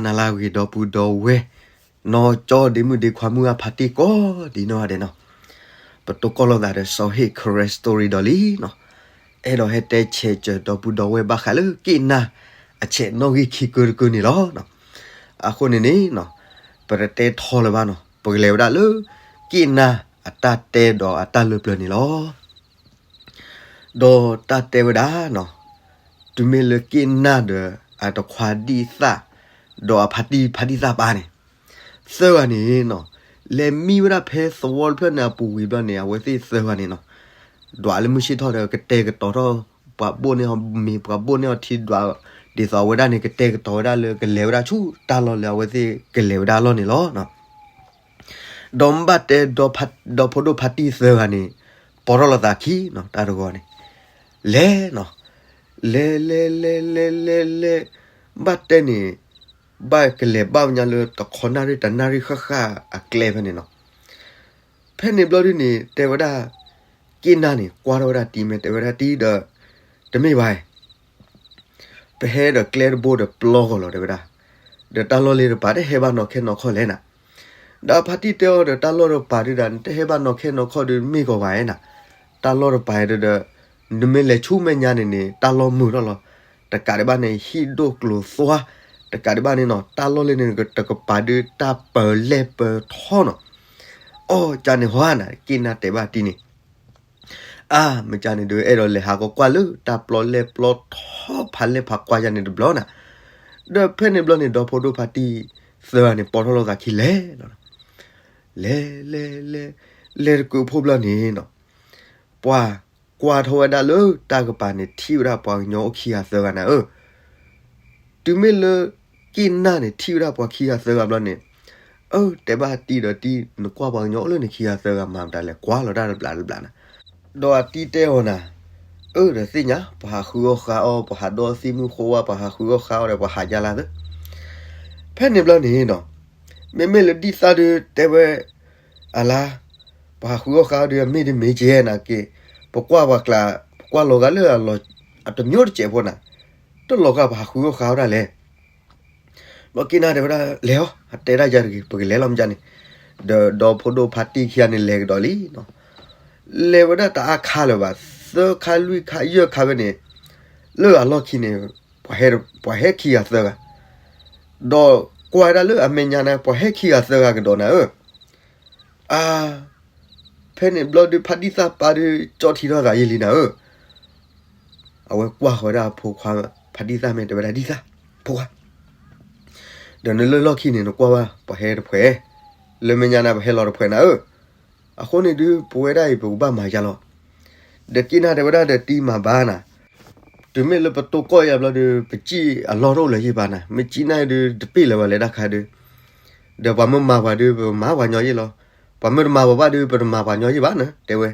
နၤလၢအဂ့ၤ ဒီပုၢ်ဒီဝဲၢ်, နီၢ်ကၠီဒ့မုၣ်ဒ့ခွါမုၣ်အဖါတံၢ်ကိးဒံနီၢ်ဂၤဒဲးနီၤ, ပတိၢ်ကီၢ်လိာ်သးဒီးစီၤဟ့ၣ် Karen Story ဒီးလံနီၤ, အဲၣ်ဒိးဟဲတဲဆဲးစၢၤဒီပုၢ်ဒီဝဲၢ်ဘၣ်ဃးလၢက့ၣ်နၢ်အဆဲးနီၣ်ဂံၢ်ခံကၢတကၢန့ၣ်လီၤ. အဃိန့ၣ်န့ၣ်နီၤ, ပတတဲထီလၢၤဘၣ်နီၤ, ပကလဲၤဝဲဒၣ်လၢ က့ၣ်နၢ်အတၢ်တဲဒီးအတၢ်လၢပျၢၤန့ၣ်လီၤ. ဒီးတၢ်တဲဝဲဒၣ်နီၤ, တုၤမ့ၢ်လၢက့ၣ်နၢ်ဒီးအတခွါဒံၣ်သၣ်, ဒီးအဖါတံၢ်ဖါတံၢ်သၣ်ပၢ်န့ၣ်, သၢဂၤန့ၣ်နီၤ, လဲၤမံဝဲဒၣ်ဖဲသဝီတဖျၢၣ်န့ၣ်အပူၤဝံၤဘျီန့ၣ် အဝဲသ့ၣ်သၢဂၤန့ၣ်နီၤ, ဒွးလၢမုၢ်ဆ့ၣ်ထီၣ်ဒီး ကတဲာ်ကတီၤထီၣ် ပှၤဘိၣ်န့ၢ်အီၤမ့ၤ ပှၤဘိၣ်န့ၢ်အီၤထံဒွး, ဒ်သိးအဝဲဒၣ်န့ၣ် ကတဲာ်ကတီၤဝဲဒၣ်လၢကလဲၤဝဲဒၣ်ဆူတၢ်လီၢ်လၢအဝဲသ့ၣ်ကလဲၤဝဲဒၣ်အလီၢ်န့ၣ်လီၤ. ဒီးမ့ၢ်ဘၣ်တဲ ဒီဖိဒိၣ်ဖါတံၢ်သၢဂၤန့ၣ် ပိာ်ထီၣ်လိာ်သးခံနီၤ, တၢ်တဂီၤန့ၣ် လဲၤနီၤ, လဲၤလဲၤလဲၤလဲၤလဲၤလဲၤ, ဘၣ်တဲန့ၣ် ဘၣ်ကလဲၤဘၣ်ညါလၢတခီနၣ်ရံၣ်တနၣ်ရံၣ်ဃၣ်ဃၣ်အကျဲဖဲန့ၣ်နီၤ. ဖဲန့ၣ်ဘျီဒုန့ၣ် တဲဝဲဒၣ် က့ၣ်နၢ်န့ၣ် ကွၢ်ထီၣ်ဝဲဒၣ်တံၤ မ့ၢ်တဲဝဲဒၣ်တံၤဒီး တမ့ၢ်ဘၣ် ပဟဲဒီးကျဲတဘိဒီးပျီဂီၤလီၤ တဲဝဲဒၣ်, ဒီးတၢ်လီၢ်လၢတပၤ တဟဲဘၣ်နီၢ်ခဲနီၢ်ခီလဲၣ်နၤ. ဒီးဖါတံၢ်တဲအီၤဒီး တၢ်လီၢ်တပၤဒုဒီး နတဟဲဘၣ်နီၢ်ခဲနီၢ်ခီဒီး မ့ၢ်ဂီၤဘၣ်ဧါနၤ, တၢ်လီၢ်တပၤဒီး နမ့ၢ်လဲၤဆူမဲာ်ညါန့ၣ်န့ၣ် တၢ်လီၢ်မုာ်ထီၣ်လီၤ. တကးဒံးဘၣ်န့ၣ် ဟံၣ်ဒိၣ်ကျိၤသွါ, တကးဒံးဘၣ်န့ၣ်နီၤ တၢ်လီၢ်လၢန့ၣ် တကပၤဒုတၢ်ပၢၤလဲၢ်ပၢၤထီနီၤ. အီၣ် ကန့ၣ်ဟီဧါနၤ က့ၣ်နၢ်တဲဘၣ်တံၤန့ၣ် အါ မ့ၢ်ကန့ၣ်ဒုး အဲၣ်ဒိးလဲၤဟးကကွၢ်လၢတၢ်ပျီလဲၢ်ပျီထီဖးလဲၢ်ဖးကွၢ်ယၤန့ၣ်တဘျီနၤ. ဒီးဖဲန့ၣ်ဘျီန့ၣ် ဒီဖိဒိၣ်ဖါတံၢ်သၢဂၤန့ၣ် ပိာ်ထီၣ်လိာ်သးခံလဲၤလီၤ. လဲၤ လဲၤ လဲၤ လဲၤတကုးဖိဘျီန့ၣ်နီၤ ပှၤကွၢ်ထီၣ်ဝဲဒၣ်လၢတၢ်ကပၤန့ၣ် ထံၣ်ဝဲဒၣ်ပှၤကညီအိၣ်ခံဂၤသၢဂၤနၤဧၢ. တုၤမ့ၢ်လၢ က့ၣ်နၢ်န့ၣ် ထံၣ်ဝဲဒၣ်ပှၤခံဂၤသၢဂၤဘျီန့ၣ်, အၢ တဲဘၣ်တံၤဒီးတံၤ နကွၢ်ပှၤကညီအိၣ်လၢနခံဂၤသၢဂၤမၤမတၤလဲၣ် ကွၢ်လီၤတၢ်တဘျးတဘျးနၤ. ဒီးအတံၤတဲအီၤနၤ, အၢ ဒီးသ့ၣ်ညါ ပှၤဟးဃုအီၣ်ဃါအီၣ် ပှၤဟးဒီးသံၣ်မုၢ်ဃိဝါ ပှၤဟးဃုအီၣ်ဃါအီၣ်ဒီး ပှၤဟးယါလၢသၢ ဖဲန့ၣ်ဘျီန့ၣ်နီၤ, မ့မ့ၢ်လၢဒံၣ်သၣ်ဒုးတဲဝဲ, အလါ, ပှၤဟးဃုအီၣ်ဃါအီၣ်ဒုး အမ့ၢ်တမ့ၢ်ကဲနၤက့ၤ, ပကွၢ်ပှၤကျါ, ပကွၢ်လီၤဂာ်လၢအလီၢ်, အတမျိုးတစဲးဖိနၤ, တလီၤဂာ်ပှၤဟးဃုအီၣ်ဃါအီၣ်ဒၣ်လဲၣ်. ဘျီက့ၣ်နၢ်တဲဝဲဒၣ် လဲၤအီၤ အတဲဒၣ်ယၤတဂ့ၤ ပကလဲၤလီၤမ့ၢ်ကန့ၣ်, ဒီးဒီဖိဒိၣ်ဖါတံၢ်ခံဂၤန့ၣ် လဲၤကဒီးလံနီၤ. လဲၤဝဲဒၣ်တအါခါလၢၤဘၣ်, သၢခါလွံၢ်ခါယဲၢ်ခါဖဲန့ၣ်, လၢအလီၢ်ခံန့ၣ်, ပှၤဟဲခံဂၤသၢဂၤ, ဒီးကွၢ်ဝဲဒၣ်လၢအမဲာ်ညါန့ၣ် ပှၤဟဲခံဂၤသၢဂၤကဒီးနၤဧၢ. အါ, ဖဲန့ၣ်ဘျီဒုး ဖါတံၢ်သၣ်ပၢ်ဒုး ကၠီၣ်ထံထီၣ်သးယံာ်လံနၤဧၢ. အဝဲကွၢ်ဃီၤဝဲဒၣ်အဖိခွါ, ဖါတံၢ်သၣ်မ့ၢ်တဲဝဲဒၣ် ဒံၣ်သၣ်, ဖိခွါ, ဒီးနလၢလီၢ်ခံန့ၣ် နကွၢ်ဝဲ ပှၤဟဲတဖှဲး, လၢမဲာ်ညါန့ၣ် ပှၤဟဲလီၤတဖှဲးနၤဧၢ. အဃိန့ၣ်ဒုး ပဝဲဒၣ်အံၤ ပကဘၣ်မၤယါလီၤ. ဒီးက့ၣ်နၢ်တဲဝဲဒၣ်ဒီးတံၤမၤဘၣ်နၤ, တုၤမ့ၢ်လၢပတိၢ်ကီၢ်ယါဘျီဒုး ပစံၣ်အလီၢ်တအိၣ်လၢၤယံၢ်ဘၣ်နၤ, မ့ၢ်စံၣ်နၢ်ဒုး တပ့ၢ်လၢၤဘၣ်လဲၤတၢ်ခါဒုး, ဒီးပှၤမ့ၢ်မၤပှၤဒုး ပမၤပှၤညီယံၢ်လီၤ, ပှၤမ့ၢ်တမၤပှၤဘၣ်ဒုး ပတမၤပှၤညီယံၢ်ဘၣ်နၤ တဲဝဲ.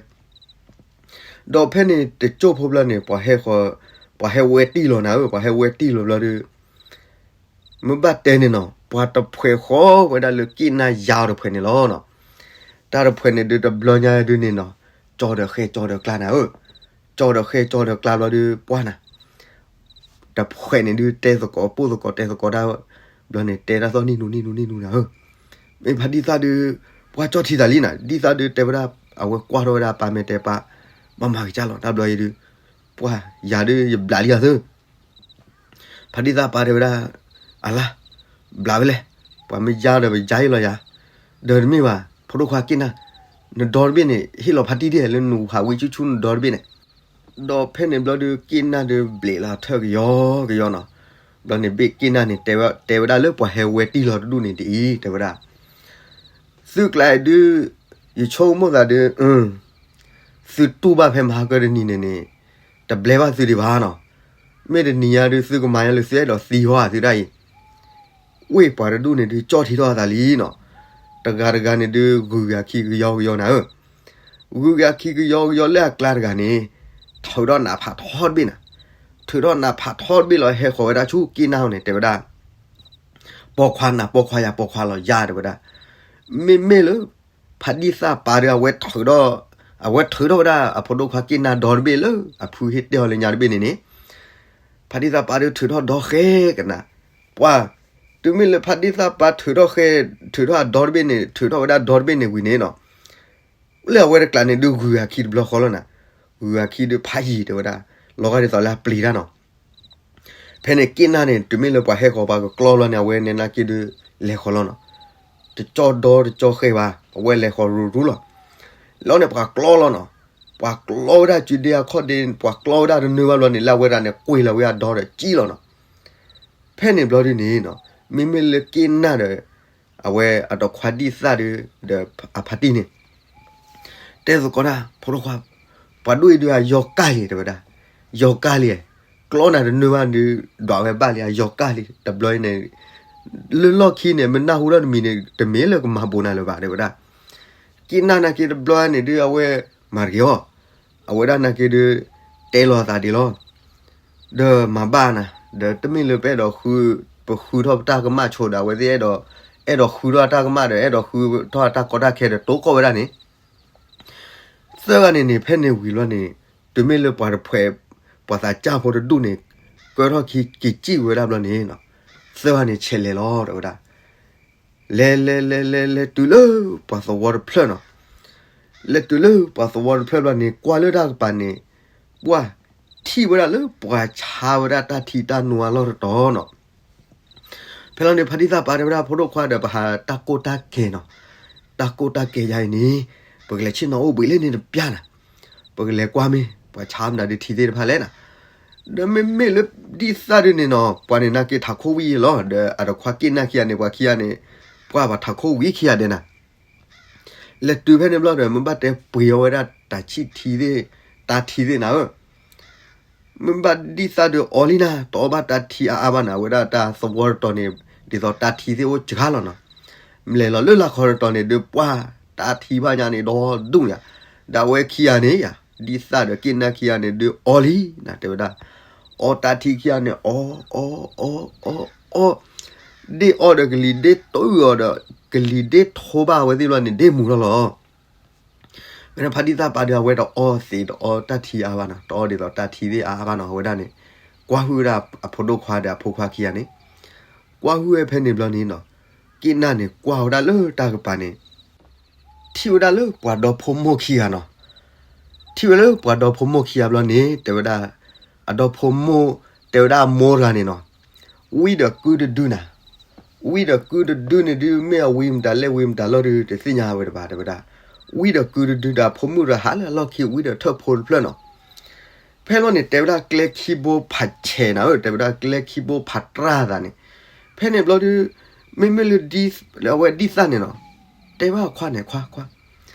ဒီးဖဲန့ၣ်တကၠိၢ်ဖိဘျီန့ၣ် ပှၤဟဲဃီၤ, ပှၤဟဲဝဲတံၢ်လီၤနၤဧၢ, ပှၤဟဲဝဲတံၢ်လီၤဘျီဒုး မ့ၢ်ဘၣ်တဲန့ၣ်နီၤ ပှၤတဖှဲးဃီၤဝဲဒၣ်လၢက့ၣ်နၢ်ယါအီၤတဖှဲးန့ၣ်လီၤနီၤ. တၢ်တဖှဲးန့ၣ်ဒုးတဘျီညါဒုးန့ၣ်နီၤ, ကၠီဒီးဃဲကၠီဒီးကျါနၤဧၢ, ကၠီဒီးဃဲကၠီဒီးကျါဘျီဒုး ပှၢ်နၤ တဖှဲးန့ၣ်ဒုးတဲသကိးပိၢ်သကိးတဲသကိးတၢ်, ဘျီန့ၣ်တဲတၢ်သီၣ်နံၣ်နူနံၣ်နူနံၣ်နူနၤဧၢ, မ့ၢ်ဖါတံၢ်သၣ်ဒုး, ပှၢ်ကၠီၣ်ထံသးလံနၤ, ဒံၣ်သၣ်ဒုးတဲဝဲဒၣ်, အဝဲကွၢ်ထီၣ်ဝဲဒၣ်ပၢ်မ့ၢ်တဲပၢ်, ဘၣ်မၤကစၢ်လီၤ တၢ်ဘျီအံၤဒုး, ပှၢ်ယၤဒုးယဘျးလံအီၤသၢ ဖါတံၢ်သၣ်ပၢ်တဲဝဲဒၣ်, အလါ, ဘျးဝဲလဲၣ်, ပှၤမ့ၢ်ယါဒီးပယါအံၤလီၤယၤ, ဒီးတမ့ၢ်ဘၣ် ဖိဒိၣ်ခွါက့ၣ်နၢ်, နဒီတဘ့ၣ်န့ၣ် ဟ့ၣ်လီၤဖါတံၢ်ဒ်လဲၣ်လၢနဟးဝံဆူၣ်ဆူၣ်နဒီတဘ့ၣ်န့ၣ်, ဒီးဖဲန့ၣ်ဘျီဒုး က့ၣ်နၢ်ဒုးဘျးလီၤထၢၣ်ကယီကယီနီၤ, ဘျီန့ၣ်ဘ့ၣ်က့ၣ်နၢ်န့ၣ် တဲဝဲဒၣ်လၢပှၤဟဲဝဲတံၢ်လီၤတဒူၣ်န့ၣ်ဒ်အံၤ တဲဝဲဒၣ်, သုကျါဒုး, ယဆိကမိၣ်သးဒုး, သုတူၢ်ဘၣ်ဖဲမဟါကၢတနံၤန့ၣ်န့ၣ်, တဘျဲဘၣ်သုဒံးဘၣ်နီၤ, မ့ၢ်တနံၤညါဒုး သုကမၤညါလၢသုအဲၣ်ဒိးသံဟီဧါသုဒၣ်အံၤ, ဝ့ၢ်ပှၤတဒူၣ်န့ၣ်ဒုး ကၠီၣ်ထံထီၣ်အသးလံနီၤ, တဂၤတဂၤန့ၣ်ဒုး ဂုၤဂၤခံကယီကယီနၤဧၢ, ဂုၤဂၤခံကယီကယီလၢအကျါတဂၤန့ၣ်, ထုးထီၣ်နးဖးထီတဘ့ၣ်နၤ, ထုးထီၣ်နးဖးထီတဘ့ၣ်လီၤ ဟဲဃီၤဝဲဒၣ်ဆူက့ၣ်နၢ်န့ၣ် တဲဝဲဒၣ် ပိာ်ခွါနၤ ပိာ်ခွါယၤ ပိာ်ခွါလီၤယၤ တဲဝဲဒၣ်, မ့မ့ၢ်လၢ ဖါတံၢ်သၣ်ပၢ်ဒီး အဝဲထုးထီၣ်, အဝဲထုးထီၣ်ဝဲဒၣ်အဖိဒိၣ်ခွါက့ၣ်နၢ်ဒီတဘ့ၣ်လၢ အဖုဟ့ၣ်တဲအီၤလၢညါတဘ့ၣ်န့ၣ်န့ၣ်, ဖါတံၢ်သၣ်ပၢ်ဒီးထုးထီၣ်ဒီဃဲကနၤ, ပှၢ် တုၤမ့ၢ်လၢဖါဒံသၣ်ပၢ်ထုးထီၣ်ဃဲ, ထုးထီၣ်အဒီတဘ့ၣ်န့ၣ်, ထုးထီၣ်ဝဲဒၣ်ဒီတဘ့ၣ်န့ၣ်ဝံၤန့ၣ်နီၤ, လၢအဝဲတကျးန့ၣ်ဒုးဂုၤအခံတဘျီဃီလီၤနၤ, ဂုၤအခံဒုးဖးယံၤတဲဝဲဒၣ်, လီၤဂာ်ဒ်သိးလၢအပျံၤတၢ်နီၤ. ဖဲန့ၣ်က့ၣ်နၢ်န့ၣ် တုၤမ့ၢ်လၢပှၤဟဲဃီၤပှၤကကျီလီၤန့ၣ် အဝဲန့ၣ်နာ်က့ဒုးလဲၤဃီၤလီၤနီၤ. တကၠီဒီတကၠီဃဲဘၣ်, အဝဲလဲၤဃီၤရူၤရူၤလီၤ. လီၤန့ၣ်ပှၤကျီလီၤနီၤ. ပှၤကျီဝဲဒၣ်စုဒ့အခီၣ်ဒ့, ပှၤကျီဝဲဒၣ်တနၢဘၣ်ဘျီန့ၣ် လၢအဝဲဒၣ်န့ၣ် ကွံာ်လီၤဝဲအဒီဒီးကံလီၤနီၤ. ဖဲန့ၣ်ဘျီဒုန့ၣ်နီၤ, မ့မ့ၢ်လၢက့ၣ်နၢ်ဒီး အဝဲအဒီခွါဒံသၣ်ဒုး ဒီးအဖါတံၢ်န့ၣ် တဲသကိးတၢ်, ဖိဒိၣ်ခွါ, ပှၤဒိၣ်အံၤဒုးအယီၤကၢ်လံ တဲဝဲဒၣ်, ယီၤကၢ်လံ, ကျီနၤတနၢဘၣ်ဒုး ဒွးဝဲဘၣ်လံ အယီၤကၢ်လံ တဘျီအံၤန့ၣ်, လၢလီၢ်ခံန့ၣ် မ့ၢ်နၢ်ဟူထီၣ်တမံၤန့ၣ် တမ့ၢ်လၢကမၤဘူးနၤလၢၤဘၣ် တဲဝဲဒၣ်. က့ၣ်နၢ်နာ်က့တဘျီန့ၣ်ဒုး အဝဲမၤတက့ၢ်အီၤ, အဝဲဒၣ်နာ်က့ဒုး တဲလီၤအသးဒ်လီၤ. ဒီးမၤဘၣ်နၤ, ဒီးတမ့ၢ်လၢပအဲၣ်ဒိးဃု, ပဃုထီၣ်ပတၢ်ကမၣ်ဆိဒီး အဝဲသ့ၣ်အဲၣ်ဒိး, အဲၣ်ဒိးဃုထီၣ်အတၢ်ကမၣ်ဒီး အဲၣ်ဒိးဃုထီၣ်အတၢ်ကီတၢ်ခဲဒီး တိကိးဝဲဒၣ်န့ၣ် သၢဂၤန့ၣ်န့ၣ် ဖဲန့ၣ်ဝံၤလီၤန့ၣ်, တုၤမ့ၢ်လၢပှၤတဖှဲး, ပှၤသးစၢ်ဖိတဒူၣ်န့ၣ် ကၢထီၣ်ခံက့ၤစံၣ်ဝဲဒၣ်ဘျီန့ၣ်, သၢဂၤန့ၣ်ဆဲးလဲၤလီၤ တဲဝဲဒၣ်. လဲၤလဲၤလဲၤလဲၤလဲၤတုၤလၢ ပှၤသဝီတဖျၢၣ်နီၤ. လဲၤတုၤလၢပှၤသဝီတဖျၢၣ်ဘျီန့ၣ် ကွၢ်လၢတၢ်ကပၤန့ၣ်, ပှၢ်ထံၣ်ဝဲဒၣ်လၢပှၤဆါဝဲဒၣ်တၢ်ထံတၢ်နိအလီၢ်တတီၤနီၤ. ဖဲလီၤန့ၣ် ဖါတံၢ်သၣ်ပာ်တဲဝဲဒၣ် ဖိဒိၣ်ခွါဒီး ပဟးတၢ်ကိၢ်တၢ်ကဲၤနီၤ, တၢ်ကိၢ်တၢ်ကဲၤယါအံၤန့ၣ် ပကလဲၤဆ့ၣ်နီၤအိၣ်ဘှံးလၢန့ၣ်တပျၢ်နၤ, ပကလဲၤကွၢ်မ့ၢ် ပှၤဆါမနုၤဒုးထံသ့ၣ်တဖၣ်လဲၣ်နၤ. ဒီးမ့မ့ၢ်လၢဒံသၣ်ဒုန့ၣ်နီၤ ပှၤန့ၣ်နာ်က့ထးခိၣ်ဝံၣ်လီၤ, ဒီးအဒီခွါက့ၣ်နၢ်ခံဂၤန့ၣ် ပှၤခံဂၤန့ၣ်, ပှၢ်ပှၤထးခိၣ်ဝံၣ်ခံဂၤဒဲးနၤ. လဲၤတုၤဖဲန့ၣ်ဘျီဒီး မ့ၢ်ဘၣ်တဲပှ့ၤအီၤဝဲဒၣ်တၢ်ဆံၣ်ထံသ့ၣ်, တၢ်ထံသ့ၣ်နၤဧၢ မ့ၢ်ဘၣ်ဒံသၣ်ဒုးအီလံနၤ, တအီဘၣ်တၢ်ထံအါအါဘၣ်နၤ, အဝဲဒၣ်တၢ်သဝီတတီၤန့ၣ် ဒ်သိးတၢ်ထံသ့ၣ်အိၣ်စှၤလီၤနီၤ. မ့ၢ်လဲၤလီၤလၢလၢ်ခီတတီၤန့ၣ်ဒုး ပှၢ်တၢ်ထံဘၣ်ညါန့ၣ်ဒီဒူၣ်ညါ, ဒီးအဝဲခံဂၤန့ၣ်ယါ, ဒံသၣ်ဒီးက့ၣ်နၢ်ခံဂၤန့ၣ်ဒုးအီလံနၤ တဲဝဲဒၣ်. အီတၢ်ထံခံဂၤန့ၣ် အီအီအီအီအီ, ဒ့ၣ်အီဒီးကလံၤဒ့ၣ်တုၤအီၤဒီး ကလံၤဒ့ၣ်ထိဘၣ်ဝဲသ့ၣ်ဘျီန့ၣ် ဒ့ၣ်မူၤထီၣ်လီၤ. ဖဲန့ၣ်ဖါတံၢ်သၣ်ပာ်ဒီး အဝဲတအီသံးတအီတၢ်ထံအါဘၣ်နီၤ, တအီဒ်သိးတၢ်ထံသ့ၣ်အါဘၣ်နီၤ, အဝဲဒၣ်န့ၣ် ကွၢ်ဟုၣ်ဝဲဒၣ်အဖိဒိၣ်ခွါဒီးအဖိခွါခံဂၤန့ၣ်, ကွၢ်ဟုၣ်ဝဲဖဲန့ၣ်ဘျီန့ၣ်နီၤ, က့ၣ်နၢ်န့ၣ်ကွၢ်ဝဲဒၣ်လၢတၢ်ကပၤန့ၣ် ထံၣ်ဝဲဒၣ်လၢပှၤဒီဖိမိၢ်ခံဂၤနီၤ. ထံၣ်ဝဲလၢပှၤဒီဖိမိၢ်ခံဂၤဘျီန့ၣ် တဲဝဲဒၣ်, အဒီဖိမိၢ်, တဲဝဲဒၣ်အမိၢ်တဂၤန့ၣ်နီၤ, ဝံဒီးကုတဒုနၤ, ဝံဒီးကုတဒုန့ၣ်ဒုး မ့ၢ်အဝံမတၤလဲၣ်ဝံမတၤလီၢ်ဒုး တသ့ၣ်ညါဝဲတဘၣ် တဲဝဲဒၣ်. ဝံဒီးကုတဒုဒီးအဖိမုၣ်ဒီးဟးလၢအလီၢ်ခံ ဝံဒီးထၢၣ်ဖိတဖျၢၣ်နီၤ. ဖဲလီၤန့ၣ် တဲဝဲဒၣ်ကျဲခံဘိဖးဆဲးနၤဧၢ, တဲဝဲဒၣ်ကျဲခံဘိဖးတြၢ်သးန့ၣ်, ဖဲန့ၣ်ဘျီဒုး မ့မ့ၢ်လၢ အဝဲဒံသၣ်န့ၣ်နီၤ, တဲဘၣ်ခွါန့ၣ် ခွါခွါ,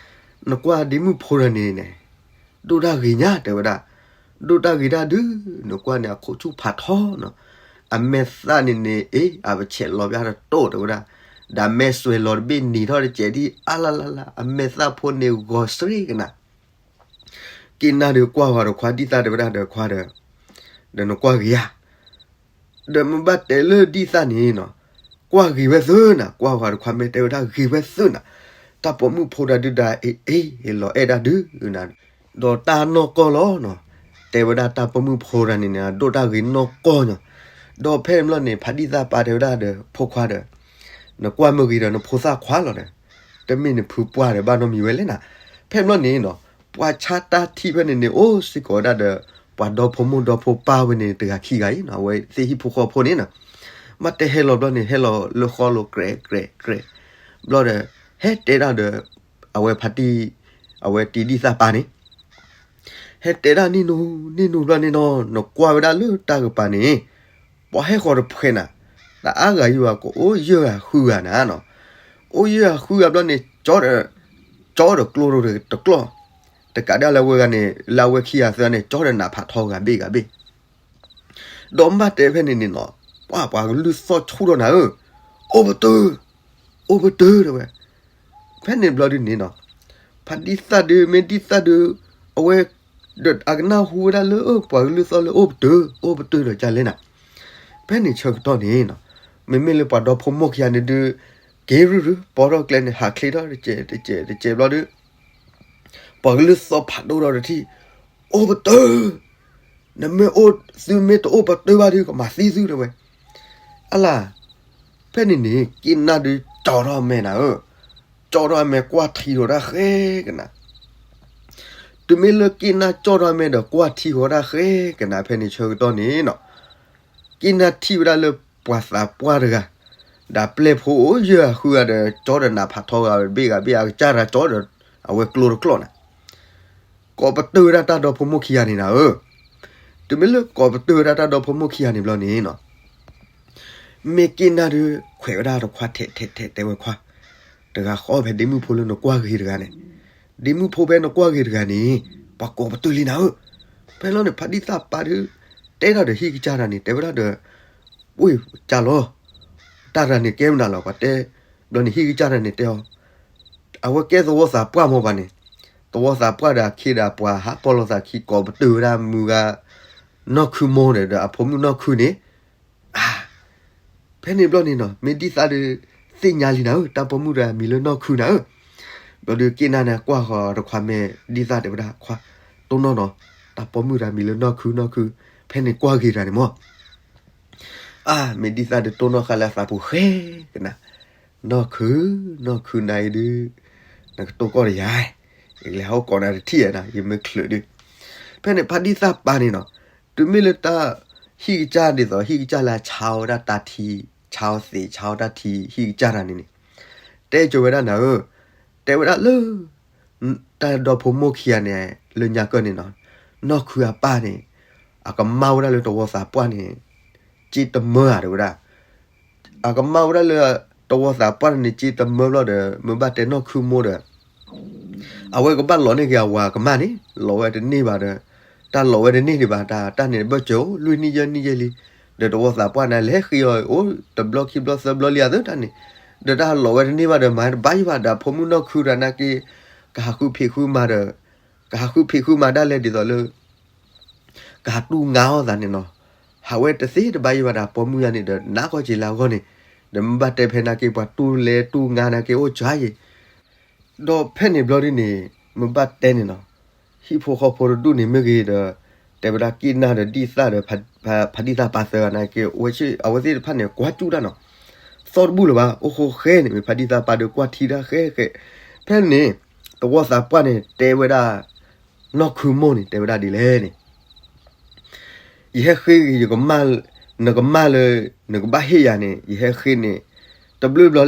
နကွၢ်ဒ့မုၣ်ဖိတဂၤန့ၣ်န့ၣ် ဒိၣ်တၢ်ဂ့ၤညါ တဲဝဲဒၣ်, ဒိၣ်တၢ်ဂ့ၤတၢ်ဒုး, နကွၢ်န့ၣ် အခိၣ်ဆူၣ်ဖးထီနီၤ, အမဲာ်သၣ်န့ၣ်န့ၣ် အ့ အပဆဲးလီၤဘၣ်တတိၢ် တဲဝဲဒၣ်, ဒီးမဲာ်စွဲးလီၤတဘ့ၣ်နံၤထီၣ်တစဲးဒ်အါလါလါလါ, အမဲာ်သၣ်ဖိန့ၣ်ဂီၤစရ့ကနၤ. က့ၣ်နၢ်ဒုးကွၢ်ဝဲဒီးခွါဒံသၣ် တဲဝဲဒၣ်ဒီးခွါဒီး, ဒီးနကွၢ်ဂ့ၤဧါ ဒီးမ့ၢ်ဘၣ်တဲလၢဒံသၣ်န့ၣ်နီၤ, ကွၢ်ဂ့ၤဝဲသၢနၤ, ကွၢ်ဝဲဒီးခွါမ့ၢ်တဲဝဲဒၣ်ဂ့ၤဝဲသၢနၤ, တၢ်ပိာ်မုၣ်ဖိတၢ်ဒုးဒၣ်အ့ၣ်အ့ၣ် လီၤအဲၣ်ဒၣ်ဒုးနၤ, ဒီးတၢ်နီၢ်ကီၢ်လီၤနီၤ, တဲဝဲဒၣ်တၢ်ပိာ်မုၣ်ဖိတၢ်န့ၣ်န့ၣ် ဒိၣ်တၢ်ဂ့ၤနီၢ်ကီၢ်နီၤ. ဒီးဖဲန့ၣ်ဘျီန့ၣ် ဖါဒံသၣ်ပာ်တဲဝဲဒၣ်ဒီးဖိခွါဒီး, နကွၢ်မ့ၢ်ဂ့ၤဒီးနဖိသၣ်ခွါလီၤဒီး, တမ့ၢ်နဖုပှၢ်ဒီးဘၣ်နီတမံၤဝဲလဲၣ်နၤ. ဖဲန့ၣ်ဘျီန့ၣ်နီၤ, ပှၤဆါတၢ်ထံဖဲန့ၣ်န့ၣ် အိၣ်စ့ၢ်ကီးဝဲဒၣ်ဒီး ပှၤဒီဖိမိၢ်ဒီဖိပၢ်ဝဲန့ၣ်တဂၤခံဂၤအံၤနီၤ, အဝဲသ့ၣ်ဟံၣ်ဖိဃီဖိန့ၣ်နီၤ, မ့ၢ်တဲဟဲလီၤဘျီန့ၣ် ဟဲလီၤလၢဃီလိၤ ကြဲးကြဲးကြဲး, ဘျီဒီး ဟဲတဲဒၣ်ဒီး အဝဲဖါတံၢ်, အဝဲတံၤဒံသၣ်ပာ်န့ၣ် ဟဲတဲဒၣ်နံၣ်နူနံၣ်နူဘျီန့ၣ်နီၤ, နကွၢ်ဝဲဒၣ်လၢတၢ်ကပၤန့ၣ် ပှၤဟဲဃီၤတဖှဲးနၤ, တအါဂၤယုာ်ဂၤကအိၣ်ယဲၢ်ဂၤဃုဂၤနၤနီၤ, အိၣ်ယဲၢ်ဂၤဃုဂၤဘျီန့ၣ် ကၠီဒီး, ကၠီဒီးကျိတကျီၢ်, တကးဒၣ်လၢအဝဲဂၤန့ၣ် လၢအဝဲခံဂၤသၢန့ၣ် ကၠီဒီးနးဖးထီဂၤဘ့ၣ်ဂၤဘ့ၣ် ဒီးမ့ၢ်ဘၣ်တဲဖဲန့ၣ်န့ၣ်နီၤ, ပှၤပှၤကလုၢ်သီၣ်ဆူၣ်ဒီးနၤဧၢ, အိၣ်ပတုာ်, အိၣ်ပတုာ်တဲဝဲ. ဖဲန့ၣ်ဘျီဒုန့ၣ်နီၤ, ဖါဒံသၣ်ဒု မ့ၢ်ဒံသၣ်ဒု အဝဲ ဒီးအကနၢ်ဟူဝဲဒၣ်လၢ ပှၤကလုၢ်သီၣ်လၢအိၣ်ပတုာ်, အိၣ်ပတုာ်ဒီးကလဲၣ်နၤ. ဖဲန့ၣ်ဆၢကတီၢ်န့ၣ်နီၤ, မ့မ့ၢ်လၢပှၤဒီဖိမိၢ်ခံဂၤန့ၣ်ဒု က့ၤရုၢ်ရုၢ် ပိာ်ထီၣ်ကျဲန့ၣ် ဟးချ့ထီၣ်တစဲးတစဲးတစဲးဘျီဒု ပှၤကလုၢ်သီၣ်ဖးဒိၣ်ထီၣ်တထံၣ်, အိၣ်ပတုာ်, နမ့ၢ်အိၣ်, သုမ့ၢ်တအိၣ်ပတုာ်ဘၣ်ဒီး ကမၤသံသုတဲဝဲ. အလၢ်, ဖ ဖဲန့ၣ်န့ၣ် က့ၣ်နၢ်ဒုးကၠီထီၣ်အမဲာ်နၤဧၢ, ကၠီထီၣ်အမဲာ်ကွၢ်ထံဃီၤတၢ်ဃဲကနၤ. တုၤမ့ၢ်လၢက့ၣ်နၢ်ကၠီထီၣ်အမဲာ်ဒီး ကွၢ်ထံဃီၤတၢ်ဃဲကနၤ ဖဲန့ၣ်ဆၢကတီၢ်န့ၣ်နီၤ, က့ၣ်နၢ်ထံၣ်ဝဲဒၣ်လၢပှၤသးပှၢ်တဂၤ, ဒီးပျဲၢ်ဖိအိၣ်ယၢၢ်အဃုဂၤဒီး ကၠီဒီးနးဖးထီဂၤဝဲတဘ့ၣ်ဂၤဘ့ၣ် အကစၢ်တၢ်ကၠီဒီး အဝဲကျိတကျီၢ်နၤ ကိးပတုာ်ဝဲဒၣ်တၢ်ဒီဖိမိၢ်ခံဂၤန့ၣ်နၤဧၢ. တုၤမ့ၢ်လၢကိးပတုာ်ဝဲဒၣ်တၢ်ဒီဖိမိၢ်ခံဂၤန့ၣ်ဘျီန့ၣ်နီၤ, မ့ၢ်က့ၣ်နၢ်ဒုးခွဲးဝဲဒၣ်တခွါထဲးထဲးထဲး တဲဝဲခွါ, တဂၤဃီဖဲဒ့မုၣ်ဖိလၢနကွၢ်ဂ့ၤတဂၤန့ၣ်, ဒ့မုၣ်ဖိဖဲနကွၢ်ဂ့ၤတဂၤန့ၣ် ပှၤကိးပတုာ်လံနၤဧၢ. ဖဲလီၤန့ၣ် ဖါဒံၣ်သၣ်ပၢ်ဒုး တဲတၢ်ဒီးဟံၣ်ကစၢ်တၢ်န့ၣ် တဲဝဲဒၣ်ဒီး ဝ့ၢ်ကၢ်လီၤ, တၢ်တဂၤန့ၣ်ကဲမနုၤလီၤ ပှၤတဲ, ဘျီန့ၣ်ဟံၣ်ကစၢ်တၢ်န့ၣ်တဲအီၤ, အဝဲကဲသဝီသးပှၢ်မ့ၢ်ဘၣ်န့ၣ်, သဝီသးပှၢ်ဒီးအခ့ဒီးပှၤဟးပီၢ်လိာ်သးခံ ကိးပတုာ်ဝဲဒၣ်မုၢ်ဂၤနီၢ်ခုမိၢ်ဒီး ဒီးအဖိမုၣ်နီၢ်ခုန့ၣ်, ဖဲန့ၣ်ဘျီန့ၣ်နီၤ မ့ၢ်ဒံၣ်သၣ်ဒုး သ့ၣ်ညါလံနၤဧၢ တၢ်ပိာ်မုၣ်တဂၤမံၤလၢနီၢ်ခုနၤဧၢ. ဘျီဒုးက့ၣ်နၢ်န့ၣ်ကွၢ်ဃီၤတခွါ မ့ၢ်ဒံၣ်သၣ်တဲဝဲဒၣ်ခွါ, တိၢ်နီၣ်နီၤ, တၢ်ပိာ်မုၣ်တဂၤမံၤလၢနီၢ်ခုနီၢ်ခု, ဖဲန့ၣ်ကွၢ်ဂ့ၤတဂၤန့ၣ်မၢ် အါ မ့ၢ်ဒံၣ်သၣ်ဒုးတိၢ်နီၣ်ဃာ်လၢအသးပူၤဃဲကနၤ, နီၢ်ခု, နီၢ်ခုနၤအံၤဒုး နကတိၢ်ကီၢ်တယၤ, ယကလဲၤဟးအိၣ်ကိးနၤတထံၣ်ဧါနၤ ယမ့ၢ်ချုးဒုး. ဖဲန့ၣ်ဖါဒံၣ်သၣ်ပၢ်န့ၣ်နီၤ, တုၤမ့ၢ်လၢတၢ်ဟံၣ်ကစၢ်ဒ်သိး ဟံၣ်ကစၢ်လၢအဆါအီၤဝဲဒၣ်တၢ်ထံ, ဆါအီၤသံး ဆါအီၤတၢ်ထံ ဟံၣ်ကစၢ်တၢ်န့ၣ်န့ၣ်, တဲကၠိဝဲဒၣ်နၤဧၢ, တဲဝဲဒၣ်လၢ တၢ်ဒီဖိမိၢ်ခံဂၤန့ၣ် လၢညါကၢၢ်န့ၣ်နီၤ, နီၢ်ခုအပၢ်န့ၣ် အကမၢ်ဝဲဒၣ်လၢတဝီသးပှၢ်န့ၣ် စ့တမၢဧါ တဲဝဲဒၣ်. အကမၢ်ဝဲဒၣ်လၢတဝီသးပှၢ်န့ၣ် စ့တမၢဘျီဒီး မ့ၢ်ဘၣ်တဲနီၢ်ခုမိၢ်ဒီး အဝဲကဘၣ်လီၤန့ၢ်က့ၤအဝၤကမၢ်န့ၣ် လီၤဝဲတန့ၢ်ဘၣ်ဒီး တၢ်လီၤဝဲတန့ၢ်ဒံးဘၣ် တၢ်တၢ်န့ၣ်ဘၢၣ်စၢၤအိၣ် လွံၢ်နံၣ်ယဲၢ်နံၣ်ယဲၢ်လံ, ဒီးတဝီသးပှၢ်န့ၣ် လဲၤဃ့အီၤအိၣ် တဘျီခံဘျီသၢဘျီလံအသၢတၢ်န့ၣ်, ဒီးတၢ်လီၤဝဲတန့ၢ်ဘၣ်ဒီး မၤတဘၣ်ယံၤဘၣ်ဒီး အဖိမုၣ်နီၢ်ခုတၢ်နာ်က့ ကဟးဃုဖံးဃုမၤဒီး ကဟးဃုဖံးဃုမၤဒၣ်လဲာ်ဒ်သိးလၢ ကဟးတူၢ်ငါအီၣ်သးန့ၣ်နီၤ, ဟးဝဲတသ့တဘၣ်ယံၤဘၣ်ဒီး အပိာ်မုၣ်ယၤန့ၣ်ဒီး နးကီၢ်က့ၤလၢအဂီၢ်န့ၣ်, ဒီးမ့ၢ်ဘၣ်တဲဖဲနာ်က့ ပှၤတူၢ်လဲၤတူၢ်ငါနာ်က့ အိၣ်စှၤယံၤ, ဒီးဖဲန့ၣ်ဘျီဒ်န့ၣ် မ့ၢ်ဘၣ်တဲန့ၣ်နီၤ, ဟံၣ်ဖိဃီဖိတဒူၣ်န့ၣ်မ့ၢ်ဂ့ၤဒီး တဲဝဲဒၣ်က့ၣ်နၢ်ဒီးဒံၣ်သၣ်ဒီး ဖါဒံၣ်သၣ်ပာ်သၢဂၤနာ်က့ အဝဲသ့ၣ်တဖၣ်န့ၣ် ကွၢ်စူၣ်တၢ်နီၤ, သီၣ်တဘူၣ်လၢၤဘၣ် အိၣ်ဃိဃဲန့ၣ် မ့ၢ်ဖါဒံၣ်သၣ်ပာ်ဒီးကွၢ်ထံတၢ်ဃဲဃဲ, ဖဲန့ၣ် တဝီသးပှၢ်န့ၣ် တဲဝဲဒၣ် နီၢ်ခုမိၢ်န့ၣ် တဲဝဲဒၣ်ဒ်လဲၣ်န့ၣ် ယဟဲဃ့ ယကမၢ်, နကမၢ်လၢ နကဘၣ်ဟ့ၣ်ယၤန့ၣ် ယဟဲဃ့န့ၣ် တဘျုးဘျီလံ,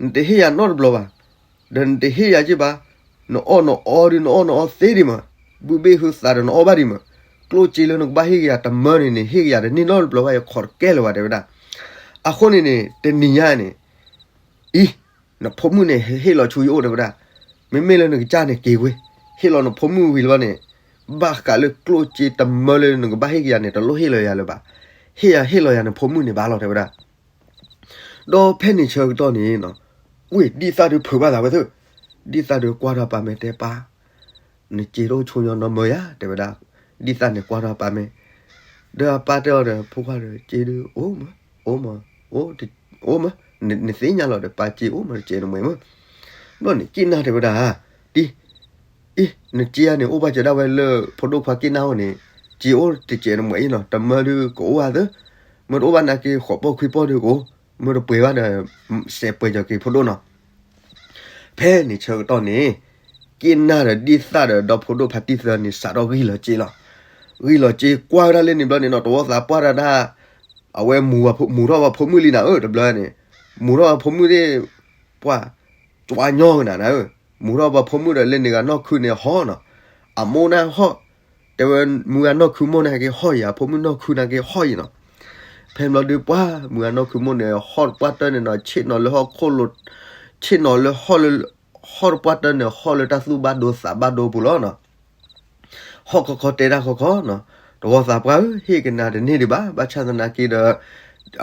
နတဟ့ၣ်ယၤနီတဘျီဘၣ်, ဒီးနတဟ့ၣ်ယၤက့ၢ်ဘၣ်, နအီၣ်နအီဒုး နအီၣ်နအီသ့ဒံးမး, ဘုဘ့ၣ်ဟုသးဒီးနအီၣ်ဘၣ်ဒံးမး, ကျိၣ်စ့လၢနကဘၣ်ဟ့ၣ်က့ၤယၤတမၢန့ၣ်န့ၣ် ဟ့ၣ်က့ၤယၤတန့ၢ်နီတဘျီဘၣ် ယခိးတကဲလၢၤဘၣ် တဲဝဲဒၣ်. အဃိန့ၣ်န့ၣ် တနံၤညါန့ၣ် အံၤ နဖိမုၣ်န့ၣ် ဟ့ၣ်လီၤဆူယအိၣ် တဲဝဲဒၣ်, မ့မ့ၢ်လၢနကစၢ်န့ၣ်က့ၤဝဲ, ဟ့ၣ်လီၤနဖိမုၣ်ဝံၤလီၤန့ၣ်, ဘၣ်ဃးလၢကျိၣ်စ့တမၢလၢနကဘၣ်ဟ့ၣ်က့ၤယၤန့ၣ် တလိၣ်ဟ့ၣ်လီၤယၤလၢၤဘၣ်, ဟ့ၣ်ယၤဟ့ၣ်လီၤယၤနဖိမုၣ်န့ၣ်ဘၣ်လီၤ တဲဝဲဒၣ်. ဒီးဖဲန့ၣ်ဆၢကတီၢ်န့ၣ် ဝ့ၢ်ဒံၣ်သၣ်ဒုးဖုးဘၣ်သးဝဲသ့ၣ်, ဒံၣ်သၣ်ဒုးကွၢ်ထီၣ်ပၢ်မဲာ်တဲပၢ်, နစ့တအိၣ်ဆိညါနီတမၢယၤ တဲဝဲဒၣ်, ဒံၣ်သၣ်န့ၣ်ကွၢ်ထီၣ်ပၢ်မဲာ်, ဒီးအပၢ်တဲအီၤဒီး ဖိခွါဒီး စ့ဒုးအိၣ်မး, အိၣ်မး, အိၣ်မး, နသ့ၣ်ညါလီၤဒီး ပၢ်စ့အိၣ်မး တစဲးနမှဲမး. ဘျီန့ၣ် က့ၣ်နၢ်တဲဝဲဒၣ်, ဒ် အံၤ နစ့ယၤန့ၣ် အိၣ်ဘၣ်စၢၤဒၣ်ဝဲလၢဖိဒိၣ်ခွါက့ၣ်နၢ်အိၣ်န့ၣ်, စ့အိၣ်တစဲးနမှဲအံၤနီၤ, တမၢဒုးကအိၣ်အသၢ, မ့ၢ်တအိၣ်ဘၣ်နာ်က့ ဃိးပီၢ်ခွံပီၢ်ဒုးကအိၣ်, မ့ၢ်တပှဲၤဘၣ်ဒီး စဲးပှဲၤကီၤက့ၤဖိဒိၣ်နီၤ. ဖဲန့ၣ်ဆၢကတီၢ်န့ၣ် က့ၣ်နၢ်ဒီးဒံၣ်သၣ်ဒီးဒီဖိဒိၣ်ဖါတံၢ်သၢန့ၣ် စးထီၣ်ဂံၢ်လီၤစ့လီၤ. ဂံၢ်လီၤစ့ကွၢ်ဝဲဒၣ်လၢန့ၣ်ဘျီန့ၣ်နီၤ တဝီသးပှၢ်တၢ်ဒၣ်, အဝဲမူၤထီၣ်ပှၤဖိမုၣ်လံနၤဧၢ တဘျီန့ၣ်, မူၤထီၣ်ပှၤဖိမုၣ်သ့ၣ်, ပှၤ ကၠွါညီကနၤနၤဧၢ, မူၤထီၣ်ပှၤဖိမုၣ်ဒီးလၢန့ၣ်ဂၤနီၢ်ခုန့ၣ်ဟီၣ်နီၤ, အမိၢ်န့ၣ်ဟီၣ်, တဲဝဲမုၢ်ဂၤနီၢ်ခုမိၢ်န့ၣ်က့ၤဟီၣ်ယၤ ဖိမုၣ်နီၢ်ခုန့ၣ်က့ၤဟီၣ်ယၤနီၤ. ဖဲဘျီဒုးပှၢ် မုၢ်ဂၤနီၢ်ခုမိၢ်န့ၣ် ဟီၣ်တပှၢ်တၢၢ်န့ၣ်နီၤ ဆ့ၣ်နီၤလၢဟီၣ်ခိၣ်လိၤ, ဆ့ၣ်နီၤလၢဟီၣ်လၢ, ဟီၣ်တပှၢ်တၢၢ်န့ၣ် ဟီၣ်လၢတၢ်သူၣ်ဘၣ်ဒိသးဘၣ်ဒိပူၤလီၤနီၤ. ဟီၣ်ခီခီတဲတၢ်ခီခီနီၤ, တဝီသးပှၢ်ဧၢ ဟ့ၣ်ကနၤတန့ၢ်ဒံးဘၣ်, ဘၣ်ဆၣ်သနာ်က့ဒီး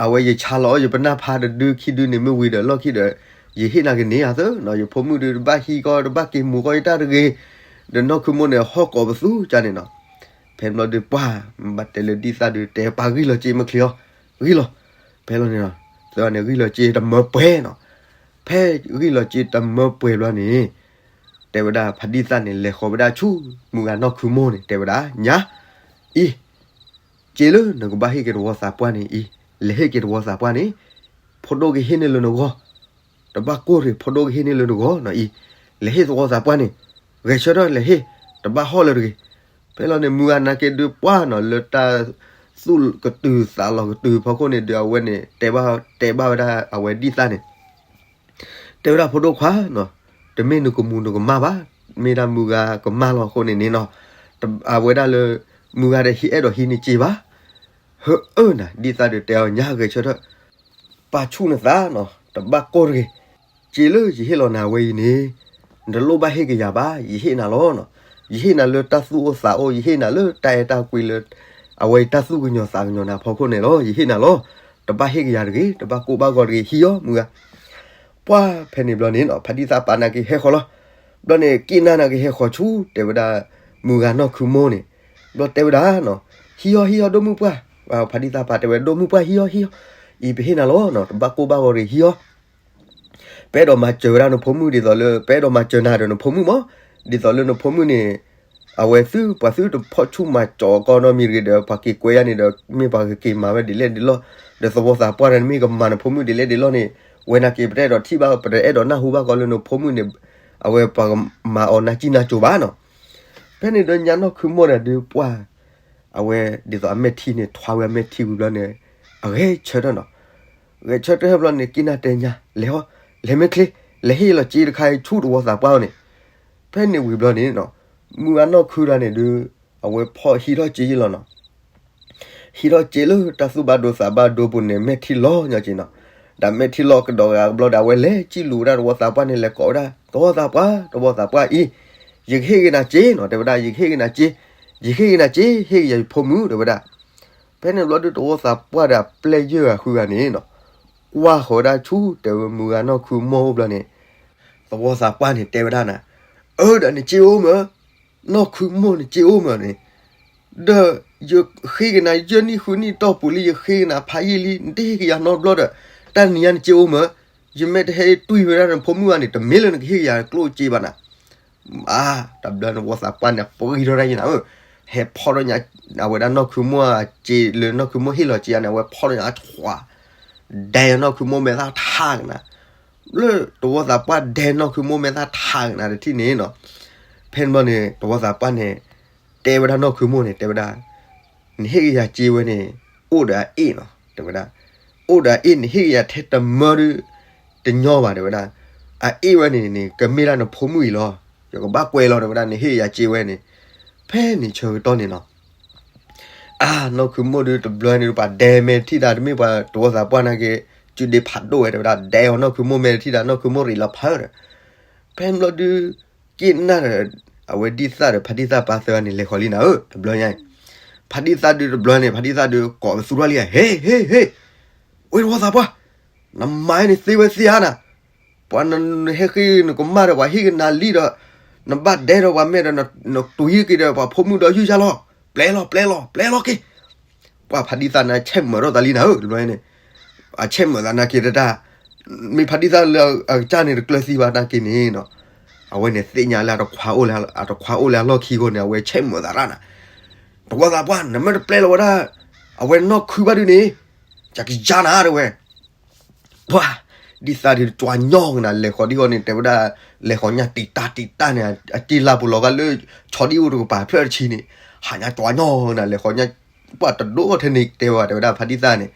အဝဲယဆါလီၤ ယပနၢ်ဖးတဒုခံဒုန့ၣ်မ့ၢ်ဝံၤဒီးလီၢ်ခံဒီး ယဟ့ၣ်နၤကန့ၢ်အသၢနီၤ, ယဖိမုၣ်ဒုးတဘၣ်ဟံးကီၢ် တဘၣ်က့ၤမူၤကီၢ်ယတၢ်တဂ့ၤ, ဒီးနီၢ်ခုမိၢ်န့ၣ် ဟီၣ်ကိးပသူကန့ၣ်နီၤ. ဖဲဘျီဒုးပှၢ် မ့ၢ်ဘၣ်တဲလၢဒံၣ်သၣ်ဒုး တဲပၢ်ဂံၢ်လီၤစ့မ့ၢ်ချ့အီၤ, ဂံၢ်လီၤ. ဖဲလီၤန့ၣ်နီၤ, သၢဂၤန့ၣ်ဂံၢ်လီၤစ့တမၢပှဲၤနီၤ. ဖဲဂံၢ်လီၤစ့တမၢပှဲၤဘျီန့ၣ် တဲဝဲဒၣ်ဖါဒံၣ်သၣ်န့ၣ် လဲၤဃီၤဝဲဒၣ်ဆူ မုၢ်ဂၤနီၢ်ခုမိၢ်န့ၣ် တဲဝဲဒၣ် ညါအံၤ စ့လၢနကဘၣ်ဟ့ၣ်က့ၤတဝီသးပှၢ်န့ၣ်အံၤ, လဲၤဟ့ၣ်က့ၤတဝီသးပှၢ်န့ၣ်, ဖ ဖိဒိၣ်ကဟ့ၣ်န့ၢ်လၢနဂီၢ်, တဘၣ်ကိၢ်တဂ့ၤ, ဖိဒိၣ်ကဟ့ၣ်န့ၢ်လၢနဂီၢ်နီၤအံၤ, လဲၤဟ့ၣ်သဝီသးပှၢ်န့ၣ်, ဂဲၤဆၢထၢၣ်လဲၤဟ့ၣ်, တဘၣ်ဟီၣ်လၢၤတဂ့ၤ. ဖဲလီၤန့ၣ် မုၢ်ဂၤနာ်က့ဒုးပှၢ်နီၤ လၢတၢ်သူၣ်ကတုၤသးလီၤကတုၤဖီခိၣ်န့ၣ်ဒီး အဝဲန့ၣ် တဲဘၣ် တဲဘၣ်ဝဲဒၣ်အဝဲဒံၣ်သၣ်န့ၣ် တဲဝဲဒၣ်ဖိဒိၣ်ခွါနီၤ, တမ့ၢ်နကမူၤနကမၣ်ဘၣ်, မ့ၢ်ဒၣ်မုၢ်ဂၤကမၣ်လီၤအဃိန့ၣ်န့ၣ်နီၤ, အဝဲဒၣ်လၢ မုၢ်ဂၤဒီးဟံးအဲၣ်ဒိးဟံးန့ၢ်စ့ဘၣ်. ဟၢအၢနၤ ဒံၣ်သၣ်ဒုးတဲအီၤ ညါဂဲၤဆၢထၢၣ်, ပာ်ဆူၣ်နသးနီၤ, တဘၣ်ကိၢ်တဂ့ၤ. စ့လၢယဟ့ၣ်လီၤနၤဝဲအံၤန့ၣ် နတလိၣ်ဘၣ်ဟ့ၣ်ကယၤဘၣ်, ယဟ့ၣ်နၤလီၤနီၤ. ယဟ့ၣ်နၤလၢတၢ်သူၣ်အိၣ်သးအိၣ်, ယဟ့ၣ်နၤလၢတၢ်အဲၣ်တၢ်ကွံလၢ အဝဲအံၤတၢ်သူၣ်ကညီၤသးကညီၤနၤဖီခိၣ်န့ၣ်လီၤ. ယဟ့ၣ်နၤလီၤ. တဘၣ်ဟ့ၣ်ကယၤတဂ့ၤ, တဘၣ်ကိၢ်ဘၣ်ဂီၤတဂ့ၤ, ဟံးအီၤမုၢ်ဂၤ. ပှၢ်ဖဲန့ၣ်ဘျီန့ၣ်နီၤ ဖါဒံၣ်သၣ်ပာ်နာ်က့ဟဲဃီၤလီၤ. ဘျီန့ၣ် က့ၣ်နၢ်နာ်က့ဟဲဃီၤဆူ တဲဝဲဒၣ် မုၢ်ဂၤနီၢ်ခုမိၢ်န့ၣ်, ဘျီတဲဝဲဒၣ်နီၤ, ဟံးအီၤ ဟံးအီၤ ဒိၣ်မုၢ်ပှၢ်. ဖါဒံၣ်သၣ်ပာ်တဲဝဲ ဒိၣ်မုၢ်ပှၢ် ဟံးအီၤ ဟံးအီၤ, အံၤပဟ့ၣ်နၤလီၤနီၤ, တဘၣ်ကိၢ်ဘၣ်ဂီၤတဂ့ၤ ဟံးအီၤ. ပအဲၣ်ဒိးမၤစၢၤဝဲဒၣ်နဖိမုၣ်ဒ်သိးလၢ ပအဲၣ်ဒိးမၤစၢၤနၤဒီးနဖိမုၣ်မး, ဒ်သိးလၢနဖိမုၣ်န့ၣ် အဝဲသုပှၤသုတဖီၣ်ဆူၣ်မၤကၠီၤကီနီတမံၤတဂ့ၤဒီး ပှၤက့ၤကွဲယါန့ၣ်ဒီး မ့ၢ်ပှၤကက့ၤမၤဝဲဒ်လဲၣ်ဒ်လဲၣ်, ဒီးသဝီသးပှၢ်တဂၤ မ့ၢ်ကမၤနဖိမုၣ်ဒ်လဲၣ်ဒ်လဲၣ်န့ၣ်, ဝဲနာ်က့ပတအဲၣ်ဒိးထံၣ်ဘၣ် ပတအဲၣ်ဒိးနၢ်ဟူဘၣ်ကီးလၢနဖိမုၣ်န့ၣ် အဝဲပှၤမၤအီၤနါစံၣ်နါစိၤဘၣ်နီၤ. ဖဲန့ၣ်ဒီးညါနီၢ်ခုမိၢ်တဂၤဒုးပှၢ် အဝဲဒ်သိးအမဲာ်ထံန့ၣ် ထွါဝဲအမဲာ်ထံဝံၤဘျီန့ၣ် အဂဲၤဆၢထၢၣ်နီၤ. ဂဲၤဆၢထၢၣ်ဘျီန့ၣ် က့ၣ်နၢ်တဲညါ လဲၤဟီ, လဲၤမ့ၢ်ချ့, လဲၤဟ့ၣ်လီၤစ့တခါအံၤဆူတဝီသးပှၢ်အအိၣ်န့ၣ်. ဖဲန့ၣ်ဝံၤဘျီန့ၣ်နီၤ မုၢ်ဂၤနီၢ်ခုတဂၤန့ၣ်ဒုး အဝဲဖီၣ်ဟံးထီၣ်စ့ယ့ၢ်လီၤနီၤ. ဟံးထီၣ်စ့လၢတၢ်သူၣ်ဘၣ်ဒိသးဘၣ်ဒိပူၤန့ၣ် မဲာ်ထံလီၤညီက့နီၤ. ဒီးမဲာ်ထံလီၤကဒီးဂၤဘျီဒီး အဝဲလဲၤစံၣ်လူၤဝဲဒၣ်တဝီသးပှၢ်န့ၣ် လဲၤကိးဝဲဒၣ် တဝီသးပှၢ်, တဝီသးပှၢ်အံၤ, ယကဟ့ၣ်က့ၤနၤစ့နီၤ တဲဝဲဒၣ်, ယကဟ့ၣ်က့ၤနၤစ့, ယဟ့ၣ်က့ၤနၤစ့, ဟ့ၣ်က့ၤယဖိမုၣ်တဲဝဲဒၣ်. ဖဲန့ၣ်ဘျီဒုးတဝီသးပှၢ်ဒီးအပျဲၢ်ယဲၢ်ဂၤဃုဂၤန့ၣ်နီၤ ကွၢ်ဃီၤဝဲဒၣ်ဆူ တဲဝဲမုၢ်ဂၤနီၢ်ခုမိၢ်အိၣ်ဘျီန့ၣ် သဝီသးပှၢ်န့ၣ်တဲဝဲဒၣ်နၤ, အၢ ဒီးနစ့အိၣ်မး, နီၢ်ခုမိၢ်နစ့အိၣ်မးန့ၣ်, ဒီးယဃ့က့ၤနၤ ယဲၢ်နံၣ်ဃုနံၣ်တီၢ်ပူၤလံ ယဃ့က့ၤနၤဖးယံာ်လံ နတဟ့ၣ်က့ၤယၤနီတဘျီဒီး တၢ်နံၤညါနစ့အိၣ်မး, ယမ့ၢ်တဟဲတွံၢ်ဝဲဒၣ်နဖိမုၣ်ဘၣ်န့ၣ် တမ့ၢ်လၢနကဟ့ၣ်က့ၤယၤကျိၣ်စ့ဘၣ်နၤ. အါ တဘျီန့ၣ်သဝီသးပှၢ်န့ၣ် ပှံၤထီၣ်တၢ်ယံၤနၤဧၢ, ဟဲဖီၣ်ထီၣ်ညါ အဝဲဒၣ်နီၢ်ခုမိၢ်အစ့လၢနီၢ်ခုမိၢ်ဟ့ၣ်လီၤစ့ယၤန့ၣ် အဝဲဖီၣ်ထီၣ်ညါအထွး ဒဲနီၢ်ခုမိၢ်မဲာ်သၣ်ထးကနၤ, လၢတဝီသးပှၢ်ဒဲနီၢ်ခုမိၢ်မဲာ်သၣ်ထးကနၤတထံၣ်န့ၣ်နီၤ. ဖဲန့ၣ်ဘျီန့ၣ် တဝီသးပှၢ်န့ၣ် တဲဝဲဒၣ်နီၢ်ခုမိၢ်န့ၣ် တဲဝဲဒၣ်, နဟ့ၣ်က့ၤယၤစ့ဝဲန့ၣ် အိၣ်ဒီးအအ့ၣ်နီၤ တဲဝဲဒၣ်, အိၣ်ဒီးအအ့ၣ် နဟ့ၣ်က့ၤယၤထဲတမၢဒုး တညီဘၣ်တဲဝဲဒၣ်, အအ့ၣ်ဝဲန့ၣ်န့ၣ် ကမ့ၢ်ဒၣ်နဖိမုၣ်အံၤလီၤ, ယကဘၣ်ကွဲးလီၤတဲဝဲဒၣ် နဟ့ၣ်က့ၤယၤစ့ဝဲန့ၣ်. ဖဲန့ၣ်ဆၢကတီၢ်န့ၣ်နီၤ အါ နီၢ်ခုမိၢ်ဒုးတဘျီန့ၣ် ပှၤဒဲမဲာ်ထံၣ်တၢ် တမ့ၢ်ပှၤတဝီသးပှၢ်နာ်က့ စုဒ့ဖးဒိၣ်ဝဲတဲဝဲဒၣ် ဒဲအီၤနီၢ်ခုမိၢ်မဲာ်ထံၣ်တၢ် နီၢ်ခုမိၢ်ရံးလီၤဖးဒီး ဖဲန့ၣ်ဘျီဒုး က့ၣ်နၢ်ဒီး အဝဲဒံၣ်သၣ်ဒီး ဖါဒံၣ်သၣ်ပာ်သၢဂၤန့ၣ် လဲၤဃီၤလံနၤဧၢ တဘျီညါအံၤ, ဖါဒံၣ်သၣ်ဒုးတဘျီန့ၣ် ဖါဒံၣ်သၣ်ဒုးကိးပသူထီၣ်လံ ဟ့ ဟ့ ဟ့ ဝဲတဝီသးပှၢ်, နမၤန့ၣ်သ့ဝဲသ့ဧါနၤ ပှၤနဟဲဃ့နကမၢ်ဒီး ပှၤဟ့ၣ်ကနၤလံဒီး နဘၣ်ဒဲဒီးပှၤမဲာ်ဒီး နတွံၢ်က့ၤဒီးပှၤဖိမုၣ်ဒီးယုၢ်ယါလီၤ, ပျဲလီၤ ပျဲလီၤ ပျဲလီၤက့ၤ. ပှၤဖါဒံၣ်သၣ်န့ၣ် ဆဲးမုာ်ထီၣ်သးလံနၤဧၢ တဘျီန့ၣ်, အဆဲးမုာ်သးနာ်က့တတၢ်, မ့ၢ်ဖါဒံၣ်သၣ်လၢအကစၢ်န့ၣ်တကျၢၤသံဘၣ်နာ်က့န့ၣ်နီၤ, အဝဲန့ၣ်သ့ၣ်ညါလၢအတခွါအိၣ်လၢအလီၢ်ခံအဃိန့ၣ် အဝဲဆဲးမုာ်သးရၣ်နၤ, တဝီသးပှၢ် နမ့ၢ်တပျဲလီၤဝဲဒၣ် အဝဲနီၢ်ခုဘၣ်ဒုးန့ၣ် ယကယါနၤတဲဝဲ ပှၤ ဒံၣ်သၣ်ဒုး ကၠွၤညီကနၤ လဲၤဃီၤဒံၣ်ဃီန့ၣ် တဲဝဲဒၣ် လဲၤဃီၤညါတံာ်တာ်တံာ်တာ်န့ၣ် အစ့လၢ်ပူၤလီၤဂာ်လၢ ဆီဒံၣ်အိၣ်တကပၤဖျၢၣ်တဆံန့ၣ် ဟးညါကၠွၤညီကနၤ လဲၤဃီၤညါ ပှၤတဒိၣ်ထဲန့ၣ်တဲဝဲ တဲဝဲဒၣ်ဖါဒံၣ်သၣ်န့ၣ်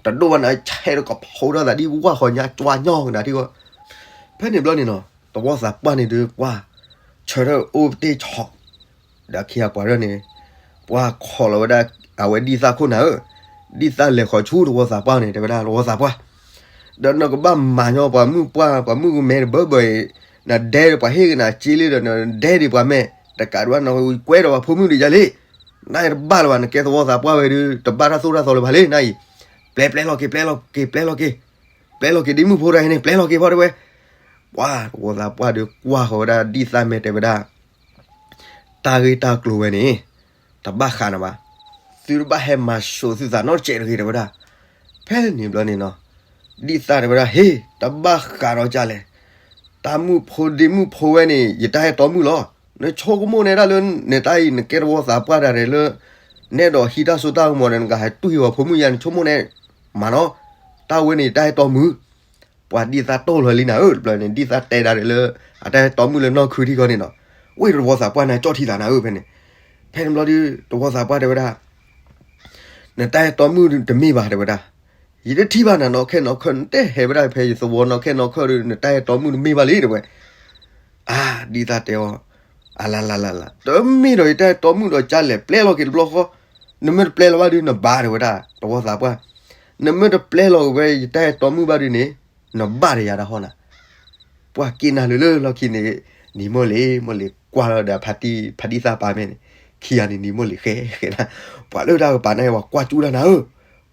တဒိၣ်ဘၣ်န့ၣ် ဆဲးတကဖီထီၣ်သးဒ်ဝၢ်ဃီၤညါ ကၠွၤညီကနၤထံဃီ ဖဲန့ၣ်ဘျီန့ၣ်နီၤ သဝီသးပှၢ်န့ၣ်ဒုး ပှၤ ဆၢထၢၣ်အိၣ်တ့ၢ်ဆီ ဒီးခံဂၤပှၤဒၣ်န့ၣ် ပှၤခိးလီၤဝဲဒၣ် အဝဲဒံၣ်သၣ်ခိၣ်နၤဧၢ, ဒံၣ်သၣ်လဲၤဃီၤဆူတဝီသးပှၢ်န့ၣ် တဲဝဲဒၣ်တဝီသးပှၢ်, ဒီးနကဘၣ်မၤညီပှၤမုၣ်ပှၢ် ပှၤမုၣ်ကမဲတဘၢဘၢအံၤ, နဒဲဒီးပှၤဟ့ၣ်ကနၤစ့လံဒီး နဒဲဒံးပှၤမဲာ် တကးဒံးဘၣ် နကွဲဒီးပှၤဖိမုၣ်ဒံးယါလံ, နတဘၣ်လၢၤဘၣ် နကဲသဝီသးပှၢ်ဝဲဒုး တဘၣ်တၢ်သိၣ်တၢ်သီလၢၤဘၣ်လံ နအံၤ, ပျဲပျဲလီၤက့ၤ ပျဲလီၤက့ၤ ပျဲလီၤက့ၤ, ပျဲလီၤက့ၤဒ်မုၣ်ဖိတဂၤန့ၣ် ပျဲလီၤက့ၤဖီတဲဝဲ, ပှၤတဝီသးပှၢ်ဒုးကွၢ်ဃီၤဝဲဒၣ်ဒံၣ်သၣ်မဲာ်တဲဝဲဒၣ် တၢ်ဂ့ၢ်တၢ်ကျိၤဝဲန့ၣ် တဘၣ်ဃးနၤဘၣ်. သုတဘၣ်ဟဲမၤစိာ်သုသးနီတစဲးတဂ့ၤ တဲဝဲဒၣ်. ဖဲန့ၣ်ဘျီန့ၣ်နီၤ, ဒံၣ်သၣ်တဲဝဲဒၣ် ဟ့ၣ် တဘၣ်ဃးဒီးကလဲၣ်. တၢ်မုၣ်ဖိဒ့မုၣ်ဖိဝဲန့ၣ် ယတၢ်ဟဲတီမုၣ်လီၤ. နဆိကမိၣ်န့ၣ်ဒၣ်လၢ နတၢ်အံၤ နကဲတဝီသးပှၢ်တၢ်ရဲၣ်လၢ နအဲၣ်ဒိးဟံးတၢ်စိတၢ်ကမီၤဒီး နကဟဲတွံၢ်ဝဲဖိမုၣ်ယါ နဆိကမိၣ်န့ၣ် မၤနီၤ. တၢ်ဝဲန့ၣ်ယတၢ်အဲၣ်တီမုၣ်. ပှၤဒ်သးတိၢ်လီၤလံနၤဧၢ, တဘျီန့ၣ် ဒ်သးတဲဒၣ်ဒီးလၢ အတၢ်အဲၣ်တီမုၣ်လၢနီၢ်ခုထံဃီန့ၣ်နီၤ. ဝဲတဝီသးပှၢ်န့ၣ်ကၠီၣ်ထံသးနၤဧၢ ဖဲန့ၣ်. ဖဲန့ၣ်ဘျီဒီး တဝီသးပှၢ်တဲဝဲဒၣ် နတၢ်အဲၣ်တီမုၣ်တမ့ၢ်ဘၣ် တဲဝဲဒၣ်. ယတထံၣ်ဘၣ်နၤနီၢ်ခဲနီၢ်ခီ, နတဟဲဝဲဒၣ်ဖဲယသဝီနီၢ်ခဲနီၢ်ခီဒီး နတၢ်အဲၣ်တီမုၣ်တမ့ၢ်ဘၣ်လံ တဲဝဲ. အါ ဒ်သးတဲအီၤ, အလလလလ, တမ့ၢ်ဒီးယတၢ်အဲၣ်တီမုၣ်ဒီးကလဲၣ်, ပျဲလီၤက့ၤတဘျီဃီ, နမ့ၢ်တပျဲလီၤဘၣ်ဒီးနဘၣ် တဲဝဲဒၣ် တဝီသးပှၢ်. နမ့ၢ်တပျဲလီၤဝဲယတၢ်အဲၣ်တီမုၣ်ဘၣ်ဒီးန့ၣ် နဘၣ်ဒီးယၤတၢ်ဟီနၤ. ပှၤက့နၤလၢလၢလီၢ်ခံန့ၣ် နံၤမိၢ်လ့ၤ မိၢ်လ့ၤကွၢ်လီၤဒီး ဖါတံၢ်သးပၢ်မဲာ်န့ၣ်, ခံဂၤန့ၣ် နံၤမိၢ်လ့ၤဃဲဃဲ, ပှၤလၢတၢ်ကပၤန့ၣ် ပှၤကွၢ်ကၠူၣ်တၢ်နၤဧၢ,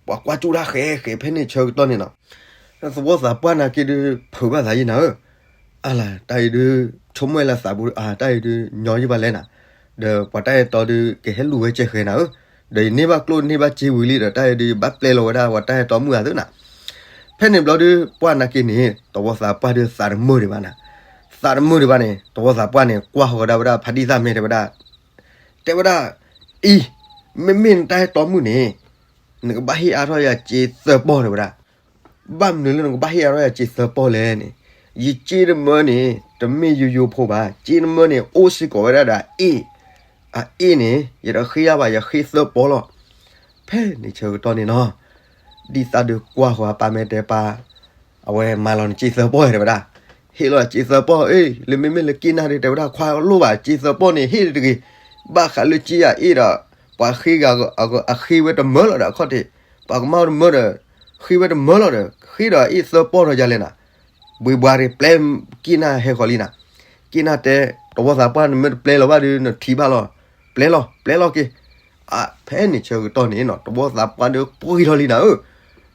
ပှၤကွၢ်ကၠူၣ်တၢ်ဃဲဃဲ ဖဲန့ၣ်ဆၢကတီၢ်န့ၣ်နီၤ. သဝီသးပှၢ်နာ်က့ဒီး ဖုးဘၣ်သးယံၤနၤဧၢ, အလၤ တၢ်အံၤဒုး ဆိကမိၣ်လၢသးပူၤ အါ တၢ်အံၤဒုး ညီယံၤဘၣ်လဲၣ်နၤ, ဒီးပှၤတၢ်အဲၣ်တီဒုး ကဟဲလူၤဝဲကဲဃဲနၤဧၢ, ဒီးယန့ၢ်ဘၣ်ကျိၣ်န့ၢ်ဘၣ်စ့ဝံၤလံဒီး တၢ်အံၤဒုး ယဘၣ်ပျဲလီၤဝဲဒၣ်ပှၤတၢ်အဲၣ်တီမုၣ်ဧါသ့နၤ. ဖဲန့ၣ်ဘျီဒီး ပှၢ်နာ်က့န့ၣ် တဝီသးပှၢ်ဒီးသးတမုာ်ဒံးဘၣ်နၤ, သးတမုာ်ဒံးဘၣ်န့ၣ် တဝီသးပှၢ်န့ၣ် ကွၢ်ဃီၤဒၣ်ဝဲဒၣ် ဖါတံၢ်သးမဲာ် တဲဝဲဒၣ်, တဲဝဲဒၣ်, အံၤ, မ့မ့ၢ်နတၢ်အဲၣ်တီမုၣ်န့ၣ် နကဘၣ်ဟ့ၣ်အါထီၣ်ယၤစ့သၢပီၢ် တဲဝဲဒၣ်. ဘၣ်မနုၤလၢနကဘၣ်ဟ့ၣ်အါထီၣ်ယၤစ့သၢပီၢ်လဲၣ်န့ၣ်, ယစ့တမၢန့ၣ် တမ့ၢ်ယိယိဖိဘၣ်, စ့တမၢန့ၣ် အိၣ်စ့ၢ်ကီးဝဲဒၣ်ဒီးအအ့ၣ်, အအ့ၣ်န့ၣ် ယတဃ့အါဘၣ် ယဃ့သၢပီၢ်လီၤ. ဖဲန့ၣ်ဆၢကတီၢ်န့ၣ်နီၤ, ဒ်သးဒုးကွၢ်ဃီၤအပၢ်မဲာ်တဲပၢ်, အဝဲမၤလီၤနစ့သၢပီၢ် တဲဝဲဒၣ်, ဟ့ၣ်လီၤစ့သၢပီၢ်, အ့ၣ် လၢမ့မ့ၢ်လၢက့နၢ်ဒီး တဲဝဲဒၣ် ခွါလိၣ်ဘၣ် စ့သၢပီၢ်န့ၣ် ဟ့ၣ်တဂ့ၤ, ဘၣ်ဃးလၢစ့အအ့ၣ်ဒီး ပှၤဃ့ဂၤအဃ့ဝဲတမၢလီၤဒီးအခီၣ်ထံး, ပှၤကမၣ်တမၢဒီး ဃ့ဝဲတမၢလီၤဒီး ဃ့ဒီးအအ့ၣ်သၢပီၢ်ထီၣ်ယၤလဲၣ်နၤ. ဘှ့ဘှါရ့ ပျဲက့နၢ်ဟဲဃီၤလံနၤ. က့နၢ်တဲ တဝီသးပှၢ် နမ့ၢ်တပျဲလီၤဘၣ်ဒီး နထံၣ်ဘၣ်လီၤ, ပျဲလီၤ ပျဲလီၤက့ၤ. ဖဲန့ၣ်ဆၢကတီၢ်န့ၣ်နီၤ တဝီသးပှၢ်ဒီးပှံၢ်ထီၣ်လံနၤဧၢ,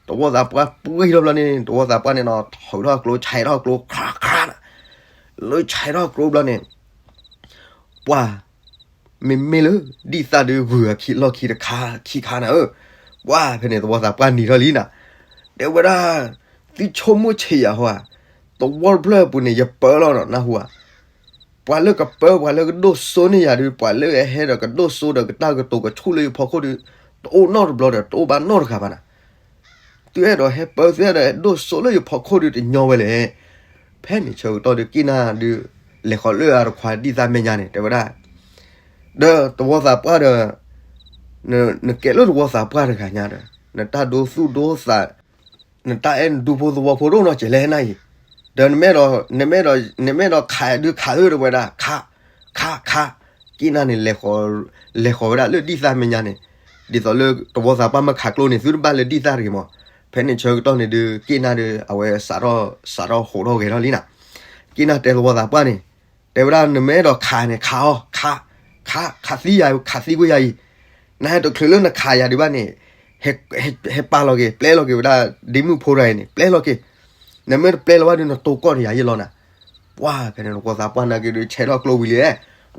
တဝီသးပှၢ်ပှံၢ်ထီၣ်ဘျီန့ၣ် တဝီသးပှၢ်န့ၣ်နီၤ ထုးထီၣ်ကျိ ဆဲးထီၣ်ကျိ ခရးခရးနၤ, လၢဆဲးထီၣ်ကျိဘျီန့ၣ် ပှၤ မ့မ့ၢ်လၢ ဒ်သးဒုးဂုၤအခံလီၢ်ခံတခါခံခါနၤဧၢ, ပှၤဖဲန့ၣ် တဝီသးပှၢ်နံၤထီၣ်လံနၤ, တဲဝဲဒၣ်, သုဆိကမိၣ်ဆံးယၤဟီဧါ, သဝီတဖျၢၣ်အပူၤန့ၣ် ယပၢလီၤဒီး နၢ်ဟူဧါ, ပှၤလၢကပၢ ပှၤလၢကဒိၣ်စိန့ၢ်ယၤဒုး ပှၤလၢအဟဲဒီးကဒိၣ်စိဒီးကတၢ်ကတိၤကဆူၣ်လၢယဖီခိၣ်ဒုး တအိၣ်နီတဘျီဒီး တအိၣ်ဘၣ်နီတဂၤဘၣ်နၤ. သုအဲၣ်ဒိးဟဲပၢ သုအဲၣ်ဒိးဟဲဒိၣ်စိလၢယဖီခိၣ်ဒုး တညီဝဲလဲၣ်. ဖဲန့ၣ်ဆၢကတီၢ်ဒုး က့နၢ်ဒုး လဲၤဃီၤလၢအတခွါဒ်သးမဲာ်ညါန့ၣ် တဲဝဲဒၣ်, ဒီးတဝီသးပှၢ်ဒီး နကဲလၢတဝီသးပှၢ်တဂၤညါဒီး နတၢ်ဒိသူၣ်ဒိသး နတၢ်အဲၣ်နဒူဖိသဝီဖိတအိၣ်နီတစဲးလဲၣ်နၤအံၤ, ဒီး နမ့ၢ်ဒီးခးဒုးခးဧၢ တဲဝဲဒၣ်, ခး, ခး, ခး, က့နၢ်န့ၣ် လဲၤဃီၤဝဲဒၣ်လၢဒ်သးမဲာ်ညါန့ၣ်, ဒ်သိးလၢတဝီသးပှၢ်မ့ၢ်ခးကျိန့ၣ် သုတဘၣ်လၢဒ်သးတဂ့ၤမး. ဖဲန့ၣ်ဆၢကတီၢ်န့ၣ်ဒုး က့နၢ်ဒီး အဝဲစးထီၣ်ဟးထီၣ်ဂဲၤထီၣ်လံနၤ. က့နၢ်တဲတဝီသးပှၢ်န့ၣ်, တဲဝဲဒၣ် နမ့ၢ်အဲၣ်ဒိးခးန့ၣ် ခးအီၤ, ခး, ခး, ခးသံယၤ ခးသံကွံာ်ယၤအံၤ, နဟဲတချုးလၢနခးယၤဒံးဘၣ်န့ၣ် ဟဲပာ်လီၤက့ၤ ပျဲလီၤက့ၤဝဲဒၣ် ဒ့မုၣ်ဖိတဂၤအံၤန့ၣ် ပျဲလီၤက့ၤ, နမ့ၢ်တပျဲလီၤဘၣ်ဒီး နတိၤကီၢ်တယၤယဲလီၤနၤ. ပှၤဖဲန့ၣ် တဝီသးပှၢ်နာ်က့ဒုး ဆဲးထီၣ်ကျိ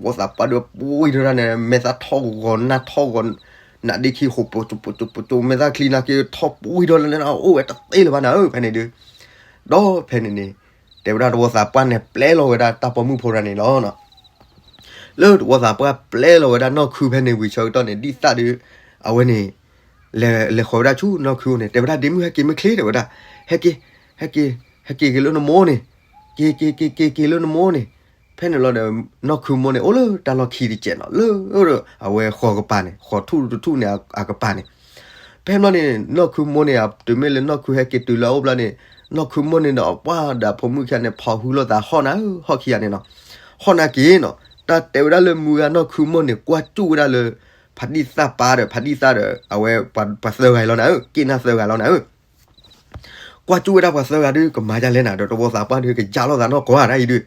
ဝံၤလံ, တဝီသးပှၢ်ဒီးပှံၢ်ထီၣ်ဒၣ်န့ၣ် မဲာ်သၣ်ထီၣ်ဂီၤနၢ်ထီၣ်ဂီၤ, နးဒ့ခံဃိး ပစိၤပစိၤပစိၤ မဲာ်သၣ်ချံနာ်က့ထီၣ်ပှံၢ်ထီၣ်လၢန့ၣ် အိၣ်ဝဲတသ့လၢၤဘၣ်နၤဧၢ ဖဲန့ၣ်ဒုး, ဒီးဖဲန့ၣ်န့ၣ် တဲဝဲဒၣ်တဝီသးပှၢ်န့ၣ် ပျဲလီၤဝဲဒၣ်တၢ်ပိာ်မုၣ်ဖိတဂၤန့ၣ်လီၤ. လၢတဝီသးပှၢ်ပျဲလီၤဝဲဒၣ်နီၢ်ခုဖဲန့ၣ်ဝံၤဆၢကတီၢ်န့ၣ် ဒ်သးဒုး အဝဲန့ၣ် လဲၤဃီၤဝဲဒၣ်ဆူနီၢ်ခုအိၣ်န့ၣ် တဲဝဲဒၣ် ဒ့မုၣ်ဟဲက့ၤမ့ၢ်ချ့ တဲဝဲဒၣ်, ဟဲက့ၤ, ဟဲက့ၤ, ဟဲက့ၤက့ၤလၢနမိၢ်န့ၣ်, က့ၤက့ၤက့ၤက့ၤက့ၤလၢနမိၢ်န့ၣ်. ဖဲန့ၣ်လီၤဒီး နီၢ်ခုမိၢ်န့ၣ် အိၣ်လၢတၢ်လီၢ်ခံတစဲးနီၤ လၢအဝဲဃီၤကပၤန့ၣ် ဃီၤထူၣ်တထူၣ်န့ၣ်အကပၤန့ၣ် ဖဲန့ၣ်လီၤန့ၣ် နီၢ်ခုမိၢ်န့ၣ် တုၤမ့ၢ်လၢနီၢ်ခုဟဲက့ၤတုၤလၢအအိၣ်ဘျီန့ၣ် နီၢ်ခုမိၢ်န့ၣ်ဒီး ပှၤဒီးဖိမုၣ်ခံဂၤန့ၣ် ဖီၣ်ဟုလိာ်သးဟီၣ်နၤဧၢ ဟီၣ်ခံဂၤန့ၣ်နီၤ. ဟီၣ်နာ်က့နီၤ တၢ်တဲဝဲဒၣ်လၢမုၢ်ဂၤနီၢ်ခုမိၢ်န့ၣ် ကွၢ်ကၠူၣ်ဝဲဒၣ်လၢ ဖါတံၢ်သၣ်ပၢ်ဒီး ဖါတံၢ်သၣ်ဒီး အဝဲပှၤသၢဂၤအံၤလီၤနၤဧၢ က့နၢ်သၢဂၤလီၤနၤဧၢ ကွၢ်ကၠူၣ်ဝဲဒၣ်ပှၤသၢဂၤဒုး ကမၤဒ်လဲၣ်နၤ ဒီးတဝီသးပှၢ်ဒုး ကယၢ်လိာ်သးနီၢ်ကီၢ်တၢ်အံၤဒုး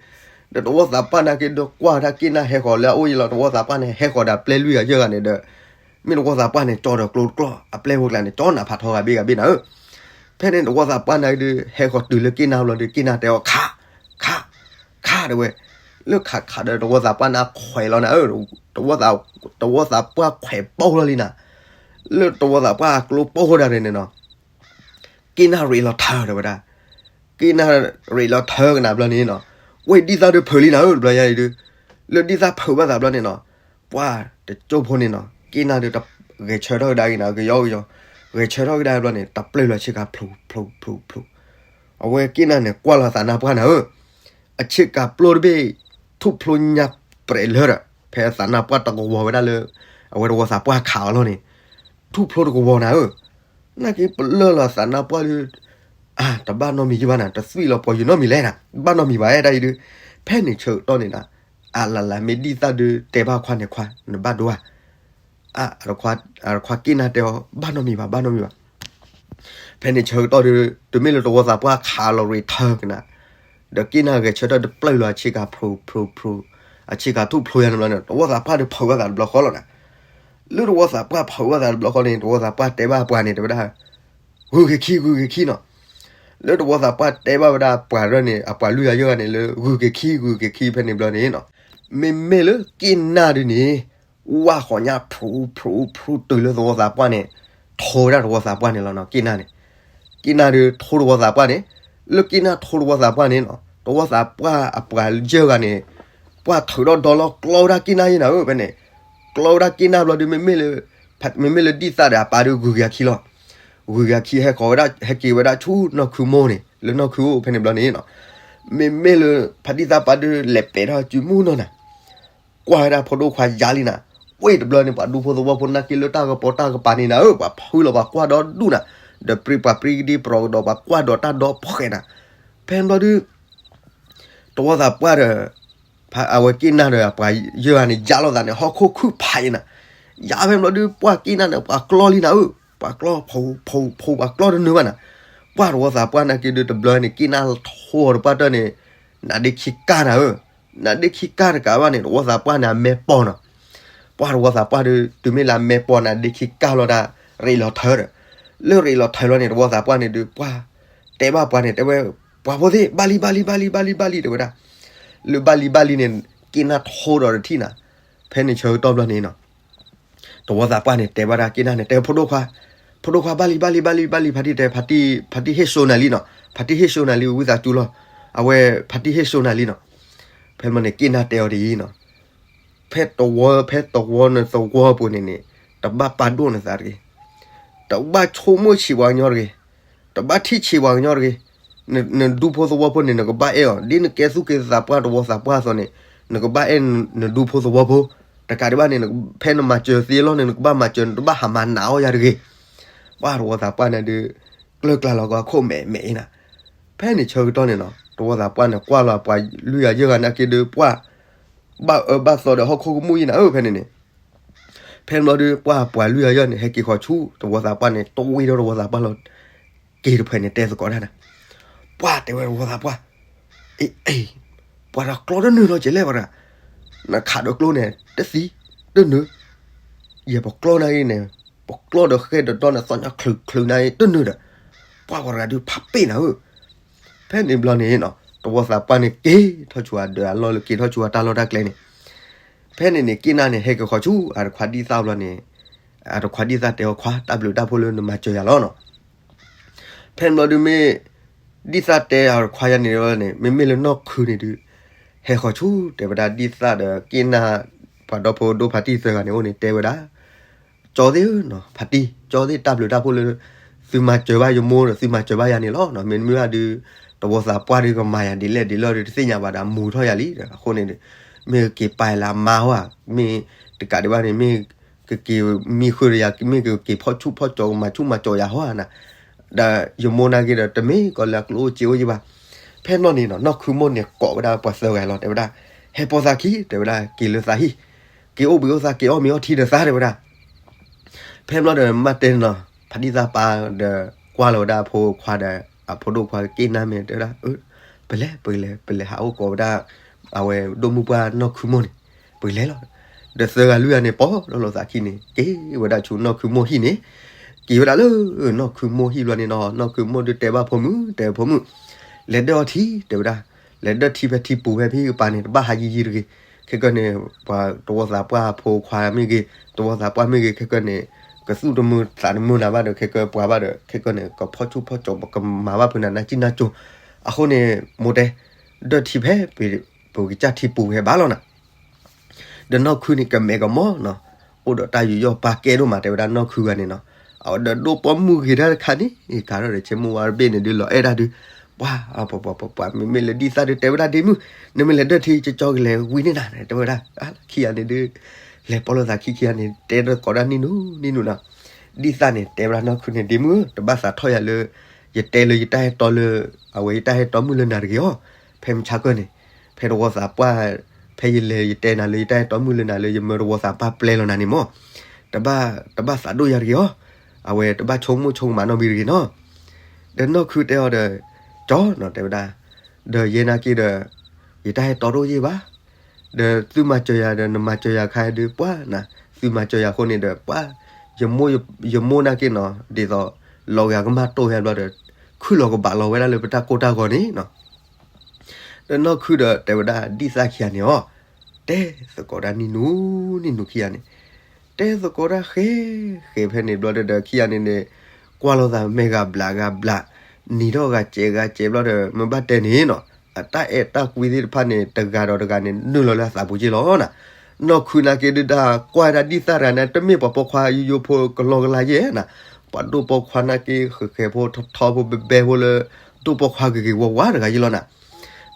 ဒီးတဝီသးပှၢ်နာ်က့ဒီး ကွၢ်ဝဲဒၣ်က့နၢ်ဟဲဃီၤလၢအအိၣ်အံၤလီၤ တဝီသးပှၢ်န့ၣ် ဟဲဃီၤဒီးပျဲလွံၢ်ဂၤယဲၢ်ဂၤန့ၣ်ဒီး မ့ၢ်တဝီသးပှၢ်န့ၣ် ကၠီဒီးကျိတကျီၢ် အပျဲၢ်ဖိကျါန့ၣ် ကၠီနးဖးထီဂၤဘ့ၣ်ဂၤဘ့ၣ်နၤဧၢ ဖဲန့ၣ်တဝီသးပှၢ်နာ်က့ဒုး ဟဲဃီၤတုၤလၢက့နၢ်ဘျီဒုး က့နၢ်တဲအီၤ ခး, ခး, ခး တဲဝဲ, လၢခးခးဒီးတဝီသးပှၢ်န့ၣ်ခွဲးလီၤနၤဧၢ, တဝီသး, တဝီသးပှၢ်ခွဲးပိၢ်လီၤလံနၤ, လၢတဝီသးပှၢ်အကျိပိၢ်ဒၣ်န့ၣ်နီၤ, က့နၢ်ရ့းလီၤထၢတဲဝဲဒၣ်, က့နၢ်ရ့းလီၤထၢကနၤဘျီန့ၣ်နီၤ, ဝဲဒ်သၣ်ဒုးဖုးလံနၤဧၢ တဘျီညါအံၤဒုး, လၢဒ်သၣ်ဖုးဘၣ်သးဘျီန့ၣ်နီၤ, ပှၤတကၠိဖိန့ၣ်နီၤ က့နၢ်ဒုးတဂဲၤဆၢထၢၣ်ကဒါက့ၤနၤ ကယီကယီ, က ဂဲၤဆၢထၢၣ်ကဒါဘျီန့ၣ် တပျဲၢ်လီၤဆ့ကၤဖျိဖျိဖျိဖျိ, အဝဲက့ၢ်နၢ်န့ၣ် ကွၢ်လီၤသးနါပှၢ်နၤဧၢ, အဆ့ကၤပျိတဘ့ၣ် ထူၣ်ဖျိညါပြဲးလၢာ်ဒီး ဖဲသးနါပှၢ်တကဝီၤဝဲဒၣ်လၢ အဝဲတဝီသးပှၢ်ခးအီၤလီၤန့ၣ်, ထူၣ်ဖျိတကဝီၤနၤဧၢ, နာ်က့ပလၢၢ်လီၤသးနါပှၢ်ဒီး အါ တဘၣ်နီတမံၤယဘၣ်နၤ, တသွံၣ်လီၤပှီၤယနီတမံၤလဲၣ်နၤ, ဘၣ်နီတမံၤဘၣ်အဲၣ်ဒၣ်အံၤဒီး, ဖဲန့ၣ်ဆၢကတီၢ်န့ၣ်ဒီး အလၢ်လၢ်မ့ၢ်ဒ်သၣ်ဒုးတဲဘၣ်ခွါန့ၣ်ခွါ နဘၣ်ဒိဧါ, အခွါက့ၢ်နၢ်တဲအီၤ ဘၣ်နီတမံၤဘၣ် ဘၣ်နီတမံၤဘၣ်. ဖဲန့ၣ်ဆၢကတီၢ်ဒီး တုၤမ့ၢ်လၢတဝီသးပှၢ်ခးလီၤရ့ထၢကနၤ, ဒီးက့ၢ်နၢ်ဂဲၤဆၢထၢၣ်တပျဲၢ်လီၤအဆ့ကၤဖျိဖျိဖျိ, အဆ့ကၤထူၣ်ဖျိယါန့ၣ်ဘျီန့ၣ် တဝီသးပှၢ်ဒီးဖုးဝဲသးတဘျီဃီလီၤနၤ. လၢတဝီသးပှၢ်ဖုးဝဲသးတဘျီဃီန့ၣ် တဝီသးပှၢ်တဲဘၣ်ပှၤန့ၣ် တဲဝဲဒၣ် ဂုၤက့ၤခံ ဂုၤက့ၤခံနီၤ. လၢတဝီသးပှၢ်တဲဘၣ်ဝဲဒၣ်ပှၤရၢန့ၣ် အပှၤလွံၢ်ဂၤယဲၢ်ဂၤန့ၣ်လၢ ဂုၤက့ၤခံ ဂုၤက့ၤခံဖဲန့ၣ်ဘျီန့ၣ်နီၤ, မ့မ့ၢ်လၢက့ၢ်နၢ်ဒုးန့ၣ် ဝၢ်ဃီညါဖျိဖျိဖျိတုၤလၢတဝီသးပှၢ်န့ၣ် ထိဝဲဒၣ်တဝီသးပှၢ်န့ၣ်လီၤနီၤ က့ၢ်နၢ်န့ၣ်. က့ၢ်နၢ်ဒုးထိတဝီသးပှၢ်န့ၣ်, လၢက့ၢ်နၢ်ထိတဝီသးပှၢ်န့ၣ်နီၤ တဝီသးပှၢ်အပှၤယဲၢ်ဂၤန့ၣ် ပှၢ်ထုးထီၣ်ဒီလီၤကျီဝဲဒၣ်က့ၢ်နၢ်ယဲၢ်နၤဧၢ ဖဲန့ၣ်, ကျီဝဲဒၣ်က့ၢ်နၢ်ဘျီဒုး မ့မ့ၢ်လၢ မ့မ့ၢ်လၢဒ်သၣ်ဒီးအပၢ်ဒုးဂုၤက့ၤအခံလီၤ. ဂုၤက့ၤအခံဟဲဃီၤဝဲဒၣ် ဟဲက့ၤဝဲဒၣ်ဆူနီၢ်ခုမိၢ်န့ၣ် လၢနီၢ်ခုအိၣ်ဖဲန့ၣ်ဘျီန့ၣ်နီၤ, မ့မ့ၢ်လၢ ဖါတံၢ်သၣ်ပၢ်ဒုးလဲၤပဲာ်ထီၣ်စုမုၢ်နီၢ်နၤ ကွၢ်ဝဲဒၣ်ဖိဒိၣ်ခွါယါလံနၤ, ဝ့ၢ်တဘျီန့ၣ် ပှၤဒူဖိသဝီဖိနာ်က့လၢတၢ်ကပီၤတၢ်ကပၤန့ၣ်နၤဧၢ ပှၤဖုလီၤပှၤကွၢ်ဒီဒူၣ်နၤ, ဒီးပြံပှၤပြံကဒံပရီကဒီးပှၤကွၢ်ဒီးတၢ်ဒီဖှဲးနၤ, ဖဲဘျီဒုး တဝီသးပှၢ်ဒီး အဝဲက့ၢ်နၢ်ဒီးအပှၤယဲၢ်ဂၤန့ၣ် ယါလိာ်သးန့ၣ် ဟီၣ်ခိၣ်ခုၣ်ဖးအံၤနၤ, ယါဖဲဘျီဒုး ပှၢ်က့ၢ်နၢ်န့ၣ် ပှၤကျီလံနၤဧၢ, ပှၤကျီ ဖိ ဖိ ဖိ ပှၤကျီတနၢၤဘၣ်နၤ, ပှၢ်တဝီသးပှၢ်နာ်က့ဒုးတဘျီန့ၣ် က့ၢ်နၢ်ထိအီၤတပှၢ်တၢၢ်န့ၣ် နါဒ့ခံကၢ်နၤဧၢ, နါဒ့ခံကၢ်တကးဘၣ်န့ၣ် တဝီသးပှၢ်န့ၣ် အမဲာ်ပီၤနီၤ, ပှၢ်တဝီသးပှၢ်ဒုး တုၤမ့ၢ်လၢအမဲာ်ပီၤနါဒ့ခံကၢ်လီၤဒၣ် ရ့းလီၤထၢဒီး, လၢရ့းလီၤထၢလီၤန့ၣ် တဝီသးပှၢ်န့ၣ်ဒုး ပှၢ်တဲဘၣ်ပှၤန့ၣ် တဲဝဲ ပှၤဖိသ့ၣ် ဘၣ်လံ ဘၣ်လံ ဘၣ်လံ ဘၣ်လံ ဘၣ်လံ တဲဝဲဒၣ်, လၢဘၣ်လံ ဘၣ်လံန့ၣ် က့ၢ်နၢ်ထိဒီးတထံၣ်နၤ, ဖဲန့ၣ်ဆၢကတီၢ်ဘျီန့ၣ်နီၤ တဝီသးပှၢ်န့ၣ် တဲဘၣ်ဒၣ်က့ၢ်နၢ်န့ၣ် တဲဖိဒိၣ်ခွါ, ဖိဒိၣ်ခွါ ဘၣ်လံ ဘၣ်လံ ဘၣ်လံ ဘၣ်လံ ဖါတံၢ်တဲ ဖါတံၢ် ဖါတံၢ်ဟ့ၣ်စိနၤလံနီၤ, ဖါတံၢ်ဟ့ၣ်စိနၤလံ ဝံသးစူၤလီၤ, အဝဲ ဖါတံၢ်ဟ့ၣ်စိနၤလံနီၤ, ဖဲမ့ၢ်န့ၣ် က့ၢ်နၢ်တဲအီၤဒ်အံၤနီၤ, ဖဲတဝီ ဖဲတဝီနသဝီပူၤန့ၣ်န့ၣ် တဘၣ်ပာ်ဒိၣ်နသးတဂ့ၤ, တဘၣ်ဆိကမိၣ်ဆံးပှၤကညီတဂ့ၤ, တဘၣ်ထံၣ်ဆံးပှၤကညီတဂ့ၤ, နဒူဖိသဝီဖိန့ၣ် နကဘၣ်အဲၣ်အီၤ ဒ်နကဲသူၣ်ကဲသးပှၢ်တဝီသးပှၢ်အသိးန့ၣ်, နကဘၣ်အဲၣ်နဒူဖိသဝီဖိ, တကးဒံးဘၣ်န့ၣ် ဖဲနမၤစၢၤသ့လီၤန့ၣ် နကဘၣ်မၤစၢၤ နတဘၣ်ဟးမၤနာ်အီၤယၤတဂ့ၤ, ပှၢ်တဝီသးပှၢ်န့ၣ်ဒုး ကျၢၢ်ကျါလီၤကီခိၣ်မဲာ်မဲာ်အံၤနၤ, ဖဲန့ၣ်ဆၢကတီၢ်န့ၣ်နီၤ တဝီသးပှၢ်န့ၣ် ကွၢ်လီၤပှၤလွံၢ်ဂၤယဲၢ်ဂၤနာ်က့ဒုး ပှၢ်ဘၣ်အၢဘၣ်သီဒီးဟီၣ်ခိၣ်ကမူၣ်အံၤနၤဧၢ ဖဲန့ၣ်န့ၣ် ဖဲဘျီဒုး ပှၢ်ပှၤလွံၢ်ဂၤယဲၢ်န့ၣ် ဟဲက့ၤဃီၤဆူ တဝီသးပှၢ်န့ၣ် တဝ့ၤဒီးတဝီသးပှၢ်လီၤ, က့ၤတဖှဲးန့ၣ် တဲသကိးတၢ်နၤ, ပှၢ်တဲဝဲတဝီသးပှၢ်, အ့ အ့ ပှၤဒီးကျီတနုာ်လီၤကလဲၣ်ပှၤတဂၤ, နခးဒီးကျိန့ၣ် တသံ တနုာ်, ယဲၢ်ပကျီနာ်က့န့ၣ် ပကျီဒီးဃဲဒီးဒီန့ၣ် သီၣ်ညါချုးချုးနာ်က့တနုာ်ဒီး, ပှၢ်ပှၤတဂၤဒုးဖးပ့ၣ်နၤဧၢ, ဖဲန့ၣ်ဘျီန့ၣ်နီၤ တဝီသးပှၢ်န့ၣ် က့ၤထီၣ်ဆူအဒၢးအလီၢ်လၢက့ၤထီၣ်ဆူအတၢ်လီၢ်တၢ်ကျဲန့ၣ်, ဖဲန့ၣ်န့ၣ် က့ၢ်နၢ်န့ၣ် ဟဲက့ၤဃီၤဆူ အတခွါဒံၣ်သၣ်ဘျီန့ၣ်, အတခွါဒံၣ်သၣ်တဲအီၤခွါ တၢ်ဘျုးတၢ်ဖှိၣ်လၢနမၤစၢၤယၤလီၤနီၤ, ဖဲန့ၣ်ဘျီဒုးမ့ၢ် ဒံၣ်သၣ်တဲအတခွါယၤန့ၣ်န့ၣ် မ့မ့ၢ်လၢနီၢ်ခုန့ၣ်ဒုး ဟဲဃီၤဆူ တဲဝဲဒၣ်ဒံၣ်သၣ်ဒီးက့ၢ်နၢ် ပှၤဒီဖိဒိၣ်ဖါတံၢ်သၢဂၤန့ၣ်အိၣ်န့ၣ် တဲဝဲဒၣ် ကၠီသ့ၣ်ဧၢနီၤ ဖါတံၢ် ကၠီသ့ၣ် တၢ်ဘျုးတၢ်ဖှိၣ်လၢ သုမၤစၢၤဘၣ်ယမိၢ်ဒီး သုမၤစၢၤဘၣ်ယၤန့ၣ်လီၤနီၤ. မ့တမ့ၢ်ဘၣ်ဒုး တဝီသးပှၢ်ဒုးကမၤယၤဒ်လဲၣ်ဒ်လဲၣ်ဒီး တသ့ၣ်ညါဘၣ်ဒီး မူၤထီၣ်ယၤလံဒီး အဃိန့ၣ်ဒီး မ့ၢ်ကက့ၤပာ်လၢအမါဟီဧါ မ့ၢ်တကးဒံးဘၣ်န့ၣ် မ့ၢ်ကက့ၤမံဃုာ်ဒီးယၤ မ့ၢ်ကက့ၤဖီၣ်ဆူၣ်ဖီၣ်ကၠီၤ ကမၤဆူၣ်မၤကၠီၤယၤဟီဧါနၤ ဒီးယမိၢ်နာ်က့ဒီး တမ့ၢ်ကီးလၢအကျိၣ်အိၣ်စ့အိၣ်ယံၤဘၣ်. ဖဲနီၢ်န့ၣ်နီၤ နီၢ်ခုမိၢ်န့ၣ်ကိးဝဲဒၣ်ပှၤသၢဂၤလီၤ တဲဝဲဒၣ် ဟဲပိာ်သးခံ တဲဝဲဒၣ် က့ၤလၢသးဟံၣ် က့ၤအိၣ်ဘှံးအိၣ်သါ က့ၤအီၣ်မ့ၤအီထံဒီးသါ တဲဝဲဒၣ်. ဖဲဘျီဒီးမ့ၢ်တဲနီၤ ဖါတံၢ်သၣ်ပၢ်ဒီးကွၢ်လီၤဝဲဒၣ်အဖိခွါဒီး အဖိဒိၣ်ခွါက့ၢ်နၢ်မ့ၢ်တဲဝဲဒၣ် ပလဲၤ ပလဲၤ ပလဲၤဟးအိၣ်ကိးဝဲဒၣ် အဝဲဒိၣ်မုၢ်ပှၢ်နီၢ်ခုမိၢ်န့ၣ် ပလဲၤလီၤ. ဒီးသၢဂၤလွံၢ်ဂၤန့ၣ် ပိာ်ထီၣ်လိာ်သးခံန့ၣ် က့ၤဝဲဒၣ်ဆူနီၢ်ခုမိၢ်ဟံၣ်န့ၣ် က့ၤဝဲဒၣ်လၢနီၢ်ခုမိၢ်ဟံၣ်ဘျီန့ၣ်နီၤ နီၢ်ခုမိၢ်ဒုးတဲဘၣ်ဖိမုၣ် တဲဖိမုၣ် လဲၤဒၢၣ်အီထံ တဲဝဲဒၣ် လဲၤဒၢၣ်ထံဖဲထံပူၤဖဲဖံကပၤန့ၣ် တဘၣ်ဟးယံာ်ယံာ်တဂ့ၤ. ခဲကနံၣ် ပှၤတဝီသးပှၢ်ဖိခွါမ့ၢ်ဂ့ၤ တဝီသးပှၢ်မ့ၢ်ဂ့ၤ ခဲကနံၣ် ကသူၣ်တမုာ်သးတမုာ်နၤဘၣ်ဒီး ခဲကနံၣ်ပှၤဘၣ်ဒီး ခဲကနံၣ် ကဖီၣ်ဆူၣ်ဖီၣ်ကၠီၤ ကမၤဘၣ်ဖုးနၤနၢ်စံၣ်နၢ်ကၠိ. အဃိန့ၣ် မိၢ်တဲ ဒၢၣ်ထံဖဲ ပကစၢ်ထံပူၤဖဲဘၣ်လီၤနၤ. ဒီးနီၢ်ခုန့ၣ် ကမဲာ်ကမီၤနီၤ အိၣ်ဒီးတၢ်ယူးယီၣ်ပာ်ကဲဒိၣ်မး တဲဝဲဒၣ်နီၢ်ခုဂၤန့ၣ်နီၤ. အဝဲဒီးဒိၣ်ပိာ်မုၣ်ဂ့ၤတၢ်တခါန့ၣ် ကးထီၣ်ဒီးဆ့မိၢ်ဝါတဘ့ၣ်န့ၣ်ဒုးလီၤအဲၣ်တၢ်ဒုး, ပှၤ ပှၤ ပှၤ ပှၤ ပှၤ မ့မ့ၢ်လၢဒ်သၣ်ဒုးတဲဝဲဒၣ်ဒ့မုၣ်, နမ့ၢ်လဲၤဒၢၣ်ထံ ကၠီကလဲၤဝံၤန့ၣ်နၤ တဲဝဲဒၣ်, ခံဂၤန့ၣ်ဒုး လဲၤပိာ်လိာ်သးခံခံဂၤန့ၣ် တဲသကိးတၢ်နံၣ်နူနံၣ်နူနီၤ, ဒ်သၣ်န့ၣ် တဲဝဲဒၣ်နီၢ်ခုန့ၣ် ဒ့မုၣ်ဧၢ တဘၣ်သးထီၣ်ယၤလၢ ယတဲလၢယတၢ်ဟဲတီလၢ အဝဲယတၢ်ဟဲတီမုၢ်လၢနၤတဂ့ၤအီၤ, ဖဲမုၢ်ဆါခီန့ၣ် ဖဲတဝီသးပှၢ် ဖဲယလဲၤယတဲနၤလၢယတၢ်ဟဲတီမုၢ်လၢနၤလၢယမၢတဝီသးပှၢ်ပျဲလီၤနၤန့ၣ်မၢ်, တဘၣ် တဘၣ်သးဒိၣ်ယၤတဂ့ၤအီၤ, အဝဲတဘၣ်ဆိကမိၣ်ဆိကမးနီတမံၤတဂ့ၤနီၤ, ဒီးနီၢ်ခုတဲအီၤဒီး ကၠီနီၤ တဲဝဲဒၣ်, ဒီးယဲနာ်က့ဒီး ယတၢ်ဟဲတီတအိၣ်ယဲၢ်ဘၣ်, ဒီးသုမၤစၢၤယၤဒီး နမၤစၢၤယၤခါဒုး ပှၤနၤ သုမၤစၢၤယၤအဃိန့ၣ်ဒီး ပှၤ ယမိၢ် ယမိၢ်နာ်က့နီၤ ဒ်သိး လီၤဂာ်ကမၣ်တိၢ်ယၤဘျီဒီး ခုၣ်လီၤကဘၣ်လီၤဝဲဒၣ်လၢပတၢ်ကိၢ်တၢ်ဂီၤန့ၣ်နီၤ, ဒီးနီၢ်ခုဒီးတဲဝဲဒၣ်ဒ်သၣ်ခံဂၤန့ၣ်အီၤ, တဲသကိးတၢ်နံၣ်နူနံၣ်နူခံဂၤန့ၣ်, တဲသကိးတၢ်ဃဲဃဲဖဲန့ၣ်ဘျီဒီး ခံဂၤန့ၣ်န့ၣ် ကွၢ်လိာ်သးမဲာ်ဂၤဘျးဂၤဘျး, နံၤထီၣ်ဂၤစဲးဂၤစဲးဘျီဒီး မ့ၢ်ဘၣ်တဲန့ၣ်နီၤ အတၢ်အဲၣ်တၢ်ကွံသ့ၣ်တဖၣ်န့ၣ် တဂၤဒီးတဂၤန့ၣ် နုာ်လီၤလၢအသးပူၤက့လီၤနၤ, နီၢ်ခုနာ်က့ဒုးတၢ်ကွၢ်ဝဲဒၣ်ဒ်သၣ်တဂၤန့ၣ် တမ့ၢ်ပှၤပိာ်ခွါယိယိဖိကလီကလီယဲၢ်နၤ, ပှၤဒိၣ်ပိာ်ခွါနာ်က့ ဃဲးဃဲးဖိထီထီဖိဘဲဘဲဖိလၢ ဒိၣ်ပိာ်ခွါဂ့ၤဂ့ၤဝါဝါတဂၤယဲၢ်လီၤနၤ,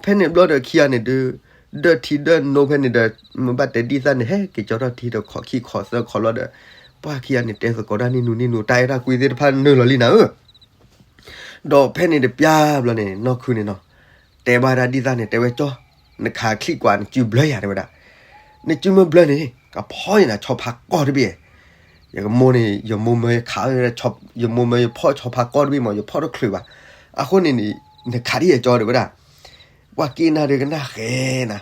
ဖဲန့ၣ်ဘျီဒီးခံဂၤန့ၣ်ဒုး ဒၢထံဒၢနိဖဲန့ၣ်ဒီး မ့ၢ်ဘၣ်တဲဒ်သၣ်န့ၣ် ဟဲက့ၤကၠီထီၣ်ထံဒီးခီၣ်ခံခီၣ်သၢခီၣ်ဘျီဒီး ပှၤခံဂၤန့ၣ်တဲသကိးတၢ်နံၣ်နူနံၣ်နူ တၢ်အဲၣ်တၢ်ကွံသ့ၣ်တဖၣ်နုာ်လီၤလံနၤဧၢ ဒီးဖဲန့ၣ်တပျၢ်ဘျီန့ၣ် နီၢ်ခုန့ၣ်နီၤ တဲဘၣ်ဒၣ်ဒ်သၣ်န့ၣ် တဲဝဲကၠီ, နခးချံကွး နစုဘျၢယၤ တဲဝဲဒၣ်, နစုမ့ၢ်ဘျၢန့ၣ် ကဖီယနၤ ဆီဖါကီၢ်တဘ့ၣ်, ယကမိၢ်န့ၣ် ယမိၢ်မၢယခး, ယမိၢ်မၢယဖီၣ်ဆီဖါကီၢ်တဘ့ၣ်မး ယဖီၣ်တချုးဘၣ်, အဃိန့ၣ်န့ၣ် နခးဒ်ယဲၢ်ကၠီ တဲဝဲဒၣ်, ပှၤက့နၤဒုးကနၣ်ဃဲနၤ,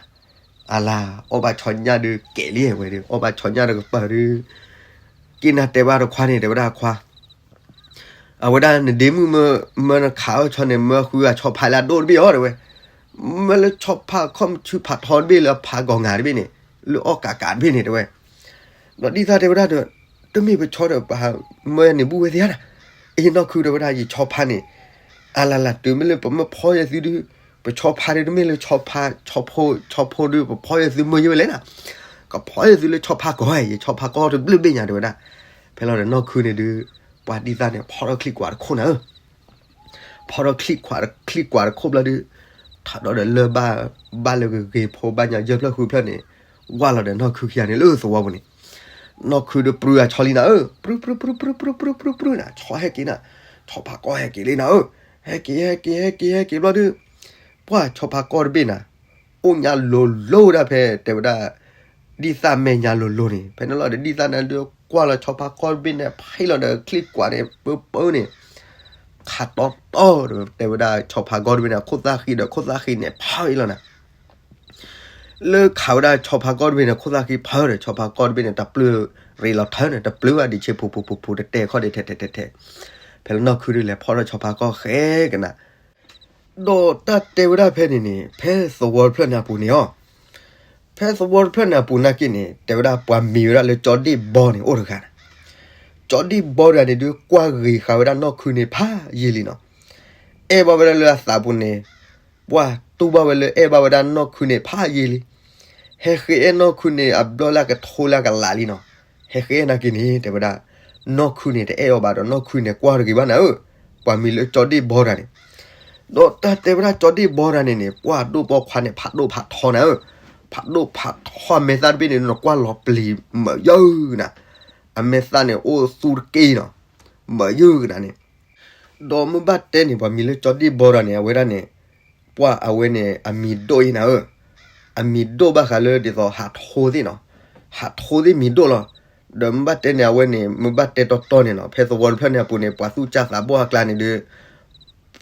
အလါ အီၣ်ဘၣ်ဆီညၣ်ဒုးကဲးလံဝဲဒုး အီၣ်ဘၣ်ဆီညၣ်ဒီးကပၤဒုး က့နၤတဲဘၣ်တခွါန့ၣ် တဲဝဲဒၣ်ခွါ အဝဲဒၣ်နဒ့မုၣ်မၢ မၢနခးအီၣ်ဆီန့ၣ် မၢဃုဂၤဆီဖါလၢအဒိၣ်တဘ့ၣ်အီၤ တဲဝဲ, မၢလၢဆီဖါခီၣ်ဆူဖးထီတဘ့ၣ်လၢအဖးဂီၤငါတဘ့ၣ်န့ၣ် လၢအီၣ်ကးကးတဘ့ၣ်န့ၣ် တဲဝဲ, ဒီးဒ်သၣ်တဲဝဲဒၣ်ဒီး တမ့ၢ်ပဆီဒီးပှၤမၢန့ၣ်ဘူၣ်ဝဲသ့ဧါ, အ့ နီၢ်ခု တဲဝဲဒၣ် ယဆီဖါန့ၣ် အလါလါ တုၤမ့ၢ်လၢပမၢဖီယဲၢ်သုဒုး ပဆီဖါဒုး တမ့ၢ်လၢဆီဖါ ဆီဖိ ဆီဖိဒုး ပဖီယဲၢ်သုမၢယဲၢ်ဝဲလဲၣ်နၤ, ကဖီယဲၢ်သုလၢဆီဖါကီၢ် ယဆီဖါကီၢ်တဘျုးဘ့ၣ်ညါ တဲဝဲဒၣ်, ဖဲလီၤဒီးနီၢ်ခုန့ၣ်ဒုး ပှၤဒ်သၣ်န့ၣ် ဖီထီၣ်ချံကွးတခိၣ်နၤဧၢ ဖီထီၣ်ချံကွး ချံကွးတခိၣ်ဘျီဒုး ထးဒီးဒီးလၢၢ်ဘၣ် ဘၣ်လၢဂ့ၤဂ့ၤဖိဘၣ်ညါယဲၢ်ဖျၢၣ်ဃုဖျၢၣ်န့ၣ် ဝၢ်လီၤဒီးနီၢ်ခုခံဂၤန့ၣ်လၢသဝီပူၤန့ၣ်, နီၢ်ခုဒီးပြုၢ်အဆီလံနၤဧၢ, ပြုၢ် ပြုၢ် ပြုၢ် ပြုၢ် ပြုၢ် ပြုၢ် ပြုၢ် နၤ ဆီဟဲက့ၤနၤ, ဆီဖါကီၢ်ဟဲက့ၤလံနၤဧၢ, ဟဲက့ၤ ဟဲက့ၤ ဟဲက့ၤ ဟဲက့ၤဘျီဒုး ပှၤဆီဖါကီၢ်တဘ့ၣ်နၤ အိၣ်ညါလိၤလိၤဒၣ်ဖဲ တဲဝဲဒၣ် ဒ်သၣ်မဲာ်ညါလိၤလိၤန့ၣ် ဖဲန့ၣ်လီၤဒီး ဒ်သၣ်န့ၣ်ဒုးကွၢ်လီၤဆီဖါကီၢ်တဘ့ၣ်န့ၣ် ဖဲလီၤဒီးချံကွးန့ၣ် ပၢပၢန့ၣ် ခးတီတီဒီး တဲဝဲဒၣ်ဆီဖါကီၢ်တဘ့ၣ်န့ၣ် ခိၣ်သၣ်ဃံဒီးခိၣ်သၣ်ဃံန့ၣ် ဖးအံၤလီၤနၤ လၢခးဝဲဒၣ်ဆီဖါကီၢ်တဘ့ၣ်န့ၣ် ခိၣ်သၣ်ဃံဖးဒီး ဆီဖါကီၢ်တဘ့ၣ်န့ၣ် တပျုၢ်ရ့လီၤထၢန့ၣ် တပျုၢ်ဘၣ်ဒံးဆ့ဖူဖူဖူဖူတတဲာ်ခီၣ်ဒံးထဲထဲထဲထဲ ဖဲလၢနီၢ်ခုဒုးလဲၤဖီၣ်ထီၣ်ဆီဖါကီၢ်ဃဲကနၤ ဒီးတၢ်တဲဝဲဒၣ်ဖဲန့ၣ်န့ၣ် ဖဲသဝီတဖျၢၣ်န့ၣ်အပူၤန့ၣ်အီၤ, ဖဲသဝီတဖျၢၣ်န့ၣ်အပူၤနာ်က့န့ၣ် တဲဝဲဒၣ်ပှၤမံၤဝဲဒၣ်လၢကၠီဒ့ၣ်ဘီန့ၣ် အိၣ်တဂၤန့ၣ်, ကၠီဒ့ၣ်ဘီတဂၤန့ၣ်ဒုးကွၢ်ဂ့ၤဃာ်ဝဲဒၣ်နီၢ်ခုန့ၣ်ဖးယံာ်လံနီၤ, အဲၣ်ဘၣ်ဝဲဒၣ်လၢအသးပူၤန့ၣ် ပှၤတူၢ်ဘၣ်ဝဲလၢအဲၣ်ဘၣ်ဝဲဒၣ်နီၢ်ခုန့ၣ်ဖးယံာ်လံ, ဟဲဃ့အဲၣ်နီၢ်ခုန့ၣ် အဘျီလၢအကထိလၢအကလးလံနီၤ, ဟဲဃ့အဲၣ်နာ်က့န့ၣ် တဲဝဲဒၣ် နီၢ်ခုန့ၣ် တအဲၣ်အီၤဘၣ်ဒီး နီၢ်ခုန့ၣ် ကွၢ်တဂ့ၤဘၣ်နၤဧၢ, ပှၤမံၤလၢကၠီဒ့ၣ်ဘီတဂၤန့ၣ်, ဒီးတၢ်တဲဝဲဒၣ်ကၠီဒ့ၣ်ဘီတဂၤန့ၣ်န့ၣ် ပှၤဒိၣ်ပိာ်ခွါန့ၣ် ဖးဒိၣ်ဖးထီနၤဧၢ, ဖးဒိၣ်ဖးထီအမဲာ်သၣ်တဘ့ၣ်န့ၣ် နကွၢ်လီၤပျံၤမၢယၢၢ်နၤ, အမဲာ်သၣ်န့ၣ်အိၣ်သူတက့ၢ်နီၤ, မၢယၢၢ်နၤန့ၣ် ဒီးမ့ၢ်ဘၣ်တဲန့ၣ် ပှၤမံၤလၢကၠီဒ့ၣ်ဘီတဂၤန့ၣ် အဝဲဒၣ်န့ၣ် ပှၤအဝဲန့ၣ် အမံၤဒိၣ်အံၤနၤဧၢ, အမံၤဒိၣ်ဘၣ်ဃးလၢဒ်သိးဟးထိသ့ၣ်နီၤ, ဟးထိသ့ၣ်မံၤဒိၣ်လီၤ, ဒီးမ့ၢ်ဘၣ်တဲန့ၣ် အဝဲန့ၣ် မ့ၢ်ဘၣ်တဲတီတီန့ၣ်နီၤ ဖဲသဝီတဖျၢၣ်န့ၣ်အပူၤန့ၣ် ပှၤသူၣ်စၢ်သးဘီၣ်အကျါန့ၣ်ဒီး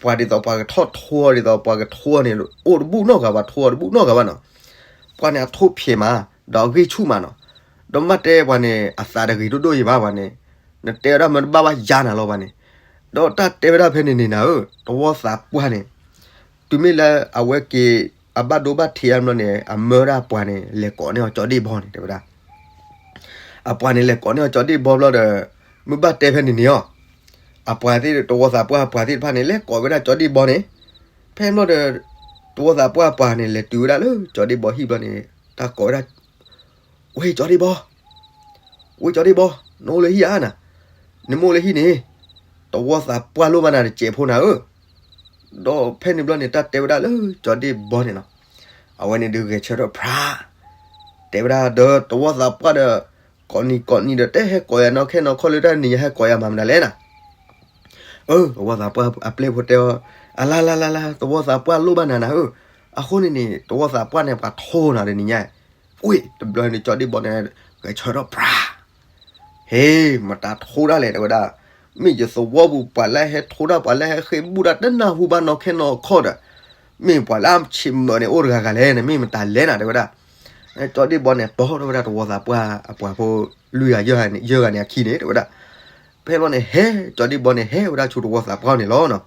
ပှၤဒ်သိးပှၤကထီၣ်ထိအီၤ ဒ်သိးပှၤကထိအီၤန့ၣ် အိၣ်တဘူၣ်နီတဂၤဘၣ် ထိအီၤတဘူၣ်နီတဂၤဘၣ်နီၤ, ပှၤန့ၣ်အထိဖျဲးမး ဒီးအဂံၢ်ဆူၣ်မးနီၤ, ဒီးမ့ၢ်ဘၣ်တဲပှၤန့ၣ် အသးတဂ့ၤဒိၣ်ဒိၣ်ယံၤဘၣ်ပှၤန့ၣ်, နတဲဝဲဒၣ်မ့ၢ်တဘၣ်ဘၣ်ယါနၤလီၤပှၤန့ၣ်, ဒီးတၢ်တဲဝဲဒၣ်ဖဲန့ၣ်န့ၣ်နၤဧၢ တဝီသးပှၢ်န့ၣ် တုၤမ့ၢ်လၢအဝဲက့ၤ အဘၣ်ဒိဘၣ်ထံးအါဘျီန့ၣ် အမၢဒၣ်ပှၤန့ၣ် လဲၤကိးန့ၢ်အီၤကၠီဒ့ၣ်ဘီန့ၣ် တဲဝဲဒၣ်, အပှၤန့ၣ်လဲၤကိးန့ၢ်အီၤကၠီဒ့ၣ်ဘီဘျီဒီး မ့ၢ်ဘၣ်တဲဖဲန့ၣ်န့ၣ်အီၤ, အပှၤသ့ၣ်တဝီသးပှၢ်အပှၤသ့ၣ်တဖၣ်န့ၣ် လဲၤကိးဝဲဒၣ်ကၠီဒ့ၣ်ဘီန့ၣ်, ဖဲဘျီဒီး တဝီသးပှၢ်အပှၤန့ၣ် လဲၤတုၤဝဲဒၣ်လၢကၠီဒ့ၣ်ဘီဟံၣ်ဘျီန့ၣ် တၢ်ကိးဝဲဒၣ် ဝဲကၠီဒ့ၣ်ဘီ, ဝဲကၠီဒ့ၣ်ဘီ, နအိၣ်လၢဟံၣ်ဧါနၤ, နမ့ၢ်အိၣ်လၢဟံၣ်န့ၣ် သဝီသးပှၢ်လိၣ်ဘၣ်နၤတစဲးဖိနၤဧၢ. ဒီးဖဲန့ၣ်ဘျီန့ၣ် တၢ်တဲဝဲဒၣ်လၢကၠီဒ့ၣ်ဘီန့ၣ်နီၤ, အဝဲန့ၣ်ဒုးဂဲၤဆၢထၢၣ်ဖြး တဲဝဲဒၣ်ဒီးသဝီသးပှၢ်ဒီး ကိးနံၤကိးနံၤဒီး တဲဟဲကိးယၤနီၢ်ခဲနီၢ်ခီလၢတၢ်နံၤယၤဟဲကိးယၤမၤမနုၤလဲၣ်နၤ. အၢ သဝီသးပှၢ်အပျဲၢ်ဖိတဲအီၤ, အလါလါလါလါ သဝီသးပှၢ်လိၣ်ဘၣ်နၤနၤဧၢ, အဃိန့ၣ်န့ၣ် သဝီသးပှၢ်န့ၣ် ပှၤထိၣ်နၤတနံၤညါ, ဝ့ၢ်တဘျီန့ၣ် ကၠီဒ့ၣ်ဘီန့ၣ် ဂဲၤဆၢထၢၣ်ဖြး ဟ့ၣ် မတၤထိၣ်ဒၣ်လဲၣ် တဲဝဲဒၣ်, မ့ၢ်ယသဝီပူၤ ပှၤလၢဟဲထိၣ်ဒၣ် ပှၤလၢဟဲဃ့ဘူၣ်ဒၣ် တနၢ်ဟူဘၣ်နီၢ်ခဲနီၢ်ခီဒီး, မ့ၢ်ပှၤလၢအဆံးမၢာ်န့ၣ် အိၣ်တဂၤဂၤလဲၣ်န့ၣ် မ့ၢ်မတၤလဲၣ်နၤ တဲဝဲဒၣ်. ကၠီဒ့ၣ်ဘီန့ၣ် ပိာ်ထီၣ်ဝဲဒၣ်သဝီသးပှၢ်အပှၤဖိ လွံၢ်ဂၤယဲၢ်ဂၤန့ၣ် ယဲၢ်ဂၤန့ၣ်အခံန့ၣ် တဲဝဲဒၣ်. ဖဲဘျီန့ၣ် ဟဲ ကၠီဒ့ၣ်ဘီန့ၣ် ဟဲဝဲဒၣ်ဆူသဝီသးပှၢ်န့ၣ်လီၤနီၤ.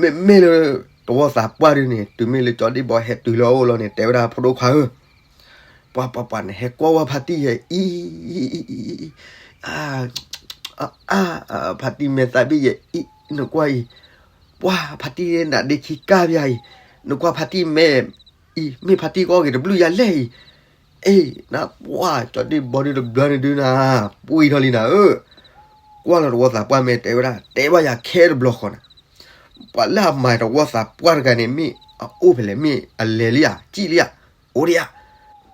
မ့မ့ၢ်လၢ သဝီသးပှၢ်ဒုန့ၣ် တုၤမ့ၢ်လၢကၠီဒ့ၣ်ဘီဟဲတုၤလၢအအိၣ်လီၤန့ၣ် တဲဝဲဒၣ် ဖိဒိၣ်ခွါဧၢ, ပှၤပှၤပှၤန့ၣ် ဟဲကွၢ်ဝဲဖါတံၢ်ယဲအံၤ, အါ, ဖါတံၢ်မဲာ်သးဘ့ၣ်ယဲအံၤ နကွၢ်အံၤ, ပှၤဖါတံၢ်နးဒ့ခံကၢ်ပယၤအံၤ, နကွၢ်ဖါတံၢ်မဲာ်အံၤ မ့ၢ်ဖါတံၢ်ကအီၣ်က့ၤတဘျုးယၤလဲၣ်အံၤ, အ့ၣ် နပှၢ် ကၠီဒ့ၣ်ဘီဒုတဘျီန့ၣ်ဒုနၤ, ပှံၢ်ထီၣ်လံနၤဧၢ, ကွၢ်လီၤသဝီသးပှၢ်မဲာ်တဲဝဲဒၣ် တဲဘၣ်ယၤခဲတဘျီဃီနၤ, ပှၤလၢအမၤသဝီသးပှၢ်တဂၤန့ၣ် မ့ၢ်အအိၣ်ဖဲလဲၣ် မ့ၢ်အလဲၤလံဧါ စံၣ်လံဧါ အိၣ်ဒံးဧါ.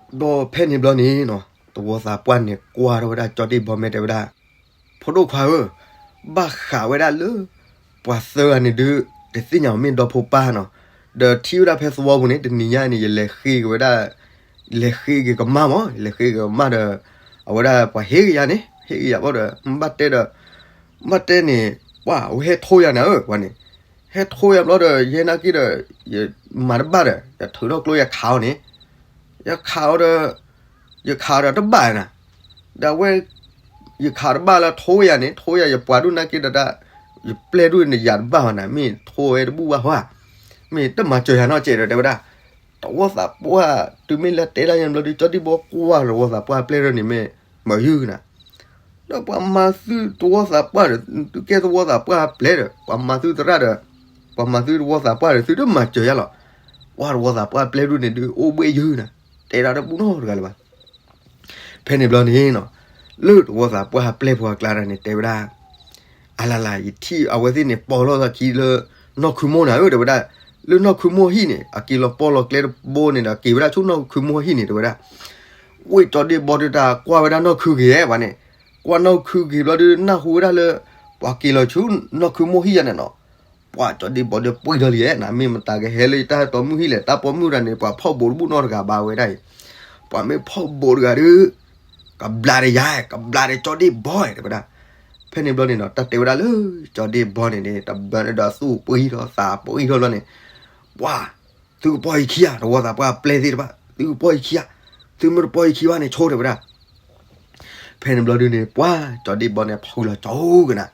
ဒီးဖဲန့ၣ်ဘျီန့ၣ်နီၤ သဝီသးပှၢ်န့ၣ်ကွၢ်ထီၣ်ဝဲဒၣ်ကၠီဒ့ၣ်ဘီမဲာ်တဲဝဲဒၣ်, ဖိဒိၣ်ခွါဧၢ, ဘၣ်ဃးဝဲဒၣ်လၢ ပှၤသၢဂၤန့ၣ်ဒု တသ့ၣ်ညါအီၤမ့ၢ်ဒီဖိပၢ်နီၤ, ဒီးထံၣ်ဝဲဒၣ်ဖဲသဝီပူၤန့ၣ် တနံၤညါန့ၣ် ယလဲၤဃ့က့ၤဝဲဒၣ်, လဲၤဃ့က့ၤကမၢ်မး လဲၤဃ့က့ၤကမၢ်ဒီး အဝဲဒၣ်ပှၤဟ့ၣ်က့ၤယၤန့ၣ် ဟ့ၣ်က့ၤယၤဘျီဒီး ဘၣ်တဲဒီး ဘၣ်တဲန့ၣ် ပှၤအဝဲဟဲထိၣ်ယၤနၤဧၢ ပှၤန့ၣ်, ဟဲထိၣ်ယၤဘျီဒီး ယဲနာ်က့ဒီး ယမၤတဘၣ်ဒီး ယထုးထီၣ်ကျိယခးအီၤန့ၣ်, ယခးအီၤဒီး ယခးအီၤဒီးတဘၣ်နၤ, ဒီးအဝဲ ယခးတဘၣ်လၢထိၣ်ယၤန့ၣ် ထိၣ်ယၤ ယပှၤဒိၣ်နာ်က့ဒီး ယပျဲၢ်ဒိၣ်န့ၣ်ယၤတဘၣ်ဘၣ်နၤ မ့ၢ်ထိၣ်ဝဲတဘူၣ်ဘၣ်ဟီဧါ, မ့ၢ်တမၤစၢၤယၤနီတစဲးဒီး တဲဝဲဒၣ်, သဝီသးပှၢ် တုၤမ့ၢ်လၢတဲဒၣ်ယဲဘျီဒု ကၠီဒ့ၣ်ဘီကွၢ်သဝီသးပှၢ်ပျဲၢ်ထီၣ်န့ၣ် မ့ၢ်မၤယုၢ်နၤ, ဒီးပှၤမၤသုသဝီသးပှၢ်ဒီး သုကဲသဝီသးပှၢ်ပျဲၢ်ဒီး ပှၤမၤသုသရၣ်ဒီး ပှၤမၤသုသဝီသးပှၢ်ဒီး သုတမၤစၢၤယၤလီၤ, ပှၤသဝီသးပှၢ်ပျဲၢ်ဒိၣ်န့ၣ်ဒု အိၣ်ဘှ့ၣ်ယုၢ်နၤ, တဲဒၣ်တဘူၣ်နီတဂၤလၢၤဘၣ်. ဖဲန့ၣ်ဘျီန့ၣ်နီၤ, လၢသဝီသးပှၢ်ပျဲၢ်ဖိအကျါတဂၤန့ၣ် တဲဝဲဒၣ်, အလါလါ ယထံၣ်အဝဲသ့ၣ်န့ၣ် ပိာ်လီၤသးခံလၢ နီၢ်ခုမိၢ်နၤဧၢ တဲဝဲဒၣ်, လၢနီၢ်ခုမိၢ်ဟံၣ်န့ၣ် အက့ၤလီၤပိာ်လီၤကျဲတဘိန့ၣ်ဒီး က့ၤဝဲဒၣ်ဆူနီၢ်ခုမိၢ်ဟံၣ်န့ၣ် တဲဝဲဒၣ်, ဝ့ၢ်ကၠီဒ့ၣ်ဘီဒုတၢ်ကွၢ်ဝဲဒၣ်နီၢ်ခုက့ၤဝဲန့ၣ်, ကွၢ်နီၢ်ခုက့ၤဘျီဒု နၢ်ဟူဝဲဒၣ်လၢ ပှၤက့ၤလီၤဆူနီၢ်ခုမိၢ်ဟံၣ်ယၤန့ၣ်နီၤ, ပှၤကၠီဒ့ၣ်ဘီဒုပှံၢ်ထီၣ်လံဧါနၤ, မ့ၢ်မတၤကဟဲလၢယတၢ်တီမုၣ်ဟံၣ်လဲၣ်, တၢ်ပိာ်မုၣ်တဂၤန့ၣ် ပှၤဖီၣ်ဘိးတဘူၣ်နီတဂၤဘၣ်ဝဲဒၣ်အံၤ, ပှၤမ့ၢ်ဖီၣ်ဘိးတဂၤဒု ကဘျးဒီးယၤ ကဘျးဒီးကၠီဒ့ၣ်ဘီ တဲဝဲဒၣ်, ဖဲန့ၣ်ဘျီန့ၣ်နီၤ တၢ်တဲဝဲဒၣ်လၢ ကၠီဒ့ၣ်ဘီန့ၣ်န့ၣ် တဘျီန့ၣ်ဒီးသူၣ်ပှံၢ်ထီၣ်သးပှံၢ်ထီၣ်ဘျီန့ၣ်, ပှၤ သုကပိာ်ယခံဧါ သဝီသးပှၢ်ပျဲၢ်သ့ၣ်တဖၣ် သုကပိာ်ယခံဧါ, သုမ့ၢ်တပိာ်ယခံဘၣ်န့ၣ် ဆိတဲဝဲဒၣ် ဖဲန့ၣ်ဘျီဒုန့ၣ် ပှၤကၠီဒ့ၣ်ဘီန့ၣ် ဖုလီၤကၠီကနၤ,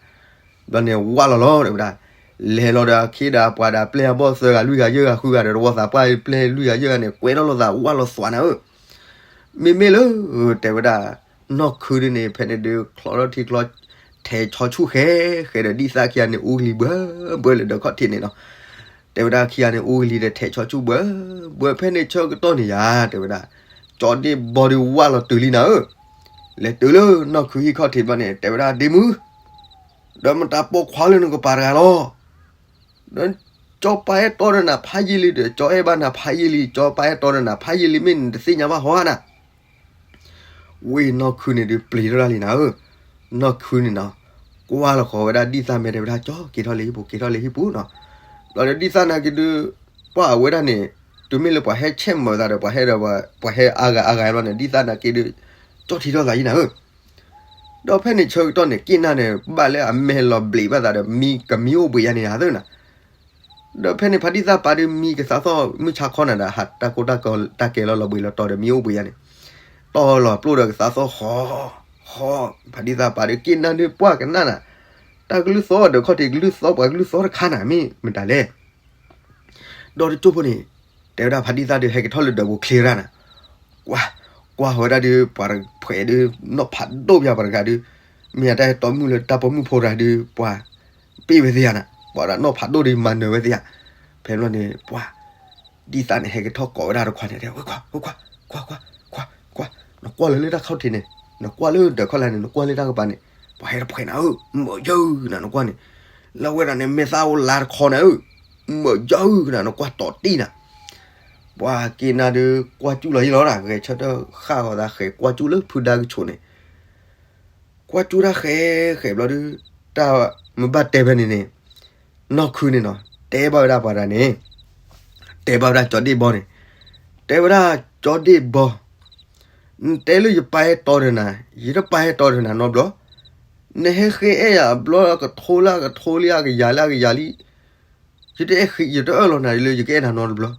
ဘျီန့ၣ်ဝၢ်လီၤလီၤတဲဝဲဒၣ်, လဲၤလီၤဒီးအခ့ဒီးအပှၤဒီးအပျဲၢ်အဘီၣ်သၢဂၤလွံၢ်ဂၤယဲၢ်ဂၤဃုဂၤဒီး သဝီသးပှၢ်ပျဲၢ်လွံၢ်ဂၤယဲၢ်ဂၤန့ၣ် ကွဲထီၣ်လိာ်သးဝၢ်လီၤသွးနၤဧၢ, မ့မ့ၢ်လၢ တဲဝဲဒၣ် နီၢ်ခုဒုန့ၣ် ဖဲန့ၣ်ဒု ချီထီၣ်ထံချီ ထဲးဆီဆူၣ်ဃဲဃဲဒီး ဒ်သၣ်ခံဂၤန့ၣ် အူကလံၤဘှၢဘှၢလၢဒၢးခီၣ်ထံးန့ၣ်နီၤ, တဲဝဲဒၣ်ခံဂၤန့ၣ် အူကလံၤဒီးထဲးဆီဆူၣ်ဘှၢဘှၢ ဖဲန့ၣ်ဆၢကတီၢ်န့ၣ်ယၤ တဲဝဲဒၣ်, ကၠီဒ့ၣ်ဘီဒုဝၢ်လီၤတုၤလံနၤဧၢ, လဲၤတုၤလၢနီၢ်ခုဟံၣ်ခီၣ်ထံးဘျီန့ၣ် တဲဝဲဒၣ် ဒ့မုၣ်, ဒီးမတၤပိာ်ခွါလၢနကပၤတဂၤလီၤ, ဒီးကၠီပာ်အဲၣ်တီဒီးနၤဖးယံာ်လံဒီး ကၠီအဲၣ်ဘၣ်နၤဖးယံာ်လံ ကၠီပာ်အဲၣ်တီဒီးနၤဖးယံာ်လံ မ့ၢ်နတသ့ၣ်ညါဘၣ်ဟီဧါနၤ ဝ့ၢ်နီၢ်ခုန့ၣ်ဒုးပျံၤထီၣ်တၢ်လံနၤဧၢ, နီၢ်ခုန့ၣ်နီၤ, ကွၢ်လီၤဃီၤဝဲဒၣ်ဒ်သၣ်မဲာ်တဲဝဲဒၣ် ကၠီက့ၤထီၣ်လၢဟံၣ်ပူၤ က့ၤထီၣ်လၢဟံၣ်ပူၤနီၤ, ဘျီဒီးဒ်သၣ်နာ်က့ဒုး ပှၤအဝဲဒၣ်န့ၣ် တုၤမ့ၢ်လၢပှၤဟဲဆဲးမၤသးဒီး ပှၤဟဲဒီး ပှၤဟဲအါဂၤအါဂၤဘျီန့ၣ် ဒ်သၣ်နာ်က့ဒုး ကၠီထံထီၣ်သးယံၤနၤဧၢ ဒီးဖဲန့ၣ်ဆၢကတီၢ်န့ၣ် က့ၣ်နၢ်န့ၣ် ဘၣ်လၢအမဲာ်လီၤဘျံးဘၣ်သးဒီး မံကမံအိၣ်ဘှံးယါန့ၣ်ဧါသ့ၣ်နၤ, ဒီးဖဲန့ၣ်ဖါဒံၣ်သၣ်ပၤဒုးမံကသးသီၣ်မုၢ်ဆါခီနၤဒီး ဟးတၢ်ကိၢ်တၢ်ကီတၢ်ကဲလီၤလီၤဘှံးလီၤတီၤဒီးမံအိၣ်ဘှံးယါန့ၣ်, တီၢ်လီၤပျိၢ်ဒီးကသးသီၣ်ဃီ, ဃီ, ဖါဒံၣ်သၣ်ပၤဒုးက့ၣ်နၢ်ဒုးပှၢ်ကနၣ်နၤ, တၢ်ကလုၢ်သီၣ်ဒီးခီၣ်ထံးကလုၢ်သီၣ်ပှၤကလုၢ်သီၣ်တခါနၤ မ့ၢ်မတၤလဲၣ် ဒီးတကၠိၢ်ဖိန့ၣ် တဲဝဲဒၣ်ဖါဒံၣ်သၣ်ဒုးဟဲက့ၤထီၣ်လၢဒၢးပူၤချ့ရၣ်နၤ, ကွၢ်, ကွၢ်ဝဲဒၣ်ဒုး ပှၤတဖှဲးဒုး နီၢ်ဖးဒိၣ်ပယါပှၤတဂၤဒုး, မ့ၢ်အတၢ်ဟဲတီမုၣ်လၢတၢ်ပိာ်မုၣ်ဖိတဂၤဒုး ပှၤ ပ့ၢ်ဝဲသ့ဧါနၤ, ပှၤဒီးနီၢ်ဖးဒိၣ်ဒုးမၤနၢၤဝဲသ့ဧါ, ဖဲဘျီန့ၣ် ပှၤ ဒံၣ်သၣ်န့ၣ် ဟဲက့ၤထီၣ်ကိးဝဲဒၣ်တခွါန့ၣ် တဲဝဲ ကွၢ်, ကွၢ်, ကွၢ်, ကွၢ်, ကွၢ်, နကွၢ်လၢလၢတၢ်ခီၣ်ထံးန့ၣ်, နကွၢ်လၢဒၢးခီၣ်လာ်န့ၣ် နကွၢ်လၢတၢ်ကပၤန့ၣ်, ပှၤဟဲတဖှဲးနၤဧၢ, မုာ်ယၢကနၤနကွၢ်န့ၣ်, လၢဝဲဒၣ်န့ၣ် မဲာ်သၣ်အိၣ်လါတခီနၤဧၢ, မုာ်ယၢကနၤနကွၢ်တီၤတံၢ်နၤ, ပှၤက့နၤဒီး ကွၢ်ကၠူၣ်လီၤယံလီၤဒၣ် ဂဲၤဆၢထၢၣ်ဃၣ်ဃီၤသးဃဲၤကွၢ်ကၠူၣ်လၢဖုဒါကဆိးန့ၣ် ကွၢ်ကၠူၣ်တၢ်ဃဲၤဃဲၤဘျီဒုး, တၢ်မ့ၢ်ဘၣ်တဲဖဲန့ၣ်န့ၣ်, နီၢ်ခုန့ၣ်နီၤ တဲဘၣ်ဝဲဒၣ်ပှၤတဂၤန့ၣ်, တဲဘၣ်ဝဲဒၣ်ကၠီဒ့ၣ်ဘီန့ၣ်, တဲဝဲဒၣ်ကၠီဒ့ၣ်ဘီ, နတဲလၢယပၢ်ဟဲတီဒီးနၤ, ယတပၢ်ဟဲတီဒီးနၤနီတဘျီ, နဟဲဃ့အဲၣ်ယၤအဘျီကထိလၢအကထိလံ အကယၤလၢအကယၤလံ, ယတအဲၣ်ဃံ ယတအၢၣ်လီၤနၤလၢယကအဲၣ်နၤနီတဘျီ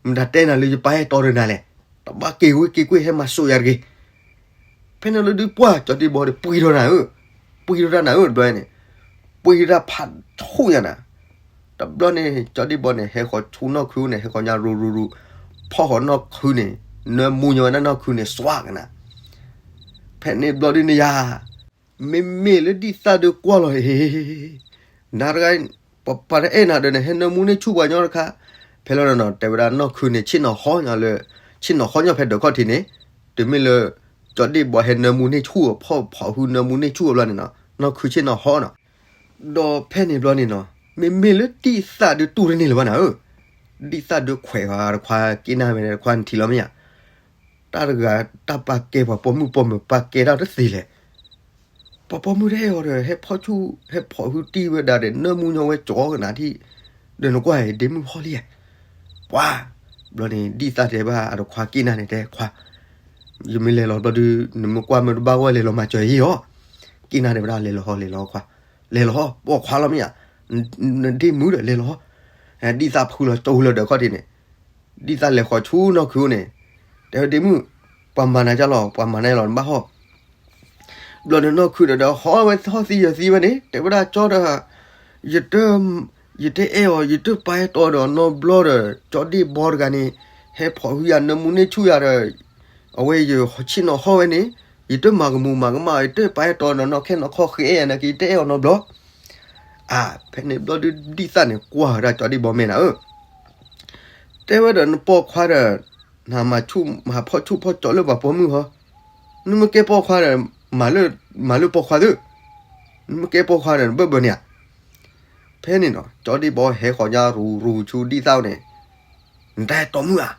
မတၤတဲနၤလၢယပၢ်ဟဲတီဒီးနၤလဲၣ်, တဘၣ်က့ၤဝ့က့ၤကွ့ၢ်ဟဲမၤစိာ်ယၤတဂ့ၤ. ဖဲန့ၣ်လၢဒုးပှၢ်ကၠီဒ့ၣ်ဘီဒီး ပှံၤထီၣ်နၤဧၢ, ပှံၤထီၣ်တၢ်နၤဧၢတဘျီန့ၣ်, ပှံၤထီၣ်တၢ်ဖးဆူၣ်ယၤနၤ, တဘျီန့ၣ် ကၠီဒ့ၣ်ဘီန့ၣ် ဟဲဃီၤဆူနီၢ်ခုန့ၣ် ဟဲဃီၤညါရူၤရူၤရူၤ, ဖီၣ်ဃီၤနီၢ်ခုန့ၣ်, နၢမူညီဝဲဒၣ်နီၢ်ခုန့ၣ် စွးကနၤ ဖဲန့ၣ်ဘျီဒုးန့ၣ်ယၤ, မ့မ့ၢ်လၢဒ်သၣ်ဒုးကွၢ်လီၤအံၤ, နၤတဂၤ, ပှၤတအဲၣ်နၤဒီးနဟဲနၢမူန့ၢ်ဆူၣ်ပှၤညီတခါ, ဖဲလီၤနီၤ တဲဝဲဒၣ်နီၢ်ခုန့ၣ် ဆ့ၣ်နီၤဟီညါလၢ, ဆ့ၣ်နီၤဟီညါဖဲဒၢးခီၣ်ထံးန့ၣ်, တုၤမ့ၢ်လၢ, ကၠီဒ့ၣ်ဘီဟဲနၢမူန့ၢ်ဆူၣ်အဖီၣ်ဖီၣ်ဟုနၢမူန့ၢ်ဆူၣ်အဘျီန့ၣ်နီၤ နီၢ်ခုဆ့ၣ်နီၤဟီနီၤ ဒီးဖဲန့ၣ်ဘျီန့ၣ်နီၤ မ့မ့ၢ်လၢဒ်သၣ်ဒုးတူၢ်တန့ၢ်လၢၤဘၣ်နၤဧၢ, ဒ်သၣ်ဒုးခွဲးဃီၤတခွါက့နၢ်ဝဲန့ၣ်တခွါနထံၣ်လီၤမ့ၢ်ဧါ, တၢ်တဂၤတၢ်ပာ်ကဲပှၤပိာ်မုၣ်ပိာ်မုၣ်ပာ်ကဲတၢ်တသ့လဲၣ်, ပှၤပိာ်မုၣ်တအဲၣ်အီၤဒီး ဟဲဖီၣ်ဆူၣ် ဟဲဖီၣ်ဟုတံၢ်ဝဲဒၣ်ဒီး နၢမူညီဝဲကၠီကနၤထံၣ်, ဒီးနကွၢ်အံၤဒ့မုၣ်ဖီၣ်လံဧါ, ပှၤ, ဘျီန့ၣ် ဒ်သၣ်တဲဘၣ်အတခွါက့နၢ်န့ၣ်တဲခွါ ယမ့ၢ်လဲၤလီၤဘျီဒုး နမ့ၢ်ကွၢ်မ့ၢ်တဘၣ်ဂီၢ်လဲၤလီၤမၤစၢၤယ့ၣ်အီၤ, က့နၢ်တဲဝဲဒၣ်လဲၤလီၤဟီလဲၤလီၤခွါ, လဲၤလီၤဟီ ပိာ်ခွါလီၤမ့ၢ်ဧါ, နဒ့မုၣ်ဒီးလဲၤလီၤဟီ, ဒ်သၣ်ဖုလီၤကၠိလၢဒၢးခီၣ်ထံးန့ၣ်, ဒ်သၣ်လဲၤဃီၤဆူနီၢ်ခုန့ၣ်, တဲဝဲဒ့မုၣ်, ပှၤမၤနၤကၢ်လီၤ ပှၤမၤနၤလီၤနဘၣ်ဟီၣ် ဘျီဒီးနီၢ်ခုဒီး ဟီၣ်ဝဲဟီၣ်သံယၢၤသံဝဲန့ၣ် တဲဝဲဒၣ်ကၠီဒီး, ယတ, ယတအဲၣ်အီၤ ယတပာ်ဟဲတီဒီးနီတဘျီဒီး ကၠီဒ့ၣ်ဘီတဂၤန့ၣ်, ဟဲဖီၣ်ဟုယၤနၢမူန့ၢ်ဆူၣ်ယၤဒီး, အဝဲယဆ့ၣ်နီၤဟီၣ်ဝဲန့ၣ်, ယတမၤကမူၤမၤကမၣ် ယတပာ်ဟဲတီဒီးနီၢ်ခဲနီၢ်ခီဃ့အဲၣ်ယၤနာ်က့ ယတအဲၣ်အီၤနီတဘျီ အါ, ဖဲန့ၣ်ဘျီဒုး ဒ်သၣ်န့ၣ်ကွၢ်ဝဲဒၣ်ကၠီဒ့ၣ်ဘီမဲာ်နၤဧၢ, တဲဝဲဒီးနပိာ်ခွါဒီး, နမၤဆူၣ်မၤဖီၣ်ဆူၣ်ဖီၣ်ကၠီလၢပှၤပိာ်မုၣ်ဟီ, နမ့ၢ်ကဲပိာ်ခွါဒီး, မၤလၢ, မၤလၢပိာ်ခွါသု, နမ့ၢ်ကဲပိာ်ခွါဒီးနဘၢၣ်ဘၢၣ်န့ၣ်ဧါ, ဖဲန့ၣ်နီၤ ကၠီဒ့ၣ်ဘီဟဲဃီၤညါရူၤရူၤဆူဒ်သၣ်န့ၣ်, နတၢ်အဲၣ်တီမုၣ်ဧါ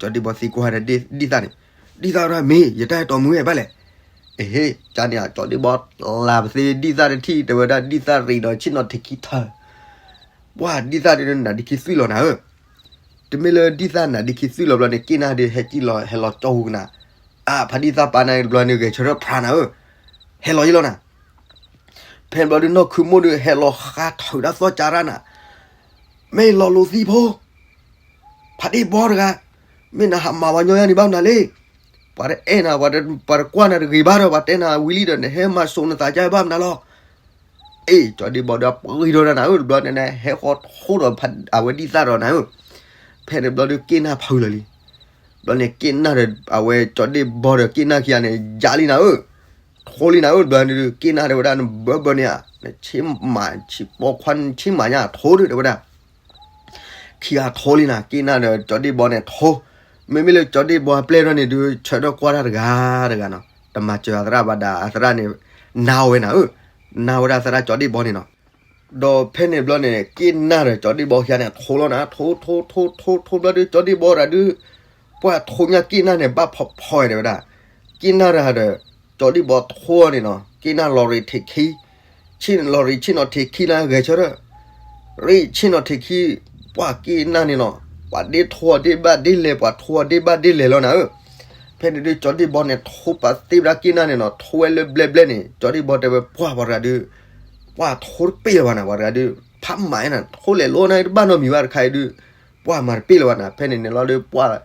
ကၠီဒ့ၣ်ဘီသံကွၢ်ဒီးဒ်သၣ်န့ၣ်, ဒ်သၣ်ဝဲဒၣ်မ့ၢ် ယတၢ်အဲၣ်တီမုၣ်ဝဲဘၣ်လဲၣ်, အဟ့ၣ် ကန့ၣ် ကၠီဒ့ၣ်ဘီလၤပသ့ဒ်သၣ်တထံၣ် တဲဝဲဒၣ်ဒ်သၣ်ရံးဒီးဆ့ၣ်နီၤထံးခံထၢၣ်, ပှၤဒ်သၣ်ဒုးနးဒံခံသွံၣ်လီၤနၤဧၢ, တမ့ၢ်လၢဒ်သၣ်နးဒံခံသွံၣ်လီၤဘျီန့ၣ် က့နၢ်ဒုးဟဲကံၣ်လီၤဟဲလီၤကၠီဟူကနၤ, အါ ဖါဒ်သၣ်ပာ်နၤတဘျီန့ၣ် ဂဲၤဆၢထၢၣ်ဖျါနၤဧၢ, ဟဲလီၤယံလီၤနၤ ဖဲဘျီဒုးနီၢ်ခုမိၢ်ဒုးဟဲလီၤဃါထုးတၢ်သီၣ်ကၠါရၣ်နၤ, မ့ၢ်လီၤလိာ်သံဖိ, ဖါဒ့ၣ်ဘီတဂၤ, မ့ၢ်နဟးမၤဝဲညီယါန့ၣ်ဘၣ်မနုၤလဲၣ်, ပှၤတအဲၣ်နၤ ပှၤတကွၢ်နၤတဂ့ၤဘၣ်ဒီး ပှၤတဲနၤဝံၤလံဒီး နဟဲမၤစိာ်နသးကါဘၣ်မနုၤလီၤ, အ့ၣ် ကၠီဒ့ၣ်ဘီဒီးပှံၤထီၣ်တၢ်နၤဧၢ တဘျီန့ၣ် ဟဲဃီၤထိဒီးအဝဲဒ်သၣ်ဒီးနၤဧၢ, ဖဲန့ၣ်ဘျီဒုးက့နၢ်ဖုလီၤလံ ဘျီန့ၣ်က့နၢ်ဒီး အဝဲကၠီဒ့ၣ်ဘီဒီးက့နၢ်ခံဂၤန့ၣ် ယါလံနၤဧၢ, ထိလံနၤဧၢ တဘျီန့ၣ်ဒုး က့နၢ်တဲဝဲဒၣ်နဘၢဘၢန့ၣ်ဧါ, နဆ့မးဆ့ပိာ်ခွါဆ့မးညါထိဒုးတဲဝဲဒၣ်, ခံဂၤထိလံနၤ က့နၢ်ဒီးကၠီဒ့ၣ်ဘီန့ၣ်ထိ, မ့မ့ၢ်လၢကၠီဒ့ၣ်ဘီအပျဲၢ်ထီၣ်န့ၣ်ဒုး ဆၢထၢၣ်ကွၢ်တၢ်တဂၤတဂၤနီၤ, တမၤစၢၤအသရၣ်ဘၣ်ဒၣ် အသရၣ်န့ၣ် နါဝဲနၤဧၢ, နါဝဲဒၣ်သရၣ်ကၠီဒ့ၣ်ဘီန့ၣ်နီၤ ဒီးဖဲန့ၣ်ဘျီန့ၣ် က့နၢ်ဒီးကၠီဒ့ၣ်ဘီခံဂၤန့ၣ် ထိလီၤနၤ ထိ ထိ ထိ ထိ ထိဘျီဒုး ကၠီဒ့ၣ်ဘီတဂၤဒုး, ပှၤထိညါက့နၢ်န့ၣ် ဘၣ်ဖီဖီတဲဝဲဒၣ်, က့နၢ်တဂၤဒီး ကၠီဒ့ၣ်ဘီထိအီၤန့ၣ်နီၤ က့နၢ်လီၤရံးထံးခံ, ဆ့ၣ်လီၤရံးဆ့ၣ်နီၤထံးခံနၤဂဲၤဆၢထၢၣ်, ရံးဆ့ၣ်နီၤထံးခံ, ပှၤက့နၢ်န့ၣ်နီၤ, ပှၤဒ့ထိအီၤဒ့ဘၣ်ဒ့လဲၣ် ပှၤထိအီၤဒ့ဘၣ်ဒ့လဲၣ်လီၤနၤဧၢ ဖဲန့ၣ်ဒုး ကၠီဒ့ၣ်ဘီန့ၣ် ထိပာ်သ့ဝဲဒၣ်က့နၢ်န့ၣ်နီၤ ထိဝဲလၢဘျဲဘျဲန့ၣ် ကၠီဒ့ၣ်ဘီတဲဝဲပှၢ်ပှၤတဂၤဒုး, ပှၢ်ထိတပ့ၢ်လၢၤဘၣ်နၤ ပှၤတဂၤဒုး, ဖးမးနၤ ထိလဲၤလိနၤတဘၣ်နီတမံၤဘၣ်တခါအံၤဒုး, ပှၢ်မၤတပ့ၢ်လၢၤဘၣ်နၤ ဖဲန့ၣ်န့ၣ်လီၤဒုး ပှၢ်,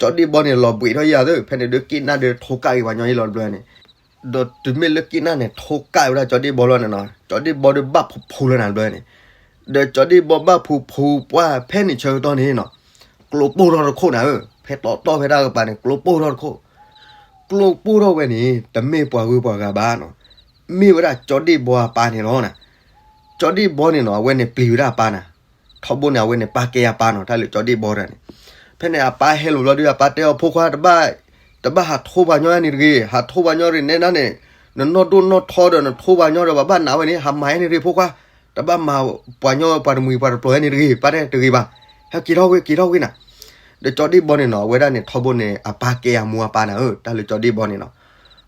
ကၠီဒ့ၣ်ဘီန့ၣ်လီၤဘှံးထီၣ်ယၤသ့ ဖဲန့ၣ်ဒုး က့နၢ်ဒုးထိကၣ်က့ၤပှၤညီယံလီၤတဘျီန့ၣ်, ဒီးတုၤမ့ၢ်လၢက့နၢ်န့ၣ် ထိကၣ်ဝဲဒၣ်ကၠီဒ့ၣ်ဘီလီၤန့ၣ်နီၤ ကၠီဒ့ၣ်ဘီဒုးဘၣ်ဖူဖူလၢနၤတဘျီန့ၣ်, ဒီးကၠီဒ့ၣ်ဘီဘၣ်ဖူဖူပှၢ်ဖဲန့ၣ်ဆၢကတီၢ်န့ၣ်နီၤ, ကျိပိၢ်ထီၣ်တခိၣ်နၤဧၢ, ဖဲတီတီဖဲတၢ်ကပၤန့ၣ် ကျိပိၢ်ထီၣ်တခိၣ်, ကျိပိၢ်ထီၣ်ဝဲန့ၣ် တမ့ၢ်ပှၤဂုၤပှၤဂၤဘၣ်နီၤ, မ့ၢ်ဝဲဒၣ်ကၠီဒ့ၣ်ဘီအပၢ်န့ၣ်လီၤနၤ, ကၠီဒ့ၣ်ဘီန့ၣ်နီၤ အဝဲန့ၣ်ပျံၤဝဲဒၣ်အပၢ်နၤ, ထီဘိန့ၣ် အဝဲန့ၣ်ပာ်ကဲအပၢ်နီၤ တၢ်လၢကၠီဒ့ၣ်ဘီတဂၤန့ၣ်, ဖဲန့ၣ်အပၢ်ဟဲလီၤဘျီဒုး အပၢ်တဲအီၤဖိခွါတဘၣ်, တဘၣ်ဟးထိပှၤညီန့ၣ်တဂ့ၤ ဟးထိပှၤညီရ့ၣ်နဲဒၣ်န့ၣ်, နနီၢ်ဒိၣ်နီၢ်ထီဒီး နထိပှၤညီဒီး ပှၤဘၣ်နာ်ဝဲန့ၣ် ဟးမၤယဲန့ၣ်တဂ့ၤ ဖိခွါ, တဘၣ်မၤပှၤညီပှၤတမှံၤပှၤတပျီၤယဲန့ၣ်တဂ့ၤ, ပၢ်တဲတဂ့ၤဘၣ်, ဟဲက့ၤထီၣ်ဝ့ၤ က့ၤထီၣ်ဝ့ၤနၤ. ဒီးကၠီဒ့ၣ်ဘီန့ၣ်နီၤ အဝဲဒၣ်န့ၣ် ထီဘိန့ၣ် အပၢ်ကဲအမိၢ်အပၢ်နၤဧၢ, တၢ်လၢကၠီဒ့ၣ်ဘီန့ၣ်နီၤ,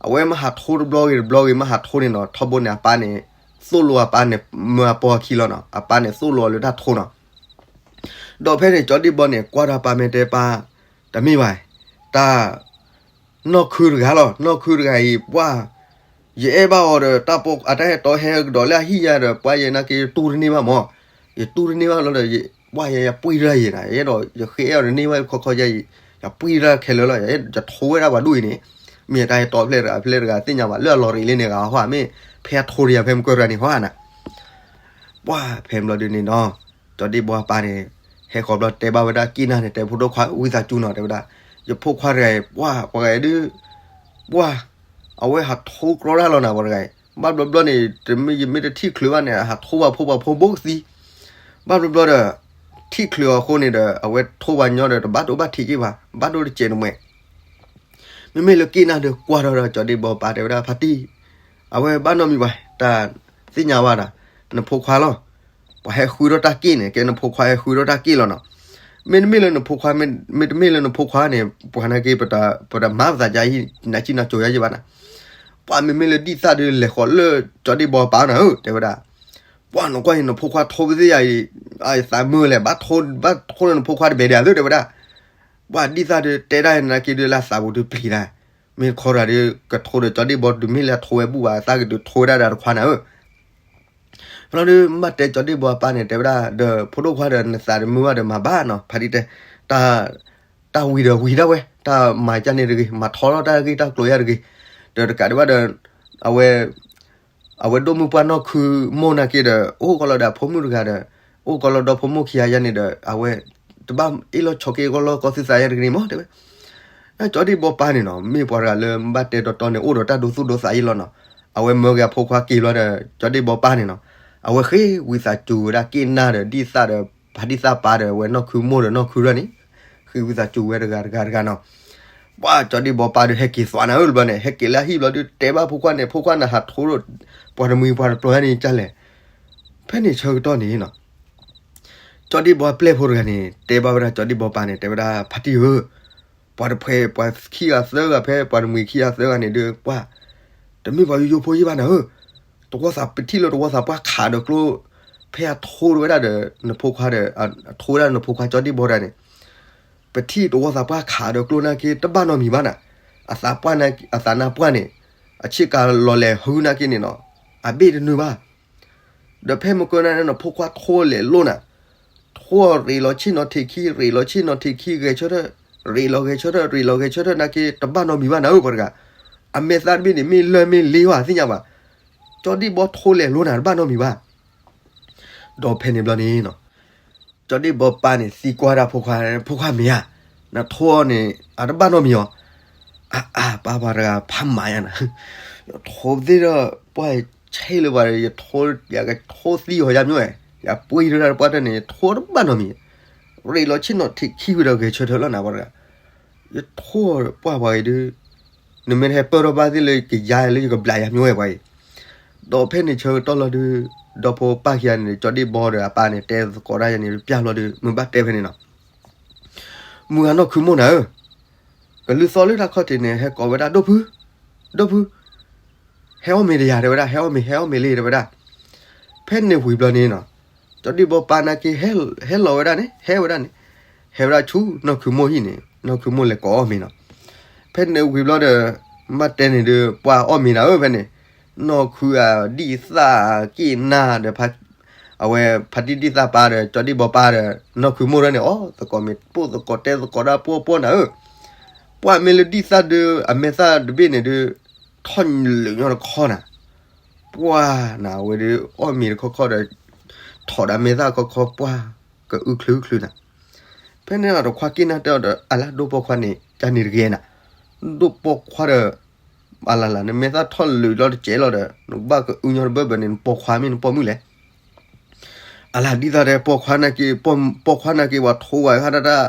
အဝဲမ့ၢ်ဟးထိတဘျီဂ့ၤတဘျီဂ့ၤ မ့ၢ်ဟးထိန့ၣ်နီၤ ထီဘိန့ၣ် အပၢ်န့ၣ် သိၣ်လိအပၢ်န့ၣ် မၢအပီအခံလီၤနီၤ, အပၢ်န့ၣ်သိၣ်လိအီၤလၢတၢ်ထိနီၤ. ဒီးဖဲန့ၣ် ကၠီဒ့ၣ်ဘီန့ၣ် ကွၢ်ဒီးပၢ်မဲာ်တဲပၢ်, တမ့ၢ်ဘၣ်, တၢ် နီၢ်ခုတဂၤလီၤ, နီၢ်ခုတဂၤအံၤ ပှၢ်, ယအဲၣ်ဘၣ်အီၤဒီး တၢ်ပီအတၢ်ဟဲတီဟဲကဒီးလၢအဟံၣ်ယၤဒီး ပှၢ်ယဲနာ်က့တူၢ်တန့ၢ်ဘၣ်မၢ်, ယတူၢ်တန့၁ၢ်ဘၣ်လီၤဒီး ပှၢ်ယဲယပှံၢ်တၢ်ယဲနၤ, ယအဲၣ်ဒိး ယဃ့အဲၣ်အီၤတန့ၢ်ဘၣ်ခီခီယဲအံၤ, ယပှံၢ်တၢ်ခဲလၢာ်လီၤ, ယထိဝဲဒၣ်ပှၤဒိၣ်အံၤန့ၣ်, မ့ၢ်တၢ်ဟဲတီဖျဲၣ်တဂၤ ဖျဲၣ်တဂၤသ့ၣ်ညါဘၣ် လၢအလီၤရံးလံန့ၣ်ဂၤဟီဧါ မ့ၢ်ဖဲအထိတယၤဖဲမုၢ်ကရၢန့ၣ်ဟီဧါနၤ. ပှၢ်ဖဲဘျီဒုန့ၣ်နီၤ, ကၠီဒ့ၣ်ဘီအပၢ်န့ၣ် ဟဲဃီၤဘျီတဲဘၣ်ဝဲဒၣ်က့ၣ်နၢ်န့ၣ် တဲဖိဒိၣ်ခွါဝံသးစူၤနီၤ တဲဝဲဒၣ်, ယဖိခွါတဂၤအံၤ ပှၢ် ပှၤဂၤဒုး ပှၢ်, အဝဲဟးထိကြီဒၣ်လီၤနၤ ပှၤတဂၤအံၤ, ဘၣ်ဘျီဘျီန့ၣ် တမ့ၢ်ယမ့ၢ်တထံၣ်ချုးဘၣ်န့ၣ် ဟးထိပှၤဖိပှၤဖိဘိကသံ, ဘၣ်ဘျီဘျီဒီး ထံၣ်ချုးအီၤအဃိန့ၣ်ဒီး အဝဲထိပှၤညီဒီး တဘၣ်ဒိဘၣ်ထံးက့ၢ်ဘၣ်, ဘၣ်ဒိတစဲးတမှဲး မ့မ့ၢ်လၢက့ၣ်နၢ်ဒီးကွၢ်ထီၣ်ဒီး ကၠီဒ့ၣ်ဘီပၢ်တဲဝဲဒၣ် ဖါတံၢ်, အဝဲဘၣ်နီတမံၤဘၣ်, တၢ်သ့ၣ်ညါဘၣ်ဒီး နဖိခွါလီၤ, ပှၤဟဲဃုထီၣ်တၢ်က့ၣ်န့ၣ် ကဲနဖိခွါဟဲဃုထီၣ်တၢ်က့ၣ်လီၤနီၤ, မ့တမ့ၢ်လၢနဖိခွါ, မ့တမ့ၢ်လၢနဖိခွါန့ၣ် ပှၤနာ်က့ ပတမၤပသးဒ်အံၤ နၤစံၣ်နီၤစိၤယါယံၤဘၣ်နၤ, ပှၢ်မ့မ့ၢ်လၢဒ်သၣ်ဒီးလဲၤဃီၤလၢကၠီဒ့ၣ်ဘီပၢ်နၤဧၢ တဲဝဲဒၣ်, ပှၢ်နကွၢ်အံၤ နဖိခွါထိပသ့ၣ်ယၤအံၤ, သးမုာ်လဲၣ်, ဘၣ်ထိလၢနဖိခွါတဘဲဒၣ်သု တဲဝဲဒၣ်, ပှၢ်ဒ်သၣ်ဒီးတဲဒၣ်နာ်က့ဒီးလၢသးပူၤဒုးပျံၤဒၣ်, မ့ၢ်ခီတဂၤဒီး ကထိဒီးကၠီဒ့ၣ်ဘီဒုးမ့ၢ်လၢအထိဝဲဘူၣ်ဘၣ် အသးကဒုးထိဝဲဒၣ်ဒီးတခွါနၤဧၢ ဖဲလီၤဒုး မ့ၢ်ဘၣ်တဲကၠီဒ့ၣ်ဘီအပၢ်န့ၣ် တဲဝဲဒၣ်ဒီး ဖိဒိၣ်ခွါဒီး နသးတမုာ်ဘၣ်ဒီးမၤဘၣ်နီၤ ဖါတံၢ်တဲ, တၢ်, တၢ်ဝံၤဒီးဝံၤဒၣ်ဝဲ တၢ်မၤကၢ်န့ၣ်တဂ့ၤ မၤထီထီၣ်တၢ်ဂ့ၢ်တၢ်ကျိၤယါတဂ့ၤ, ဒီးတကးဒံးဘၣ်ဒီး အဝဲ အဝဲဒိၣ်မုၢ်ပှၢ်နီၢ်ခုမိၢ်နာ်က့ဒီး အိၣ်ကီးလီၤဒီးအဖိမုၣ်တဂၤဒီး အိၣ်ကီးလီၤဒီးဖိမိၢ်ခံဂၤယါန့ၣ်ဒီး အဝဲ တဘၣ်အ့ၣ်လိာ်ဆိးက့အဂီၢ်လီၢ်ကီၢ်သုသးယါတဂ့ၤန့ၣ်မး တဲဝဲ, ကၠီဒ့ၣ်ဘီပၢ်န့ၣ်နီၤ မ့ၢ်ပှၤတဂၤလၢဘၣ်တဲတီတီန့ၣ် အိၣ်ဒီးတၢ်ဒိသူၣ်ဒိသးယါလီၤနီၤ, အဝဲမၢက့ၤအဖိခွါက့ၤဘျီဒီး ကၠီဒ့ၣ်ဘီပၢ်န့ၣ်နီၤ, အဝဲဃ့ဝံသးစူၤဝဲဒၣ်က့ၣ်နၢ်ဒီး ဒ်သၣ်ဒီး ဖါဒ်သၣ်ပၢ်ဒီး အဝဲနီၢ်ခုမိၢ်ဒီးနီၢ်ခုရၢၢ်န့ၣ် ဃ့ဝံသးစူၤဝဲတဂၤတဂၤတဂၤနီၤ ပှၢ်ကၠီဒ့ၣ်ဘီပၢ်ဒီးဟဲက့ၤသွးနၤဧၢတဘျီန့ၣ် ဟဲက့ၤလၢအဟံၣ်ဘျီဒုး တဲဘၣ်ဖိခွါန့ၣ် ဖိခွါနဟးထိ ပှၤတမှံၤပှၤတပျီၤန့ၣ်ကလဲၣ်, ဖဲန့ၣ်ဆၢကတီၢ်န့ၣ်နီၤ ကၠီဒ့ၣ်ဘီပျဲၢ်ဖိတဂၤန့ၣ် တဲဘၣ်ဝဲဒၣ်ကၠီဒ့ၣ်ဘီပၢ်န့ၣ် တဲဝဲဒၣ် ဖါတံၢ်ဧၢ, ပှၤတဖှဲးပှၤခံဂၤသၢဂၤဖဲပှၤတမှံၤခံဂၤသၢဂၤန့ၣ်ဒုး ပှၢ် တမ့ၢ်ပှၤယိယိဖိယံၢ်ဘၣ်နၤဧၢ, တဝီသးပထံၣ်လၢတဝီသးပှၢ်ခးဒီးကျိ ဖဲအထိဝဲဒၣ်ဒီး နဖိခွါဒီး အထိဝဲဒၣ်နဖိခွါကၠီဒ့ၣ်ဘီတဂၤန့ၣ် ပထံၣ်တဝီသးပှၢ်ခးဒီးကျိနာ်က့ တဘၣ်နီတမံၤဘၣ်နၤ, အသးပှၢ်န့ၣ် အသးနါပှၢ်န့ၣ် အဆ့ကၤလီၤလဲၤဟုနာ်က့န့ၣ်နီၤ, အဘ့ၣ်တနုာ်ဘၣ် ဒီးဖဲမုၢ်ကနၣ်န့ၣ် နဖိခွါထိလဲၤလိၣ်နၤ, ထိရ့းလီၤဆ့ၣ်နီၤထံးခံ ရ့းလီၤဆ့ၣ်နီၤထံးခံဂဲၤဆၢထၢၣ်, ရ့းလီၤဂဲၤဆၢထၢၣ် ရ့းလီၤဂဲၤဆၢထၢၣ်နာ်က့ တဘၣ်နီတမံၤဘၣ်နၤဧၢ ပှၤတဂၤ, အမဲာ်သၣ်တဘ့ၣ်န့ၣ် မ့ၢ်လၢမ့ၢ်လ့ဝဲသ့ၣ်ညါဘၣ်, ကၠီဒ့ၣ်ဘီထိလဲၤလိၣ်နၤတဘၣ်နီတမံၤဘၣ် ဒီးဖဲန့ၣ်ဘျီန့ၣ်နီၤ ကၠီဒ့ၣ်ဘီပၢ်န့ၣ် သံကွၢ်ဒၣ်ဖိခွါ, ဖိခွါမ့ၢ်ဧါ, နထိအီၤန့ၣ် အတဘၣ်နီတမံၤအီၤ, အါအါ ပၢ်ပှၤတဂၤဖးမၤညါနၤ, ယထိသ့ၣ်ဒီး ပှၢ်ဆဲးလၢပှၤ ယထိ ယကထိသံအီၤယါမျိၣ်ဝဲ, ယပှ့ၤဒၣ်တပှၢ်တၢၢ်န့ၣ် ယထိတဘၣ်နီတမံၤ, ရ့းလီၤဆ့ၣ်နီၤထံးခံဝံၤဒီးဂဲၤဆၢထၢၣ်လီၤနၤပှၤတဂၤ, ယထိပှၢ်ပှၤအံၤဒုး နမ့ၢ်တဟဲပၢၢ်ထီၣ်ဘၣ်သ့ၣ်လၢကယါလၢယကဘျးယါမျိၣ်ဝဲပှၤအံၤ, ဒီးဖဲန့ၣ်ဆၢကတီၢ်လီၤဒုး ဒီဖိပၢ်ခံဂၤန့ၣ် ကၠီဒ့ၣ်ဘီဒီးအပၢ်န့ၣ် တဲသကိးတၢ်ယါန့ၣ် ပျၢ်လီၤဒုး မုၢ်ဘၣ်တဲဖဲန့ၣ်နီၤ, မုၢ်ဂၤနီၢ်ခုမိၢ်နၤဧၢ, ကလုၢ်သီလၢတၢ်ခီၣ်ထံးန့ၣ် ဟဲကိးဝဲဒၣ် ဒိၣ်ဖု, ဒိၣ်ဖု, ဟဲအီၣ်မ့ၤတယၤ တဲဝဲဒၣ်, ဟဲအီၣ်မ့ၤ ဟဲအီၣ်မ့ၤလံ တဲဝဲဒၣ်, ဖဲန့ၣ်ဝံၤဘျီန့ၣ်နီၤ, ကၠီဒ့ၣ်ဘီပၢ်နာ်က့ ဟဲလီၤဝဲဒၣ်န့ၣ် ဟဲဝဲဒၣ်န့ၣ်, ဟဲဝဲဒၣ်ဆူနီၢ်ခုမိၢ်ဟံၣ်န့ၣ် နီၢ်ခုမိၢ်လဲၤကိးအီၣ်မ့ၤနီၤ, ဖဲန့ၣ်ဝံၤဘျီဒီး မ့ၢ်တဲန့ၣ်ဒီး ပှၢ်အီၣ်မ့ၤနၤဧၢ ဖဲန့ၣ်, နီၢ်ခုအဒံၣ်သၣ်က့ၣ်နၢ်ဒီး အဝဲဖါတံၢ်ဒံၣ်သၣ်ပၢ်ဒီး ကၠီဒ့ၣ်ဘီပၢ်ဒီး နီၢ်ခုမိၢ်ဒီးန့ၣ် အီၣ်သကိးမ့ၤ ပိၢ်သကိးတဲသကိးဒၣ်ပှီၢ်ပှီၢ်နၤဧၢ, ပှၢ်မ့ၢ်လၢဒံၣ်သၣ်ဒီး အမဲာ်သၣ်တဘ့ၣ်န့ၣ်ဒီး ထီၣ်လၢာ်ညီတခီနၤ, ပှၢ်နၤဝဲဒီး အီၣ်မ့ၤတခီခီဒီး ထီၣ်ဒီးမဲာ်သၣ်ခီခီ ပှၢ်ကအုချုချုနၤ, ဖဲန့ၣ်ဒီးခွါက့ၣ်နၢ်တဲအီၤဒီး အလၢဒိၣ်ပိာ်ခွါန့ၣ် ကန့ၣ်တဂ့ၤနၤ, ဒိၣ်ပိာ်ခွါဒီး အလၢ်လၢ် နမဲာ်သၣ်ထီၣ်လၢာ်လီၤတစဲးလီၤဒီး နကဘၣ်ကအုညီတဘၢဘၢန့ၣ် နပိာ်ခွါမ့ၢ်နပိာ်မုၣ်လဲၣ် အလၢ်ဒ်သိးဒီး ပိာ်ခွါနာ်က့ ပိာ်ခွါနာ်က့ ပှၤထိဝဲဃါဒၣ်တၢ်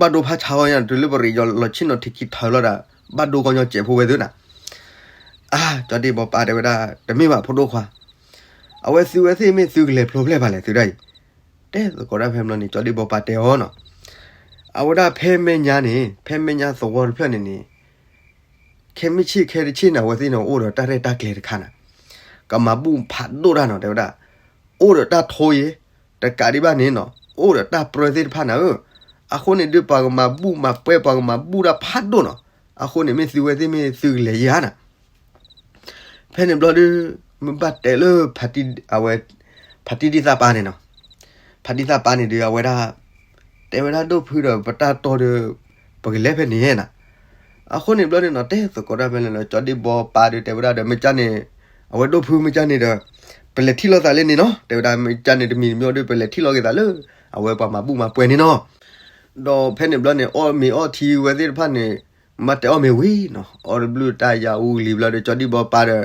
ဘၣ်ဒိဖးဆါဂီၢ်ညါ တုၤလၢပရ့ၤယီၤလီၤဆ့ၣ်နီၤထံးခံထၢလီၤဒီး ဘၣ်ဒိကီညီစဲးဖိဝဲသုနၤ, အါ ကၠီဒ့ၣ်ဘီပၢ်တဲဝဲဒၣ် တမ့ၢ်ဘၣ်ဖိဒိၣ်ခွါ, အဝဲသုဝဲသ့ၣ်မ့ၢ်သုကလဲၤဖျိဖျဲၣ်ဖးလဲၣ်သုဒၣ်အံၤ, တဲသကိးတၢ်ဖဲမ့ၢ်န့ၣ် ကၠီဒ့ၣ်ဘီပၢ်တဲအီၤနီၤ, အဝဲဒၣ်ဖဲမဲာ်ညါန့ၣ် ဖဲမဲာ်ညါသဝီတဖျၢၣ်န့ၣ်န့ၣ် ခဲမုၢ်ဆ့ၣ်ခဲတဆ့ၣ်န့ၣ် အဝဲသ့ၣ်န့ၣ် အိၣ်ဒီးတၢ်ရဲၣ်တၢ်ကျဲၤတခါန့ၣ်, ကမၤဘူၣ်ဖးဒိၣ်တၢ်နီၤ တဲဝဲဒၣ်, အိၣ်ဒီးတၢ်ထိယ့ၤ, တကးဒံးဘၣ်န့ၣ်နီၤ အိၣ်ဒီးတၢ်ပြၢသ့ၣ်တဖၣ်န့ၣ်ဧၢ, အဃိန့ၣ်ဒုးပှၤကမၤဘူၣ်မၤပွဲ ပှၤကမၤဘူၣ်တၢ်ဖးဒိၣ်နီၤ, အဃိန့ၣ်မ့ၢ်သုဝဲသ့ၣ်မ့ၢ်သုကလဲၤယၤန့ၣ် ဖဲန့ၣ်ဘျီဒုး မ့ၢ်ဘၣ်တဲလၢ အဝဲ ဖါတံၢ်ဒံၣ်သၣ်ပၢ်န့ၣ်နီၤ, ဖါတံၢ်သၣ်ပၢ်န့ၣ်ဒုး အဝဲဒၣ် တဲဝဲဒၣ်ဒိၣ်ဖုဒီးပတၢ်တီဒီး ပကလဲၤဖဲန့ၣ်နီၤ, အဃိန့ၣ်ဘျီန့ၣ်နီၤ တဲသကိးတၢ်ဖဲန့ၣ်လီၤ ကၠီဒ့ၣ်ဘီပၢ်ဒုးတဲဝဲဒၣ်ဒီး မ့ၢ်ကၢ်န့ၣ် အဝဲဒိၣ်ဖုမ့ၢ်ကၢ်န့ၣ်ဒီး ပလဲၤထံၣ်လိာ်သးလၢန့ၣ်နီၤ တဲဝဲဒၣ် မ့ၢ်ကၢ်န့ၣ်တမံၤတမံၤဒီး ပလဲၤထံၣ်လိာ်က့ၤသးလၢ အဝဲပှၤမၤဘူၣ်မၤပွဲန့ၣ်နီၤ ဒီးဖဲန့ၣ်ဘျီန့ၣ် အီၣ်မ့ၤအီထံဝဲသ့ၣ်တဖၣ်န့ၣ် မ့ၢ်တဲအီၣ်မ့ၤဝံၤနီၤ အီၣ်တဘျုးတၢ်ယၤအူကလံၤဘျီဒီး ကၠီဒ့ၣ်ဘီပၢ်ဒီး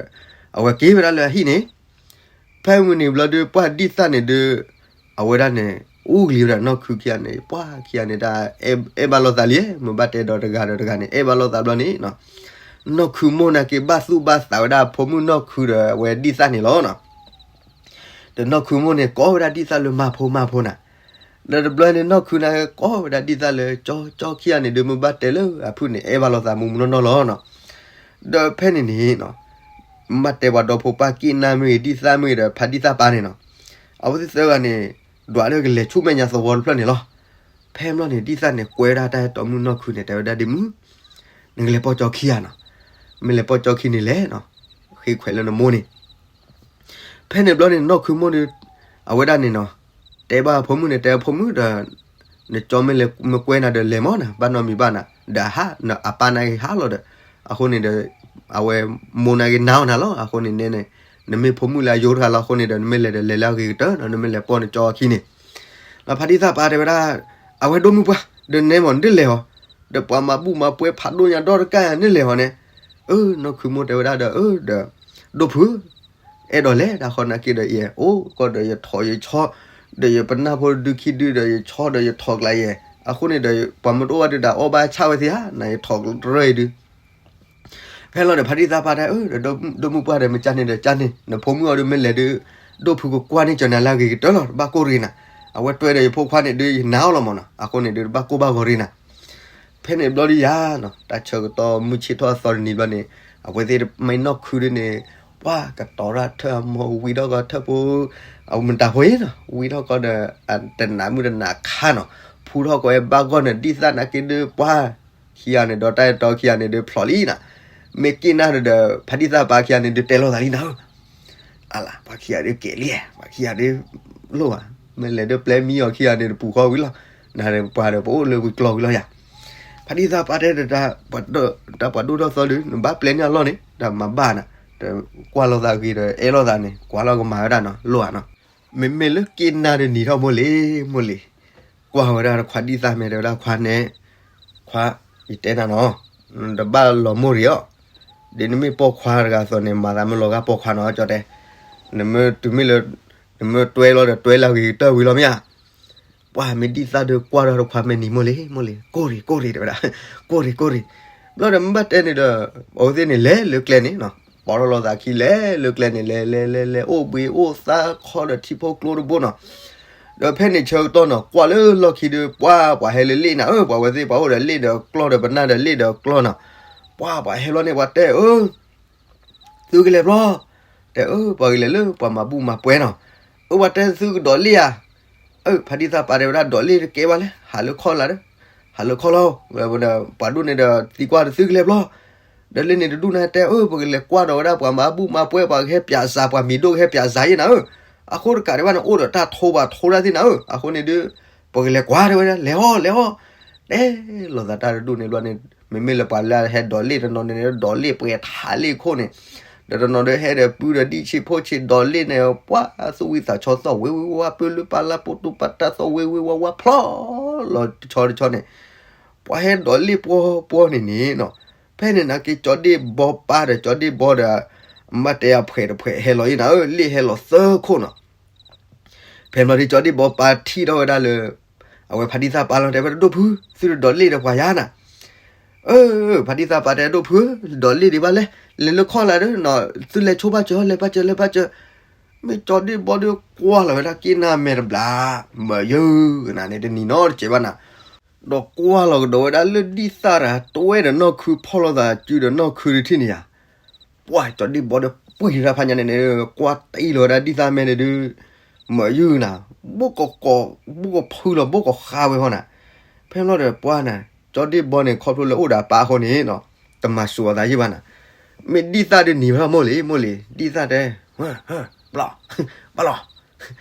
အဝဲက့ၤဝဲဒၣ်လၢအဟံၣ်န့ၣ်, ဖဲမုၢ်နံၤဘျီဒီး ပှၢ်ဒံၣ်သၣ်န့ၣ်ဒီး အဝဲဒၣ်န့ၣ် အူကလံၤဝဲဒၣ်နီၢ်ခုခံဂၤန့ၣ် ပှၢ်ခံဂၤန့ၣ် တၢ်အဲၣ်ဘၣ်လိာ်သးလံ, မ့ၢ်ဘၣ်တဲဒီးတဂၤဒီးတဂၤန့ၣ် အဲၣ်ဘၣ်လိာ်သးဘျီန့ၣ် နီၢ်ခုမိၢ်န့ၣ်က့ၤဘၣ်သူၣ်ဘၣ်သးဝဲဒၣ်ဖိမုၣ်နီၢ်ခုဒီးအဝဲဒံၣ်သၣ်န့ၣ်လီၤနီၤ ဒီးနီၢ်ခုမိၢ်န့ၣ် ကိးဝဲဒၣ်ဒံၣ်သၣ်လၢမၤဖိမၤဖိနၤ, ဒီးတဘျီန့ၣ် နီၢ်ခုန့ၣ် ကိးဝဲဒၣ်ဒံၣ်သၣ်လၢ ကၠီ ကၠီခံဂၤန့ၣ်ဒီး မ့ၢ်ဘၣ်တဲလၢအဖုၣ်န့ၣ် အဲၣ်ဘၣ်လိာ်သးမူမူနီၢ်နီၢ်လီၤနီၤ. ဒီးဖဲန့ၣ်န့ၣ်နီၤ မ့ၢ်ဘၣ်တဲပှၤဒီဖိပၢ်က့ၣ်နၢ်မ့ၢ်ဂ့ၤ ဒံၣ်သၣ်မ့ၢ်ဂ့ၤဒီး ဖါဒံၣ်သၣ်ပၢ်န့ၣ်နီၤ, အဝဲသ့ၣ်သၢဂၤန့ၣ် ဒွးလၢကလဲၤဆူမဲာ်ညါသဝီတဖျၢၣ်န့ၣ်လီၤ. ဖဲဘျီန့ၣ် ဒံၣ်သၣ်န့ၣ် ကွဲဒၣ်တၢ်အဲၣ်တီမုၣ်နီၢ်ခုန့ၣ် တဲဝဲဒၣ်ဒ်မုၢ် နကလဲၤပိာ်ကၠီခံဂၤနီၤ, မ့ၢ်လဲၤပိာ်ကၠီခံန့ၣ်လဲၣ်နီၤ, ဃ့ခွဲးလၢနမိၢ်န့ၣ် ဖဲန့ၣ်ဘျီန့ၣ် နီၢ်ခုမိၢ်ဒီး အဝဲဒၣ်န့ၣ်နီၤ တဲဘၣ်ဖိမုၣ်န့ၣ် တဲဖိမုၣ်ဒီး နကၠီမ့ၢ်လဲၤမ့ၢ်ကွဲနၤဒီးလဲၤမ့ၢ်နၤ ဘၣ်နီတမံၤဘၣ်နၤ, ဒီးဟး အပၢ်န့ၣ်က့ၤဟးလီၤဒီး အဃိန့ၣ်ဒီး အဝဲမိၢ်န့ၣ်က့ၤနာ်အီၤနၤလီၤ. အဃိန့ၣ်န့ၣ် နမ့ၢ်ဖိမုၣ်လၢအယိတဂၤလီၤ. အဃိန့ၣ်ဒီး နမ့ၢ်လဲၤဒီးလဲၤလၢအဂ့ၤကတၢၢ်နီၤ, နမ့ၢ်လဲၤပိာ်နကၠီအခံန့ၣ် ဒီးဖါဒံၣ်သၣ်ပၢ်တဲဝဲဒၣ် အဝဲဒိၣ်မုၢ်ပှၢ် ဒီးနဲမ့ၢ်နတလဲၤအီၤ, ဒီးပှၤမၤဘူၣ်မၤပွဲဖးဒိၣ်ညါဒီတကၢ်ယၤ နလဲၤအီၤန့ၣ်, အၢ နီၢ်ခုမိၢ်တဲဝဲဒၣ်ဒီး အၢ ဒီး ဒိၣ်ဖု အဲၣ်ဒိးလဲၤဒၣ်ဃီနာ်က့ဒီး ယအိၣ်ကီၢ်ဒီး ယထိးယဆီ ဒီးယပနၢ်ဖိဒုခံဒုဒီး ယဆီဒီးယထိးကျါယဲၢ်, အဃိန့ၣ်ဒီး ပှၤမ့ၢ်တအိၣ်ဘၣ်ဒုးဒီး အီၣ်ဘၣ်ဆၣ်ဝဲသ့ဧါ နယထိးတရၢအံၤဒုး ဖဲလီၤဒီး ဖါဒံၣ်သၣ်ပၢ်တဲ အၢ ဒီးဒိၣ်မုၢ်ပှၢ်ဒီး မ့ၢ်ကၢ်န့ၣ်ဒီးကၢ်န့ၣ် နဖိမုၣ်အီၤဒုးမ့ၢ်လဲၤဒုး ဒိၣ်ဖုကကွၢ်န့ၢ်ကၠီနၤလၢအဂ့ၤကတၢၢ်လီၤ. တဘၣ်ကိၢ်ရံးနၤ, အဝဲတွဲဒီးယဖိခွါန့ၣ်ဒုး ယနာ်အီၤလီၤမ့ၢ်နီၤ, အဃိန့ၣ်ဒုး တဘၣ်ကိၢ်ဘၣ်ဂီၤရံးနၤ. ဖဲန့ၣ်ဘျီဒုးယၤနီၤ တၢ်ဆၢကတီၢ်မုၢ်ဆ့ၣ်ထီၣ်အသီတနံၤဘျီန့ၣ် အဝဲသ့ၣ်မ့ၢ်နီၢ်ခုဒုးန့ၣ် ပှၤကတီၤရၣ်ထၢၣ်အမိၢ်ဝံထီၣ်ကီထၢၣ်ဖိ အမတၤဖိအံၤနီၤ ဝံထီၣ်ကီဒီး တနးမုၢ်တနးခါနီၤ ဖူထီၣ်ကီဝဲဘၣ်ဂီၢ်န့ၣ် ဒံၣ်သၣ်နာ်က့ဒုး ပှၤခံဂၤန့ၣ်ဒီးတၢ်အဲၣ်တီခံဂၤန့ၣ်ဒုးဖျိးလံနီၤ. မ့ၢ်က့ၣ်နၢ်ဒီး ဖါဒံၣ်သၣ်ပၢ်ခံဂၤန့ၣ်ဒုးတဲလိာ်သးလံနီၤဧၢ အလၤ ပှၤခံဂၤဒုးကဲၤလံ ပှၤခံဂၤဒုးလိၣ်ဘၣ် မ့ၢ်လဲၤဒုးပျဲမံအီၤခံဂၤန့ၣ် တပူၤဃီဝံၤလီၤ. နပှၤဒီးပအိၣ်လၢဝံၤကျီဝံၤလီၤယၤ. ဖါဒံၣ်သၣ်ပၢ်တဲဒီး တၢ်ပှၤဒိၣ်ထီၣ်သီဒုး နဘၣ်ပျဲန့ၢ်အလီၢ်န့ၣ် တၢ်မၤဘၣ်နၤ တကွၢ်လိာ်သးဂ့ၤဒီးအဲၣ်လိာ်သးန့ၣ် ကွၢ်လီၤကမၤဝဲဒၣ်နီၤ လိၣ်ဧါနီၤ. မ့မ့ၢ်လၢက့ၣ်နၢ်ဒုးနံၤထီၣ်မိၢ်လံၤ မိၢ်လံၤ ကွၢ်ဝဲဒၣ်တခွါဒံၣ်သၣ်မ့ၢ်တဲဝဲဒၣ်ခွါန့ၣ် ခွါ ယတဲနၤနီၤ တဘၣ်လီၤမိၢ်ရံၤအီၤ ဒ်နမ့ၢ်ပိာ်ခွါတဂၤအသိးန့ၣ် မၤသးမ့ၢ်လီၤဂာ်ပိာ်ခွါနီၤ ကၠီတဲ နမ့ၢ်တုၤမ့ၢ်လၢ နမ့ၢ်တွဲလီၤဒီးတွဲလၢအဂ့ၤကတၢၢ်ဝံၤလီၤမ့ၢ်ဧါ. ပှၤမ့ၢ်ဒံၣ်သၣ်ဒုးကွၢ်ဒီးတခွါမဲာ်နံၤမိၢ်လံၤ မိၢ်လံၤ ကိၢ်ရံၤ ကိၢ်ရံၤ တဲဝဲဒၣ် ကိၢ်ရံၤ ကိၢ်ရံၤ. ဘျီဒီးမ့ၢ်ဘၣ်တဲန့ၣ်ဒီး အဝဲသ့ၣ်န့ၣ်လဲၤလၢကျဲန့ၣ်နီၤ ပိာ်ထီၣ်လိာ်သးခံလဲၤလၢကျဲန့ၣ် လဲၤလဲၤလဲၤလဲၤ အိၣ်ဘှံးအိၣ်သါခီဒီးထံဖိကျိတဘိနီၤ. ဒီးဖဲန့ၣ်ဆၢကတီၢ်နီၤ ကွၢ်လၢလီၢ်ခံဒုး ပှၤပှၤဟဲလၢလ့ၣ်နၤဧၢ ပှၤဝဲသ့ၣ်ပှၤအိၣ်ဒီးလ့ၣ်ဒီးကျီၢ်ဒီးပနၢ်ဒီးလ့ၣ်ဒီးကျီၢ်နီၤ. ပှၤပှၤဟဲလီၤန့ၣ် ပှၤတဲအၢ သုကလဲၤဘျီ တဲအၢ ပှၤကလဲၤလၢပှၤမၤဘူၣ်မၤပွဲနီၤ. အၢ ပှၤတဲသုကဒိးလ့ၣ်ဧါ. အၢ ဖါဒံၣ်သၣ်ပၢ်တဲဝဲဒၣ်ဒိးလ့ၣ်တကဲဘၣ်လဲၣ် ဟးလၢခီၣ်လၢ ဟးလၢခီၣ်လီၤ. ပှၤဒိၣ်န့ၣ်ဒီးသံကွၢ်ဒီးသုကလဲၤဘျီ ဒီးလ့ၣ်န့ၣ်တဒူၣ်န့ၣ်တဲအၢ ပကလဲၤကွၢ်ဒီးဝဲဒၣ်ပှၤမၤဘူၣ်မၤပွဲ ပှၤကဟဲပၠးစး ပှၤမံၤဒိၣ်ကဟဲပၠးစးယဲနၤဧၢ. အဃိတကးဒံးဘၣ်န့ၣ် အိၣ်ဒီးတၢ်ထိပှၤထိတၢ်သ့ၣ်နၤဧၢ. အဃိန့ၣ်ဒုး ပကလဲၤကွၢ်တဲဝဲဒၣ် လဲၤအီၤ လဲၤအီၤ တဲလိာ်သးတၢ်တဒူၣ်န့ၣ်ဘျီန့ၣ် မ့မ့ၢ်လၢပှၤလၢဟဲဒိးလ့ၣ်တနီၤန့ၣ် ဒိးလ့ၣ်ပှဲၤထးလ့ၣ်ခိၣ်န့ၣ် ဒီးတနီၤဒီးဟဲဒီးပုၢ်ဒီးဒံၣ်ဆံးဖိဆံးဒိးလ့ၣ်န့ၣ် ပှၤသူၣ်ဝံသးဆီသီၣ်ဝ့ၤဝ့ၤဝါဝါ ပၢလုၢ်ပာ်လၢ်ပိတူၢ်ပာ်တၢ်သီၣ်ဝ့ၤဝ့ၤဝါဝါဖျီလီၤတဆီတဆီန့ၣ် ပှၤဟဲဒိးလ့ၣ်ပှီၤပှီၤန့ၣ်န့ၣ်နီၤ ဖဲန့ၣ်နာ်က့ကၠီဒ့ၣ်ဘီပၢ်ဒီးကၠီဒ့ၣ်ဘီဒီး မ့ၢ်တဲအဖှဲးတဖှဲးဟဲလီၤအံၤနၤဧၢ လ့ၣ်ဟဲလီၤသၢခိၣ်နီၤ ဖဲဘျီဒ်ကၠီဒ့ၣ်ဘီပၢ်ထံၣ်ထီၣ်ဝဲဒၣ်လၢ အဝဲဖါဒံၣ်သၣ်ပၢ်လီၤ တဲဝဲဒၣ်ဒိၣ်ဖု သုတဒိးလ့ၣ်ဒီးပှၤယါနၤ. အၢ ဖါတံၢ်သးပၤတဲ ဒိၣ်ဖုဧၢ, ဒီးလ့ၣ်ဒံးဘၣ်လဲၣ်, လဲၤလၢခီၣ်လၢဒီး သုလဲၤဆိဘၣ်စၢၤ လဲၤဘၣ်စၢၤ လဲၤဘၣ်စၢၤ. မ့ၢ်ကၠီဒ့ၣ်ဘီဒီးကွၢ်လီၤဝဲဒၣ်က့ၣ်နၢ်မဲာ်တဘျီ, မ့ၢ်ယုၢ်နၤန့ၣ် တနံၤနီတစဲးဘၣ်နၤ, ဒီးကွၢ်လီၤကဒီးဝဲဒၣ်လၢဒံၣ်သၣ်တၢ် တွဲဒီးနီၢ်ခုဖီၣ်လိာ်သးစုဒီးနီၢ်ခုတထံၣ်န့ၣ်ယါ ပှၢ်ကၠီဒ့ၣ်ဘီဒီးပှ့ၤတၢ်ဖးညါန့ၣ်န့ၣ် ကွၢ်တံၢ်လီၤဝဲဒၣ်ဒံၣ်သၣ်မဲာ်န့ၣ်ဒုး, မ့ၢ်ယုၢ်နၤ, ဘိၣ်ကကိး ဘိၣ်ကဖုလီၤ ဘိၣ်ကဃါဝဲဃီနၤ. ဖဲန့ၣ်ဘျီဒီးပှၢ်နၤ, ကၠီဒ့ၣ်ဘီန့ၣ် ခီဖျိလၢအိၣ်ဒီးအပၢ်အဃိန့ၣ်နီၤ, တမၤစှၤအသးယံၢ်ဘၣ်နၤ. မ့ၢ်ဒံၣ်သၣ်ဒုးနံၤဘၣ်မိၢ်လံ မိၢ်လံ, ဒံၣ်သၣ်တဲ, ဘၣ်လီၤ, ဘၣ်လီၤ.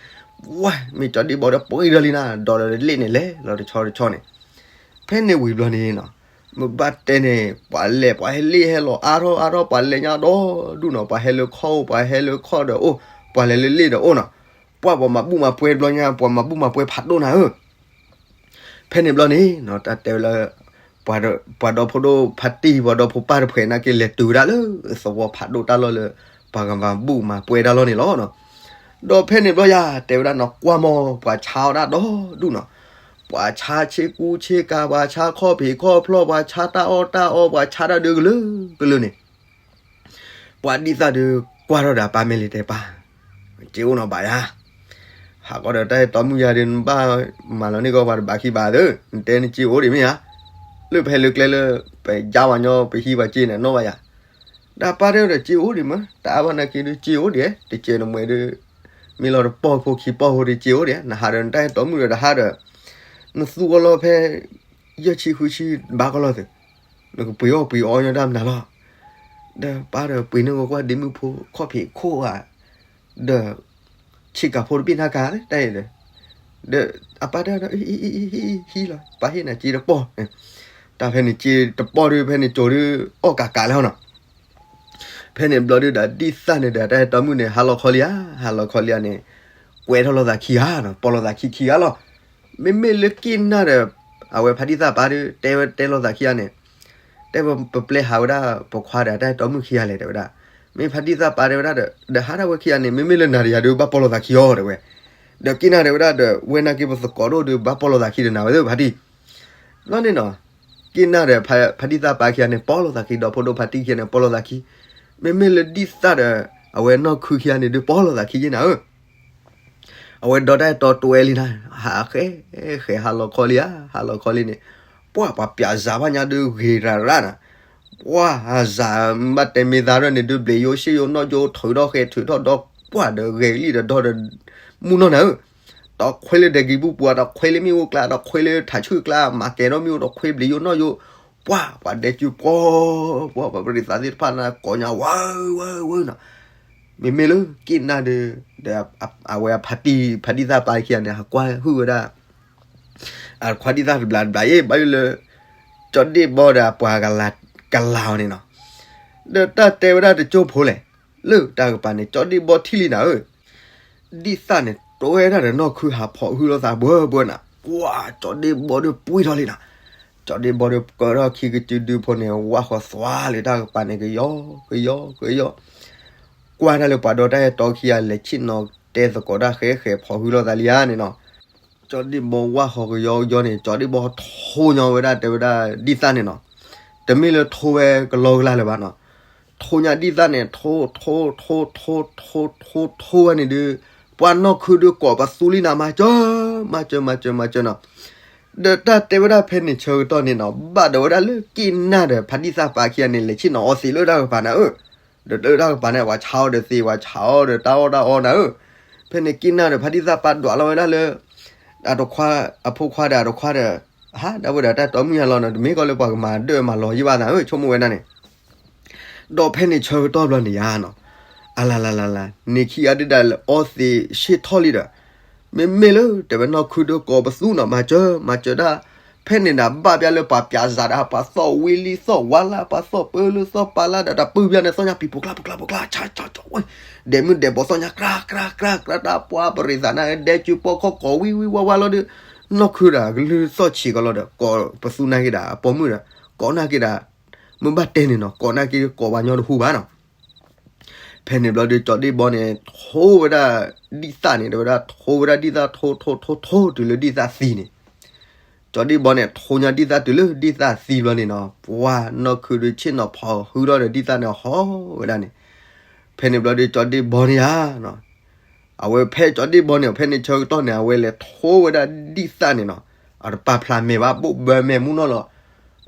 ဝဲ မ့ၢ်ကၠီဒ့ၣ်ဘီဒီးပှ့ၤဒီးလံနၤ, ဒီးလ့ၣ်န့ၣ်လဲၤလီၤတဆီတဆီန့ၣ်. ဖဲန့ၣ်ဝံၤဘျီန့ၣ်နီၤ, မ့ၢ်ဘၣ်တဲန့ၣ် ပှၤလဲၤ ပှၤဟဲလ့ၣ်ဟဲလီၤအါထီၣ်အါထီၣ် ပှၤလဲၤညါဒီဒူၣ်နီၤ, ပှၤဟဲလၢခီၣ်အိၣ် ပှၤဟဲလၢခီၣ်ဒီးအိၣ်, ပှၤလဲၤလၢလ့ၣ်ဒီးအိၣ်နီၤ. ပှၤပှၤမၤဘူၣ်မၤပှဲၤဘျီညါ ပှၤမၤဘူၣ်မၤပှဲၤဖးဒိၣ်နၤဧၢ. ဖဲန့ၣ်ဘျီန့ၣ်နီၤ တၢ်တဲဝဲလၢ ပှၤဒီဖိဒိၣ်ဖါတံၢ် ပှၤဒီဖိပၢ်တဖှဲးနာ်က့ လဲၤတုၤဝဲဒၣ်လၢသဝီဖးဒိၣ်တၢ်လီၢ်လၢ ပှၤကမၤဘူၣ်မၤပှဲၤတၢ်လီၢ်န့ၣ်လီၤနီၤ. ဒီးဖဲန့ၣ်ဘျီယၤ တဲဝဲဒၣ်နီၤ ကွၢ်မီၢ် ပှၤဆါအီၣ်ဒၣ်ဒီဒူၣ်နီၤ, ပှၤဆါဆ့ကူဆ့ကၤ ပှၤဆါခီၣ်ဖံးခီၣ်ဖျီၣ် ပှၤဆါတၢ်အီၣ်တၢ်အီ ပှၤဆါတၢ်ဒုးကလုာ်ကလုာ်န့ၣ် ပှၤဒံၣ်သၣ်ဒုးကွၢ်ထီၣ်ဒီးအပၢ်မဲာ်လံ တဲပၢ်, စ့အိၣ်နီၤဘၣ်ယၤ, ဟးဃီဒီးတၢ်အဲၣ်တီမုၣ်ယၤဒုး နဘၣ်မၤလီၤန့ၢ်ကီးပှၤတဘးခံဘးသၢ, နတဲနစ့အိၣ်ဒံးမ့ၢ်ဧါ, လၢပဟဲလၢကျဲလၢ ပယါပှၤညီ ပဟံးပှၤစ့န့ၣ် နီၣ်ဘၣ်ယၤ, ဒီးပၢ်တဲဒီးစ့အိၣ်ဒံးမး တအါဘၣ်နာ်က့ဒုးစ့အိၣ်ဒံး, တစဲးနမှဲဒုး မ့ၢ်လီၤတပီၢ်ဖိခံပီၢ်ဖိဒုးစ့အိၣ်ဒံး, နဟးဒီးနတၢ်အဲၣ်တီမုၣ်ဒီးတဟးဒီး နသူအီၤလီၤဖဲ ယဲၢ်ဆံဃုဆံဘၣ်ကီးလီၤသ့ၣ်, နကပှ့ၤအီၣ်ပှ့ၤအီညီတၢ်မနုၤလီၤ. ဒီးပၢ်ဒီးပှ့ၤန့ၢ်ကီးကွၢ်ဒ့မုၣ်ဖိခီၣ်ဖံးခိၣ်ဧါ, ဒီး ဆ့ကၤဖိတဘ့ၣ်နၢ်ကၤသ့ၣ်တၢ်အံၤဒီး, ဒီးအပၢ်တဲဒီး ဟံလီၤ ပၢ်ဟ့ၣ်နၤစ့တပီၢ်, တၢ်ဖဲန့ၣ်စ့တပီၢ်ဒုး ဖဲန့ၣ်ကၠိဒုး အီၣ်ကးကးလၢဟီနီၤ. ဖဲန့ၣ်ဘျီဒုးဒီးဒံၣ်သၣ်န့ၣ်ဒီးတၢ်အဲၣ်တီမုၣ်န့ၣ် ဟါလီၤခီလံဧါ, ဟါလီၤခီလံဧါန့ၣ် ကွဲထီၣ်လိာ်သးခံဂၤနီၤ, ပိာ်လိာ်သးခံခံဂၤလီၤ. မ့မ့ၢ်လၢက့ၣ်နၢ်ဒီး အဝဲဖါတံၢ်သၣ်ပၢ်ဒုး တဲဝဲတဲလိာ်သးခံဂၤန့ၣ်, တဲဝဲပပျဲဟးဝဲဒၣ်ပိာ်ခွါဒီးတၢ်အဲၣ်တီမုၣ်ခံဂၤလဲၣ် တဲဝဲဒၣ်. မ့ၢ်ဖါတံၢ်သၣ်ပၢ်တဲဝဲဒၣ်ဒီး ဒီးဟါဒၣ်ဝဲခံဂၤန့ၣ် မ့မ့ၢ်လၢနၤဒီးယၤဒုး ဘၣ်ပိာ်လိာ်သးခံအီၤ တဲဝဲ. ဒီးက့ၣ်နၢ်တဲဝဲဒၣ်ဒီး ဝဲနာ်က့ပသကိးဒိၣ်ဒုး ဘၣ်ပိာ်လိာ်သးခံဒီးနၤဝဲသ့ၣ်ဖါတံၢ် ဘျီန့ၣ်နီၤ, က့ၣ်နၢ်ဒီး ဖါတံၢ်သၣ်ပၢ်ခံဂၤန့ၣ် ပိာ်လိာ်သးခံ, ဒီဖိဒိၣ်ဖါတံၢ်ခံဂၤန့ၣ် ပိာ်လိာ်သးခံ, မ့မ့ၢ်လၢဒံၣ်သၣ်ဒီး အဝဲနီၢ်ခုခံဂၤန့ၣ်ဒုး ပိာ်လိာ်သးခံယဲၢ်နၤဧၢ. အဝဲဒီးတၢ်အဲၣ်တီတွဲလံနၤ, ဟးဃဲ ဃဲဟးလီၤခီလံဧါ, ဟးလီၤခီလံန့ၣ်, ပှၢ်ပှၤပျးစးဘၣ်ညါဒုးဂ့ၤရၤရၤနၤ, ပှၢ်အစးဘၣ်တဲမ့ၢ်သးဒ်န့ၣ်ဒုး ဘျံးယိၣ်ရှ့ၣ်ယိၣ်နီၣ်ယိၣ် ထုးထီၣ်ဃဲထုးထီၣ်ဒီး ပှၢ်ဒီးဂဲၤလံဒီးဒီဒီး မုၢ်နီၢ်နၤဧၢ တခွဲလၢဒဲကံၤဘူၣ်ပူၤ တခွဲလၢမ့ၣ်အူကျါ တခွဲလၢထးဆူၣ်ကျါ မၤကဲၤဒီးမ့ၣ်အူ တခွဲဘျံးယိၣ်နီၣ်ယိၣ်, ပှၢ်ပှၤဒဲကၠူပှီၤ, ပှၢ်ပှၤပရံးသးသ့ၣ်တဖၣ်န့ၣ် ကိးညါဝါဝါဝါနီၤ. မ့မ့ၢ်လၢက့ၣ်နၢ်ဒီး ဒီးအဝဲဖါတံၢ် ဖါတံၢ်သၣ်ပၢ်ခံဂၤန့ၣ် ဟးကွၢ်ဟုၣ်ဝဲဒၣ် အခွါဒံၣ်သၣ်တဘျီတဘျီအံၤ ဘၣ်ယိၣ်လၢ ကၠီဒ့ၣ်ဘီဒီးအပှၤကလၤအီၤန့ၣ်နီၤ. ဒီးတၢ်တဲဝဲဒၣ်တကၠိဖိလဲၣ်, လၢတၢ်ကပၤန့ၣ် ကၠီဒ့ၣ်ဘီထံၣ်လံနၤဧၢ, ဒံၣ်သၣ်န့ၣ် တွဲဒၣ်ဒီးနီၢ်ခုဟးဖီၣ်ဟုၣ်လိာ်သးဘှၢဘှၢနၤ, ပှၢ်ကၠီဒ့ၣ်ဘီဒီးပှံၢ်ထီၣ်လံနၤ. ကၠီဒ့ၣ်ဘီဒီးကၢထီၣ်ခံကစုဒုဖိန့ၣ် ဝၣ်ဃီသွါလၢတၢ်ကပၤန့ၣ် ကယီကယီကယီ ကွၢ်တၢ်လၢပှၤဒီးတၢ်အဲၣ်တီခံဂၤလဲၤဆ့ၣ်နီၤတဲသကိးတၢ်ဃဲဃဲဖီၣ်ဟုၣ်လိာ်သးလံဧါန့ၣ်နီၤ. ကၠီဒ့ၣ်ဘီဝၣ်ဃီကယီကယီန့ၣ် ကၠီဒ့ၣ်ဘီထိညါဝဲဒၣ်တဲဝဲဒၣ်ဒံၣ်သၣ်န့ၣ်နီၤ. တမ့ၢ်လၢထိဝဲကလီကလီလၢၤဘၣ်နီၤ. ထိညါဒံၣ်သၣ်န့ၣ် ထိ ထိ ထိ ထိ ထိ ထိ ထိဝဲန့ၣ်ဒုး ပှၢ်နီၢ်ခုဒုးကိးပသူလံနၤ မၤစၢၤ မၤစၢၤ မၤစၢၤ မၤစၢၤနီၤ. ဒီးတၢ်တဲဝဲဒၣ်ဖဲန့ၣ်ဆၢကတီၢ်န့ၣ်နီၤ ဘၣ်ဒီးဝဲဒၣ်လၢက့ၣ်နၢ်ဒီးဖါတံၢ်သၣ်ပၢ်ခံဂၤန့ၣ် လဲၤဆ့ၣ်နီၤအီသံးလၢတၢ်ကပၤနၤဧၢ. ဒီးလၢတၢ်ကပၤန့ၣ် ပှၤဆါအီၤဒီးသံး ပှၤဆါအီၤဒီးတၢ်အီၣ်တၢ်အီနၤဧၢ. ဖဲန့ၣ်က့ၣ်နၢ်ဒီးဖါတံၢ်သၣ်ပၢ်ဒွးလီၤဝဲဒၣ်လၢ အတခွါ အဖိခွါဒီးအတခွါဒီး ဟးဒၣ်ဝဲဒီးတၢ်တီမုၣ်ညါလီၤနီၤ တမ့ၢ်ကီးလၢပှၤကမၤဒၢၣ်မၤလီၤယံၢ်ဘၣ်သးဧၢ ဆိကမိၣ်ဝဲဒၣ်န့ၣ် ဒီးဖဲန့ၣ်ဆၢကတီၢ်ဘျီန့ၣ်ယါနီၤ အလါလါလါလါ န့ၣ်ခံဂၤဒုးဒၣ်လဲာ်အီသံးဆ့ၣ်ထီၣ်လံဒီး မ့မ့ၢ်လၢတဲဝဲနီၢ်ခုဒုးကိးပသူနီၤ မၤစၢၤ မၤစၢၤဒၣ် ဖဲန့ၣ်နၤဘၣ်ပျၢ်လၢပှၤပျးစးဒီး ပှၤသီၣ်ဝံလံသီၣ်ဝါလၢ ပှၤသီၣ်ပၢလၢသီၣ်ပၢလၢဒီး တၢ်ပုၢ်ပျၢ်န့ၣ်သီၣ်ညါပံၤပိာ်ကျါပိာ်ကျါပိာ်ကျါ ဆါဆါဆါဝဲ ဒဲးမုၢ်ဒဲးဘီသီၣ်ညါ ကြၢးကြၢးကြၢးကြၢး တၢ်ပှၢ်ပရံးသးန့ၣ် ဒဲးကၠူပီၣ်ခီၣ်ကိးဝံဝံဝါဝါလီၤဒီး နီၢ်ခုဒီးကလုၢ်သီၣ်ဆံးကလီၤဒီး ကိးပသူနာ်က့ဒီး အပိာ်မုၣ်ဒီး ကိးနာ်က့ဒီး မ့ၢ်ဘၣ်တဲန့ၣ်နီၤ ကိးနာ်က့ကိးပှၤညီတဟူဘၣ်နီၤ ဖဲန့ၣ်ဘျီဒီး ကၠီဒ့ၣ်ဘီန့ၣ် ထိဝဲဒၣ်ဒံၣ်သၣ်န့ၣ် တဲဝဲဒၣ် ထိဝဲဒၣ်ဒံၣ်သၣ် ထိထိထိထိ တုၤလၢဒံၣ်သၣ်သံန့ၣ် ကၠီဒ့ၣ်ဘီန့ၣ် ထိညါဒံၣ်သၣ်တုၤလၢဒံၣ်သၣ်သံဘျီန့ၣ်နီၤ, ပှၤနီၢ်ခုဒုးဆ့ၣ်နီၤဖီၣ်ဟုထီၣ်ဒီးဒံၣ်သၣ်န့ၣ်ဟီၣ်ဝဲဒၣ်န့ၣ်, ဖဲန့ၣ်ဘျီဒုးကၠီဒ့ၣ်ဘီန့ၣ်ဧါ အဝဲဖဲကၠီဒ့ၣ်ဘီန့ၣ် ဖဲန့ၣ်ဆၢကတီၢ်န့ၣ် အဝဲလဲၤထိဝဲဒၣ်ဒံၣ်သၣ်န့ၣ်နီၤ, အတပာ်ဖျါမဲာ်ဘၣ် ဘိၣ်ဘၢမဲာ်မူနီၢ်လီၤ.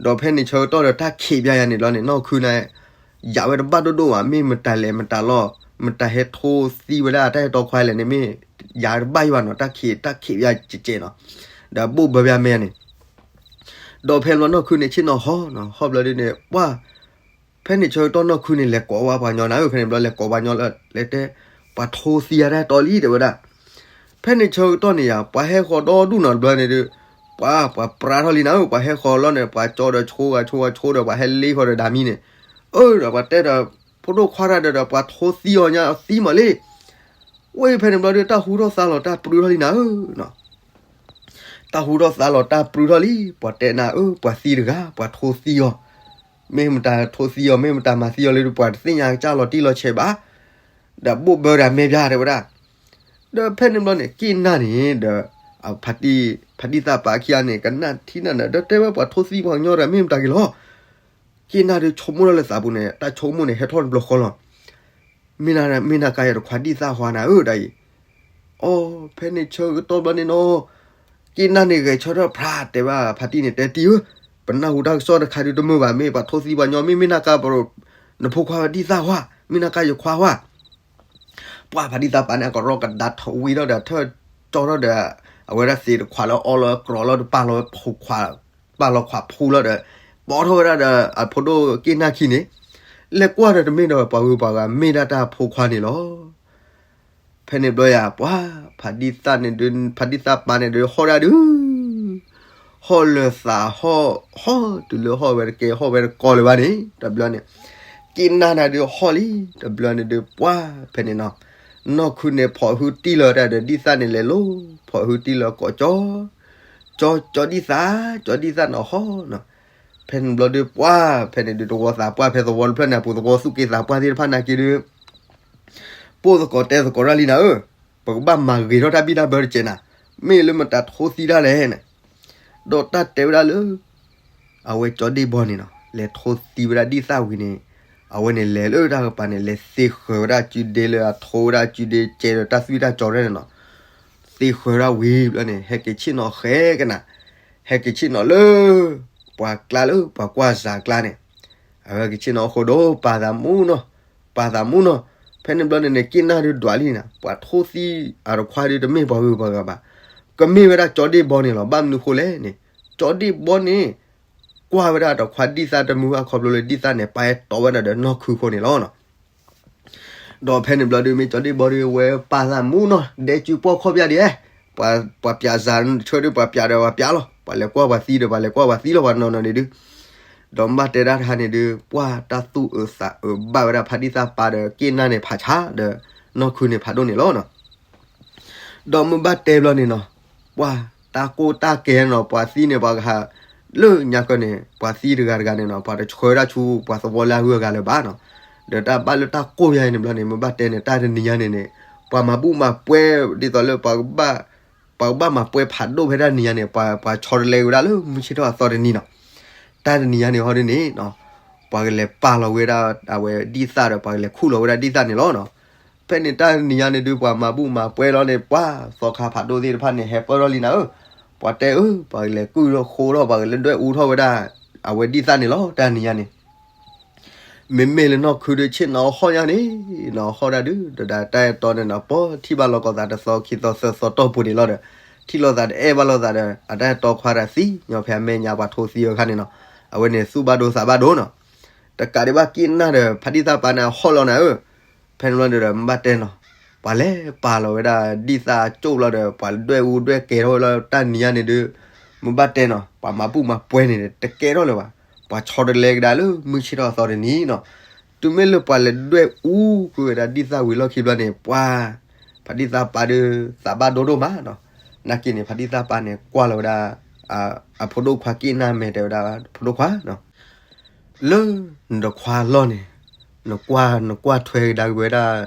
ဒီးဖဲန့ၣ်ဆၢကတီၢ်ဒီးတၢ်ခံးပျၢ်ယၤန့ၣ်လီၤန့ၣ် နီၢ်ခုန့ၣ် ယၤဝဲတဘၣ်ဒိၣ်ဒိၣ်ဘၣ် မ့ၢ်မတၤလဲၤမတၤလီၤ, မတၤဟဲထိသံဝဲဒၣ်တၢ်ဟဲတီခွါလဲၣ်န့ၣ် မ့ၢ်ယၤတဘၣ်ယဘၣ်နီၤ, တၢ်ခံး တၢ်ခံးပျၢ်ကဲးကဲးနီၤ, ဒီးဘိၣ်ဘၢပျၢ်မဲာ်န့ၣ် ဒီးဖဲဘျီနီၢ်ခုန့ၣ်ဆ့ၣ်နီၤဟီၣ်နီၤ, ဟီၣ်ဘျီဒုန့ၣ် ပှၢ် ဖဲန့ၣ်ဆၢကတီၢ်နီၢ်ခုန့ၣ် လဲၤကိးဝဲပှၤညီနၤဧၢ, ဖဲန့ၣ်ဘျီလဲၤကိးပှၤညီလၢ လဲၤတဲ ပှၤထိသံအတၢ်တီလံ တဲဝဲဒၣ်. ဖဲန့ၣ်ဆၢကတီၢ်န့ၣ်ယၤ ပှၤဟဲဃီၤဒီဒူၣ်နီၤတဘျီန့ၣ်ဒီး ပှၤ ပှၤပြါထီၣ်လံနၤဧၢ, ပှၤဟဲဃီၤလီၤန့ၣ် ပှၤကၠီဒီးဆိ ပှၤဆိ ပှၤဆိဒီး ပှၤဟဲလ့ဃီၤဒီးဒၣ်မံန့ၣ်, အၢ ဒီးပှၤတဲဒီး ဖိဒိၣ်ခွါတၢ်ဒီး ပှၤထိသံအီၤညါအသံမးလံ. ဝဲဖဲန့ၣ်ဘျီဒီး တၢ်ဟူထီၣ်သါလီၤတၢ်ပြူထီၣ်လံနၤဧၢ တၢ်ဟူထီၣ်သါလီၤတၢ်ပြူထီၣ်လံ, ပှၤတဲနၤဧၢ ပှၤသံတဂၤ ပှၤထိသံအီၤ, မ့ၢ်မတၤထိသံအီၤ မ့ၢ်မတၤမၤသံအီၤလၢ ပှၤတသ့ၣ်ညါကစၢ်လီၤတံၢ်လီၤဆဲးဘၣ်, ဒီးဘိၣ်ဘၢဒၣ်မဲာ်ပျၢ်တဲဝဲဒၣ်. ဒီးဖဲန့ၣ်ဘျီန့ၣ် က့ၣ်နၢ်န့ၣ်ဒီး ဖါတံၢ်သးပၢ်ခံဂၤန့ၣ် ကနၣ်ထံၣ်နၢ်န့ၣ် ဒီးတဲဝဲပှၤထိသံပှၤကညီတဂၤမ့ၢ်မတၤက့ၤလီၤ. က့ၣ်နၢ်ဒီးဆိကမိၣ်ထီၣ်လၢသးပူၤန့ၣ် တၢ်ဆိကမိၣ်န့ၣ် ဟဲထီၣ်တဘျီဃီလီၤ. မ့ၢ်နၤ မ့ၢ်နၤကါယတခွါဒံၣ်သၣ်ဟါနၤဧၢ ဒ်အံၤ အီ ဖဲန့ၣ်ဆၢကတီၢ်ဘျီန့ၣ်နီၤ, က့ၣ်နၢ်န့ၣ်ဂဲၤဆၢထၢၣ်ဖျါတဲဘၣ်ဖါတံၢ်န့ၣ် တဲတံၢ်ဧၢ, ပနၢ်ဟူတၢ်ကစီၣ်တခါဒုးတမုာ်ဘၣ်, မ့ၢ်ပှၤထိသံပှၤညီ မ့ၢ်မ့ၢ်နၤကါ နဖိခွါဒံၣ်သၣ်ဟါ, မ့ၢ်နၤကါယခွါဟါ. ပှၢ်ဖါတံၢ်သးပၢ်န့ၣ် အကရီကဒါထဝံထီၣ်ဒီး ထၢၣ်ကၠီထီၣ်ဒီး အဝဲဒၣ်သ့ၣ်တခွးလၢအီလၢအကြီလီၤဒီး ပာ်လီၤဝဲခိးခွး, ပာ်လီၤခွးဖူလီၤဒီး ပိာ်ထီၣ်ဝဲဒၣ်ဒီး အဖိဒိၣ်က့ၣ်နၢ်ခံန့ၣ် လဲၤကွၢ်ဒီးတမ့ၢ်ဒီးပှၤဂုၤပှၤဂၤ မ့ၢ်ဒၣ်တၢ်ဖိခွါန့ၣ်လီၤ. ဖဲန့ၣ်ဘျီယၤ ပှၢ်ဖါတံၢ်သးန့ၣ်ဒီး ဖါတံၢ်သးပၢ်န့ၣ်ဒီး ဟီၣ်ဒၣ်ဒုး ဟီၣ်လၢသးဟီၣ် ဟီၣ်တုၤလၢဟီၣ်ဝဲတကဲ ဟီၣ်ဝဲတကီလၢၤဘၣ်န့ၣ် တဘျီန့ၣ် က့ၣ်နၢ်နၤဒုးဟီၣ်လံ တဘျီန့ၣ်ဒုး ပှၢ်ဖဲန့ၣ်နီၤ နီၢ်ခုန့ၣ် ဖီၣ်ဟုတံၢ်လီၤတၢ်ဒီး ဒံၣ်သၣ်န့ၣ်လဲၤလိၤ ဖီၣ်ဟုတံၢ်လီၤကိးကၠီ ကၠီ ကၠီဒံၣ်သၣ် ကၠီဒံၣ်သၣ်နီၤဟီၣ်နီၤ. ဖဲန့ၣ်ဘျီဒုး ပှၢ်ဖဲန့ၣ်ဒုး တဝီသးပှၢ်ဖဲသဝီတဖျၢၣ်န့ၣ် အပူၤသဝီသူၣ်က့သးပှၢ်သ့ၣ်တဖၣ်နာ်က့ဒုး ပိၢ်သကိးတဲသကိးတၢ်လံနၤဧၢ, ပကဘၣ်မၤဂ့ၤထီၣ်တၢ်ဘံၣ်တၢ်ဘၢတကဲးနၤ, မ့ၢ်လၢမတၤထိသံတၢ်လဲၣ်န့ၣ်. ဒီးတၢ်တဲဝဲဒၣ်လၢ အဝဲကၠီဒ့ၣ်ဘီန့ၣ်နီၤ လဲၤထိသံဝဲဒၣ်ဒံၣ်သၣ်ဝံၤန့ၣ် အဝဲန့ၣ်လဲၤလၢတၢ်ကပၤန့ၣ် လဲၤသ့ဃၢၤဝဲဒၣ်စုဒ့လၢအထိဝဲဒၣ်စုဒ့ကဲဒီးတၢ်သွံၣ်တၢ်ကၠီၤန့ၣ်နီၤ. သ့ဃၢၤဒၣ်ဝံၤဘျီန့ၣ် ဟဲက့ၤဆ့ၣ်နီၤဃဲကနၤ, ဟဲက့ၤဆ့ၣ်နီၤလၢ ပှၤကျါလၢပှၤကွၢ်စးကျါန့ၣ်, အဝဲက့ၤဆ့ၣ်နီၤအဃိဒီး ပာ်သးမူနီၤ, ပာ်သးမူနီၤ. ဖဲန့ၣ်ဘျီန့ၣ်န့ၣ် က့ၣ်နၢ်ဒုးဒွးလံနၤ, ပှၤထိသံအတခွါဒုးတမ့ၢ်ပှၤဂုၤပှၤဂၤဘၣ်, ကမ့ၢ်ဝဲဒၣ်ကၠီဒ့ၣ်ဘီန့ၣ်လီၤ. ဘၣ်မနုၤဃိလဲၣ်န့ၣ် ကၠီဒ့ၣ်ဘီန့ၣ် ကွၢ်ဝဲဒၣ်တခွါဒံၣ်သၣ်တမုာ်ဘၣ်ခီဖျိလၢဒံၣ်သၣ်န့ၣ် ပာ်အဲၣ်တီဝဲဒၣ်ဒီးနီၢ်ခုအဃိန့ၣ်လီၤ. ဒီးဖဲန့ၣ်ဘျီဒုး မ့ၢ်ကၠီဒ့ၣ်ဘီဒုး ဝဲပာ်သးမူနီၤ ဒဲကၠူပီၢ်ခီၣ်ပျၢ်ဒံး, ပှၤပျးစးဆၢဒုး ပှၤပျးဒီးပှၤပျးလီၤ, ပှၤလဲၤကွၢ်ပှၤသံဒီး ပှၤလဲၤကွၢ်ပှၤသံလီၤ ပှၤနီၢ်နီၢ်န့ၣ်ဒုး. ဒီးမ့ၢ်ဘၣ်တဲဒၣ်တခါန့ၣ်ဒုး ပှၢ်တၢ်သူၣ်အုးသးအုးဘၣ်ဝဲဒၣ်ဖါဒံၣ်သၣ်ပၢ်ဒီးက့ၣ်နၢ်န့ၣ်ဖးဆါဒီး နီၢ်ခုန့ၣ်ဖးဒိၣ်န့ၣ်လီၤနီၤ. ဒီးမ့ၢ်ဘၣ်တဲဘျီန့ၣ်နီၤ, ပှၢ်တၢ်ကိၢ်တၢ်ကဲနီၤ ပှၤသံန့ၣ် ပှၤကဟး လၢညါကီန့ၣ် ပှၤသံတဂၤတဂၤန့ၣ်နီၤ ပှၤတဆှၢဒၣ်ဆူပှၤသဝီလၢအဂုၤအဂၤလၢၤဘၣ်နီၤ. ဒီးတၢ်ဘၣ်လၢတၢ်ကိၢ်ယါအံၤန့ၣ်ဘျီန့ၣ် မ့ၢ်ဘၣ်တဲန့ၣ် တၢ်တနံၤညါန့ၣ်န့ၣ် ပှၤမၤဘူၣ်မၤပှဲၤ ဒ်သိးလၢ ပှၤကဘၣ်မၤပှဲၤဖးဒိၣ်ဖဲတၢ်တနံၤညါန့ၣ် ပှၤဆီတလဲက့ၤဝဲဒၣ်လၢမုၢ်ဆ့ၣ်ထီၣ်အသီတနံၤနီၤ. တၢ်တနံၤညါန့ၣ်ဟီဒ်န့ၣ်နီၤ ပှၤကလဲၤပာ်လီၤဝဲဒၣ်အဝဲဒံၣ်သၣ်ဒီး ပှၤကလဲၤခူၣ်လီၤဝဲဒၣ်ဒံၣ်သၣ်န့ၣ်လီၤနီၤ. ဖဲန့ၣ်တၢ်တနံၤညါန့ၣ်ဒုး ပှၤမၤဘူၣ်မၤပှဲၤလီၤန့ၣ် ပှၤသီခါဖးဒိၣ်သ့ၣ်တဖၣ်န့ၣ် ဟဲပၢၢ်ထီၣ်လံနၤဧၢ, ပှၤတဲအၢ ပှၤကလဲၤကုၢ်ထီၣ်ဃိထီၣ် ပှၤကလဲၤဒွဲၣ်အူထီၣ်ဝဲဒၣ် အဝဲဒံၣ်သၣ်န့ၣ်လီၤ တၢ်တနံၤညါန့ၣ်. မ့မ့ၢ်လၢနီၢ်ခုဒုးဆ့ၣ်နီၤဟီၣ်ညါန့ၣ်နီၤ ဟီၣ်ဒၣ်ဒုး ဒီးဒၣ်တၢ်အဲၣ်တီန့ၣ်နီၤ ပှၤထံၣ်ဘၣ်လိာ်ကီၢ်သးတသီခံသီသၢသီတီၢ်ပူၤန့ၣ်လီၤဒီး ထံၣ်လိာ်သးတအဲၣ်ဘၣ်လိာ်သးဒီး အတၢ်အဲၣ်တီခွါတၢ်သံညီဖဲအမဲာ်ညါပှၤထိသံအခါန့ၣ်နီၤ အဝဲန့ၣ်သူၣ်ဘၣ်ဒိသးဘၣ်ဒိနီၤ. တကးဒံးဘၣ်က့ၣ်နၢ်ဒီး ဖါဒံၣ်သၣ်ပၢ်န့ၣ်ဟီၣ်လီၤနၤဧၢ, ဖဲန့ၣ်ဘျီဒီး မ့ၢ်ဘၣ်တဲနီၤ ပှၤလဲၤပာ်လီၤဝဲဒၣ်ဒံၣ်သၣ်ကၠိၣ်လီၤဒီး ပှၤဒွဲၣ်အူဒွဲၣ်ကဲထီၣ်ဝဲလီၤတၢ်တနံၤညါန့ၣ်ဒုး မ့ၢ်ဘၣ်တဲနီၤ ပှၤမၤဘူၣ်မၤပှဲၤန့ၣ် တကဲထီၣ်လၢၤဘၣ်, ပှၤဆီတလဲကဒါလၢမုၢ်ဆ့ၣ်ထီၣ်အသီတနံၤနီၤ. တုၤမ့ၢ်လၢပှၤလဲၤဒွဲၣ်အူကွံာ်ဝဲဒၣ်ဒံၣ်သၣ်ဝံၤလီၢ်ခံဘျီန့ၣ် ပှၤ ဖါဒံၣ်သၣ်ပၢ်ဒုး သးဘၣ်ဒိဒိၣ်မးနီၤ. နာ်က့န့ၣ် ဖါဒံၣ်သၣ်ပၢ်န့ၣ် ကွၢ်လီၤဝဲဒၣ် အဖိဒိၣ်ခွါက့ၣ်နၢ်မဲာ်တဲဝဲဒၣ် ဖိဒိၣ်ခွါနီၤ လၢနတခွါလီၢ်န့ၣ် နကွၢ် နကွၢ်ထွဲကဒါက့ၤဝဲဒၣ်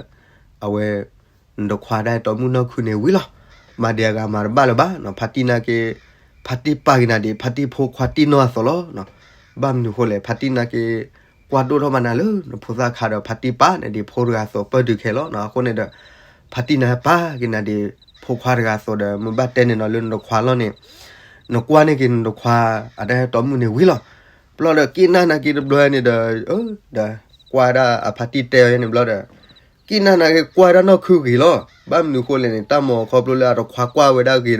အဝဲ နတခွါဒၣ်အဲၣ်တီမုၣ်နီၢ်ခုန့ၣ်ဝံၤလီၤ. မၤဒံးအဂၤမၤတဘၣ်လၢၤဘၣ်နီၤ ဖါတံၢ်နာ်က့ ဖါတံၢ်ပာ်က့ၤနၤဒ် ဖါတံၢ်ဖိခွါတံၢ်နီၢ်အသိးလီၤ. ဘၣ်မနုၤဃိလဲၣ် ဖါတံၢ်နာ်က့ ကွၢ်ဒိၣ်ထီၣ်မးနၤလၢနဖိသၣ်ခါဒီး ဖါတံၢ်ပာ်နၤဒ်ဖိတဂၤအသိး ပၢၢ်ဒုးခဲလီၤ. အဃိန့ၣ်ဒီး ဖါတံၢ်နၤပာ်က့ၤနၤဒ် ဖိခွါတဂၤအသိးဒီး မ့ၢ်ဘၣ်တဲန့ၣ်နီၤ လၢနတခွါလီၢ်န့ၣ် နကွၢ်န့ၢ်က့ၤနတခွါ အတၢ်ဟဲတီမုၣ်န့ၣ်ဝံၤလီၤ. ဘျီဒီးက့ၢ်နၢ်နာ်က့တဘျီန့ၣ်ဒီး ဒီးကွၢ်ဒၣ်အဖါတံၢ်တဲအီၤန့ၣ်ဘျီဒီး က့ၢ်နၢ်နာ်က့ကွၢ်ဒၣ်နီၢ်ခုဂ့ၤလီၤ. ဘၣ်မနုၤဃိလဲၣ်န့ၣ် တၢ်မၤခီဖျိလၢအတခွါကွၢ်ဝဲဒၣ်ဂ့ၤဒီး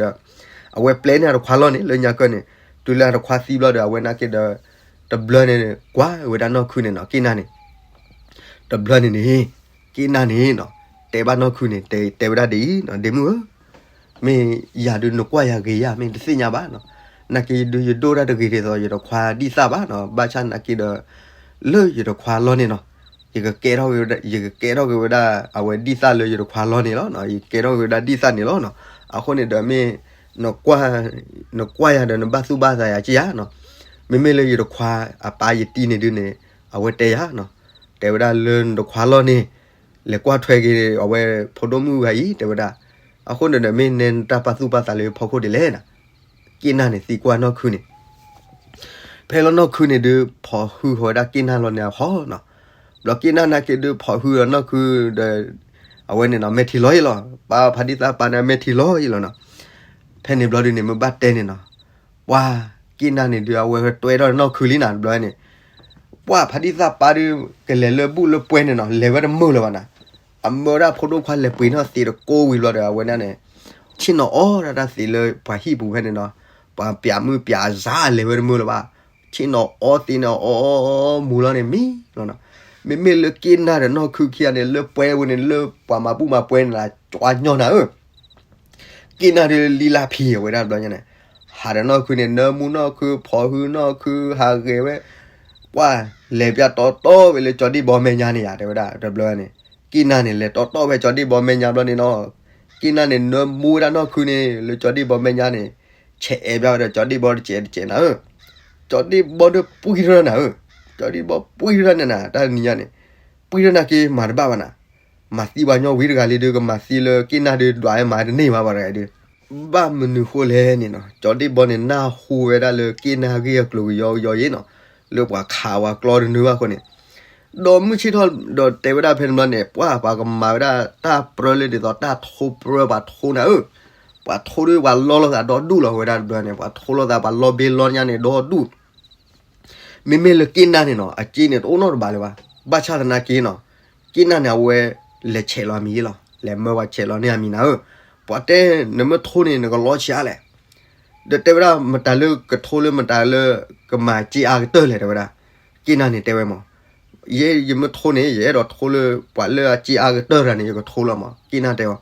အဝဲပျဲန့ၢ်အတခွါလီၢ်န့ၣ် လၢညါကၢၢ်န့ၣ် တုၤလၢအတခွါသံဘျီဒီး အဝဲနာ်က့ဒီး တဘျီန့ၣ် ကွၢ်ဝဲဒၣ်နီၢ်ခုန့ၣ်နီၤ က့ၢ်နၢ်န့ၣ် တဘျီန့ၣ်န့ၣ် က့ၢ်နၢ်န့ၣ်နီၤ တဲဘၣ်နီၢ်ခုန့ၣ် တဲ တဲဝဲဒၣ်ဒ်အံၤနီၤ ဒ့မုၣ်ဧၢ မ့ၢ်ယၤဒုးနကွၢ်ယၤဂ့ၤယၤ မ့ၢ်တသ့ၣ်ညါဘၣ်နီၤ. နာ်က့ဒုးယဒိၣ်တၢ်တဂ့ၤဒ်သိး ယတခွါဒံၣ်သၣ်ဘၣ်နီၤ. ဘၣ်ဆၣ်နာ်က့ဒီး လၢယတခွါလီၢ်န့ၣ်နီၤ ယကကဲထီၣ်က့ၤဝဲဒၣ် ယကကဲထီၣ်က့ၤဝဲဒၣ် အဝဲဒံၣ်သၣ်လၢယတခွါလီၢ်န့ၣ်လီၤ. ယကကဲထီၣ်က့ၤဝဲဒၣ်ဒံၣ်သၣ်န့ၣ်လီၤနီၤ. အဃိန့ၣ်ဒီးမ့ၢ် နကွၢ် နကွၢ်ယၤဒီးနဘၣ်သူၣ်ဘၣ်သးယၤက့ယၤနီၤ. မ့မ့ၢ်လၢယတခွါအပၢ်ယတံၤန့ၣ်ဒုးန့ၣ် အဝဲတဲယၤနီၤ တဲဝဲဒၣ်လၢနတခွါလီၢ်န့ၣ် လဲၤကွၢ်ထွဲက့ၤအဝဲဖိဒိၣ်မုၣ်ဂၤအံၤ တဲဝဲဒၣ်. အဃိန့ၣ်ဒီးမ့ၢ်နဲနတၢ်ပာ်သူၣ်ပာ်သးလၢဖီခိၣ်ဒ်လဲၣ်နီၤ. က့ၢ်နၢ်န့ၣ်သံကွၢ်နီၢ်ခုန့ၣ် ဖဲလီၤနီၢ်ခုန့ၣ်ဒုး ဖိးဟုဃီၤဝဲဒၣ်က့ၢ်နၢ်လီၤန့ၣ်အဟီနီၤ. ဘျီက့ၢ်နၢ်နာ်က့ဒုး ဖိးဟုဒီးနီၢ်ခုဒီး အဝဲန့ၣ်နီၤ မဲာ်ထံလီၤအံၤလီၤ. ပၢ်ဖါတံၢ်သၣ်ပာ်န့ၣ် မဲာ်ထံလီၤအံၤလီၤနီၤ. ဖဲန့ၣ်ဘျီဒုးန့ၣ် မ့ၢ်ဘၣ်တဲန့ၣ်နီၤ ပှၤက့ၢ်နၢ်န့ၣ်ဒုး အဝဲတွဲထီၣ်နီၢ်ခုလံနၤ တဘျီန့ၣ် ပှၤဖါတံၢ်သၣ်ပာ်ဒုး ကလဲၤလၢဘူၣ်လၢပှဲၤန့ၣ်နီၤ လဲၤဝဲတမုာ်လၢၤဘၣ်နၤ. အမၢဝဲဒၣ်ဖိဒိၣ်ခွါလဲၤပှ့ၤထီၣ်သ့တကိးဝံၤဘျီဒီး အဝဲဒၣ်န့ၣ် ဆ့ၣ်နီၤအီၣ်ဒၣ်တၢ်သ့လၢပှၤဟံၣ်ပူၤဖဲန့ၣ်နီၤ. ပှၤပျးမုၢ်ပျးအစးလဲၤဝဲတမုာ်လၢၤဘၣ်. ဆ့ၣ်နီၤအီၣ်သ့န့ၣ် အီၣ်အီၣ်မူၤလီၤန့ၣ်မံလီၤနီၤ. မ့မ့ၢ်လၢက့ၢ်နၢ်ဒီးနီၢ်ခုခံဂၤန့ၣ် လၢပှဲၤဝဲန့ၣ် လၢပှၤမၤဘူၣ်မၤပှဲၤန့ၣ် ကၠွညီနၤဧၢ က့ၢ်နၢ်ဒုးလံလၢဖံးဝဲဒၣ်တဘျီညါန့ၣ် ဟးဒီးနီၢ်ခုန့ၣ် နၢမူနီၢ်ခု ဖိးဟုနီၢ်ခု ဟးဂဲၤဝဲ ပှၤလဲၤပျၢ်တီတီဝဲလၢကၠီဒ့ၣ်ဘီမဲာ်ညါန့ၣ်ယါ တဲဝဲဒၣ်တဘျီန့ၣ် က့ၢ်နၢ်န့ၣ် လဲၤတီတီဝဲကၠီဒ့ၣ်ဘီမဲာ်ညါဘျီန့ၣ်နီၤ က့ၢ်နၢ်န့ၣ် နၢမူဝဲဒၣ်နီၢ်ခုန့ၣ် လၢကၠီဒ့ၣ်ဘီမဲာ်ညါန့ၣ် ဆဲးအဲၣ်ဘၣ်ဝဲဒီးကၠီဒ့ၣ်ဘီတစဲးတစဲးနၤဧၢ ကၠီဒ့ၣ်ဘီဒုးပှံၢ်ထီၣ်နၤဧၢ ကၠီဒ့ၣ်ဘီပှံၢ်ထီၣ်နၤနၤ တၢ်နံၤညါန့ၣ် ပှံၢ်ထီၣ်နၤက့ၤမၤတဘၣ်ဘၣ်နၤ မၤသံပှၤညီဝံၤတဂၤလံဒုး ကမၤသံလၢက့ၢ်နၢ်ဒုး ဒွးဝဲမၤတန့ၢ်ဘၣ်ပှၤတဂၤဒုး ဘၣ်မနုၤဃိလဲၣ်န့ၣ်နီၤ ကၠီဒ့ၣ်ဘီန့ၣ် နၢ်ဟူဝဲဒၣ်လၢက့ၢ်နၢ်ဂ့ၢ်အကျိၤကယီကယီအံၤနီၤ လၢပှၤခးဝဲကျီတနုာ်ဘၣ်အဃိန့ၣ် ဒီးမုၢ်ဆ့ၣ်ထီၣ်ဒီးတဲဝဲဒၣ်ဖဲန့ၣ်ဘျီန့ၣ် ပှၤပှၤကမၤဝဲဒၣ်တၢ်ပြၢလၢဒ်သိးတၢ်ထိပြၢပှၤထိနၤဧၢ ပှၤထိဒုးပှၤလီလိာ်သးဒီဒူၣ်လီၤဝဲဒၣ်တဘျီန့ၣ် ပှၤထိလိာ်သးပှၤလီဘ့လီညါန့ၣ်ဒီဒူၣ် မ့မ့ၢ်လၢက့ၢ်နၢ်န့ၣ်နီၤ အစ့န့ၣ်တအိၣ်နီတဘ့ၣ်လၢၤဘၣ် ဘၣ်ဆၣ်သနာ်က့နီၤ က့ၢ်နၢ်န့ၣ် အဝဲလဲၤဆဲးလီၤအမံၤလီၤ လဲၤမၢပှၤဆဲးလီၤန့ၢ်အမံၤနၤဧၢ ပှၤတဲ နမ့ၢ်ထိန့ၣ် နကလီဆံးအါလဲၣ် ဒီးတဲဝဲဒၣ် မတၤလၢကထိလၢမတၤလၢ ကမၤစ့အါကတၢၢ်လဲၣ် တဲဝဲဒၣ် က့ၢ်နၢ်န့ၣ်တဲဝဲမး ယဲယမ့ၢ်ထိန့ၣ် ယအဲၣ်ဒိးထိလၢ ပှၤလၢအစ့အါကတၢၢ်တဂၤန့ၣ် ယကထိလီၤမး က့ၢ်နၢ်တဲဝဲ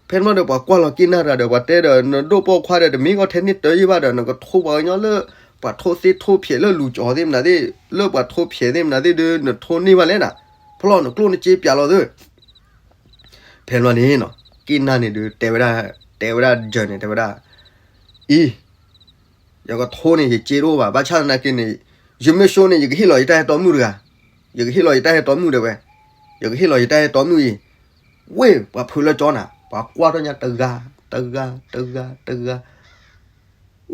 ဖဲန့ၣ်ဒီးပှၤကွၢ်လီၤက့ၢ်နၢ်တဂၤဒီး ပှၤတဲဒီး နဒိၣ်ပိာ်ခွါဒီး တမ့ၢ်ကီထဲန့ၢ်တၢ်ယံၢ်ဘၣ်ဒီး နကထိပှၤကညီလၢ ပှၤထိသ့ထိဖျဲးလၢလူၤကၠီသ့ၣ်မနုၤသ့ၣ် လၢပှၤထိဖျဲးသ့ၣ်မနုၤသ့ၣ်ဒုး နထိန့ၢ်ဘၣ်လဲၣ်နၤ ဖျီၣ်နကျိၣ်နစ့ပျးလီၤသ့ ဖဲန့ၣ်ဘျီန့ၣ်နီၤ က့ၢ်နၢ်န့ၣ်ဒုး တဲဝဲဒၣ် တဲဝဲဒၣ်ယဲၢ်န့ၣ် တဲဝဲဒၣ် အံၤ ယကထိန့ၣ် ယစ့တအိၣ်ဘၣ် ဘၣ်ဆၣ်သနာ်က့န့ၣ် ယမ့ၢ်ဆိန့ၣ် ယကဟ့ၣ်လီၤယတၢ်ဟဲတီမုၣ်တဂၤ ယကဟ့ၣ်လီၤယတၢ်ဟဲတီမုၣ်တဲဝဲ ယကဟ့ၣ်လီၤယတၢ်ဟဲတီမုၣ်အံၤ ဝ့ၢ်ပှၤဖုးလၢကၠီနၤ ပှၤကွၢ်ထီၣ်ညါတဂၤ တဂၤ တဂၤ တဂၤ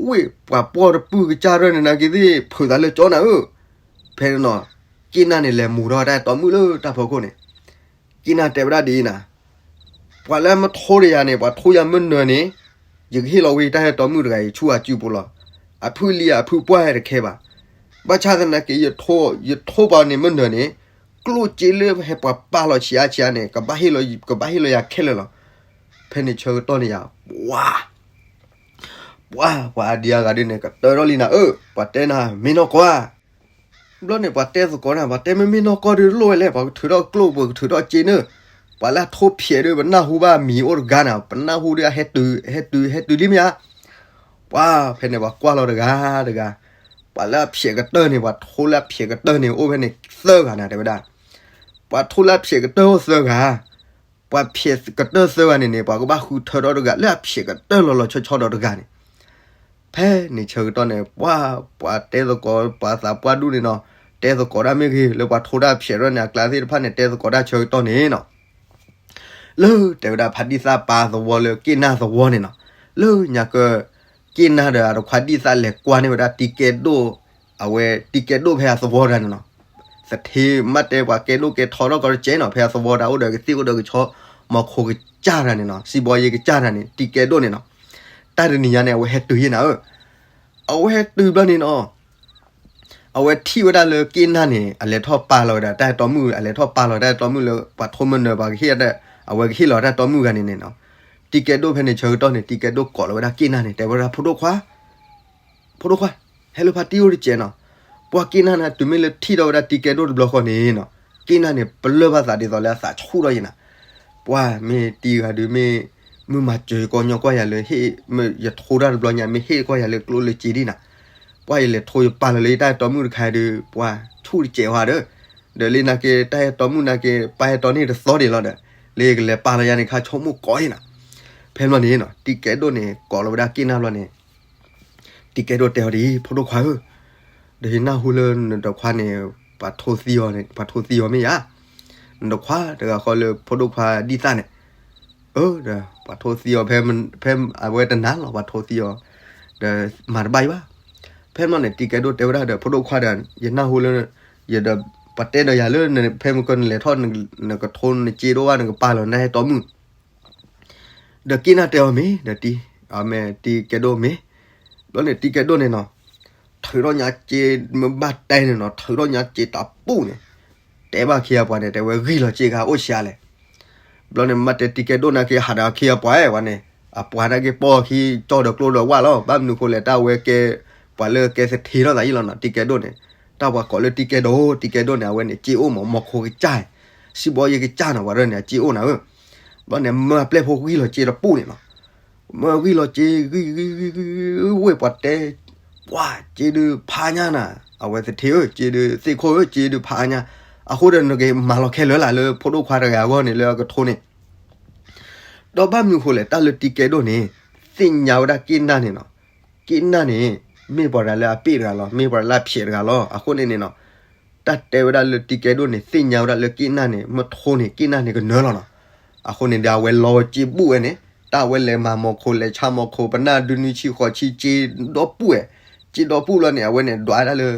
ဝ့ၢ်ပှၤပှီၢ်တပုၢ်ကစၢ်ရၢၢ်န့ၣ်နာ်က့သ့ၣ် ဖုးသးလၢကၠီနၤဧၢ ဖဲန့ၣ်နီၤ က့ၢ်နၢ်န့ၣ် လဲၤမူၤထီၣ်တၢ်ဟဲတီမုၣ်လၢတၢ်ဖီခိၣ်န့ၣ် က့ၢ်နၢ်တဲဝဲဒၣ်ဒ်အံၤနၤ ပှၤလၢမ့ၢ်ထိတယၤန့ၣ် ပှၤထိယၤမ့ၢ်နၢၤန့ၣ် ယကဟ့ၣ်လီၤဝဲယတၢ်ဟဲတီမုၣ်တဂၤအံၤ ဆူအစုပူၤလီၤ. အဖုလံအဖုပှၢ်ဟဲတခဲဘၣ်. ဘၣ်ဆၣ်သနာ်က့ ယထိပှၤန့ၣ်မ့ၢ်နၢၤန့ၣ် ကျိၣ်စ့လၢဟဲပှၤပာ်လီၤဆံးအါဆံးအါန့ၣ် ကဘၣ်ဟ့ၣ်လီၤယၤခဲလၢာ်လီၤ. ဖဲန့ၣ်ဆၢကတီၢ်န့ၣ်ယၤ ပှၤ ပှၤ ပှၤအဒံအါဂၤဒ်န့ၣ် ကတၢၢ်ထီၣ်လံနၤဧၢ, ပှၤတဲနၤ မ့ၢ်နီၢ်ကီၢ်ဧါ. ဘျီန့ၣ် ပှၤတဲသကိးနၤ ပှၤတဲမ့ၢ်မ့ၢ်နီၢ်ကီၢ်ဒုးလိၣ်ဝဲလဲၣ်, ပှၤကထုးထီၣ်ကျိၣ် ပှၤကထုးထီၣ်စ့န့ၣ်, ပှၤလၢအထိဖျဲးဒုး ပနၢ်ဟူဘၣ်မံၤအိၣ်တဂၤနၤ, ပနၢ်ဟူဒုးအဟဲတုၤ ဟဲတုၤ ဟဲတုၤလံမ့ၢ်ဧါ. ပှၤဖဲန့ၣ် ပှၤကွၢ်လီၤတဂၤတဂၤ, ပှၤလၢအဖျဲးကတၢၢ်န့ၣ် ပှၤထိလၢအဖျဲးကတၢၢ်န့ၣ် အိၣ်ဖဲန့ၣ်သၢဂၤနၤ တဲဝဲဒၣ်. ပှၤထိလၢအဖျဲးကတၢၢ်အိၣ်သၢဂၤ ပှၤဖျဲးကတၢၢ်သၢဂၤန့ၣ်န့ၣ် ပှၤကဘၣ်ဃုထၢထီၣ်တဂၤ လၢအဖျဲးကတၢၢ်လီၤလီၤဆီဆီဒီးတဂၤန့ၣ်. ဖဲန့ၣ်ဆၢကတီၢ်န့ၣ် ပှၤ ပှၤတဲသကိး ပှၤသးပှၢ်ဒူၣ်န့ၣ်နီၤ, တဲသကိးတၢ်မ့ၢ်ဂ့ၤ လၢပှၤထိတၢ်ဖျဲးထီၣ်န့ၣ် အကျါသ့ၣ်တဖၣ်န့ၣ် တဲသကိးတၢ်ဆၢကတီၢ်န့ၣ်နီၤ. လၢတဲဝဲဒၣ်ဖါတံၢ်သၣ်ပာ်သဝီလၢက့ၢ်နၢ်သဝီန့ၣ်နီၤ, လၢညါက က့ၣ်နၢ်ဒီးအတခွါဒံၣ်သၣ်လဲၤကွၢ်န့ၢ်ဝဲဒၣ်တံၤကဲဒိၣ်, အဝဲတံၤကဲဒိၣ်ဖဲအသဝီတဂၤန့ၣ်နီၤ. သထ့မ့ၢ်တဲပှၤကဲဒိၣ်ကဲထီထီၣ်ကီးတကဲနီၤ, ဖဲအသဝီတၢ်အိၣ်ဒီးကသ့ၣ်အိၣ်ဒီးကဆီ, မီၤခိကစၢ်တဂၤန့ၣ်နီၤ, စံးဘီယ့ကစၢ်တဂၤန့ၣ် တံၤကဲဒိၣ်န့ၣ်နီၤ. တၢ်တနံၤညါန့ၣ် အဝဲဟဲတုၤယ့ၢ်နၤဧၢ. အဝဲဟဲတုၤဘျီန့ၣ်နီၤ အဝဲထံၣ်ဝဲဒၣ်လၢက့ၣ်နၢ်န့ၣ် အလဲၤထီၣ်ပာ်လီၤဝဲဒၣ်တၢ်အဲၣ်တီမုၣ်, အလဲၤထီၣ်ပာ်လီၤတၢ်အဲၣ်တီမုၣ်လၢပှၤထိမနၢၤပှၤကဟ့ၣ်, အဝဲကဟ့ၣ်လီၤတၢ်အဲၣ်တီမုၣ်တဂၤန့ၣ်န့ၣ်နီၤ. တံၤကဲဒိၣ်ဖဲန့ၣ်ဆၢကတီၢ်န့ၣ် တံၤကဲဒိၣ်ကိးလီၤဝဲဒၣ်က့ၣ်နၢ်န့ၣ် တဲဝဲဒၣ် ဖိဒိၣ်ခွါ, ဖိဒိၣ်ခွါ, ဟဲလၢဖါတံၢ်အိၣ်တကဲးနီၤ. ပှၤက့ၣ်နၢ်န့ၣ် တုၤမ့ၢ်လၢထံၣ်ထီၣ်ဝဲဒၣ်တံၤကဲဒိၣ်တဘျီဃီန့ၣ်နီၤ, က့ၣ်နၢ်န့ၣ် ပလၢၢ်ဘၣ်သးဒ်သိးလၢအသးဆူၣ်ထီၣ်ယ့ၢ်နၤ. ပှၤမ့ၢ်တံၤဂၤဒုးမ့ၢ်, မုၢ်မၤစၢၤယကီညီကွၢ်ယၤလၢဟ့ၣ်, ယထိတၢ်တဘျီညါ မ့ၢ်ဟ့ၣ်ကွၢ်ယၤလၢကျိလၢစ့ဒံၣ်နၤ. ပှၤယလဲၤထိယပာ်လီၤလၢယတၢ်အဲၣ်တီမုၣ်တခါဒုး ပှၤဆူၣ်တကဲးဝဲဒီး, ဒီးလၢနာ်က့ တၢ်အဲၣ်တီမုၣ်နာ်က့ ပၢ်အဲၣ်တီန့ၢ်တသီဒံးလီၤဒီး, လၢယကလဲၤပာ်လီၤယၤန့ၣ် ခါဆိကမိၣ်ကိးယ့ၢ်နၤ. ဖဲဘျီန့ၣ်နီၤ တံၤကဲဒိၣ်န့ၣ် ကိးလီၤဝဲဒၣ်က့ၣ်နၢ်ဘျီန့ၣ် တံၤကဲဒိၣ်တဲအီၤဒ်အံၤ, ဖိဒိၣ်ခွါဧၢ, ဒီးယနၢ်ဟူလၢနတခွါန့ၣ် ပှၤထိသံအီၤန့ၣ်, ပှၤထိသံအီၤမ့ၢ်ယၤ, နတခွါတဂၤဃီလၢဖိဒိၣ်ခွါဒံၣ်သၣ်န့ၣ်, အၢ ဒီးပှၤထိသံအီၤဖဲ, ဖဲအဝဲတနၤလီၤ ပှၤထိသံအီၤ, ဒီးမၤတဘၣ်အံၤဘၣ်. ဖဲဘျီန့ၣ် တံၤကဲဒိၣ်တဲဝဲဒၣ်ဒီး ဖိဒိၣ်ခွါဒီး ယနၢ်ဟူလၢ, ယဒီး, ပှၤတဲဒီးယၤလၢ ဖဲမုၢ်ကီၢ်နလဲၤထီၣ်, နကထိနစ့ဒိၣ်ဘၣ် နကပာ်လီၤနတၢ်အဲၣ်တီမုၣ် ဒီးက့ၣ်နၢ်တဲအီၤမ့ၢ်, ဒီးတံၤ, အမ့ၢ်တံၤကဲဒိၣ်မ့ၢ်, ဘျီန့ၣ်တံၤကဲဒိၣ်န့ၣ်နီၤ, ထုးထီၣ်ညါစ့မ့ၢ်ဘၣ်တဲန့ၣ်နီၤ, ထုးထီၣ်ညါစ့တပူၣ်န့ၣ်, တဲဘၣ်ခံဂၤပှၤန့ၣ် တဲဝဲဂံၢ်လီၤစ့ဂၤအိၣ်ဆံးလဲၣ်. ဘျီန့ၣ် မ့ၢ်တဲတံၤကဲဒိၣ်နာ်က့ ဟးဒီးခံဂၤပှၤဝဲန့ၣ်, အပှၤနာ်က့ ပိာ်အခံကၠီဒီးကျိဒီးဝၣ်လီၤ. ဘၣ်မနုၤဃိလဲၣ် တၢ်ဝဲကဲ, ပှၤလၢကဲသထ့ထီၣ်သးယံာ်လီၤနီၤ တံၤကဲဒိၣ်န့ၣ်, တၢ်ပှၤကိးလၢတံၤကဲဒိၣ်, တံၤကဲဒိၣ်န့ၣ် အဝဲန့ၣ် စ့အိၣ်မး မီၤခိကစၢ်, စံးဘီယ့ကစၢ်နီၤ ပှၤဒၣ်န့ၣ် အစ့အိၣ်နၤဧၢ. ဘျီန့ၣ် မၢအပျဲၢ်ဖိဂံၢ်လီၤစ့တပူၣ်န့ၣ်နီၤ, မၢဂံၢ်လီၤစ့ ဂံၢ်ဂံၢ်ဂံၢ်ဂံၢ်ဂံၢ်ဝ့ၢ်ပှၤတဲ, ပှၤစ့ဒုးဖးညါနၤ, အဝဲသထ့ဧၢ စ့ဒုးသ့ၣ်ခိၣ်ဧၢ စ့ဒုးဖးညါ, အဃိဒီးနကမၤလီၤခဲလၢာ်လၢဖိဒိၣ်ခွါတဂၤအဂီၢ်န့ၣ် လၢအကထိန့ၣ် ဒီးဘၣ်မနုၤဃိလဲၣ် တၢ်လၢတံၤကဲဒိၣ်န့ၣ် သ့ၣ်ညါဝဲဒၣ်က့ၣ်နၢ်န့ၣ်နီၤ, က့ၣ်နၢ်န့ၣ် မ့ၢ်ပှၤတဂၤလၢအပ့ၢ်တဂၤလီၤ, မ့ၢ်ပှၤလၢအဖျဲးတဂၤလီၤ. အဃိန့ၣ်န့ၣ်နီၤ, တၢ်တဲဝဲဒၣ်လၢတံၤကဲဒိၣ်န့ၣ် သ့ၣ်ညါဝဲဒၣ်လၢက့ၣ်နၢ်န့ၣ် မ့ၢ်ထိန့ၣ် က့ၣ်နၢ်န့ၣ်ကနၢၤလီၤနီၤ. အဃိန့ၣ်ဒီးအဝဲလီၤဝဲစ့ဘူၣ်ဝဲန့ၣ်, တၢ်အဝဲလဲၤမၤမီၤခိ လဲၤဆါမီၤခိ ပနၢ်ဒုနွံဆံဃိးဆံ စ့ဒီပုၢ်ဝဲ, စ့ဒီပုၢ်လီၤန့ၣ် အဝဲန့ၣ်ဒွးဝဲဒၣ်လၢ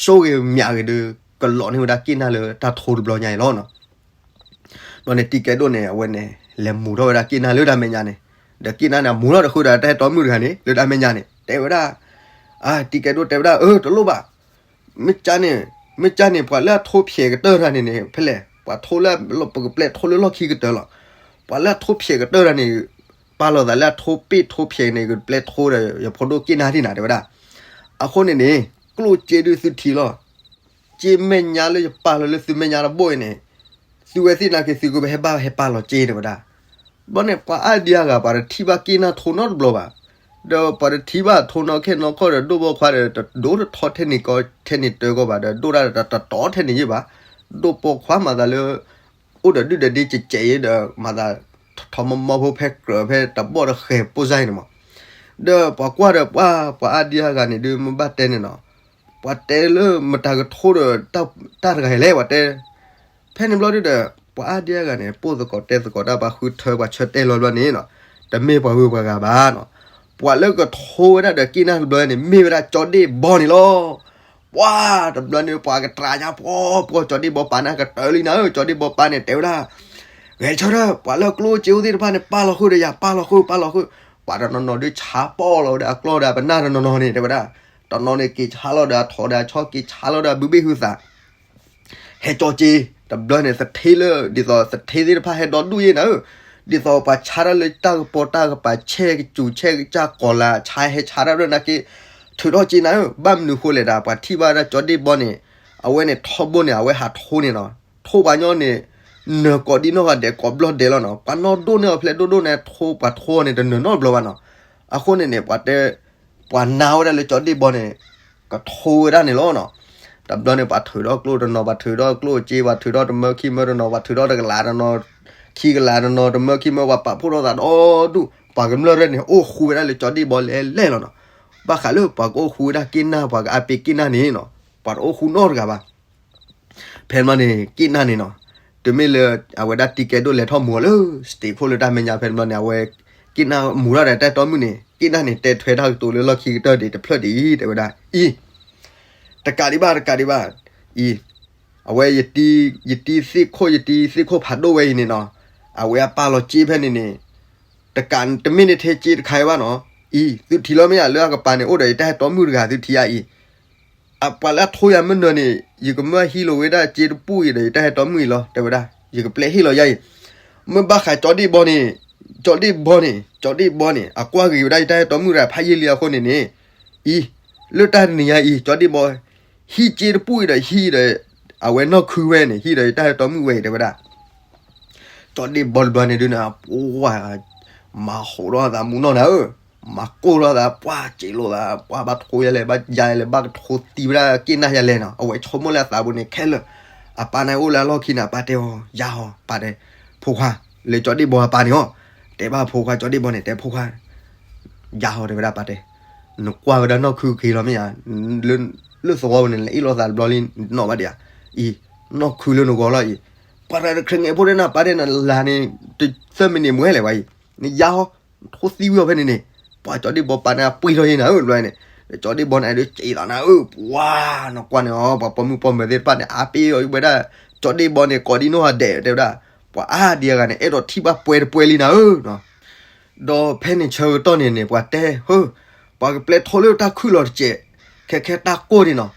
စိဂ့ၤမၠးဂ့ၤဒီး ကလိးန့ၢ်ဝဲဒၣ်က့ၣ်နၢ်လၢတၢ်ထိတဘျီညါအံၤလီၤနီၤ. ဘျီန့ၣ် တံၤကဲဒိၣ်န့ၣ် အဝဲန့ၣ် လဲၤမူၤထီၣ်ဝဲဒၣ်က့ၣ်နၢ်လၢတၢ်မဲာ်ညါန့ၣ်, ဒီးက့ၣ်နၢ်န့ၣ် အမူၤထီၣ်တဃုာ်ဒီးတၢ်အဲၣ်တီမုၣ်တဂၤန့ၣ် လၢတၢ်မဲာ်ညါန့ၣ် တဲဝဲဒၣ်, အါ တံၤကဲဒိၣ်တဲဝဲဒၣ် အၢ တလိၣ်ဘၣ်, မ့ၢ်ကန့ၣ်, မ့ၢ်ကန့ၣ် ပှၤလၢအထိဖျဲးကတၢၢ်တၢ်န့ၣ်န့ၣ် ဖဲလဲၣ်, ပှၤထိလၢ ပကပျဲထိလၢလီၢ်ခံကတၢၢ်လီၤ. ပှၤလၢအထိဖျဲးကတၢၢ်တၢ်န့ၣ် ပာ်လီၤသးလၢအထိပ့ၢ်ထိဖျဲးန့ၣ် ကပျဲထိဒီး ယဖိဒိၣ်က့ၣ်နၢ်ဒံးနၤ တဲဝဲဒၣ်. အဃိန့ၣ်န့ၣ် ကျိၣ်စ့ဒုးသုထံၣ်လီၤ. စ့မဲာ်ညါလၢယပာ်လီၤလၢသုမဲာ်ညါတဘိအံၤန့ၣ်, သုဝဲသ့ၣ်နာ်က့သုကဘၣ်ဟဲဘၣ်ဟဲပာ်လီၤစ့ တဲဝဲဒၣ်. ဘျီန့ၣ် ပှၤအါဒံအါဂၤ ပှၤတထံၣ်ဘၣ်က့ၣ်နၢ်ထိနီတဘျီဘၣ်. ဒီးပှၤတထံၣ်ဘၣ်ထိနီခဲနီခီဒီး ဒိၣ်ဘီခွါဒီး တဒိၣ်တထီထဲန့ၣ်ကီ ထဲန့ၣ်တၢ်ကီဘၣ်ဒီး ဒိၣ်တၢ်တတီထဲန့ၣ်ယ့ၢ်ဘၣ်. ဒိၣ်ပိာ်ခွါမၤသးလၢ အိၣ်ဒီးဒုၣ်ဒီးဒ့ကဲးကဲးအံၤဒီး မၤသး ထီမီမီဖိဖဲကြၢးဖဲတဘီၣ်တဃဲၤပိၢ်စါအံၤန့ၣ်မး. ဒီးပှၤကွၢ်ဒီးပှၤ ပှၤအါဒံအါဂၤန့ၣ်ဒုး မ့ၢ်ဘၣ်တဲန့ၣ်နီၤ, ပှၤတဲလၢမတၤကထိဒီး တၢ်တဂၤလဲၣ် ပှၤတဲ. ဖဲန့ၣ်ဘျီဒုးဒီး ပှၤအါဒံအါဂၤန့ၣ် ပိၢ်သကိးတဲသကိးတၢ် ပှၤဃုထၢပှၤဆၢတဲာ်လီၤဘျီန့ၣ်နီၤ, တမ့ၢ်ပှၤဂုၤပှၤဂၤဘၣ်နီၤ. ပှၤလၢကထိဝဲဒၣ်ဒီးက့ၣ်နၢ်တဘျီန့ၣ် မ့ၢ်ဝဲဒၣ်ကၠီဒ့ၣ်ဘီန့ၣ်လီၤ. ပှၤတဘျီန့ၣ် ပှၤကတြၢ်ညါပှီၢ်ပှီၢ် ကၠီဒ့ၣ်ဘီပာ်န့ၣ်ကတၢၢ်လံနၤဧၢ. ကၠီဒ့ၣ်ဘီပာ်န့ၣ် တဲဝဲဒၣ် ဂဲၤဆၢထၢၣ် ပှၤလၢကျိၣ်စ့အိၣ်သ့ၣ်တဖၣ်န့ၣ် ပာ်လီၤဃုာ်ဒီးယၤ ပာ်လီၤဃုာ် ပာ်လီၤဃုာ်. ပှၤတနီၤနီၤဒုးဆါပီၢ်လီၤဝဲဒၣ်အကျီၢ်ဒီးအပနၢ်တနီၤနီၤန့ၣ် တဲဝဲဒၣ်. တနီၤန့ၣ်က့ၤဆါလီၤဒီးအထိးဒီးအဆီ က့ၤဆါလီၤဒီးအဘုဘ့ၣ်ဟုသး ဟဲကၠီက့ၤ တဘျီန့ၣ် သထ့လၢ ဒ်သိးသထ့သ့ၣ်တဖၣ်ဟဲဒီဒူၣ်ယ့ၢ်နၤဧၢ. ဒ်သိးပှၤဆါတၢ်လၢတၢ်ကပီၤတၢ်ကပၤ ဆဲးကစူၤဆဲးကစၢ်ကီၤလၤ ဆါဟဲဆါတၢ်ဘျီနာ်က့ ထုးထီၣ်က့ၤနၤဧၢ. ဘၣ်မနုၤဃိလဲၣ်ဒၣ် ပှၤထံၣ်ဘၣ်ဝဲဒၣ်ကၠီဒ့ၣ်ဘီန့ၣ် အဝဲန့ၣ်ထီဘိန့ၣ် အဝဲဟးထိန့ၣ်နီၤ, ထိပှၤညီန့ၣ် နၢၤကိးဒံနီၢ်ဂၤဒဲး ကိးဘျီဒဲးလီၤနီၤ. ပှၤနီၢ်ဒိၣ်န့ၢ်အီၤဖျဲးဒိၣ်ဒိၣ်န့ၣ် ထိပှၤထိအီၤန့ၣ် တနၢၤနီတဘျီဘၣ်နီၤ. အဃိန့ၣ်န့ၣ် ပှၤတဲ ပှၤနာ်ဝဲဒၣ်လၢကၠီဒ့ၣ်ဘီန့ၣ် ကထိဝဲဒၣ်န့ၣ်လီၤနီၤ. တဘျီန့ၣ် ပှၤထုးထီၣ်ကျိၣ်တနီၤ ပှၤထုးထီၣ်ကျိၣ်စ့ ပှၤထုးထီၣ်တမၢခံမၢတနီၤ ပှၤထုးထီၣ်တကလးတနီၤ ခံကလးတနီၤ တမၢခံမၢ ပှၤပာ်ဖှိၣ်ထီၣ်သးဒီဒူၣ် ပှၤကမျၢၢ်ရဲၣ်န့ၣ် အိၣ်ဃူဝဲဒၣ်လၢကၠီဒ့ၣ်ဘီလဲၣ်လဲၣ်လီၤနီၤ. ဘၣ်ဃးလၢပှၤကအိၣ်ဃူဝဲဒၣ်က့ၣ်နၢ် ပှၤကအါပ့ၤက့ၣ်နၢ်န့ၣ်နီၤ ပှၤတအိၣ်ဃူနီတဂၤဘၣ်. ဖဲန့ၣ်ဘျီန့ၣ် က့ၣ်နၢ်န့ၣ်နီၤ တုၤမ့ၢ်လၢ အဝဲဒၣ်တံၤကဲဒိၣ်လဲၤထီၣ်မူၤအီၤလၢ စတ့းခိၣ်လၢတၢ်မဲာ်ညါ ဖဲန့ၣ်ဘျီန့ၣ် အဝဲ က့ၣ်နၢ်မူၤထီၣ်ဒီးတၢ်အဲၣ်တီမုၣ်န့ၣ် က့ၣ်နၢ်န့ၣ်တဲထွဲတၢ်ကတိၤလၢလီၢ်ခံကတၢၢ်ဒံးတဖျၢၣ်ဒံး တဲဝဲဒၣ်အံၤ, တကးဒံးဘၣ် တကးဒံးဘၣ်အံၤ, အဝဲယတံၤ ယတံၤသ့ၣ်ခိၣ် ယတံၤသ့ၣ်ခိၣ်ဖးဒိၣ်ဝဲအံၤန့ၣ်နီၤ, အဝဲအပာ်လီၤစ့ဖဲန့ၣ်န့ၣ် တကးတမ့ၢ်န့ၣ်ထဲစ့တခါအံၤဘၣ်နီၤ, အံၤ သုထံၣ်လီၤမ့ၢ်ဧါ လၢအကပၤန့ၣ် အိၣ်ဒီးယတၢ်အဲၣ်တီမုၣ်တဂၤ သုထံၣ်ဧါအံၤ အပှၤလၢအထိယၤမုၢ်နၤန့ၣ် ယကမၢဟံးလိာ်ဝဲဒၣ်စ့တပူၣ်အံၤဒီး ယတၢ်အဲၣ်တီမုၣ်အံၤလီၤ တဲဝဲဒၣ်, ယကပျဲဟ့ၣ်လီၤယၤအံၤ, မ့ၢ်ဘၣ်ဃးကၠီဒ့ၣ်ဘီန့ၣ်, ကၠီဒ့ၣ်ဘီန့ၣ် ကၠီဒ့ၣ်ဘီန့ၣ် အကွၢ်ဂ့ၤဝဲဒၣ်ယတၢ်အဲၣ်တီမုၣ်တဂၤဖးယံာ်လံအဃိန့ၣ်န့ၣ်, အံၤ လၢတၢ်တနံၤညါအံၤ ကၠီဒ့ၣ်ဘီ ဟံးစ့တပူၣ်အံၤဒီး ဟံးဒီး အဝဲနီၢ်ခုဝဲန့ၣ် ဟံးဒီးယတၢ်အဲၣ်တီမုၣ်ဝဲအံၤ တဲဝဲဒၣ် ကၠီဒ့ၣ်ဘီတဘျီန့ၣ်ဒုးန့ၣ် ပှၤ မၤဟးထီၣ်သးမူနီၢ်နၤဧၢ, မၤကိၢ်ထီၣ်သး ပှၤစံးလိာ်သး ပှၤဘၣ်ထိယလဲၣ် ဘၣ်ယၤယလဲၣ် ဘၣ်ကထိသံဝဲဒၣ်က့ၣ်နၢ်ယၤလဲၣ်နီၤ, အဝဲဆိကမိၣ်လၢအသးပူၤန့ၣ်ခဲလၢာ်, အပၢ်န့ၣ်အိၣ်လၢအလီၢ်ခံန့ၣ် အပၢ်တဲအီၤ ယၤအီၤ ပၢ်တဲ, ဖိခွါ, လၢကၠီဒ့ၣ်ဘီအပၢ်န့ၣ်အီၤ, တဲဘၣ်ဖိခွါကၠီဒ့ၣ်ဘီန့ၣ် တဲဖိခွါ ယၤအီၤ တဲဝဲဒၣ်ပၢ်တဲ, နကွၢ်ဝဲဒၣ်နီၢ်ခုက့ၤလီၤမ့ၢ်ဧါ, လၢသဝီပူၤန့ၣ် လဲၤအ့ၣ်လိာ်သးတဘျီလံ နတနီၣ်ဘၣ်ဒံးဧါ, အံၤ နီၢ်ခုလၢနဂီၤလီၤအံၤ, ပှၤတခရံာ်ငဲၤဖိဒၣ်နၤ ပၢ်တဲနၤလၢန့ၣ် တသၢမံးနံးမွဲလဲၣ်ဘၣ်အံၤ, နယၤအီၤ ထိသံဝံၤအီၤဖဲန့ၣ်န့ၣ်, ပှၤကၠီဒ့ၣ်ဘီပၢ်န့ၣ် အပှ့ၤထီၣ်ယံၤနၤဧၢ တဘျီန့ၣ်, ကၠီဒ့ၣ်ဘီန့ၣ်ဒုးစံးသးနၤဧၢ, ပှၤ နကွၢ်န့ၣ်အီၤ ပှၤပိာ်မုၣ်ပိာ်မၢၤသ့ၣ်တဖၣ်န့ၣ် အါပ့ၤအီၤဝဲဒၣ်, ကၠီဒ့ၣ်ဘီန့ၣ် ကိးဒံနီၢ်ဂၤဒဲး တဲဝဲဒၣ်, ပှၤအါဒံအဂၤန့ၣ် အဲၣ်ဒိးထံၣ်ဘၣ်ပှဲၤတပှဲၤလံနၤဧၢ ဒီးဖဲန့ၣ်ဆၢကတီၢ်န့ၣ်န့ၣ် ပှၤတဲ, ဟၢ, ပှၤကပျဲထိလၢတၢ်ခုၣ်လီၤတစဲး, ခဲခဲတၢ်ကိၢ်န့ၣ်နီၤ,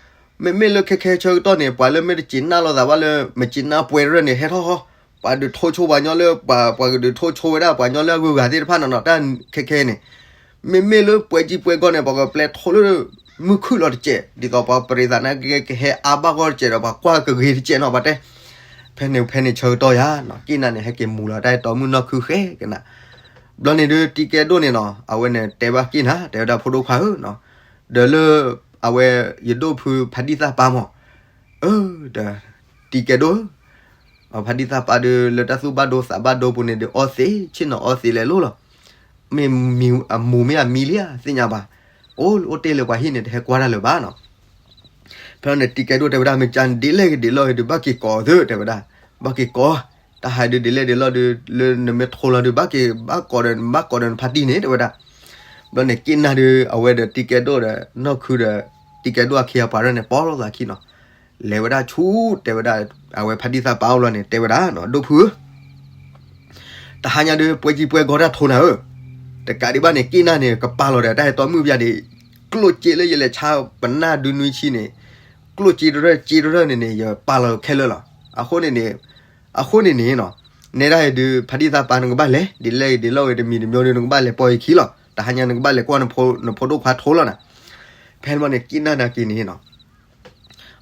မ့မ့ၢ်လၢခဲခဲဆၢကတီၢ်န့ၣ် ပှၤလၢမ့ၢ်တစံးနၢ်လိာ်သးဘၣ်လၢ မစံးနၢ်ပှဲၤတရၢၢ်န့ၣ် ဟဲထီၣ်ဟီ, ပှၤဒုးထိဆိပှၤညီလၢ ပှၤ ပှၤကဒုးထိဆိဝဲဒၣ် ပှၤညီလၢအဂုၤအဂၤသ့ၣ်တဖၣ်နီၤနီၤ တၢ်ခဲခဲန့ၣ်, မ့မ့ၢ်လၢပှဲၤကံပှဲၤကီၢ်န့ၣ် ပှၤကပျဲထိလၢ မုၢ်ခုၣ်လီၤတစဲး ဒ်သိးပှၤပရံသးနာ်က့ ကဟဲအါဘၣ်ဂီၢ်တစဲးဒီး ပှၤကွၢ်ကဂ့ၤတစဲးနီၤ ပှၤတဲ, ဖဲန့ၣ်ဖဲန့ၣ်ဆၢကတီၢ်ယၤနီၤ က့ၣ်နၢ်န့ၣ် ဟဲက့ၤမူၤလီၤတၢ်အဲၣ်တီမုၣ်နီၢ်ခုဃဲကနၤ, ဘျီန့ၣ်ဒုး တံၤကဲဒိၣ်န့ၣ်နီၤ အဝဲန့ၣ်တဲဘၣ်က့ၣ်နၢ် တဲဝဲဒၣ်ဖိဒိၣ်ခွါဧၢနီၤ, ဒီးလၢ အဝဲ ယဒိၣ်ဖုဖါတံၢ်သၣ်ပၢ်မၢ်, အၢ ဒီး တံၤကဲဒိၣ်ဧၢ, ဖါတံၢ်သၣ်ပၢ်ဒုး လၢတၢ်သူၣ်ဘၣ်ဒိသးဘၣ်ဒိပူၤန့ၣ်ဒုး အီသံး ဆ့ၣ်နီၤအီသံးလဲၤလိၤလီၤ, မ့ၢ်မံ အမူၤမ့ၢ်အမံလံဧါ သ့ၣ်ညါဘၣ်, အိၣ်အိၣ်တ့ၢ်လၢပှၤဟံၣ်န့ၣ် တဟဲကွၢ်တၢ်လၢၤဘၣ်နီၤ, ဖဲန့ၣ်တံၤကဲဒိၣ်တဲဝဲဒၣ် မ့ၢ်ကန့ၣ်ဒ်လဲၣ်ဂ့ၤဒ်လဲၣ်ဂ့ၤဒုး ဘၣ်က့ၤကိးသု တဲဝဲဒၣ်, ဘၣ်က့ၤကိး, တၢ်ဟးဒုးဒ်လဲၣ်ဒ်လဲၣ်ဒုး လၢနမ့ၢ်ထိလီၤဒုး ဘၣ်က့ၤ ဘၣ်ကိးဒီး ဘၣ်ကိးဒီးနဖါတံၢ်န့ၣ် တဲဝဲဒၣ်, ဘျီန့ၣ်က့ၣ်နၢ်ဒုး အဝဲဒီးတံၤကဲဒိၣ်ဒီး နီၢ်ခုဒီး တံၤကဲဒိၣ်အခ့အပှၤရဲၣ်န့ၣ် ပိာ်လိာ်သးခံနီၤ, လဲၤဝဲဒၣ်ဆူ တဲဝဲဒၣ် အဝဲဖါတံၢ်သၣ်ပၢ်အအိၣ်လီၤန့ၣ် တဲဝဲဒၣ်နီၤ ဒိၣ်ဖုဧၢ တဟါညါဒုး ပှဲၤကံပှဲၤကီတၢ်ထိနၤဧၢ, တကးဒံးဘၣ်န့ၣ် က့ၣ်နၢ်န့ၣ် ကပာ်လီၤဒီးတၢ်အဲၣ်တီမုၣ်ပယါဒံး, ကျိၣ်စ့လၢယလဲၤဆါပနၢ်ဒုးနွံဆံန့ၣ်, ကျိၣ်စ့တရၢၢ်စ့တရၢၢ်န့ၣ်န့ၣ် ယပာ်လီၤခဲလၢာ်လီၤ, အဃိန့ၣ်န့ၣ်, အဃိန့ၣ်န့ၣ်နီၤ, နဲဒၣ်အံၤဒုး ဖါတံၢ်သၣ်ပၢ်နကဘၣ်လဲၤ ဒ်လဲၣ်ဒ်လဲၣ်ဝဲတမံၤတမံၤဒုး နကဘၣ်လဲၤပိာ်ယခံလီၤ, တဟါညါနကဘၣ်လဲၤကွၢ်နဖိဒိၣ်ခွါထိလီၤနၤ, ဖဲန့ၣ်ဘျီန့ၣ် က့ၣ်နၢ်နာ်က့န့ၣ်နီၤ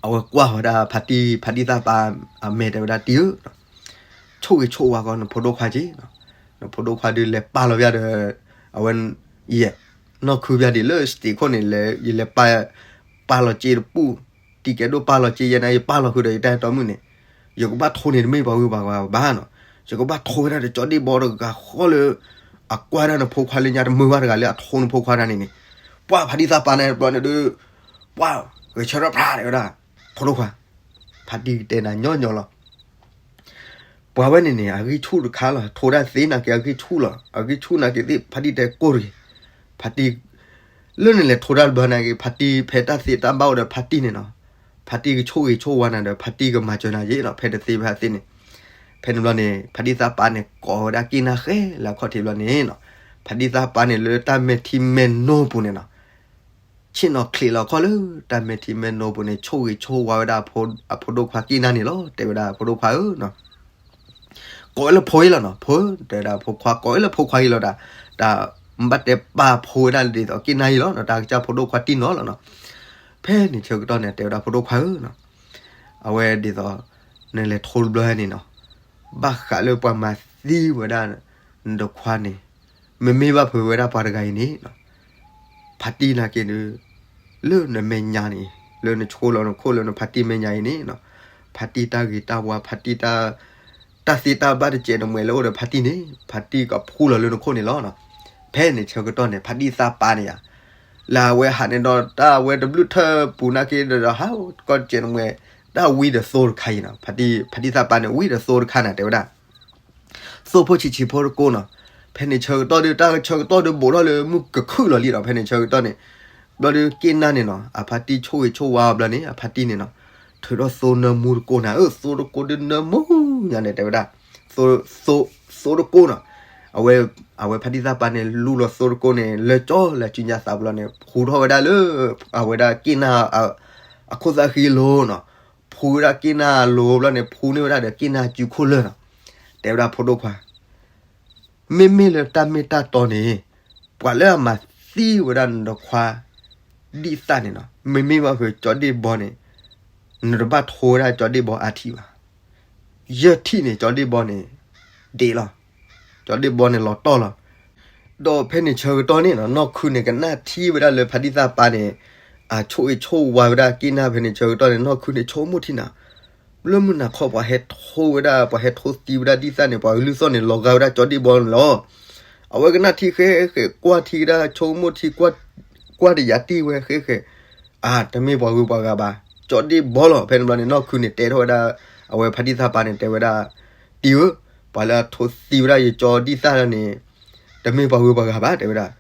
အဝဲကွၢ်ဝဲဒၣ်ဖါတံၢ် ဖါတံၢ်သၣ်ပၢ်အမဲာ်တဲဝဲဒၣ်တံၢ်ဧၢ, ဆိၣ်ဂ့ၤဆိၣ်ဝါကီးနဖိဒိၣ်ခွါက့ၤ, နဖိဒိၣ်ခွါဒုးလဲၤပာ်လီၤပယါဒီး, အဝဲ, ယဲ, နီၢ်ခုပယါဒံးလၢ stage ခိၣ်န့ၣ် လဲၤ ယလဲၤပာ်, ပာ်လီၤစ့တပူၣ်, တံၤကဲဒိၣ်ပာ်လီၤစ့ယဲန့ၣ် ယပာ်လီၤဃုာ်ဒီးယတၢ်အဲၣ်တီမုၣ်န့ၣ်, ယကဘၣ်ထိန့ၣ်တမ့ၢ်ပှၤဂုၤပှၤဂၤဘၣ်နီၤ, ယကဘၣ်ထိဝဲဒၣ်ဒီးကၠီဒ့ၣ်ဘီတဂၤဃီလၢ အကွၢ်ဒၣ်နဖိခွါလၢညါတမုာ်ဘၣ်တဂၤလၢအထိနဖိခွါတၢ်န့ၣ်န့ၣ်, ပှၤဖါတံၢ်သၣ်ပၢ်န့ၣ်တဘျီန့ၣ်ဒုး, ပှၤ, ဂဲၤဆၢထၢၣ်ဖျါတဲဝဲဒၣ်, ဖိဒိၣ်ခွါ, ဖါတံၢ်ကတဲနၤညီညီလီၤ ပှၤဝဲန့ၣ်န့ၣ် အဂံၢ်ဆူၣ်တခါလီၤ, ထိဒၣ်သ့နာ်က့အဂံၢ်ဆူၣ်လီၤ, အဂံၢ်ဆူၣ်နာ်က့သ့ၣ် ဖါတံၢ်တဲကိၢ်တဂ့ၤ, ဖါတံၢ်, လၢနလဲၤထိဒၣ်တဘျီနာ်က့ ဖါတံၢ်ဖဲတၢ်သ့တၢ်ဘၣ်အိၣ်ဒီးဖါတံၢ်န့ၣ်နီၤ, ဖါတံၢ်ကဆိၣ်ဂ့ၤဆိၣ်ဝါနၤဒီး ဖါတံၢ်ကမၤစၢၤနၤယ့ၣ်နီၤ ဖဲတသ့ဖဲသ့န့ၣ်, ဖဲန့ၣ်ဘျီန့ၣ် ဖါတံၢ်သၣ်ပၢ်န့ၣ် ကိးဝဲဒၣ်က့ၣ်နၢ်ဃဲလၢအခီၣ်ထံးဘျီန့ၣ်နီၤ, ဖါတံၢ်သၣ်ပၢ်န့ၣ်လၢတၢ်မဲာ်ထံမဲာ်နိပူၤန့ၣ်နီၤ ဆ့ၣ်နီၤချံးလီၤခီၣ်လၢတၢ်မဲာ်ထံမဲာ်နိပူၤန့ၣ် ဆိၣ်ဂ့ၤဆိၣ်ဝါဝဲဒၣ်အဖိဒိၣ်ခွါက့ၣ်နၢ်န့ၣ်လီၤ, တဲဝဲဒၣ်ဖိဒိၣ်ခွါဧၢနီၤ, ကိးဝဲလၢဖိအံၤလီၤနီၤ, ဖိ, တဲဝဲဒၣ်ဖိခွါ ကိးဝဲလၢဖိခွါအံၤလီၤဒၣ်, တၢ်ဘၣ်တဲပာ်ဖိဝဲဒၣ်ဒ်သိးက့ၣ်နၢ်အံၤလီၤနီၤ, တၢ်ကစၢ်ဖိဒိၣ်ခွါတံၢ်နီၤလီၤနီၤ, ဖဲန့ၣ်ဆၢကတီၢ်န့ၣ် တဲဝဲဒၣ်ဖိဒိၣ်ခွါဧၢနီၤ, အဝဲဒ်သိး, နလဲၤထိတဘျီန့ၣ်နီၤ, ဘၣ်ဃးလၢပှၤမၤသံဝဲဒၣ်, နတခွါန့ၣ်, မ့မ့ၢ်ဘၣ်ဖုးဝဲဒၣ်ပှၤတဂၤအံၤန့ၣ်, ဖါတံၢ်နာ်က့ဒုး, လၢနမဲာ်ညါန့ၣ်, လၢနဆိလီၤနခိၣ်လၢနဖါတံၢ်မဲာ်ညါအံၤန့ၣ်, ဖါတံၢ်တၢ်ဂ့ၤတၢ်ဝါ ဖါတံၢ်တၢ်, တၢ်သ့တၢ်ဘၣ်တစဲးတမှဲၤလၢအိၣ်ဒီးဖါတံၢ်န့ၣ် ဖါတံၢ်ကဖှူလီၤလၢနခိၣ်န့ၣ်လီၤနီၤ, ဖဲန့ၣ်ဆၢကတီၢ်န့ၣ် ဖါတံၢ်သၣ်ပၢ်န့ၣ်ယါ, လၢအဝဲဟးန့ၣ်ဒီးတၢ်အဝဲတဘျုးထၢၣ်ပူၤနာ်က့ဒီးဟးကီၢ်တစဲးတမှဲၤ, တၢ်ဝံဒီးသိတခါအံၤနီၤ, ဖါတံၢ်သၣ်ပၢ်န့ၣ်ဝံဒီးသိတခါန့ၣ် တဲဝဲဒၣ် သိဖိဆံးဆံးဖိတကိးနီၤ, ဖဲန့ၣ်ဆၢကတီၢ်ဒီး တၢ်ဆၢကတီၢ်ဒီးဘူးထီၣ်လၢမုၢ်ကခုၣ်လီၤလံဒီး ဖဲန့ၣ်ဆၢကတီၢ်န့ၣ် ဘျီဒီးက့ၢ်နၢ်န့ၣ်နီၤ အဖါတံၢ်ဆိၣ်ဂ့ၤဆိၣ်ဝါအီၤဘျီန့ၣ် အဖါတံၢ်န့ၣ်နီၤ ထုးထီၣ်သိနၢမူတကိးနၤဧၢ, သိတကိးဒုနၢမူညါန့ၣ် တဲဝဲဒၣ် သိတကိးနီၤ. အဝဲ အဝဲဖါတံၢ်သၣ်ပၤန့ၣ် လူလီၤသိတကိးန့ၣ် လၢကၠီလၢစုညါသးပူၤလီၤန့ၣ် ဖှူထီၣ်ဝဲဒၣ်လၢ အဝဲဒၣ်က့ၢ်နၢ် အခိၣ်သၣ်ဃံလိၤနီၤ. ဖှူဝဲဒၣ်က့ၢ်နၢ်လိၤဘျီန့ၣ် ဖှူန့ၢ်ဝဲဒၣ်ဒီးက့ၢ်နၢ်စုခိၣ်လၢာ်နီၤ. တဲဝဲဒၣ်ဖိဒိၣ်ခွါ မ့မ့ၢ်လၢတၢ်မ့ၢ်တၢ်တီန့ၣ် ပှၤလၢအမၤသံဝဲဒၣ်နခွါ ဒံၣ်သၣ်န့ၣ်နီၤ မ့မ့ၢ်ဘၣ်ဃုာ်ကၠီဒ့ၣ်ဘီန့ၣ် နတဘၣ်ထိဝဲဒၣ်ကၠီဒ့ၣ်ဘီအါထံၣ်ဘၣ်. ယဲၢ်ထံၣ်န့ၣ် ကၠီဒ့ၣ်ဘီန့ၣ် ဒ့းလီၤ. ကၠီဒ့ၣ်ဘီန့ၣ်လီၤတီၢ်လီၤ. ဒီးဖဲန့ၣ်ဆၢကတီၢ်န့ၣ်နီၤ နီၢ်ခုန့ၣ် ကနၣ်ထံၣ်ဝဲဒၣ်လၢဖါတံၢ်သၣ်ပၤန့ၣ် အဆိၣ်ဂ့ၤဆိၣ်ဝါဝဲဒၣ်က့ၢ်နၢ်ဖဲန့ၣ်ဆၢကတီၢ်န့ၣ် နီၢ်ခုန့ၣ်ဆိကမိၣ်ထံနီၤ လၢမုၢ်နၤခီပှၤဟဲထိဝဲဒၣ် ပှၤဟဲထိသံဝဲဒၣ်ဒံၣ်သၣ်န့ၣ် ပှၤကလုၢ်သီၣ်န့ၣ် လီၤဂာ်ဝဲဒၣ်ကၠီဒ့ၣ်ဘီန့ၣ်လီၤ. အဝဲကနၣ်ထံဃဲဃဲ ကွၢ်ထံကဒါ ဆိကမိၣ်ထံ ကွၢ်တယၤတံၢ်ဝဲဃဲဃဲ အါ တမ့ၢ်ပှၤဂုၤပှၤဂၤဘၣ် ကၠီဒ့ၣ်ဘီလီၤ. ဖဲန့ၣ်ဘျီန့ၣ် နီၢ်ခုန့ၣ် တဲထီၣ်ဝဲဒၣ် အဝဲဖါတံၢ်သၣ်ပၤန့ၣ် တဲဝဲဒၣ် တံၢ်ဧၢ, ပှၤလၢအထိသံဝဲဒၣ်ယကၠီဒံၣ်သၣ်န့ၣ် တမ့ၢ်ပှၤဂုၤပှၤဂၤဘၣ် တဲဝဲဒၣ်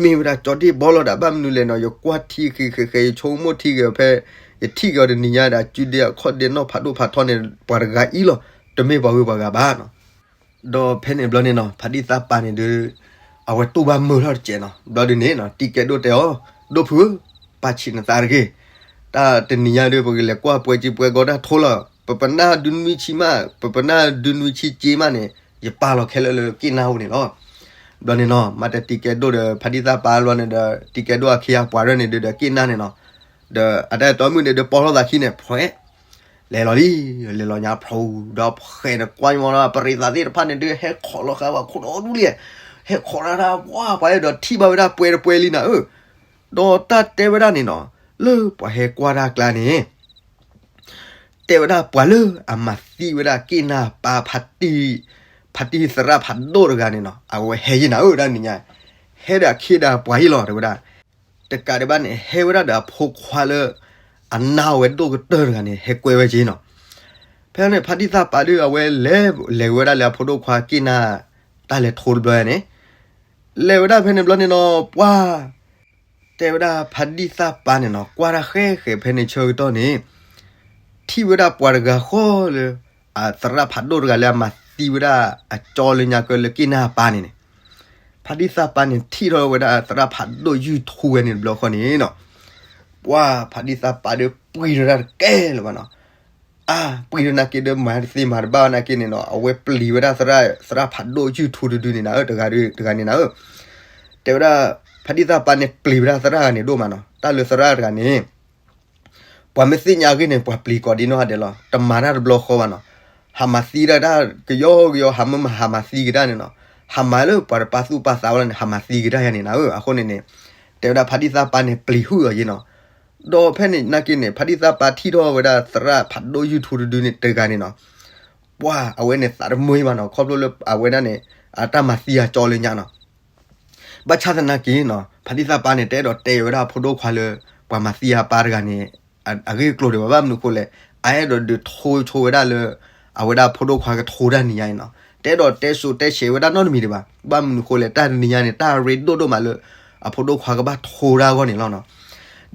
မ့ၢ်ဝဲဒၣ်ကၠီဒ့ၣ်ဘီလီၤဒီး ဘၣ်မနုၤလဲၣ်နီၤ ယကွၢ်ထံဃဲဃဲဃဲ ယဆိကမိၣ်ထံဂ့ၤဖဲ ယထံၣ်က့ၤအီၤတနံၤညါဒီး အစုဒ့အခီၣ်ဒ့နီၢ်ဖးဒိၣ်ဖးထီန့ၣ် ပှၤတဂၤအံၤလီၤ. တမ့ၢ်ပှၤဂုၤပှၤဂၤဘၣ်နီၤ. ဒီးဖဲန့ၣ်ဘျီန့ၣ်နီၤ ဖါတံၢ်သၣ်ပၤန့ၣ်ဒီး အဝဲတူၢ်ဘၣ်မုာ်ထီၣ်တစဲးနီၤ. ဘျီဒုန့ၣ်နီၤ တံၤကဲဒိၣ်တဲအီၤ ဒိၣ်ဖုဧၢ, ပာ်ဆံးနသးတဂ့ၤ. တၢ်တနံၤညါဒီး ပကလဲၤကွၢ်ပှဲၤကံပှဲၤဂီၤတၢ်ထိလီၤ. ပပနၢ်ဒုနွံဆံမး ပပနၢ်ဒုနွံဆံက့မးန့ၣ် ယပာ်လီၤခဲလၢာ်လၢက့ၢ်နၢ်အိၣ်န့ၣ်လီၤ. ဘျီန့ၣ်နီၤ မ့ၢ်တၢ်တံၤကဲဒိၣ်ဒီး ဖါတံၢ်သၣ်ပၤဘျီန့ၣ်ဒီး တံၤကဲဒိၣ်အခ့အပှၤရဲၣ်န့ၣ်ဒီး ဒီးက့ၢ်နၢ်န့ၣ်နီၤ ဒီးအတၢ်အဲၣ်တီမုၣ်န့ၣ်ဒီး ပိာ်ထီၣ်သးခံန့ၣ် ဖှဲး လဲၤလီၤလံ. လဲၤလီၤညါဖျိဒီး ဖှဲးန့ၣ်ကွၢ်ညီဒီး ပရံးသးသ့ၣ်တဖၣ်န့ၣ်ဒီး ဟဲခိးလီၤဃာ်ပှၤခိၣ်ဒီဒူၣ်လံ. ဟဲခိးတၢ်တၢ် ပှၤပှၤအဲၣ်ဒိးထံၣ်ဘၣ်ဝဲဒၣ်ပှဲၤတပှဲၤလံနၤဧၢ. ဒီးတၢ်တဲဝဲဒၣ်န့ၣ်နီၤ လၢပှၤဟဲကွၢ်တၢ်ကျါန့ၣ် တဲဝဲဒၣ်ပှၤလၢအမၤသံဝဲဒၣ်က့ၢ်နၢ်ပၢ် ဖါတံၢ်သရၣ်ဖးဒိၣ်တဂၤန့ၣ်နီၤ အဝဲဟဲယံၤနၤဧၢ တၢ်နံၤညါ ဟဲဒီးအခ့ဒီးပှၤယံၤလီၤ တဲဝဲဒၣ်. တကးဒံးဘၣ်န့ၣ် ဟဲဝဲဒၣ်ဒီးအဖိခွါလၢ အနၢ်ဝဲဒိၣ်ကတၢၢ်တဂၤန့ၣ် ဟဲကွဲဝဲက့ၤနီၤ. ဖဲန့ၣ် ဖါတံၢ်သၣ်ပၤဒီး အဝဲလဲၤ လဲၤဝဲဒၣ်လၢအဖိဒိၣ်ခွါက့ၢ်နၢ် တၢ်လဲၤထိတဘျီန့ၣ် လဲၤဝဲဒၣ်ဖဲန့ၣ်ဘျီန့ၣ်နီၤ ပှၤ တဲဝဲဒၣ်ဖါတံၢ်သၣ်ပၤန့ၣ်နီၤ ကွၢ်တၢ်ဃဲဃဲဖဲန့ၣ်ဆၢကတီၢ်န့ၣ် ထံၣ်ဝဲဒၣ်ပှၤတဂၤဃီလၢ အသရၣ်ဖးဒိၣ်တဂၤလၢအမၤသံဝဲဒၣ်အကၠီလၢညါကၢလၢက့ၢ်နၢ်ပၢ်န့ၣ်န့ၣ် ဖါတံၢ်သၣ်ပၤန့ၣ် ထံၣ်ထီၣ်ဝဲဒၣ်သရၣ်ဖးဒိၣ်ယုၢ်ထူဝဲန့ၣ်တဘျီဃီန့ၣ်နီၤ ပှၤဖါတံၢ်သၣ်ပၤဒီးပှံၤထီၣ်တၢ်တကဲလၢၤဘၣ်နီၤ. အါ ပှံၤထီၣ်နာ်က့ဒီး မၤတသ့မၤတဘၣ်နာ်က့န့ၣ်နီၤ အဝဲပျံၤဝဲဒၣ်သရၣ် သရၣ်ဖးဒိၣ်ယုၢ်ထူတဒုန့ၣ်နၤဧၢ တဂၤဒု တဂၤန့ၣ်နၤဧၢ တဲဝဲဒၣ် ဖါတံၢ်သၣ်ပၤန့ၣ် ပျံၤဝဲဒၣ်သရၣ်တဂၤန့ၣ်ဒိၣ်မးနီၤ တၢ်လၢသရၣ်တဂၤန့ၣ် ပှၤမ့ၢ်သ့ၣ်ညါအဂ့ၢ်န့ၣ် ပှၤပျံၤကိးဒံနီၢ်ဂၤဒဲးလီၤ. တမၤတၢ်တဘျီဃီဘၣ်နီၤ. ဟးမၤသံဒၣ်တၢ်ကယီကယီ ဟးမၢမၤဟးမၤသံကဒါန့ၣ်နီၤ. ဟးမၤလၢပှၤတပာ်သူၣ်ပာ်သးဝဲလီၤန့ၣ် ဟးမၤသံကဒါယၤန့ၣ်နၤဧၢ. အဃိန့ၣ်န့ၣ် တဲဝဲဒၣ်ဖါတံၢ်သၣ်ပၤန့ၣ် ပျံၤဟုၣ်အီၤယ့နီၤ. ဒီးဖဲန့ၣ်နာ်က့န့ၣ် ဖါတံၢ်သၣ်ပၤထံၣ်ထီၣ်ဝဲဒၣ်သရၣ်ဖးဒိၣ်ယုၢ်ထူတဒုန့ၣ်တဂၤန့ၣ်နီၤ ပှၤအဝဲန့ၣ်သးတမုာ်ဘၣ်နီၤ ခီဖျိလၢအဝဲဒၣ်န့ၣ် အတၢ်မၤသံအကၠီလၢညါနီၤ. ဘၣ်ဆၣ်သနာ်က့နီၤ ဖါတံၢ်သၣ်ပၤန့ၣ် တအဲၣ်ဒိးတဲဝဲဒၣ်အဖိဒိၣ်ခွါလၢ ပှၤမၤသံအပၢ်တဂၤန့ၣ် အဂ့ၢ်အကျိၤဒံးဘၣ် ဘၣ်မနုၤအဃိလဲၣ် အအဲၣ်ဒိးဒုးထိဆိဝဲဒၣ်လၢ အဝဲဒၣ်ဖိဒိၣ်ခွါကထိတၢ်နံၤညါအံၤနီၤ. တအဲၣ်ဒိးတဲစိၤတဲဆှံဝဲဒၣ်နီတမံၤဒံးဘၣ် ဘၣ်မနုၤအဃိလဲၣ် တၢ်တနံၤညါန့ၣ် တၢ်ရ့ဒိၣ်ဒိၣ်မးလၢ အဖိဒိၣ်ခွါကဘၣ်ထိတၢ်အဂီၢ်န့ၣ်လီၤနီၤ.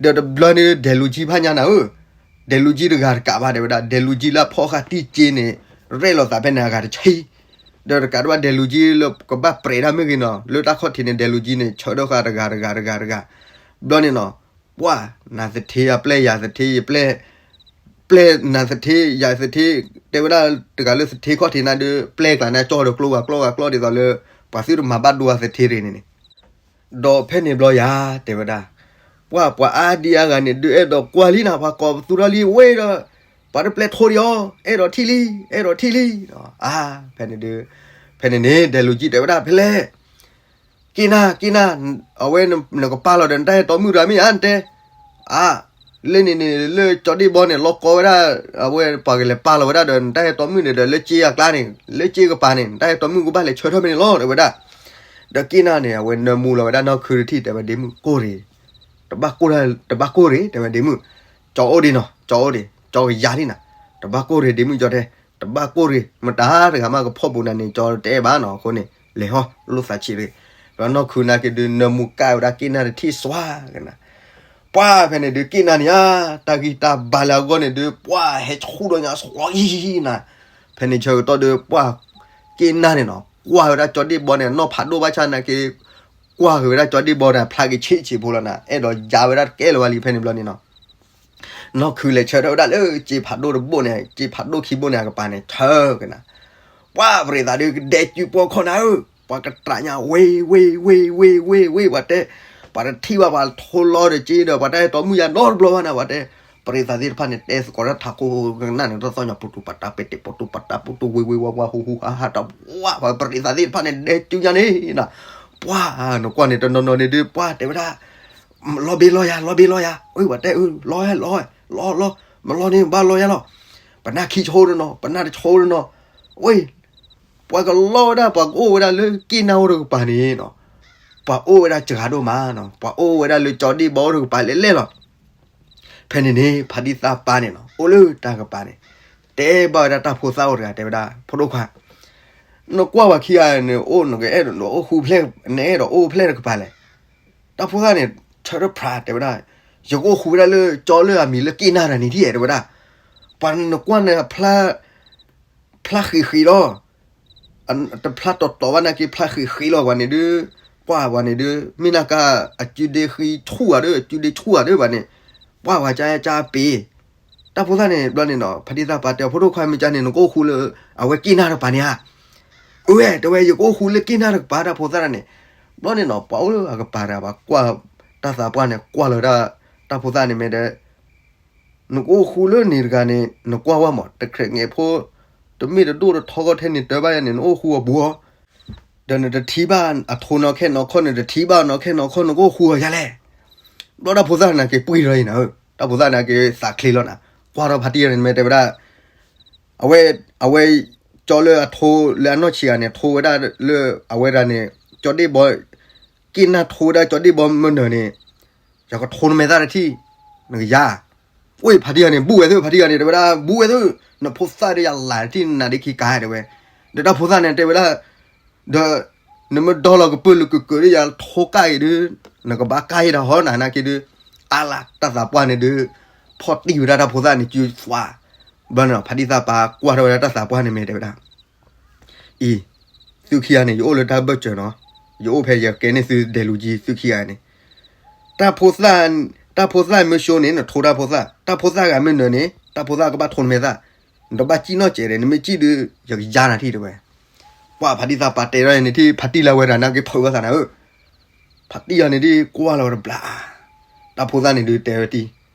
ဒီးတဘျီန့ၣ် ဒဲးလူၤကံဖးညါနၤဧၢ ဒဲးလူၤကံတဂၤတကးဘၣ်တဲဝဲဒၣ် ဒဲးလူၤကံလၢအဖီၣ်ဃာ်တံၢ်က့န့ၣ် ရဲၣ်လိာ်သးဖဲန့ၣ်အဂၤတဆံ ဒီးတကးဒံးဘၣ် ဒဲးလူၤကံလၢကဘၣ်ပြဲးတၢ်မ့ၢ်ဂ့ၤနီၤ လၢတၢ်ခီၣ်ထံးန့ၣ် ဒဲးလူၤကံန့ၣ် ဆၢထၢၣ်ဃာ်တဂၤတဂၤတဂၤတဂၤ ဘျီန့ၣ်နီၤ ပှၤ နၤသထ့ ယပျဲၢ်ယၤသထ့ ယပျဲၢ် ပျဲၢ်နၤသထ့ ယၤသထ့ တဲဝဲဒၣ်တဂၤလၢသထ့ခီၣ်ထံးနၤဒီး ပျဲၢ်ကျါန့ၣ် ကၠီဒီးကျိဝဲကျီဝဲကျီဒ်သိးလၢ ပှၤသုတမၤဘၣ်ဒိအသထ့ရ့န့ၣ်န့ၣ် ဒီးဖဲန့ၣ်ဘျီယၤ တဲဝဲဒၣ် ပှၤ ပှၤအါဒံအါဂၤန့ၣ် ဒုးအဲၣ်ဒိးကွၢ်လံနၤ ပှၤကိးပသူထီၣ်လံဝဲဒီး ပှၤတပျဲၢ်ထိဒံးအီၤ အဲၣ်ဒိးထံၣ်လံ အဲၣ်ဒိးထံၣ်လံ အါ ဖဲန့ၣ်ဒုး ဖဲန့ၣ်န့ၣ် ဒဲးလူၤကံတဲဝဲဒၣ်ဖဲလဲၣ် က့နၤ က့နၤ အဝဲနကပာ်လီၤဒီးနတၢ်အဲၣ်တီမုၣ်တဂၤမ့ၢ်ဧါ နတဲ အါ လၢန့ၣ်န့ၣ် လၢကၠီဒ့ၣ်ဘီန့ၣ် လီၤကီဝဲဒၣ် အဝဲပှၤကလဲၤပာ်လီၤဝဲဒၣ်ဒီး နတၢ်အဲၣ်တီမုၣ်န့ၣ်ဒီး လၢက့အကျါန့ၣ် လၢက့ကပၤန့ၣ် နတၢ်အဲၣ်တီမုၣ်ကဘၣ်လဲၤဆၢထၢၣ်ဖဲန့ၣ်လီၤ တဲဝဲဒၣ်. ဒီးက့နၤန့ၣ် အဝဲနၢမူလီၤဝဲဒၣ်နီၢ်ခုတထံၣ် တဲဝဲဒ့မုၣ်ကိၢ်ရ့ၣ် တဘၣ်ကိၢ် တဘၣ်ကိၢ်ရ့ၣ် တဲဝဲဒ့မုၣ် ကၠီအိၣ်ဒံးနီၤ ကၠီအိၣ်ဒံး ကၠီကယၤလံနၤ တဘၣ်ကိၢ်ရ့ၣ် ဒ့မုၣ်ကၠီတဲ တဘၣ်ကိၢ်ရ့ၣ် မတၤတဂၤမးကဖီၣ်ပူၤနၤန့ၣ် ကၠီတအဲၣ်ဘၣ်နီၤ အဃိန့ၣ် လဲၤဟီၣ်လိာ်သးဆံးတဂ့ၤ. ဒီးနီၢ်ခုနာ်က့ဒုး နၢမူကၣ်ဝဲဒၣ်က့ၣ်နၢ်တထံၣ်စွါကနၤ. ပှၢ်ဖဲန့ၣ်ဒုး က့ၣ်နၢ်န့ၣ်ဧါ, တၢ်ဂံၢ်တၢ်ဘါလၢအဂီၢ်န့ၣ်ဒုး ပှၢ်ဟဲဆူၣ်ဒီးညါစွါအံၤနၤ. ဖဲန့ၣ်ဆၢကတီၢ်ဒုး ပှၢ်က့ၣ်နၢ်န့ၣ်နီၤ ကွၢ်ဝဲဒၣ်ကၠီဒ့ၣ်ဘီန့ၣ် နီၢ်ဖးဒိၣ်ဘၣ်ဆၣ်နာ်က့ ကွၢ်က့ၤဝဲဒၣ်ကၠီဒ့ၣ်ဘီဒီး ဖျါက့ၤဆံးဆံးဖိလီၤနၤ, အဲၣ်ဒိးယါဝဲဒၣ်တကဲလၢၤဘၣ်လံ ဖဲန့ၣ်ဘျီန့ၣ်နီၤ. နီၢ်ခုလဲၤဆၢထၢၣ်ဝဲဒၣ်လၢ စ့ဖးဒိၣ်တဘိၣ်န့ၣ် စ့ဖးဒိၣ်ခံဘိၣ်န့ၣ် အကပၤန့ၣ် ဆၢကနၤ. ပှၢ်ပရ့ၤသးဒုး ကဒဲကၠူပီခီနၤဧၢ, ပှၤကတြးညါ ဝ့ၢ် ဝ့ၢ် ဝ့ၢ် ဝ့ၢ် ဝ့ၢ် ပှၤတဲ, ပှၤတထံၣ်ဘၣ်ပှၤထိလီၤဒီးက့ဒီး ပှၤတအဲၣ်တီမုၣ်ယါနီတဘျီဘၣ်နၤ ပှၤတဲ, ပရ့ၤသးသ့ၣ်တဖၣ်န့ၣ် တဲသကိးတၢ်ထးခိၣ်ကနၣ်န့ၣ် တၢ်သီၣ်ညါ ပတူးပတၢ်ပဲာ်တ့ၢ် ပတူးပတၢ် ပတူးဝ့ၢ်ဝ့ၢ်ဝါဝါ ဟူဟူဟါဟါ တၢ်ပှၢ် ပှၤပရ့ၤသးသ့ၣ်တဖၣ်န့ၣ် ဒဲကၠူညါန့ၣ်နၤ. ပှၢ်နကွၢ်န့ၣ် တနီၤနီၤန့ၣ်ဒုး ပှၢ်တဲဝဲဒၣ် လီၤဘ့လီၤယၤ လီၤဘ့လီၤယၤ ဝ့ၢ် ပှၤတဲအၢ လီၤ လီၤ လီၤ လီၤ မလီၤန့ၣ် ဘၣ်လီၤယၤလီၤ. ပနၢ်ခံဆိတနီၤ ပနၢ်တဆိတနီၤ, ဝ့ၢ် ပှၤကလီဝဲဒၣ် ပှၤကအိၣ်ဝဲဒၣ်လၢက့ၣ်နၢ်အိၣ်တကပၤန့ၣ်နီၤ, ပှၤအိၣ်ဝဲဒၣ်စှၤဒိၣ်မးနီၤ, ပှၤအိၣ်ဝဲဒၣ်လၢကၠီဒ့ၣ်ဘီအိၣ်တကပၤလဲၣ်လဲၣ်လီၤ. ဖဲန့ၣ်န့ၣ် ဖါတံၢ်သးပှၢ်န့ၣ်နီၤ အိၣ်လၢတၢ်ကပၤန့ၣ် တဲဘၣ်ဝဲဒၣ်တၢ်ဖိသၣ်အိၣ်တဂၤ တဲဝဲဒၣ် ဖိဒိၣ်ခွါ နကွၢ်ပှၤခံဂၤန့ၣ် အိၣ်နကအဲၣ်ဒိးအိၣ်ဃူဖျဲၣ် နအဲၣ်ဒိးအိၣ်ဖျဲၣ်တကပၤလဲၣ်. တၢ်ဖိသၣ်န့ၣ် ဆၢထၢၣ်ဖျါတဲဝဲဒၣ်, ယကအိၣ်ဃူဝဲဒၣ်လၢကၠီလၢအမံၤလၢက့ၣ်နၢ်တဂၤန့ၣ်ဒ် တဲဝဲဒၣ်. ပှၤနကွၢ်န့ၣ် ဖျါဃံးဃံးလီၤ, တဖျါတီၤတီၤဘၣ်နာ်က့ ဖျါဃံးဃံးလီၤ ပှၤန့ၣ်ဒုး, ပှၢ်ပှၤန့ၣ်ဒုး မ့ၢ်နာ်က့ အစုဒ့ဃံဆူၣ်ဧါဒီး အစုဒ့ဆူၣ်ဧါဒီး ပှၤန့ၣ်, ပှၢ်ပှၤကၢကၢပ့ၤ တၢ်ဖိသၣ်န့ၣ် ဘျီန့ၣ်နီၤ ဖါတံၢ်သးပှၢ်တဲ ဖိဒိၣ်ခွါ မ့ၢ်ကန့ၣ် နကအိၣ်ဃူလၢ အဝဲက့ၣ်နၢ်တကပၤန့ၣ်ဧါ. အဝဲ တဲဝဲ ယကအိၣ်ဃူလၢက့ၣ်နၢ်တကပၤ တၢ်ဖိသၣ်န့ၣ်. ဘျီန့ၣ်နီၤ ပှၤအိၣ်လၢအကပၤတဂၤ ပှၤကွၢ် တၢ်သးပှၢ်န့ၣ် ကွၢ်လီၤဝဲဒၣ် တၢ်ဖိသၣ်န့ၣ်မ့ၢ်တဲ နကအိၣ်ဃူလၢန့ၣ်တဂၤန့ၣ် နကွၢ်ဝဲမး တခြဲးငဲးဖိ တမ့ၢ်တဒိၣ်တထီကီၢ်ထဲန့ၣ် တၢ်ဘၣ်ယၤန့ၣ် နအိၣ်ဃူအဘူးဧါ ဒီးနတထံၣ်ဘၣ်အထိနီၤခဲနီၤခီ နတထံၣ်ဘၣ်နီၤခဲနီၤခီ နကအိၣ်ဃူအီၤယၤလဲၣ်. ဘျီတၢ်ဖိသၣ်နာ်က့ပှံၢ်ထီၣ်အံၤနၤဧၢ, တၢ်ဖိသၣ်နာ်က့သးချ့လီၤနၤ, ကွၢ်ထီၣ်ဖါတံၢ်န့ၣ် မ့ၢ်တဲဝဲဒၣ် အဝဲ အဝဲ ကၠီလၢအထိလၢအနီၢ်ဆံးဂၤန့ၣ် ထိဝဲဒၣ်လၢအဝဲဒၣ်န့ၣ် ကၠီဒ့ၣ်ဘီ က့ၣ်နၢ်ထိဝဲဒၣ်ကၠီဒ့ၣ်ဘီမုၢ်နၤန့ၣ် ယကထိနမဲာ်သၣ်တထံၣ် နကယၤ ဝ့ၢ်ဖါတံၢ်ဂၤန့ၣ် ဘူးဝဲသု ဖါတံၢ်ဂၤန့ၣ် တဲဝဲဒၣ် ဘူးဝဲသု, နဖိသၣ်ဒီးယၤလၢ်တထံၣ်နနၤဒ့ခံကါ တဲဝဲ, ဒီးတၢ်ဖိသၣ်န့ၣ် တဲဝဲဒၣ် ဒီး နမ့ၢ်ဒီလီၤကပၢၢ်လၢကကၢၤဒီးယၤထိကၣ်အံၤဒုး နကဘၣ်ကၣ်အံၤဒီးဟီနၤနာ်က့ဒုး, အါလၢတၢ်သးပှၢ်န့ၣ်ဒုး ဖီၣ်တံၢ်ဝဲဒၣ်တၢ်ဖိသၣ်န့ၣ် စုသွါ, ဘျီန့ၣ် ဖါတံၢ်သးပှၢ်ကွၢ်ထီၣ်ဝဲဒၣ်တၢ်သးပှၢ်န့ၣ်မ့ၢ်တဲဝဲဒၣ် အံၤ သုခံဂၤန့ၣ် ယအိၣ်လၢတၢ်ဘၢၣ်စၢၤနီၤ, ယအိၣ်ဖဲယကဲန့ၢ်သုဒဲးလူၤကံ သုခံဂၤန့ၣ်, တၢ်ဖိသၣ်မ့ၢ်ဆိန့ၣ် နထိတၢ်ဖိသၣ်, တၢ်ဖိသၣ်ဂၤမ့ၢ်နၢၤန့ၣ် တၢ်ဖိသၣ်ကဘၣ်ထိနမဲာ်သၣ်, နတဘၣ်စံၣ်နီၣ်စဲးဒီး နမ့ၢ်စံၣ်ဒုး ယကယါနၤထံၣ်တဲဝဲ, ပှၢ်ဖါတံၢ်သးပှၢ်တဲထီၣ်န့ၣ်ထံၣ် ဖါတံၢ်လၢဝဲတဂၤနာ်က့ဖုးဝဲသးနၤဧၢ, ဖါတံၢ်ဂၤန့ၣ်ဒ်ကွၢ်လီၤဝဲတဘျီ, တၢ်ဖိသၣ်န့ၣ်ဒုးတဲဝဲတံၢ်,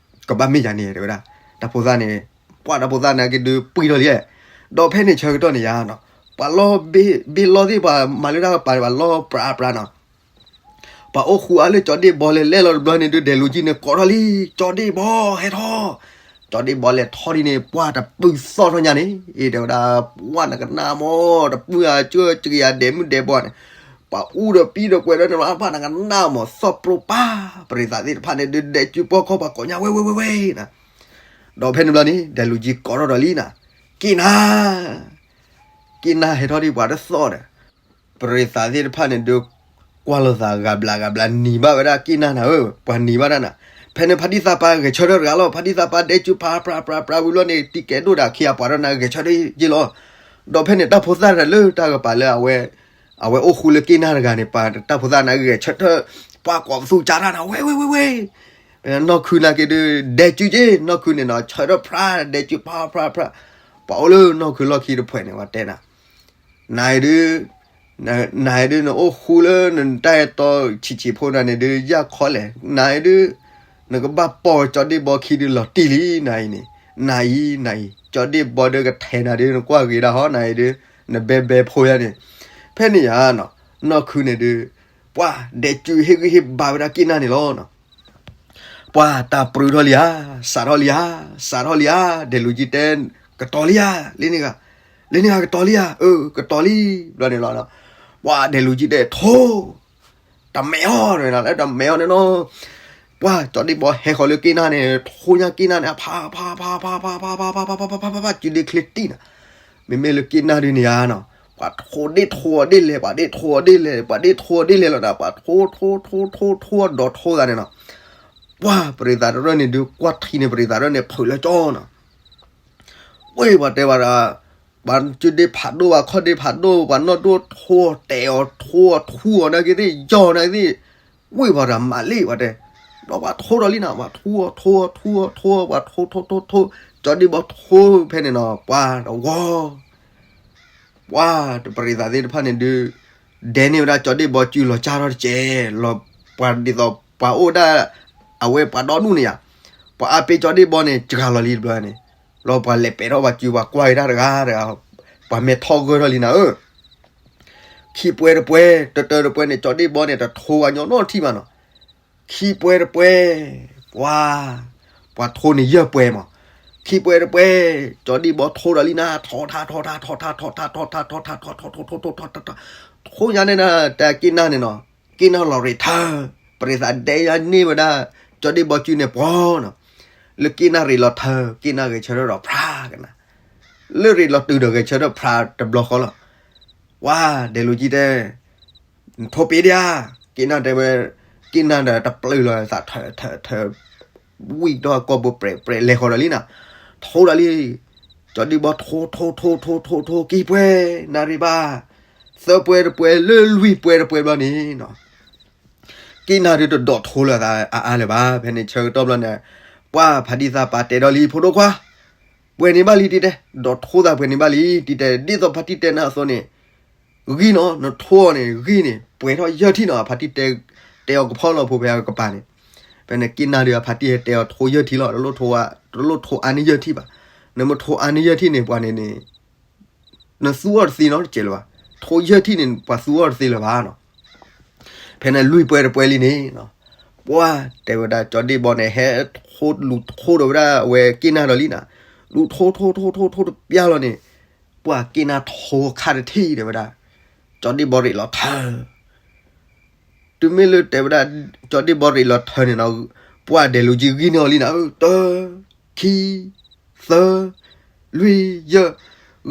ကဘၣ်မ့ၢ်ယၤန့ၣ်တဲဝဲဒၣ်, တၢ်ဖိသၣ်န့ၣ်, ပှၢ်တၢ်ဖိသၣ်နာ်က့ဒုးပှံၢ်ထီၣ်လံ, ဒီးဖဲန့ၣ်ဆၢကတီၢ်န့ၣ်ယါနီၤ, ပှၤလီၤဘ့ၣ်လီၤသ့ၣ် ပှၤမၤလၢတၢ်ကပၤ ပှၤလီၤပြးပြးနီၤ ပှၤအိၣ်ဃူအါလၢကၠီဒ့ၣ်ဘီလဲၤလဲၣ်လီၤတဘျီန့ၣ်ဒုး ဒဲးလူၤကံန့ၣ် ကိးထီၣ်လံ, ကၠီဒ့ၣ်ဘီဟဲထီၣ်, ကၠီဒ့ၣ်ဘီလဲၤထီၣ်ဒ်န့ၣ် ပှၢ်တပုၢ်သီၣ်ထီၣ်ညါန့ၣ်, အ့ တဲဝဲဒၣ်, ပှၢ်နကနၣ်မး, တပုၢ်အကၢၢ်ကယၤ ဒဲးမုၣ်ဒဲးဘီန့ၣ်, ပှၤအူဒီးပံဒီးကွဲးဒီးန့ၣ် ပှၢ်နကနၣ်မး သီၣ်ပြိပၢ်, ပရ့ၤသးသ့ၣ်တဖၣ်န့ၣ်ဒုး ဒဲးစုပီၢ်ခီ ပှၤကိးညါဝဲဝဲဝဲဝဲနၤ, ဒီးဖဲန့ၣ်ဘျီန့ၣ် ဒဲးလူၤကံကိးထီၣ်ဒီးလံနၤ, က့ၣ်နၢ် က့ၣ်နၢ်ဟဲထီၣ်ဒ်ပှၤတသီၣ်ဒီး ပရ့ၤသးသ့ၣ်တဖၣ်န့ၣ်ဒုး ကွၢ်လိာ်သးဂၤဘျးဂၤဘျး နံၤဘၣ်ဝဲဒၣ်က့ၣ်နၢ်နၤဧၢ, ပှၤနံၤဘၣ်တၢ်နၤ, ဖဲန့ၣ်ဖါတံၢ်သးပှၢ်ဂဲၤဆၢထၢၣ်တဂၤလီၤ, ဖါတံၢ်သးပှၢ်ဒဲးစုပၢ်ပြးပြးပြးဝံၤလီၤန့ၣ် တံၤကဲဒိၣ်ဒၣ်ခံဂၤပှၤဒီးနၤဂဲၤဆၢထၢၣ်ယ့လီၤ, ဒီးဖဲန့ၣ်တၢ်ဖိသၣ်တဂၤလၢတၢ်ကပၤလၢအဝဲ, အဝဲအိၣ်ဃူလၢက့ၣ်နၢ်တဂၤန့ၣ် ပှၤတၢ်ဖိသၣ်နၤဂဲၤဆၢထၢၣ်, ပှၤကိးပသူကၢ်တၢ်နၤ ဝဲဝဲဝဲဝဲ နီၢ်ခုနာ်က့ဒုး ဒဲးစုက့ နီၢ်ခုန့ၣ်နီၤ ဆၢထၢၣ်ပြး ဒဲးစုပၢ်ပြးပြး, ပှၤအိၣ်လၢနီၢ်ခုလီၢ်ခံတဖှဲးန့ၣ် ပှၤတဲနၤ, နၤအံၤဒုး, နၤအံၤဒုး နအိၣ်ဃူလၢနတၢ်အဲၣ်တီဆံးဆံးဖိနၤန့ၣ်ဒုး ယၢ်ခီလဲၣ်, နၤအံၤဒုး, နကဘၣ်ပိာ်ကၠီဒ့ၣ်ဘီခံဒုးလီၤတံၢ်လံ နၤအံၤန့ၣ်, နၤအံၤ နၤအံၤ ကၠီဒ့ၣ်ဘီဒုးကထဲးနၤဒုး နကွၢ်ဂ့ၤဒၣ်ဟီ နၤအံၤဒုး, နဘဲဘဲဖိယါန့ၣ်, ဖဲန့ၣ်ယါနီၤ, နီၢ်ခုန့ၣ်ဒုး, ပှၤဒဲးစုဟ့ၣ်ဂံၢ်ဟ့ၣ်ဘါဝဲဒၣ်က့ၣ်နၢ်န့ၣ်လီၤနီၤ ပှၤတၢ်ပြူထီၣ်လံဧါ, စးထီၣ်လံဧါ, စးထီၣ်လံဧါ, ဒဲးလူၤကံတဲ, ကတီၤလံဧါ, လၢန့ၣ်ဂၤ, လၢန့ၣ်ဂၤကတီၤလံဧါ, အၢ ကတီၤလံ, ဘျီန့ၣ်လီၤ, ပှၤဒဲးလူၤကံတဲ ထိ, တမဲာ်အီၤ, လၢတမဲာ်အီၤန့ၣ်နီၤ, ပှၤကၠီဒ့ၣ်ဘီဟဲဃီၤလၢက့ၣ်နၢ်န့ၣ် ထိညါက့ၣ်နၢ်န့ၣ် ဖးဖးဖးဖးဖးဖးဖးဖးဖးဖးဖးဖး စုဒ့ချ့တံၢ်နၤ, မ့မ့ၢ်လၢက့ၣ်နၢ်ဒုးန့ၣ်ဧါနီၤ ပှၤထိဒ့ၣ်ထိအီၤဒ့ၣ်လဲၣ်, ပှၤဒ့ၣ်ထိအီၤဒ့ၣ်လဲၣ်, ပှၤဒ့ၣ်ထိအီၤဒ့ၣ်လဲၣ်လီၤဒီး ပှၤထိထိထိထိထိအီၤဒီးထိသးန့ၣ်နီၤ. ပှၤပရံးသးတရၢၣ်န့ၣ်ဒုး ကွၢ်ထံန့ၣ်ပရံးသးတရၢၣ်န့ၣ် ဖုးလၢကၠီနီၤ. ဝ့ၢ်ပှၤတဲဝဲဒၣ်, ပှၤစုဒ့ၣ်ဖးဒိၣ် ပှၤခီၣ်ဒ့ၣ်ဖးဒိၣ် ပှၤနီၢ်ဒိၣ်ထိအီၤ တဲအီၤ ထိအီၤ ထူအီၤနာ်က့သ့ၣ် ယီၤနာ်က့သ့ၣ်, ဝ့ၢ်ပှၤတမၤလံ ပှၤတဲ, ဒီးပှၤထိဒီးလံနီၤ, ပှၤထိအီၤ ထိအီၤ ထိအီၤ ထိအီၤ ပှၤထိထိထိထိ, ကၠီဒ့ၣ်ဘီထိဖဲန့ၣ်နီၤ ပှၤတဝီ ပှၤတပရံးသးသ့ၣ်တဖၣ်န့ၣ်ဒုး ဒဲန့ၢ်ဝဲဒၣ်ကၠီဒ့ၣ်ဘီစုလီၤကၢ်ထီၣ်တက့ၢ်, လီၤပှၤဒ်သိးပှၤအိၣ်ဒၣ် အဝဲပှၤဒီဒူၣ်န့ၣ်ယါ, ပှၤအါပ့ၤကၠီဒ့ၣ်ဘီန့ၣ် စှၤလီၤလံတဘျီန့ၣ်, လီၤပှၤလဲၤပဲာ်ထီၣ်ပှၤစု ပှၤကွၢ်က့ၤတၢ်တဂၤတဂၤ, ပှၤမဲာ်ထီၣ်ဂၢၢ်ထီၣ်လံနၤဧၢ ခံပှဲၤတပှဲၤ တတၢတပှဲၤန့ၣ် ကၠီဒ့ၣ်ဘီန့ၣ် တထိဝဲညီနီတထံၣ်ဘၣ်နီၤ. ခံပှဲၤတပှဲၤ, ပှၤ, ပှၤထိန့ၣ်ယဲၢ်ပှဲၤမး, ခံပှဲၤတပှဲၤ, ကၠီဒ့ၣ်ဘီထိဒီးလံနၤ ထိထါ ထိထါ ထိထါ ထိထါ ထိထါ ထိထါ ထိထါ ထိထါ ထိထါ ထိထါ, ထိညါန့ၣ်နၤ တၢ်က့ၣ်နၢ်န့ၣ်နီၤ, က့ၣ်နၢ်လီၤရ့းထၢ, ပရံးသးဒဲယါန့ၢ်ဝဲဒၣ် ကၠီဒ့ၣ်ဘီစုန့ၣ်ပှၤနီၤ, လၢက့ၣ်နၢ်ရ့းလီၤထၢ က့ၣ်နၢ်ဂဲၤဆၢထၢၣ်ဒီးဖြါကနၤ, လၢရ့းလီၤတုၤဒီးဂဲၤဆၢထၢၣ်ဖြါတဘျီဃီလီၤ. ပှၤဒဲးလူၤကံတဲ, နထိပ့ၤဒံးဧါ, က့ၣ်နၢ်တဲဝဲ, က့ၣ်နၢ်ဒီးတပျုာ်လီၤသးထၢထၢထၢ, ဝံၣ်ဒီးကီၢ်ဘိပြဲးပြဲးလဲၤဃီၤဒီးလံနၤ, ထိဒီးလံ, ကၠီဒ့ၣ်ဘီထိထိထိထိထိထိ ကံပှဲၤ, နၣ်ရံၣ်ဘၣ်, သၢပှဲၤတပှဲၤလၢလွံၢ်ပှဲၤတပှဲၤဘျီန့ၣ်နီၤ က့ၣ်နၢ်ဒုးတဒိးထိလၢၤသးအါအါလၢၤဘၣ်. ဖဲန့ၣ်ဆၢကတီၢ်ဘျီန့ၣ်, ပှၤဖါတံၢ်သးပာ်တဲဒီးလံ ဖိဒိၣ်ခွါ, ပှဲၤန့ၢ်ဘၣ်လံတံၤတဲ, ဒိးထိသးပှဲၤန့ၢ်ဘၣ်လံတံၤတဲ, ဒ်သိးဖါတံၢ်တဲနၤအသိးန့ၣ်, ဂံၢ်နီၤ, နထိအီၤန့ၣ် ဂံၢ်န့ၣ် ပှဲၤထီၣ်ယဲၢ်ထံၣ်နီၤ, ဖါတံၢ်တဲ, တဲအီၤကဖီလီၤဖိဖဲအကပၤန့ၣ်, ဖဲန့ၣ်က့ၣ်နၢ်ဒုးအဖါတံၢ်ဟဲတဲအီၤထိယဲၢ်ထံၣ်လီၤ, တလိၣ်ထိအါန့ၢ်ယဲၢ်ထံၣ်ဘၣ်, နမ့ၢ်ထိအါန့ၢ်ယဲၢ်ထံၣ်န့ၣ် ပှၤန့ၣ်န့ၣ် နသူအီၤတသ့နီတစဲးလၢၤဘၣ်, ထိယဲၢ်ထံၣ်န့ၣ် ပှၤသူအီၤတသ့လၢၤဘၣ်နီၤ. ဖဲန့ၣ်လွံၢ်ပှဲၤတပှဲၤလံန့ၣ်, ပှၤတဲဝဲဒၣ်ကၠီဒ့ၣ်ဘီန့ၣ် ဟဲထိလူၤထိဒီးဝဲဒၣ်အဝဲက့ၣ်နၢ်ဒီးလံနၤ, လူၤထိထိထိထိထိတပျၢ်လီၤန့ၣ်, ပှၤက့ၣ်နၢ်ထိခါတထံၣ်တဲဝဲဒၣ်, ကၠီဒ့ၣ်ဘီရ့းလီၤထၢ တုၤမ့ၢ်လၢတဲဝဲဒၣ်, ကၠီဒ့ၣ်ဘီရ့းလီၤထၢန့ၣ်နီၤ, ပှၤဒဲးလူၤကံဂံၢ်န့ၢ်အီၤလံနၤ, တၢ, ခံ, သၢ, လွံၢ်, ယဲၢ်,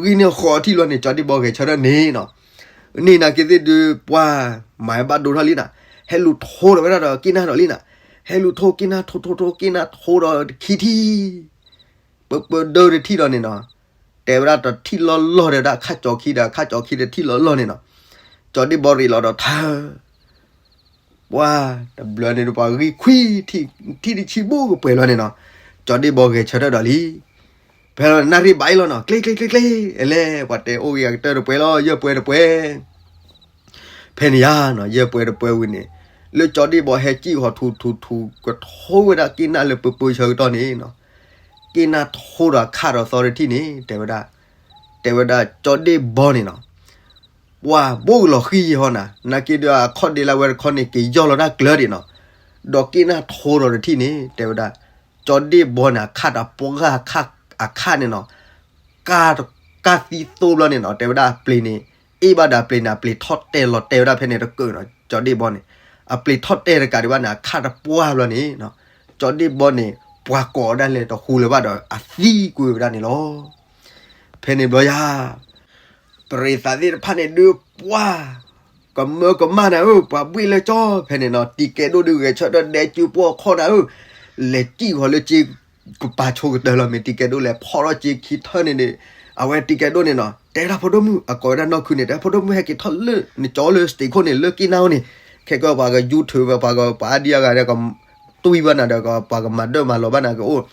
ဂံၢ်န့ၢ်ဃိးထံၣ်လီၤန့ၣ် ကၠီဒ့ၣ်ဘီဂဲၤဆၢထၢၣ်န့ၣ်နီၤ, န့ၢ်နာ်က့သ့ၣ်ဒုး ပှၤမၤဘၣ်ဒိထီၣ်လံနၤ, ဟဲလူၤထိဒီးဝဲဒၣ်ဒီးက့ၣ်နၢ်ဒီးလံနၤ, ဟဲလူၤထိက့ၣ်နၢ်ထိထိထိက့ၣ်နၢ်ထိဒီးခံထံၣ် ပၢပၢဒၢတထံၣ်ဒီးန့ၣ်နီၤ, တဲဝဲဒၣ်တထံၣ်လီၢ်လီၢ်ဒီးဒၣ်ခါကၠီခံဒီးခါကၠီခံတထံၣ်လီၢ်လီၢ်န့ၣ်နီၤ, ကၠီဒ့ၣ်ဘီရ့းလီၤဒီးထၢ, ပှၤတဘျီန့ၣ်ဒီးပှၤဂံၢ်ခွံထံၣ်တဆံဘိကပှဲၤလီၤန့ၣ်နီၤ, ကၠီဒ့ၣ်ဘီဂဲၤဆၢထၢၣ်ဒီးလံ, ဖဲလီၤနၣ်ရံၣ်ဘၣ်အံၤလီၤနီၤ, ကျ့ကျ့ကျ့ကျ့, အလဲၤပှၤတဲအိၣ်ဂ့ၤအကတၢၢ်တပှဲၤလီၤ ယဲၢ်ပှဲၤတပှဲၤ ဖဲန့ၣ်ယါနီၤ, ယဲၢ်ပှဲၤတပှဲၤဝံၤန့ၣ်, လၢကၠီဒ့ၣ်ဘီဟဲစံၣ်ဟီၤထူထူထူ ကထိဝဲဒၣ်က့ၣ်နၢ်လၢပၢပၢဆၢကတီၢ်န့ၣ်နီၤ, က့ၣ်နၢ်ထိဒီးအခၣ်ဒီးသီတထံၣ်န့ၣ် တဲဝဲဒၣ်, တဲဝဲဒၣ်ကၠီဒ့ၣ်ဘီန့ၣ်နီၤ, ပှၤဘိကလီၤဃံၤယဟီနၤ, နာ်က့ဒီးအခီၣ်ဒ့လၢဝဲတခီန့ၣ် က့ၤယီၢ်လီၤတၢ်ကျၢၤဒံးနီၤ, ဒီးက့ၣ်နၢ်ထိဒီးတထံၣ်န့ၣ် တဲဝဲဒၣ်, ကၠီဒ့ၣ်ဘီန့ၣ် အခၣ်ဒီးပှၢ်အခၣ်န့ၣ်နီၤ ကၢ်သံသိဘျီန့ၣ်နီၤ, တဲဝဲဒၣ်အပျ့ၤန့ၣ်, အ့ၣ်ဘၣ်ဒီးအပျ့ၤန့ၣ် အပျ့ၤထီၣ်တဲာ်လီၤတဲာ်ဝဲဒၣ်ဖဲန့ၣ်တကၢၢ်နီၤ, ကၠီဒ့ၣ်ဘီန့ၣ်, အပျ့ၤထီၣ်တဲာ်တကးဒံးဘၣ်န့ၣ် အခၣ်တပှၢ်ဘျီန့ၣ်, ကၠီဒ့ၣ်ဘီန့ၣ် ပှၤကိးဒၣ်လဲာ်တဟူလၢၤဘၣ်ဒီးအသံကွံာ်ဝဲဒၣ်န့ၣ်လီၤ. ဖဲန့ၣ်ဘျီယါ ပရ့သးသ့ၣ်တဖၣ်န့ၣ်ဒုးပှၢ်, ကမၢကမၣ်နၤဧၢ, ပှၤဘှ့ၣ်လၢကၠီ ဖဲန့ၣ်နီၤ, တံၤကဲဒိၣ်ဒုးဂဲၤဆၢထၢၣ်ဒဲးစုပှီၢ်ခီၣ်နၤဧၢ, လဲၤစံၣ်ဃီၤလၢကၠ့ကပၤဆိကတၢၢ်လီၤ, မ့ၢ်တံၤကဲဒိၣ်လဲၤဖီၣ်ထီၣ်ကၠ့ခံထၢၣ်န့ၣ်န့ၣ်, အဝဲတံၤကဲဒိၣ်န့ၣ်နီၤ တဲဒၣ်ဖိဒိၣ်မုၣ် အကိးဝဲဒၣ်နီၢ်ခုန့ၣ် တဲဖိဒိၣ်မုၣ်ဟဲက့ၤထီၣ်လၢနကၠီလၢ stage ခိၣ်န့ၣ် လၢက့ၣ်နၢ်အိၣ်န့ၣ်, ခဲကီးပှၤက YouTube ပှၤကပှၤအါဒံအါဂၤဒီးက တွံၢ်ဘၣ်နၤဒီး ပှၤကမၤဒၢၣ်မၤလီၤဘၣ်နၤကအိၣ်,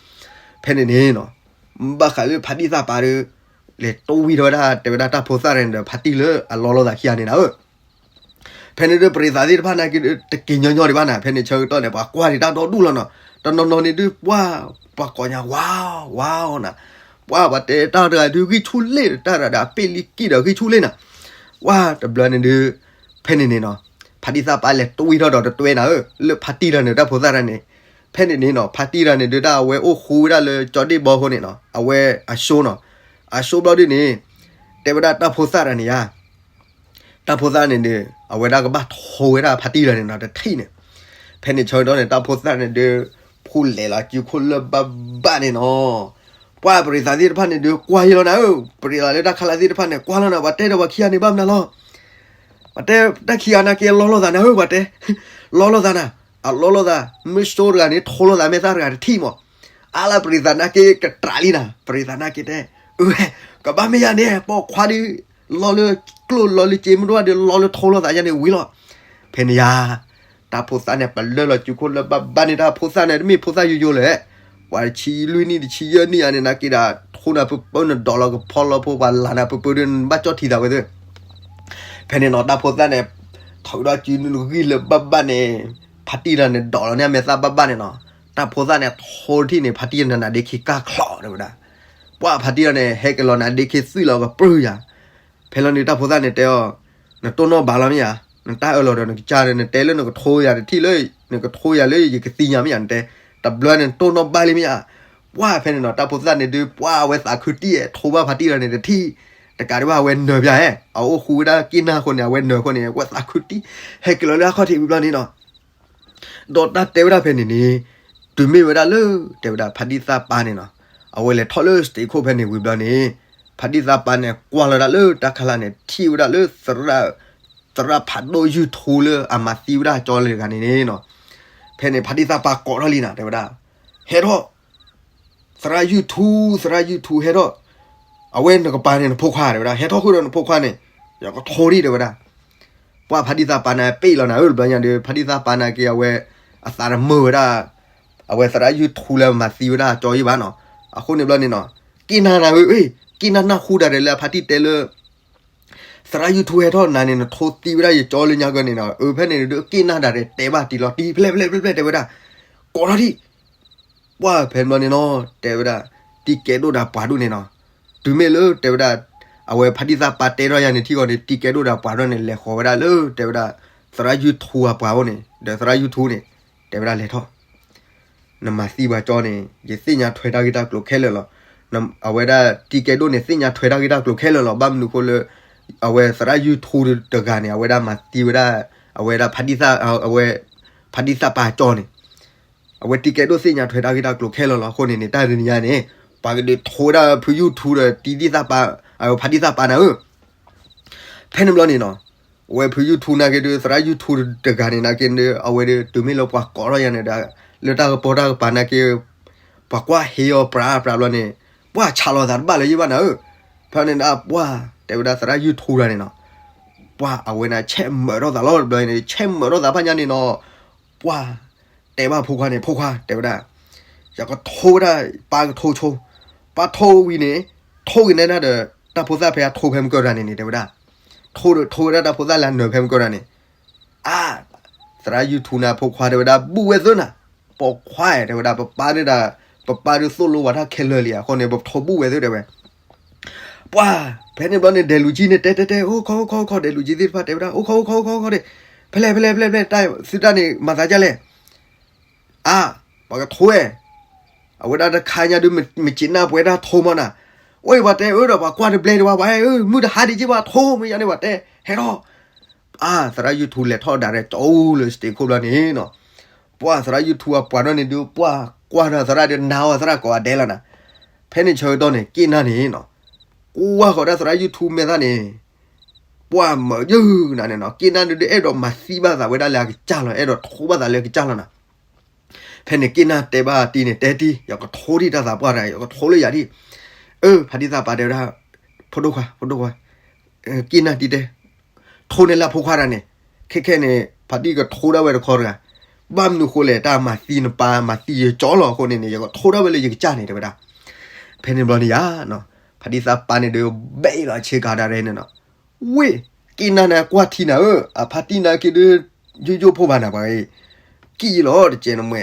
ဖဲန့ၣ်န့ၣ်နီၤ, ဘၣ်ဃးလၢဖါတံၢ်သးပာ်ဒီး လဲၤတွံၢ်ထီၣ်ဝဲဒၣ် တဲဝဲဒၣ်တၢ်ဖိသၣ်န့ၣ်ဒီး ဖါတံၢ်လၢအလီၤလိာ်သးခံဂၤန့ၣ်နၤဧၢ ဖဲန့ၣ်ဒုးပရ့သးသ့ၣ်တဖၣ်န့ၣ်က့ၤ တက့ၤညီညီဒံးဘၣ်နၤ, ဖဲန့ၣ်ဆၢကတီၢ်န့ၣ် ပှၤကွၢ်ဒံးတၢ်ဒီဒူၣ်လီၤနီၤ, တနီၤနီၤန့ၣ်ဒုးပှၢ်, ပှၤကိးညါ ဝါ, ဝါနၤ, ပှၢ်ပှၤတဲတၢ်တဂၤဒုးဂံၢ်ဆူၣ်လ့ၣ် တၢ်တဂၤဒီးအပ့ၢ်လံကံၢ်ဒီးဂံၢ်ဆူၣ်လ့ၣ်နၤ, ဝါတဘျီန့ၣ်ဒုး, ဖဲန့ၣ်န့ၣ်နီၤ, ဖါတံၢ်သးပာ်လဲၤတွံၢ်ထီၣ်ဒီးတတွဲနၤဧၢ, လၢဖါတံၢ်တဂၤန့ၣ်တၢ်ဖိသၣ်တဂၤန့ၣ်, ဖဲန့ၣ်န့ၣ်နီၤ ဖါတံၢ်တဂၤန့ၣ်ဒုးတၢ်အဝဲအိၣ်ဃူဝဲဒၣ်လၢကၠီဒ့ၣ်ဘီအဃိန့ၣ်နီၤ အဝဲအဆိနီၤ, အဆိဘျီဒုးန့ၣ်, တဲဝဲဒၣ်တၢ်ဖိသၣ်တဂၤန့ၣ်ယါ တၢ်ဖိသၣ်န့ၣ်ဒီး အဝဲဒၣ်ကဘၣ်ထိဝဲဒၣ်ဖါတံၢ်တဂၤန့ၣ်နီၤ တထံၣ်န့ၣ်, ဖဲန့ၣ်ဆၢကတီၢ်န့ၣ် တၢ်ဖိသၣ်န့ၣ်ဒီး, ဖူလဲၤလီၤစုခိၣ်လၢဘၣ်ဘၣ်န့ၣ်နီၤ, ပှၤပရံးသးသ့ၣ်တဖၣ်န့ၣ်ဒုးကွၢ်ယံာ်လီၤနၤဧၢ, ပရံးသးလၢတၢ်ခါလၢသ့ၣ်တဖၣ်န့ၣ် ကွၢ်လီၤနၤ, ပှၤတဲဒီးပှၤခံဂၤန့ၣ်ဘၣ်မနုၤလီၤ. ပှၤတဲတၢ်ခံဂၤနာ်က့လီလီၤသးနၤဧၢ, ပှၤတဲ လီလီၤသးနၤ, အလီလီၤသး, မုၢ်စိတဂၤန့ၣ် ထိလီၤသးမဲာ်သၣ်တဂၤတထံၣ်မး, အါလၢပရံးသးနာ်က့ကတြးလံနၤ, ပရံးသးနာ်က့တဲ, အဝဲ ကဘၣ်မ့ၢ်ယၤန့ၣ် ပိာ်ခွါဒုး လီလၢကျိၣ်လီလၢစ့မုၢ်တဝၣ်ဒီး လီလၢထိလီၤသးယါန့ၣ်ဝံၤလီၤ. ဖဲန့ၣ်ယါ တၢ်ဖိသၣ်န့ၣ် ပလၢၢ်လီၤစုခိၣ်လၢဘၣ်ဘၣ်န့ၣ်, တၢ်ဖိသၣ်န့ၣ် တမ့ၢ်ဖိသၣ်ယိယိလဲၣ်, ပှၤတဆံလွံၢ်နံၣ် တဆံယဲၢ်နံၣ်အါန့ၣ် နာ်က့ဒီး ထိနၤပၢပၢနဒီးလီၤကဖီလီၤဖိ ပှၤလၤနၤပၢပၢဒီး နဘၣ်ကၠီၣ်ထံသးဝဲသ့ၣ်. ဖဲန့ၣ်နီၤ တၢ်ဖိသၣ်န့ၣ် ထုးဒီးစုနုၢ်ဂံၢ်လၢဘၣ်ဘၣ်န့ၣ်, ဖါတံၢ်တဂၤန့ၣ် ဒီးလီၤန့ၢ်အမဲာ်သၣ်ဘၣ်ဘၣ်န့ၣ်နီၤ, တၢ်ဖိသၣ်န့ၣ် ထိတထံၣ်န့ၣ် ဖါတံၢ်တဂၤန့ၣ် နါဒ့ခံကၢ်ချီၣ်တဲဝဲဒၣ်. ပှၤဖါတံၢ်တဂၤန့ၣ် ဟဲက့ၤလီၤနါဒ့ခံသွံၣ်လီၤကပြုၢ်ယၤ. ဖဲလီၤန့ၣ် တၢ်ဖိသၣ်န့ၣ်တဲအီၤ, နတိၢ်နီၣ်ဘၣ်လီၤမ့ၢ်ဧါ, နတၢ်အၢၣ်လီၤဒီးနကစၢ်ဒီး နတဲလၢနကထိယၤတထံၣ်လၢ နကထိယၤလၢယကသ့ၣ်ညါမ့ၢ်ဧါ, နတဲ တဘျီန့ၣ်နတိၢ်နီၣ်ဘၣ်လံမ့ၢ်ဧါ. ပှၤဖဲန့ၣ်နီၤ တၢ်ဖိသၣ်န့ၣ်ဒုး ပှၤအဝဲသးခုတံၢ် ထိဘၣ်ဖါတံၢ်တဂၤန့ၣ်တထံၣ်, တကးဒံးဘၣ် အဝဲနၢၤပျၢ်ဧဲ, အအိၣ်ဃူဝဲဒၣ်က့ၣ်နၢ်အဃိန့ၣ် အဝဲနၢၤအဃိန့ၣ် အဝဲသးခုတံၢ် ဟဲက့ၤလီၤလၢအခီၣ်ထံးဝံၤဘျီန့ၣ်နီၤ, ဒီးတၢ်တဲဝဲဒၣ်ဖဲန့ၣ်န့ၣ်, တုၤမ့ၢ်ဝဲဒၣ်လၢ တဲဝဲဒၣ်ဖါတံၢ်သၣ်ပၢ်န့ၣ်နီၤ, အဝဲလဲၤထီၣ်လၢစတ့းခိၣ်ဖဲန့ၣ်ဝံၤဘျီန့ၣ်, ဖါတံၢ်သၣ်ပၢ်န့ၣ် ကွၢ်လီၤဒၣ်လၢတၢ်ခါလၢ်န့ၣ် ထံၣ်ဝဲဒၣ်လၢ သရၣ်ဖးဒိၣ် YouTube လၢအမၤသံဝဲဒၣ်ကၠီလၢတဂၤန့ၣ်န့ၣ်နီၤ, ဖဲန့ၣ်ဖါတံၢ်သၣ်ပၢ်ကိးထီၣ်လံနၤ တဲဝဲဒၣ်, ဟဲထီၣ် သရၣ် YouTube, သရၣ် YouTube ဟဲထီၣ်, အဝဲနကပၤန့ၣ်နဖိခွါတဲဝဲဒၣ်, ဟဲထီၣ်ဃုာ်ဒီးနဖိခွါန့ၣ်, ယကထိဒံၣ်တဲဝဲဒၣ်. ပှၤဖါတံၢ်သၣ်ပၢ်န့ၣ် ပ့ၢ်လီၤနၤဧၢ တဘျီညါဒီး ဖါတံၢ်သၣ်ပၢ်နာ်က့ အဝဲ အသးတမုာ်ဝဲဒၣ် အဝဲသရၣ် YouTube လၢမၤသံဝဲဒၣ်ကၠီယံၣ်ဘၣ်နီၤ. အဃိန့ၣ်ဘျီန့ၣ်နီၤ, က့ၣ်နၢ်နၤဧၢ, က့ၣ်နၢ်နၢ်ဟူဒၣ်ဒီးလၢအဖါတံၢ်တဲလၢ သရၣ် YouTube ဟဲထီၣ်နၤန့ၣ် နထိသံဝဲဒၣ်ယကၠီလၢညါကၢန့ၣ်နီၤ. အဖဲန့ၣ်ဒုးက့ၣ်နၢ်ဒၣ်ဒီးတဲဘၣ်တံၢ်လီၤတံၢ် ဖျဲၣ်ဖျဲၣ်ဖျဲၣ်ဖျဲၣ်တဲဝဲဒၣ်, ကိးထီၣ်ဒံၣ် ပှၤဖဲန့ၣ်ဘျီန့ၣ်နီၤ တဲဝဲဒၣ်, တံၤကဲဒိၣ်ဒီးပှၤဒိၣ်န့ၣ်နီၤ, တုၤမ့ၢ်လၢတဲဝဲဒၣ်, အဝဲဖါတံၢ်သၣ်ပၢ်တဲထီၣ်ယၤန့ၣ်ထံၣ်ဃီန့ၣ် တံၤကဲဒိၣ်ဒီးပှၤဒိၣ်န့ၣ် လဲၤဃီၤဝဲဒၣ်လၢတဲဝဲဒၣ် သရၣ် YouTube အပှၤအိၣ်န့ၣ် ဒီးသရၣ် YouTube န့ၣ် တဲဝဲဒၣ်လဲၤထီၣ် နမၤသံပှၤကၠီန့ၣ် ယသ့ၣ်ညါထွဲတၢ်ဂ့ၢ်တၢ်ကျိၤခဲလၢာ်လီၤ. အဝဲဒၣ်တံၤကဲဒိၣ်န့ၣ် သ့ၣ်ညါထွဲတၢ်ဂ့ၢ်တၢ်ကျိၤခဲလၢာ်လီၤ. ဘၣ်မနုၤဃိလၢ အဝဲသရၣ် YouTube တဂၤန့ၣ် အဝဲဒၣ်မၤသံဝဲဒၣ် အဝဲဒၣ်ဖါတံၢ်သၣ် အဝဲ ဖါတံၢ်သၣ်ပၢ်ကၠီန့ၣ် အဝဲတံၤကဲဒိၣ်သ့ၣ်ညါထွဲတၢ်ဂ့ၢ်တၢ်ကျိၤခဲလၢာ်လီၤ. အဃိန့ၣ်န့ၣ် တၢ်တနံၤညါန့ၣ် ပှၤကဒုးထိဝဲဒၣ်ဖု YouTube ဒီးတံၤသၣ်ပၢ် ဖါတံၢ်သၣ်ပၢ်နၤဧၢ ဖဲန့ၣ်ဘျီန့ၣ်နီၤ, အဝဲဖု YouTube နာ်က့ဒုး သရၣ် YouTube တဂၤန့ၣ်နာ်က့ဒုး အဝဲဒုးတုၤမ့ၢ်လၢပှၤကိးထီၣ်ယၤန့ၣ်ဒီး လၢတၢ်ကပီၤတၢ်ကပၤနာ်က့ ပှၤကွၢ်ဟ့အီၤပြးပြးဘျီန့ၣ် ပှၤဆးလီၤသးတဘၣ်လၢၤယံၣ်ဘၣ်နၤဧၢ. ဖဲန့ၣ်ဒၣ်ပှၤ တဲဝဲဒၣ်သရၣ် YouTube တဂၤန့ၣ်နီၤ, ပှၤအဝဲန့ၣ်ဆဲးမၢးထီၣ်သးလီၤ တဘျီန့ၣ် ဆဲးမၢးထီၣ်သးဖးညါန့ၣ်နီၤ, ပှၤ တဲဘၣ်ဖိခွါန့ၣ် ဖိခွါ တဲဝဲဒၣ်, ယကထိဝဲဒၣ် ပၢ်ကထိဆိ, ပၢ်ထိဝံၤန့ၣ် ထိက့ၤနဲဒၣ်ဒီး တၢ်ဖိသၣ်ဖဲအထိဖဲမုၢ်ကၢၢ်တဂၤန့ၣ်န့ၣ် တဲဝဲဒၣ်, ထိဒီးထိဝဲဒၣ်တၢ်ဖိသၣ်လၢအနၢၤဖဲမုၢ်ကၢၢ်တဂၤန့ၣ်, အါ, သရၣ် YouTube နၤဖိခွါတဲဝဲဒၣ် ဘူၣ်ဝဲသုနၤ, ပိာ်ခွါဧၢ တဲဝဲဒၣ် ပပၢ်ဒုးဒၣ်, ပပၢ်ဒုးသိၣ်လိဝဲတၢ်ခဲလၢာ်လံ အဃိန့ၣ် ပထိဘူၣ်ဝဲသုတဲဝဲ ပှၤ ဖဲန့ၣ်ဘျီန့ၣ် ဒဲးလူၤကံန့ၣ် တဲတဲတဲ အိၣ်ခီအိၣ်ခီအိၣ်ခီ ဒဲးလူၤကံသ့ၣ်တဖၣ်တဲဝဲဒၣ် အိၣ်ခီအိၣ်ခီအိၣ်ခီအိၣ်ခီဒီး ဖဲလဲၣ်ဖဲလဲၣ်ဖဲလဲၣ်ဖဲလဲၣ် တၢ်သုတၢ်န့ၣ် မၤသးဒ်လဲၣ် အါ ပှၤကထိဝဲ အဝဲဒၣ်တခါညါဒုး မ့ၢ်စံးနၢ်ပှဲၤတၢ်ထိမီၢ်နၤ, အိၣ်အံၤပှၤတဲအၢဒီး ပှၤကွၢ်တဘျဲဒံးဘၣ် ပှၤအဲၣ်အၢ မုၢ်တဟါဒံးက့ၤ ပှၤထိမ့ၢ်ယါန့ၣ် ပှၤတဲ ဟဲထီၣ် အါ သရၣ် YouTube လဲၤထီၣ်ဒၣ်ရဲၣ်ကၠီအူလၢ stage ခိၣ်ဘျီန့ၣ်နီၤ, ပှၤသရၣ် YouTube အပှၤဒီးန့ၣ်ဒုး ပှၤကွၢ်ဒီးသရၣ်ဒီး နၤအီၤသရၣ်ကိးဂၤဒဲးလီၤနၤ, ဖဲန့ၣ်ဆၢကတီၢ်န့ၣ် က့ၣ်နၢ်န့ၣ်နီၤ, ကွၢ်ဃီၤဒၣ်သရၣ် YouTube မဲာ်သၣ်န့ၣ် ပှၤမၢယုၢ်နၤန့ၣ်နီၤ, က့ၣ်နၢ်ဒုးဒုး အဲၣ်ဒိးမၤသံဘၣ်သးဝဲဒၣ်လၢအကစၢ်လီၤ, အဲၣ်ဒိးထိဘၣ်သးလၢအကစၢ်လီၤနၤ ဖဲန့ၣ်က့ၣ်နၢ်တဲဘၣ်တံၤန့ၣ် တဲတံၤ ယကထိဒံးတၢ်သးပှၢ်တဂၤ ယကထိလၢယၤဒံး, အၢ ဖါတံၢ်သးပာ်တဲဝဲဒၣ်, ဖိဒိၣ်ခွါ ဖိဒိၣ်ခွါ, က့ၣ်နၢ်တံၤတဲ, ထိန့ၢ်လၢဖိခွါတဂၤန့ၣ်, ခဲခဲန့ၣ် ဖါတံၢ်ကထိဒၣ်ဝဲတခီတဂၤ, ဘၣ်မနုၤဃိလဲၣ် တၢ်မၤသံနပၢ် မၤသံယကၠီလီၤအဃိန့ၣ်န့ၣ် ယကထိဒၣ်ဝဲလၢယကစၢ်န့ၣ် တဲဝဲဒၣ်, ဖဲန့ၣ်ဘျီန့ၣ်ယါ, ဖါတံၢ်သးပာ်န့ၣ်ဒီး ဘဲးလီၤဆ့ကၤဒၣ်ရဲၣ်န့ၣ်နီၤ ဝ့ၢ်, က့ၣ်နၢ်န့ၣ်ကွၢ်ထံနၤဧၢ, အဖါတံၢ်နာ်က့ဒုး ယိယိဖိဘၣ်နၤပှၤ, ကံၣ်လီၤတကဲးနမှဲ,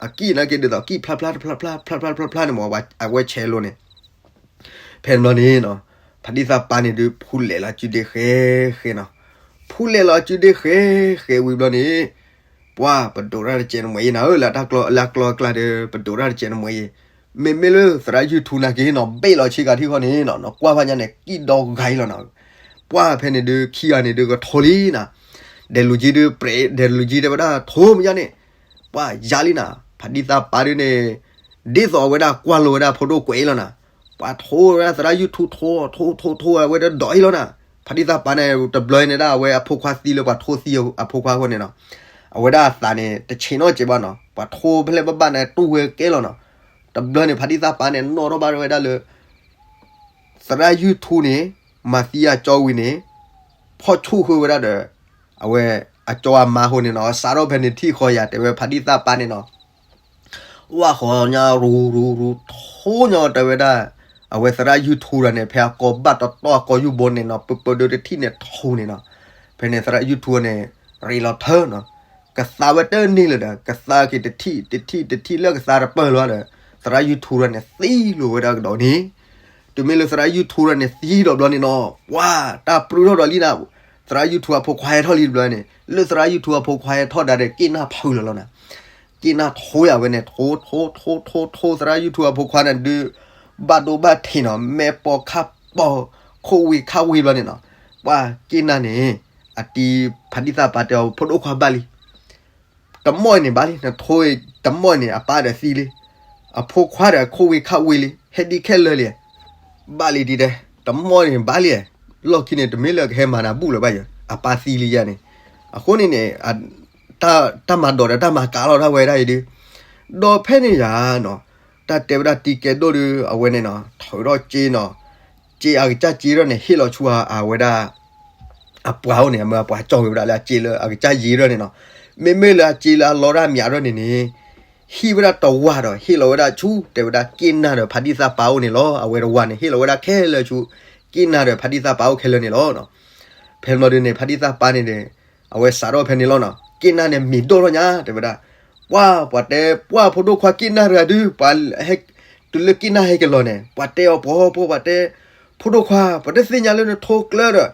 အကံၣ်နာ်က့ဒ်သိးကံၣ်ဖျါဖျါတဖျါဖျါဖျါဖျါဖျါဖျါန့ၣ်မး, အဝဲဆဲးလိာ်န့ၣ်, ဖဲန့ၣ်ဘျီန့ၣ်နီၤ, ဖါတံၢ်သးပာ်န့ၣ်ဒုး ဖူလဲးလီၤစုဒ့ဃဲဃဲနီၤ, ဖူလဲးလီၤစုဒ့ဃဲဃဲဝံၤဘျီန့ၣ် ပှၤပဒိးတၢ်တကဲးနမှဲအံၤနၤဧၢ, လၢတၢ်ကျီလၢကျီကျါဒီး ပဒိးတၢ်တကဲးနမှဲအံၤ, မ့မ့ၢ်လၢသရၣ် YouTube နာ်က့နီၤ ဘဲးလီၤဆ့ကၤထံၣ်ဃီန့ၣ်နီၤ, နကွၢ်ဖးညါန့ၣ် ကံၣ်ဒီဂၤအံၤလီၤနီၤ, ပှၤဖဲန့ၣ်ဒုး ခံဂၤန့ၣ်ဒုးကထိလံနၤ, ဒဲးလူၤကံဒုး ပြဲးဒဲးလူၤကံတဲဝဲဒၣ် ထိမ့ၢ်ယါန့ၣ်, ပှၤယါလံနၤ, ဖါတံၢ်သးပာ်ဒုးန့ၣ် ဒ်သိးအဝဲဒၣ်ကွၢ်လိဝဲဒၣ်ဖိဒိၣ်ကွဲးအံၤလီၤနၤ, ပှၤထိဝဲဒၣ်သရၣ် YouTube ထိ ထိ ထိ ထိ အဝဲတဒိးအံၤလီၤနၤ. ဖါတံၢ်သၣ်ပၢ်န့ၣ် တဘျီန့ၣ်ဒၣ် အဝဲအဖိခွါသံလၢပှၤထိသံအဖိခွါအဃိန့ၣ်နီၤ, အဝဲဒၣ်အသးန့ၣ် တဆံးနီၣ်ကဲးဘၣ်နီၤ, ပှၤထိဖဲလဲၣ်ဘၣ်ဘၣ်န့ၣ် တူၢ်ဝဲကဲလီၤနီၤ. တဘျီန့ၣ် ဖါတံၢ်သၣ်ပၢ်န့ၣ် နီၣ်ထီၣ်ဘၣ်ဝဲဒၣ်လၢ သရၣ် YouTube န့ၣ် မၤသံအကၠီဝံၤန့ၣ် ဖီၣ်ဆူၣ်ဃုာ်ဝဲဒၣ်ဒီး အဝဲအကၠီအမါအဃိန့ၣ်နီၤ, စးထီၣ်ဖဲန့ၣ်ထံၣ်ဃီယၤ တဲဝဲဖါတံၢ်သၣ်ပၢ်န့ၣ်နီၤ, ဝၣ်ဃီညါရူၤရူၤရူၤ ထိညါတဲဝဲဒၣ်, အဝဲသရၣ် YouTube တဂၤန့ၣ် ဖဲအကိးဘၣ်တီတီအကိးယူၢ်ဘိန့ၣ်နီၤ, ပၢပၢဒၢတထံၣ်န့ၣ်ထိန့ၣ်နီၤ, ဖဲန့ၣ်သရၣ် YouTube န့ၣ် ရ့လီၤထၢနီၤ, ကသါဝဲတန့ၢ်လၢၤဒီး ကသါက့ၤတထံၣ်တထံၣ်တထံၣ်လၢကသါတပၢၢ်လီၤဒီး သရၣ် YouTube တဂၤန့ၣ် သံလိာ်ဝဲဒၣ်ကဒီးန့ၣ်, တုၤမ့ၢ်လၢသရၣ် YouTube တဂၤန့ၣ် သံဒီးဘျီန့ၣ်နီၤ, ပှၤတၢ်ပြူထီၣ်ဒီးလံနၤ, သရၣ် YouTube အဖိခွါဟဲထီၣ်လံတဘျီန့ၣ်, လၢသရၣ် YouTube အဖိခွါဟဲထီၣ်ဒၣ်ဒီး က့ၢ်နၢ်ဖုးလီၤလီၤနၤ, က့ၢ်နၢ်ထိယၤဝဲန့ၣ် ထိ ထိ ထိ ထိ ထိ သရၣ် YouTube အဖိခွါန့ၣ်ဒုး ဘၣ်ဒိဘၣ်ထံးနီၤ, မဲာ်ပိာ်ခါပိာ် ခိၣ်ဝ့ၤခါဝ့ၤဘျီန့ၣ်နီၤ, ပှၤက့ၢ်နၢ်န့ၣ် အတံၤဖါတံၢ်သၣ်ပၢ်တဲအီၤ ဖိဒိၣ်ခွါဘၣ်လံ တမီၢ်အံၤန့ၣ်ဘၣ်လံ, နထိတမီၢ်အံၤန့ၣ် အပၢ်ဒီးသံလံ, အဖိခွါဒီးခိၣ်ဝ့ၤခါဝ့ၤလံ, ဟဲဒ်ခဲလၢာ်လံ, ဘၣ်လံဒ်တဲ, တမီၢ်န့ၣ်ဘၣ်လံ, လီၢ်ခံန့ၣ် တမ့ၢ်လၢကဟဲမၤနၤဘူၣ်လၢၤဘၣ်ယၤ, အပၢ်သံလံယၤန့ၣ်, အဃိန့ၣ်န့ၣ် တၢ်မၤဒိးဒီးတၢ်မၤကးလီၤတၢ်ဝဲဒၣ်အံၤဒုး, ဒီးဖဲန့ၣ်ယၤနီၤ, တၢ်တဲဝဲဒၣ်တံၤကဲဒိၣ်ဒုး အဝဲန့ၣ်နီၤ ထုးထီၣ်စ့နီၤ, စ့အကစၢ်စ့ထီၣ်န့ၣ် ဟ့ၣ်လီၤဆူအဝဲဒၣ် အပှၤအိၣ်န့ၣ် အမၢအပှၤကၠီၣ်က့ၤဝဲဒၣ်လၢအစ့လၢအကစၢ်ယံၤထီၣ်န့ၣ်နီၤ, မ့မ့ၢ်လၢအစ့လၢအလီတၢ်မၠးထီၣ်န့ၣ်န့ၣ် ဟံးဝဲဒၣ်တဝၢ်ဒီး ဟ့ၣ်လီၤဝဲဒၣ်ဆူ တဲဝဲဒၣ်က့ၢ်နၢ်ဒီးဖါတံၢ်သၣ်ပၢ်အိၣ်န့ၣ်လီၤ. အဝဲတဝၢ်န့ၣ် ဟ့ၣ်လီၤဝဲဒၣ်ခဲလၢာ်ဆူ က့ၢ်နၢ်ဒီးဖါတံၢ်သၣ်ပၢ်အိၣ်ခဲလၢာ်န့ၣ်လီၤ. ဖဲဘျီဒုန့ၣ် ဖါတံၢ်သၣ်ပၢ်န့ၣ်န့ၣ် အဝဲစးထီၣ်ဖဲန့ၣ်လီၤနီၤ. က့ၢ်နၢ်န့ၣ်မံၤဒိၣ်ထီၣ်ညါ တဲဝဲဒၣ်, ပှၤ ပှၤတဲ ပှၤဖိဒိၣ်ခွါက့ၢ်နၢ်တဂၤဒုး ပှၤဟဲ တုၤလၢက့ၢ်နၢ်ဟဲက့ၤလီၤန့ၣ် ပှၤတဲအီၤ ပှၤ ပှၤ ပှၤတဲ ဖိဒိၣ်ခွါ ပှၤတသ့ၣ်ညါလၢနထိကျၢၤဒီး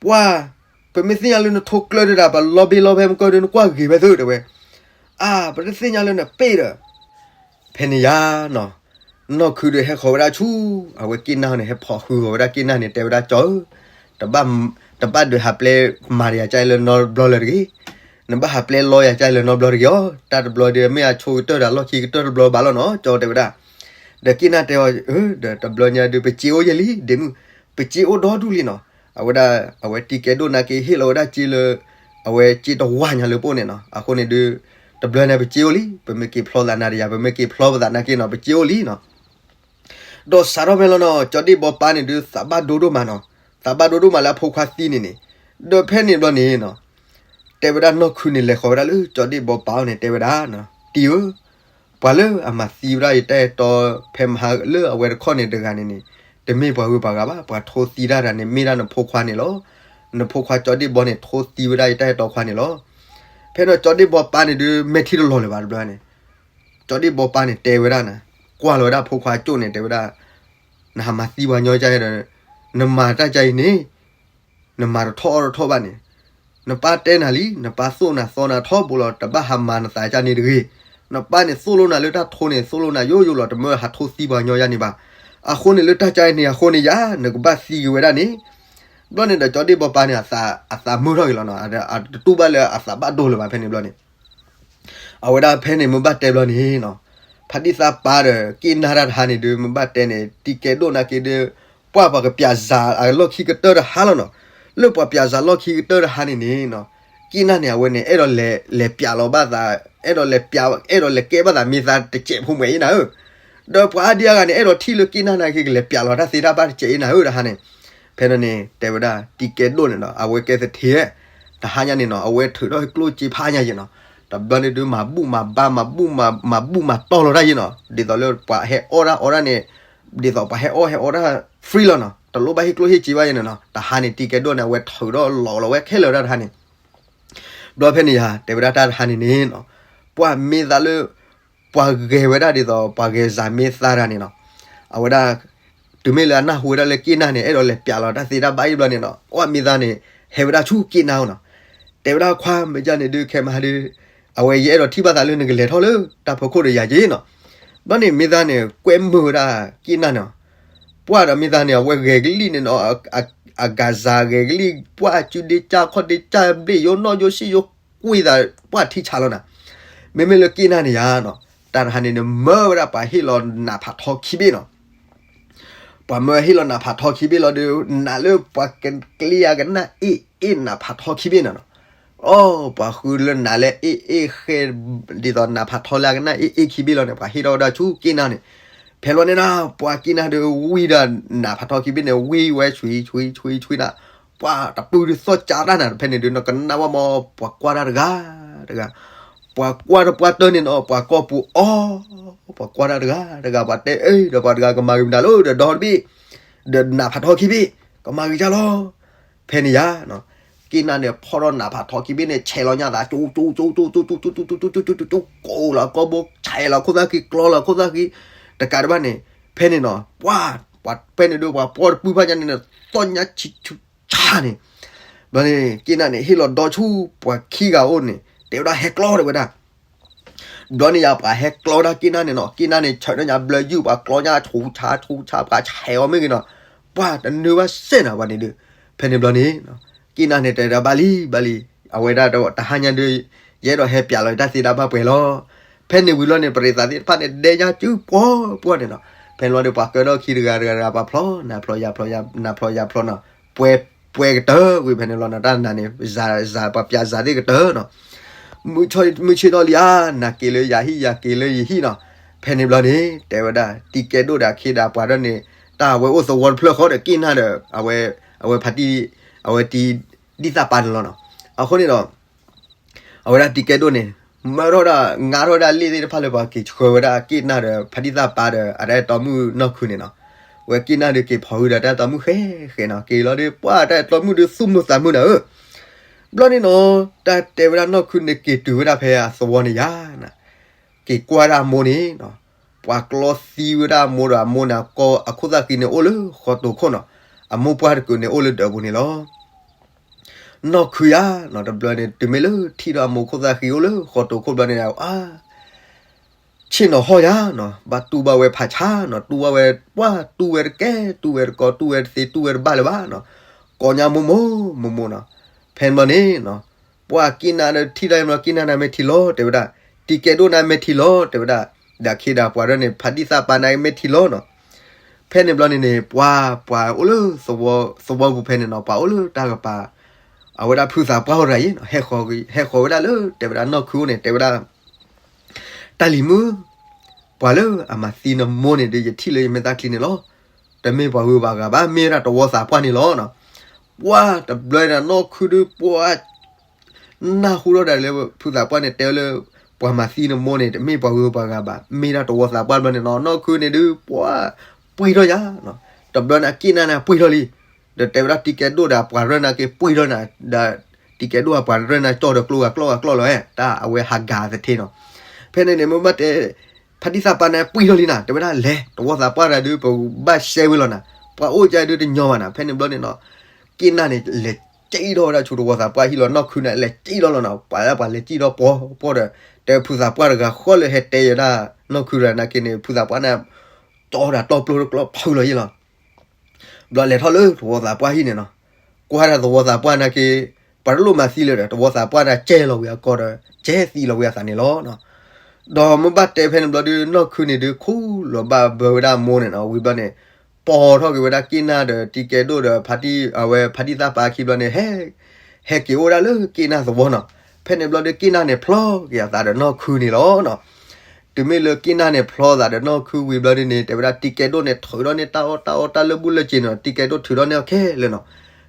ပှၤ ပမ့ၢ်သ့ၣ်ညါလၢနထိကျၢၤဒီး ပလီၤဘ့လီၤဖဲမုၢ်ကီၢ်ဒုး နကွၢ်ဂ့ၤဝဲသု တဲဝဲ. အါ ပတသ့ၣ်ညါလၢနပ့ၢ်ဒီး ဖဲန့ၣ်ယါနီၤ, နီၢ်ခုဒုးဟဲဃီၤဝဲဒၣ်ဆူ အဝဲက့ၢ်နၢ်န့ၣ် ဟဲဖီၣ်ဃုာ်ဃီၤဝဲဒၣ်က့ၢ်နၢ်န့ၣ် တဲဝဲဒၣ် ကၠီဧၢ, တဘၣ် တဘၣ်ဒုးဟးပျဲမၤယၤကၢ်လၢနီတဘျီလၢၤတဂ့ၤ, နဘၣ်ဟးပျဲလီယၤကၢ်လၢနီတဘျီတဂ့ၤအီၤ, တၢ်တဘျီဒုး မ့ၢ်အဆိကတၢၢ်ဒီးလီၢ်ခံကတၢၢ်တဘျီဘၣ်လီၤနီၤ ကၠီ တဲဝဲဒၣ်. ဒီးက့ၢ်နၢ်တဲအီၤ အၢ ဒီးတဘျီညါဒုး ပစ့အိၣ်ယဲၢ်လံ ဒ့မုၣ်, ပစ့အိၣ်ဒီဒူၣ်လံနီၤ. အဝဲဒၣ် အဝဲတံၤကဲဒိၣ်နာ်က့ ဟ့ၣ်လီၤဝဲဒၣ်စ့လၢ အဝဲစ့တဝၢ်ညါလၢပအိၣ်န့ၣ်နီၤ. အဃိန့ၣ်ဒုး တဘျီန့ၣ် ပစ့အိၣ်လံ, ပမ့ၢ်က့ၤဖျီသးနၤဒီးယၤ ပမ့ၢ်က့ၤဖျီပသးနာ်က့နီၤ ပစ့အိၣ်လံနီၤ. ဒီးစးထီၣ်ဖဲလီၤနီၤ ကၠီဒ့ၣ်ဘီပၢ်န့ၣ်ဒုး သးဘၣ်ဒိဒိၣ်မးနီၤ, သးဘၣ်ဒိဒိၣ်မးလၢအဖိခွါသံန့ၣ်န့ၣ်, ဒီးဖဲန့ၣ်ဘျီန့ၣ်နီၤ တဲဝဲဒၣ်နီၢ်ခုန့ၣ် လဲၤဃီၤဝဲဒၣ်လၢကၠီဒ့ၣ်ဘီပၢ်အအိၣ်န့ၣ် တဲဝဲဒၣ်, တံၤဧၢ, ပှၤလၢအမၤသံဝဲဒၣ်ယတၢ်အဲၣ်တီ ဖဲမဟါလၢအဝဲတခီန့ၣ်တဂၤန့ၣ်န့ၣ်, တမ့ၢ်ပှၤဂုၤပှၤဂၤဘၣ်, ပှၤထိသံတၢ်တဂၤန့ၣ် မ့ၢ်ဒၣ်နဖိခွါန့ၣ်လီၤ. နဖိခွါကၠီဒ့ၣ်ဘီန့ၣ် ထိသံဝဲဒၣ်ယတၢ်အဲၣ်တီခွါန့ၣ်လီၤ. ဖဲန့ၣ်ကၠီဒ့ၣ်ဘီပၢ်န့ၣ်ဒုး မဲာ်ထံတလီၤလၢၤဘၣ်တဘျီန့ၣ်, ကၠီဒ့ၣ်ဘီပၢ်န့ၣ် တဲဝဲဒၣ်နၤ, ကွၢ်လီၤဝဲဒၣ်ဖိခွါကၠိၣ်န့ၣ် တဲဝဲဒၣ်, နဟးမၤသံပှၤညီကၢ်ဒီး နမၤတၢ်ကၢ်အံၤန့ၣ် နမၤတထီၣ်အီၣ်တထီၣ်ဘၣ်န့ၣ်, နပၢ်တဲနၤလံ, နပၢ်သိၣ်နၤသီနၤထီဘိလီၤ, တဘၣ်ဟးမၤနသးကၢ်န့ၣ်တဂ့ၤ. နပၢ်န့ၣ်သိၣ်လိနၤလၢတၢ်ထိန့ၣ် သိၣ်လိနၤယိယိလီၤ, တမၢဟးထိသံပှၤညီယါန့ၣ်ဘၣ်. အဃိန့ၣ်လၢတၢ်ကၢ်အံၤန့ၣ် အဃိန့ၣ်ယါ နကဘၣ်သံက့ၤဝဲဒၣ်န့ၣ်. ဘျီန့ၣ်ဒီးကၠီဒ့ၣ်ဘီပၢ်န့ၣ် အသးမုာ်ထီၣ်က့ၤလီၤနီၤ, အတတူၢ်ဘၣ်လၢအသးဘၣ်ဒိလၢၤဘၣ်ဖဲန့ၣ်ဘျီန့ၣ် အဝဲဒၣ်ဖဲန့ၣ်မ့ၢ်ဘၣ်တဲဘျီန့ၣ်နီၤ, ဖါတံၢ်သးပၢ်ဒီးက့ၢ်နၢ်တၢ်တဟါန့ၣ်ဒုး မ့ၢ်ဘၣ်တဲန့ၣ် တံၤကဲဒိၣ်နာ်က့ဒုး ပှၤပှၤကပျးစၤအလီၢ်ခံကတၢၢ်တဟါလီၤနီၤ. လၢပှၤပျးစၤလီၢ်ခံကတၢၢ်တဟါန့ၣ်န့ၣ်နီၤ, က့ၢ်နၢ်န့ၣ် အဝဲန့ၣ် အဲၣ်ဒိးလဲၤပျးလီၤဘၣ်သး, အဲၣ်ဒိးလဲၤပျး အဲၣ်ဒိးလဲၤကဲဘၣ်သးမ့ၢ်သးတစဲးဖိမွဲအံၤနၤဧၢ. ဒီးပှၤအါဒံအါဂၤန့ၣ် အဲၣ်ဒိးထံၣ်လၢက့ၢ်နၢ်နာ်က့ ကလဲၤပျးလီၤတၢ်သ့တၢ်ဘၣ်တစဲးအံၤနၤဧၢတဟါန့ၣ်. ဖဲန့ၣ်န့ၣ် တဲဝဲဒၣ် တံၤကဲဒိၣ်န့ၣ်နီၤ အဝဲကဲသထ့ တဟါညါန့ၣ်နီၤ အဝဲထုးထီၣ်ကျိၣ်စ့ဖးညါယဲၢ်နီၤ. တဘျီန့ၣ်ဒုး မၤဘူၣ်မၤဘါ မၤဘူၣ်မၤ မၤဘူၣ်မၤတီၢ်လီၤတၢ်ယဲၢ်နီၤ. ဒ်သိးလၢပှၤဟဲအီၣ်တၢ်အီတၢ်န့ၣ် ဒ်သိးပှၤဟဲအီၣ်ဟဲအီတၢ် free လီၤနီၤ. တလိၣ်ဘၣ်ဟ့ၣ်ကျိၣ်ဟ့ၣ်စ့ဘၣ်ယဲၢ်န့ၣ်နီၤ. တဟါန့ၣ် တံၤကဲဒိၣ်န့ၣ် အဝဲထုးထီၣ်လီၤလီၤဝဲခဲလၢာ်ဒၣ်တဟါန့ၣ် ဘျီဖဲန့ၣ်ယါ တဲဝဲဒၣ်တၢ်တဟါန့ၣ်န့ၣ်နီၤ, ပှၤမ့ၢ်သးလၢ ပှၤဂဲၤဝဲဒၣ်ဒ်သိး ပှၤဂဲၤစၤမ့ၢ်သးတဂၤန့ၣ်နီၤ, အဝဲဒၣ် တုၤမ့ၢ်လၢအနၢ်ဟူဝဲဒၣ်လၢက့ၢ်နၢ်န့ၣ် အဲၣ်ဒိးလဲၤပျးလီၤတၢ်သ့တၢ်ဘၣ်အံၤဘျီန့ၣ်နီၤ, အီၣ်မ့ၢ်သးန့ၣ် ဟဲဝဲဒၣ်ဆူက့ၢ်နၢ်အအိၣ်နီၤ. တဲဝဲဒၣ်ခွါ မ့ၢ်ကၢ်န့ၣ်ဒုး ခဲမဟါဒုး အဝဲယအဲၣ်ဒိးထံၣ်ဘၣ်သးလၢနကလဲၤထီၣ်လၢတၢ်ဖီခိၣ်ဒီးယၤက့ၤနီၤ. ဘျီန့ၣ်မ့ၢ်သးန့ၣ် ကွဲမုာ်ဝဲဒၣ်က့ၢ်နၢ်န့ၣ် ပှၢ်ဒီးမ့ၢ်သးန့ၣ် အဝဲဂဲၤကလံၣ်န့ၣ်နီၤ, အ အဂၤစၤဂဲၤကလံၣ် ပှၢ်စုဒ့ကၢ်ခီၣ်ဒ့ကၢ်ဘျ့ၣ် ယိနီၣ်ယိစံၣ်ယိကွံာ်သး ပှၢ်ထံဆးလီၤနၤ. မ့မ့ၢ်လၢက့ၢ်နၢ်န့ၣ်ယါနီၤ, တၢ်တဟါန့ၣ်န့ၣ် မၢဝဲဒၣ်ပှၤဟ့ၣ်လီၤနးဖးထီခံဘ့ၣ်နီၤ. ပှၤမၢဟ့ၣ်လီၤနးဖးထီခံဘ့ၣ်လီၤဒီး နးလၢပှၤကကျ့အကနၣ်အ့ၣ်အ့ၣ်နးဖးထီခံဘ့ၣ်န့ၣ်နီၤ. အိ ပှၤဃုလၢနးလၢအ့ၣ်အ့ၣ်ဃဲ ဒ်သိးနးဖးထီလၢအကနၣ်အ့ၣ်အ့ၣ်ခံဘ့ၣ်လီၤန့ၣ် ပှၤဟ့ၣ်ထီၣ်ဝဲဒၣ်ဆူက့ၣ်နၢ်န့ၣ်. ဖဲလီၤန့ၣ်နီၤ ပှၤက့ၣ်နၢ်ဒီးဝံဒီးနးဖးထီခံဘ့ၣ်န့ၣ် ဝံဝဲဆွံဆွံဆွံဆွံဒၣ် ပှၤတပုၢ်ဒုးသီၣ်ကၠါတၢ်နၤ ဖဲန့ၣ်ဒုး နကနၣ်ဝဲမ့ၢ် ပှၤကွၢ်တၢ်တဂၤတဂၤ ပှၤကွၢ်တပှၢ်တၢၢ်န့ၣ်နီၤ ပှၤကီၢ်ပူၤအီ ပှၤကွၢ်တၢ်တဂၤတဂၤ ပှၤတဲအ့ၣ်ဒီးပှၤတဂၤ ကမၤဂ့ၤမနုၤလၢဒီးဒီတဘ့ၣ် ဒီးနးဖးထီခံဘ့ၣ် ကမၤဂ့ၤကၢ်လီၤ. ဖဲန့ၣ်ယါ က့ၣ်နၢ်န့ၣ် ဖီၣ်ထီၣ်နးဖးထီခံဘ့ၣ်န့ၣ် ဆဲးလီၤညါသး ကၠူကၠူကၠူကၠူကၠူကၠူကၠူကၠူကၠူကၠူကၠူ ကိးလီၤကီၢ်ဘိ ဆဲးလီၤခိၣ်သၣ်ဃံ ကျီလီၤခိၣ်သၣ်ဃံ တကးဒံးဘၣ်န့ၣ် ဖဲန့ၣ်နီၤ ပှၤ ပှၤဖဲန့ၣ်ဒုး ပှၤပီၢ်တပုၢ်ဖးညါန့ၣ် သီၣ်ညါဆံးဆူၣ်ဆါန့ၣ် ဘျီန့ၣ် က့ၣ်နၢ်န့ၣ် ဟ့ၣ်လီၤဒီဆူပှၤခံဂၤအိၣ်န့ၣ် တဲဝဲဒၣ်ဟဲကျီတဲဝဲဒၣ် ဘျီန့ၣ်ယါ ပှၤဟဲကျီဒၣ်က့ၣ်နၢ်န့ၣ်နီၤ က့ၣ်နၢ်န့ၣ် ဆၢထၢၣ်ညါဘျၢယုၢ် ပှၤကျီညါဆူၣ်ဆါဆူၣ်ဆါ ပှၤဆဲးအီၤမ့ၢ်ဂ့ၤနီၤ ပှၤတနၢၤဘၣ်စဲးနီၤ ပှၤန့ၣ်ဒုး ဖဲန့ၣ်ဘျီန့ၣ် က့ၣ်နၢ်န့ၣ် တဲဒၣ်ဘၣ်လံ ဘၣ်လံ အဝဲဒၣ်တဟါညါဒုး ယအဲၣ်ဒိးဟဲပၠးလီၤတၢ်သ့တၢ်ဘၣ်ပှဲၤလီၤ. ဖဲန့ၣ်ဝံၤလီၤန့ၣ် ပရံးသးသ့ၣ်တဖၣ်န့ၣ် ဒဲညါစုပှီၤပှီၤန့ၣ်နီၤ ဖဲန့ၣ်ဘျီဒီး ပှၤကၢထီၣ်ခံတဂၤတဂၤတဂၤ ပှၤဖျီ နးဖျီယၤဖျီ နးဖျီယၤဖျီနီၤ ပှဲၤ ပှဲၤကတၢၢ်ဝံၤဖဲန့ၣ်ဘျီနီၤ တၢ်နးန့ၣ် ပှၤပၠးစၤသ့ၣ်ကတၢၢ်နီၤ မုၢ်ဆ့ၣ်ထီၣ်လံဧါ နးက့ၤလၢယၤဟံၣ် ယၤက့ၤလၢယဟံၣ်နီၤ ဖဲန့ၣ်ဘျီန့ၣ် တဲဝဲဒၣ် တံၤကဲဒိၣ်ဒီးအခ့ဒီးပှၤဒၢန့ၣ် တၢ်အဝဲအိၣ်သဝီတဖျၢၣ်ဃီဒီးက့ၣ်နၢ်ဒီး အဝဲ အဝဲဖါတံၢ် အဝဲတံၤ ဒ်သးပာ်န့ၣ်လီၤနီၤ. အဃိန့ၣ်ဒီး အဝဲဒၣ်တံၤကဲဒိၣ်န့ၣ် မၢထီၣ်ဒၣ် ငါထီၣ်ဒၣ်လ့ၣ်သ့ၣ်တဖၣ်လၢပှၤက့ၤဆှၢဝဲဒၣ်က့ၣ်နၢ်ဒီး ဖါတံၢ်သးပာ်ဒီး အတၢ်အဲၣ်တီမုၣ်နီၢ်ခုန့ၣ်နီၤ. ဝဲက့ၣ်နၢ်ဒီးက့ၤဖီၣ်ဃုာ်ဒီးတၢ်အဲၣ်တီမုၣ်ဃဲဃဲနီၤ က့ၤလီၤဒီး ပှၤတၢ်အဲၣ်တီမုၣ်ဒီးသူၣ်မုာ်သးမုာ်နၤဧၢ ဘျီန့ၣ်နီၤ တၢ်တဲဝဲဒၣ်နီၢ်ခုန့ၣ်က့ၤတုၤဝဲဒၣ်ဖဲအသဝီန့ၣ်ယါနၤ က့ၤကွၢ်ဒၣ်အမိၢ်န့ၣ်နီၤ ပှၤကျီသံဝဲဒၣ်အမိၢ်ဒီးအမိၢ်န့ၣ် အခိၣ်သၣ်ဃံန့ၣ်အိၣ်လၢဃီတိၤခိၣ်နီၤ အမိၢ်ပှၢ်တကုာ်န့ၣ်အိၣ်လၢဒၢးပူၤန့ၣ်လီၤ. နီၢ်ခုယါနီၤ တဘျီန့ၣ် တုၤမ့ၢ်လၢထံၣ်ဒီးအမိၢ်ခိၣ်သၣ်ဃံအိၣ်လၢဃီတိၤခိၣ်ဘျီန့ၣ် အါ ဆ့ၣ်နီၤဟီၣ်ယါနီၤ ဘၣ်တူၢ်ဘၣ်ဝဲဖးဆါနီၤ တူၢ်ဘၣ်ဝဲ ပှၤတူၢ်ဝဲတကဲ တူၢ်ဝဲတကီ တူၢ်ဝဲတသ့ တူၢ်ဝဲတဘၣ်လၢၤဘၣ်နီၤ ကိးညါမိၢ်မိၢ်မိၢ်မိၢ်နီၤ ဖဲန့ၣ်ဘျီန့ၣ်နီၤ ပှၤက့ၣ်နၢ်ဒီးထံၣ်ဒၣ်အံၤဘျီ က့ၣ်နၢ်နၤမ့ၢ်ထံလီၤ တဲဝဲဒၣ် တံၤကဲဒိၣ်နၤမ့ၢ်ထံလီၤ တဲဝဲဒၣ် ဒီးအခ့ဒီးပှၤဒၢန့ၣ် ဖါတံၢ်သးပာ်နၤမ့ၢ်ထံလီၤနီၤ ဖဲန့ၣ်ဘျီန့ၣ်န့ၣ် ပှၤ ပှၤအိၣ်လၢသဝီပူၤဖဲန့ၣ်နီၤ ပှၤအိၣ်လၢတၢ်ကပၤ အဝဲဒၣ်ဖုသးပှၢ်အိၣ်တဂၤအံၤနီၤ ဟဲဃီၤဝဲဒၣ်လၢ တဲဝဲဒၣ်နီၢ်ခုအိၣ်န့ၣ် တဲဝဲဒၣ် တၢ်လံၤမုၣ် ပှၤလၢအမၤသံနမိၢ်န့ၣ်ဒီး ယထံၣ်လၢယမဲာ်သၣ်ချံန့ၣ်လီၤ. တမ့ၢ်ပှၤဂုၤပှၤဂၤဘၣ် မ့ၢ်ဝဲဒၣ်တဝီသးပှၢ်န့ၣ်လီၤနီၤ. ပှၤတဘျီန့ၣ်နီၢ်ခုဒီး ပှၤ နၢ်ဟူထီၣ်ဒၣ်လၢဖုသးပှၢ်န့ၣ် တဲဝဲလၢ ပှၤမၤသံနမိၢ်န့ၣ် တမ့ၢ်ပှၤဂုၤပှၤဂၤဘၣ် မ့ၢ်ဒၣ်တဝီသးပှၢ်ဘျီန့ၣ်နီၤ နီၢ်ခုန့ၣ်ဒုး ပှၤ ပှံၢ်ထီၣ်ယါနီၤ. တဘျီန့ၣ် အက့ၢ်နၢ်န့ၣ် ပှံၢ်ထီၣ်လံ ဒီးတဲဝဲဒၣ်တံၤကဲဒိၣ်ဒီး ပှၤရၢၢ်နၤက့ၤပှံၢ်ထီၣ်နၤ ဒီး တံၤကဲဒိၣ်အပှၤရၢၢ်နၤကၠီၣ်ဒီးကျိဂၤကျီၢ်ဂၤကျီၢ်လီၤ တၢ်အဝဲဟးဂၤသထ့နီၤ. ဖဲန့ၣ်န့ၣ် မ့ၢ်ဘၣ်တဲ ဖါတံၢ်သးပာ်နၤပှံၢ်ထီၣ်လံနၤ တဲဝဲဒၣ်လဲၤ တဝီသးပှၢ်တဂၤဒုး ပဘၣ်ရှဲဝဲလီၤနၤ ပှၤအိၣ်ကဒုးတညီဘၣ်နၤ ဖဲန့ၣ်ဘျီန့ၣ်နီၤ က့ၢ်နၢ်န့ၣ် လဲၤစံၣ်ထီၣ်ဝဲဒၣ်ဆူတဝီသးပှၢ်ဟံၣ်လီၤ နီၢ်ခုန့ၣ် လဲၤစံၣ်ထီၣ်လီၤနီၤ ပှၤလၢပှၤလဲၤစံၣ်ထီၣ်ပှီၤပှီၤဒီး တဲဖုသးပှၢ်တဂၤဃီလၢဟဲတဲယဲဒၣ် နီၢ်ခုတဂၤနာ်က့န့ၣ် ဖုသးပှၢ်န့ၣ် တီၢ်တၢ်တီပျိတကျီဖုလီၤယံၤလီၤ. ဘျီလဲၤထီၣ်လၢသဝီသးပှၢ်ဟံၣ်န့ၣ်နီၤ ကွၢ်ဒၣ်သဝီသးပှၢ်နာ်က့ ပှၤတလိၣ်မၤသံလၢၤဒီး သဝီသးပှၢ်န့ၣ်ကဲလီၤဝံၤအကီဒီး ကဲသံလီၤဝံၤအသးန့ၣ်လီၤ. ဒီးမ့ၢ်ဘၣ်တဲဖဲန့ၣ်ဘျီဒုး နီၢ်ခုန့ၣ်ဒုး ခူၣ်လီၤဘၣ်ဘၢဝဲဒၣ်မိၢ်န့ၣ်နီၤ ဝံၤဘျီန့ၣ် ပိာ်ထီၣ်က့ၤဝဲဒၣ်က့ၢ်နၢ်ဒီး တံၤကဲဒိၣ်ဒီး ဖါတံၢ် အဝဲဖါတံၢ်သးပာ်ခံဘျီန့ၣ် ဟဲ ဟဲက့ၤအိၣ်ဝဲဒၣ်လၢက့ၢ်နၢ်သဝီနီၤ. ဖဲန့ၣ်ဘျီဒုး က့ၢ်နၢ်န့ၣ်ဖျီက့ၤအသးဒီးနီၢ်ခုန့ၣ်လီၤနီၤ. တုၤမ့ၢ်လၢက့ၢ်နၢ်န့ၣ်ဖျီသးဒီးနီၢ်ခုဝံၤဘျီဒုးန့ၣ် တဲဝဲဒၣ်တံၤကဲဒိၣ်န့ၣ်ထုးထီၣ်န့ၢ်တၢ်အီၣ်တၢ်အီတၢ်လၢဘူၣ်လၢစ့ၤန့ၣ်နီၤ တံၤကဲဒိၣ်ထုးထီၣ်န့ၢ်အီၤခဲလၢာ်နီၤ.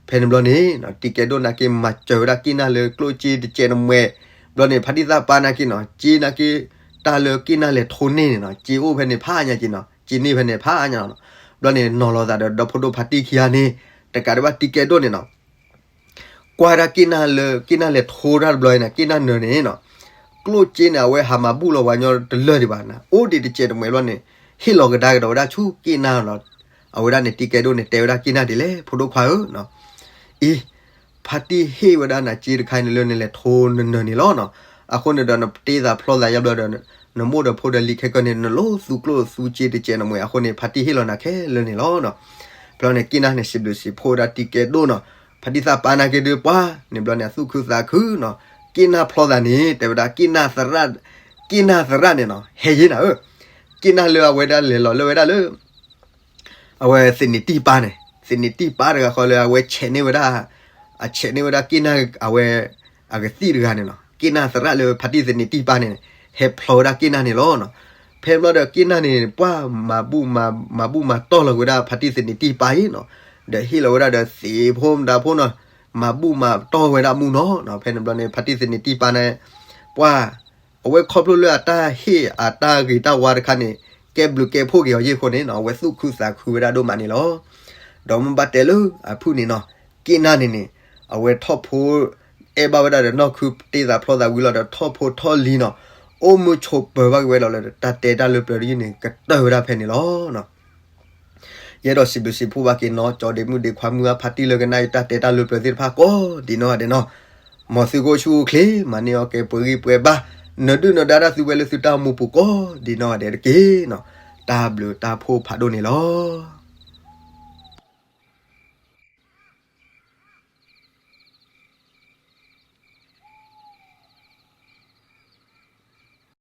ဖဲန့ၣ်ဘျီန့ၣ် တံၤကဲဒိၣ်နာ်က့မၤစၢၤဝဲဒၣ်က့ၢ်နၢ်လၢကျိၣ်စ့တစဲးတမှဲၤ ဘျီန့ၣ် ဖါတံၢ်သးပာ်နာ်က့နီၤ စ့နာ်က့ တၢ်လၢက့ၢ်နၢ်လဲၤထိန့ၢ်န့ၣ်နီၤ စ့အိၣ်ဖဲန့ၣ်ဖးအါညါက့နီၤ စ့န့ၢ်ဖဲန့ၣ်ဖးအါညါနီၤ. ဘျီန့ၣ် နီၤလီၤသးဒီးဒီဖိဒိၣ်ဖါတံၢ်ခံဂၤန့ၣ် တကးဒံးဘၣ်တံၤကဲဒိၣ်န့ၣ်နီၤ ကွၢ်ဒၣ်က့ၢ်နၢ်လၢ က့ၢ်နၢ်လဲၤထိတၢ်တဘျီန့ၣ် က့ၢ်နၢ်နၢၤန့ၣ်နီၤ ကျိၣ်စ့န့ၣ် အဝဲဟးမၤဘူၣ်လီၤဝဲညီတလၢာ်ဒံးဘၣ်နၤ အိၣ်ဒံးတစဲးတမှဲၤဘျီန့ၣ် ဟ့ၣ်လီၤကဒါကဒီးဝဲဒၣ်ဆူက့ၢ်နၢ်လီၤ. အဝဲဒၣ်န့ၣ် တံၤကဲဒိၣ်န့ၣ် တဲဝဲဒၣ်က့ၢ်နၢ်ဒ်လဲၣ် ဖိဒိၣ်ခွါဧၢနီၤ အံၤ ဖါတံၢ်ဟ့ၣ်ဝဲဒၣ်နၤစ့တခါန့ၣ်လၢနလဲၤထိနၢၤနၢၤန့ၣ်လီၤနီၤ. အဃိန့ၣ်ဒီးနတ့သးဖျီသးယါဘျီဒီး နမိၢ်ဒီးဖိဒီးလံၤခဲကၢန့ၣ် နလိၣ်သူကျိၣ်သူစ့တစဲးနမှဲၤ အဃိန့ၣ် ဖါတံၢ်ဟ့ၣ်လီၤနၤခဲလၢာ်န့ၣ်လီၤနီၤ. ဘျီန့ၣ် က့ၢ်နၢ်န့ၣ် စံးဘျုးစံးဖှိၣ်ဝဲဒၣ်တံၤကဲဒိၣ်နီၤ. ဖါတံၢ်သးပာ်နာ်က့ဒုးပှၤန့ၣ်ဘျီန့ၣ် အသူၣ်ခုသးခုနီၤ. က့ၢ်နၢ်ဖျီသးန့ၣ် တဲဝဲဒၣ် က့ၢ်နၢ်သရၣ် က့ၢ်နၢ်သရၣ်န့ၣ်နီၤ ဟဲယ့ၢ်နၤဧၢ က့ၢ်နၢ်လၢအဝဲဒၣ်လဲၤလီၤလၢဝဲဒၣ်လၢ အဝဲသန့ၤတံၢ်ပၢ်န့ၣ် သန့ၤတံၢ်ပၢ်တဂၤဃီလၢအဝဲဆဲးန့ၢ်ဝဲဒၣ် အဆဲးန့ၢ်ဝဲဒၣ်က့ၣ်နၢ်အဝဲ အကသံၣ်တဂၤန့ၣ်လီၤ. က့ၣ်နၢ်သရၣ်လၢဖါတံၢ်သန့ၤတံၢ်ပၢ်န့ၣ် ဟဲဖျီဝဲဒၣ်က့ၣ်နၢ်န့ၣ်လီၤ. ဖဲဘျီဒီးက့ၣ်နၢ်န့ၣ် ပှၢ်မၤဘူၣ်မၤ မၤဘူၣ်မၤတီၢ်လီၤဝဲဒၣ်ဖါတံၢ်သန့ၤတံၢ်ပၢ်အံၤနီၤ, ဒီးဟ့ၣ်လီၤဝဲဒၣ်ဒီးသ့ၣ်ဖိမတၤဖိနီၤ, မၤဘူၣ်မၤတီၢ်ဝဲဒၣ်မူနီၤနီၤ. ဖဲန့ၣ်ဘျီန့ၣ် ဖါတံၢ်သန့ၤတံၢ်ပၢ်န့ၣ် ပှၢ် အဝဲခီဖျိလၢအတၢ်ဟ့ၣ်အတၢ်ဂ့ၤတၢ်ဝါတခါန့ၣ် ကဲဘျုးကဲဖှိၣ်က့ၤအီၤယ့ၢ်အဃိန့ၣ်နီၤ, အဝဲသူၣ်ခုသးခုဝဲဒၣ်ဒိၣ်မးန့ၣ်လီၤ. ဒီးမ့ၢ်ဘၣ်တဲလၢအဖုၣ်န့ၣ်နီၤ, က့ၣ်နၢ်န့ၣ်န့ၣ် အဝဲထီၣ်ဖိ အဲၣ်ဘၣ်ဝဲဒၣ်ဒီးနီၢ်ခုတ့သးဖျီသးဝံၤလီၤဒီးထီၣ်ဖိထီၣ်လံၤနီၤ, အိၣ်မူဆိးပၢၤဘၣ်က့ၤဝဲလီၤလၢတၢ်တဲတၢ်လၢပျၢၤတယုၢ်န့ၣ် ကတၢၢ်ဝဲဒၣ်ဖဲန့ၣ်လီၤ. ယအဲၣ်ဒိးစံးဘျုးစံးဖှိၣ်ဘၣ်က့ၤနီၤ ကၠီဒ့မုၣ်ဒ့ခွါမုၢ်အါဖါတံၢ်လၢကနၣ်အံၤ တၢ်တဲတၢ်လၢပျၢၤသ့ၣ်တဖၣ်ကိးဒ်နီၢ်ဂၤဒဲးနီၤ, မ်သုကအိၣ်ဆူၣ်အိၣ်ချ့ မၤန့ၢ်အီၣ်ကဲပှဲၤဂံၢ်ပှဲၤဘါ နဒုၣ်နဒါတၢ်သုဝဲလၢသုတၢ်အိၣ်မူပူၤကိးဒ်နီၢ်ဂၤဒဲးတက့ၢ်နီၤ, တၢ်ဘျုးတၢ်ဖှိၣ်ဖးဒိၣ်န့ၣ်လီၤ.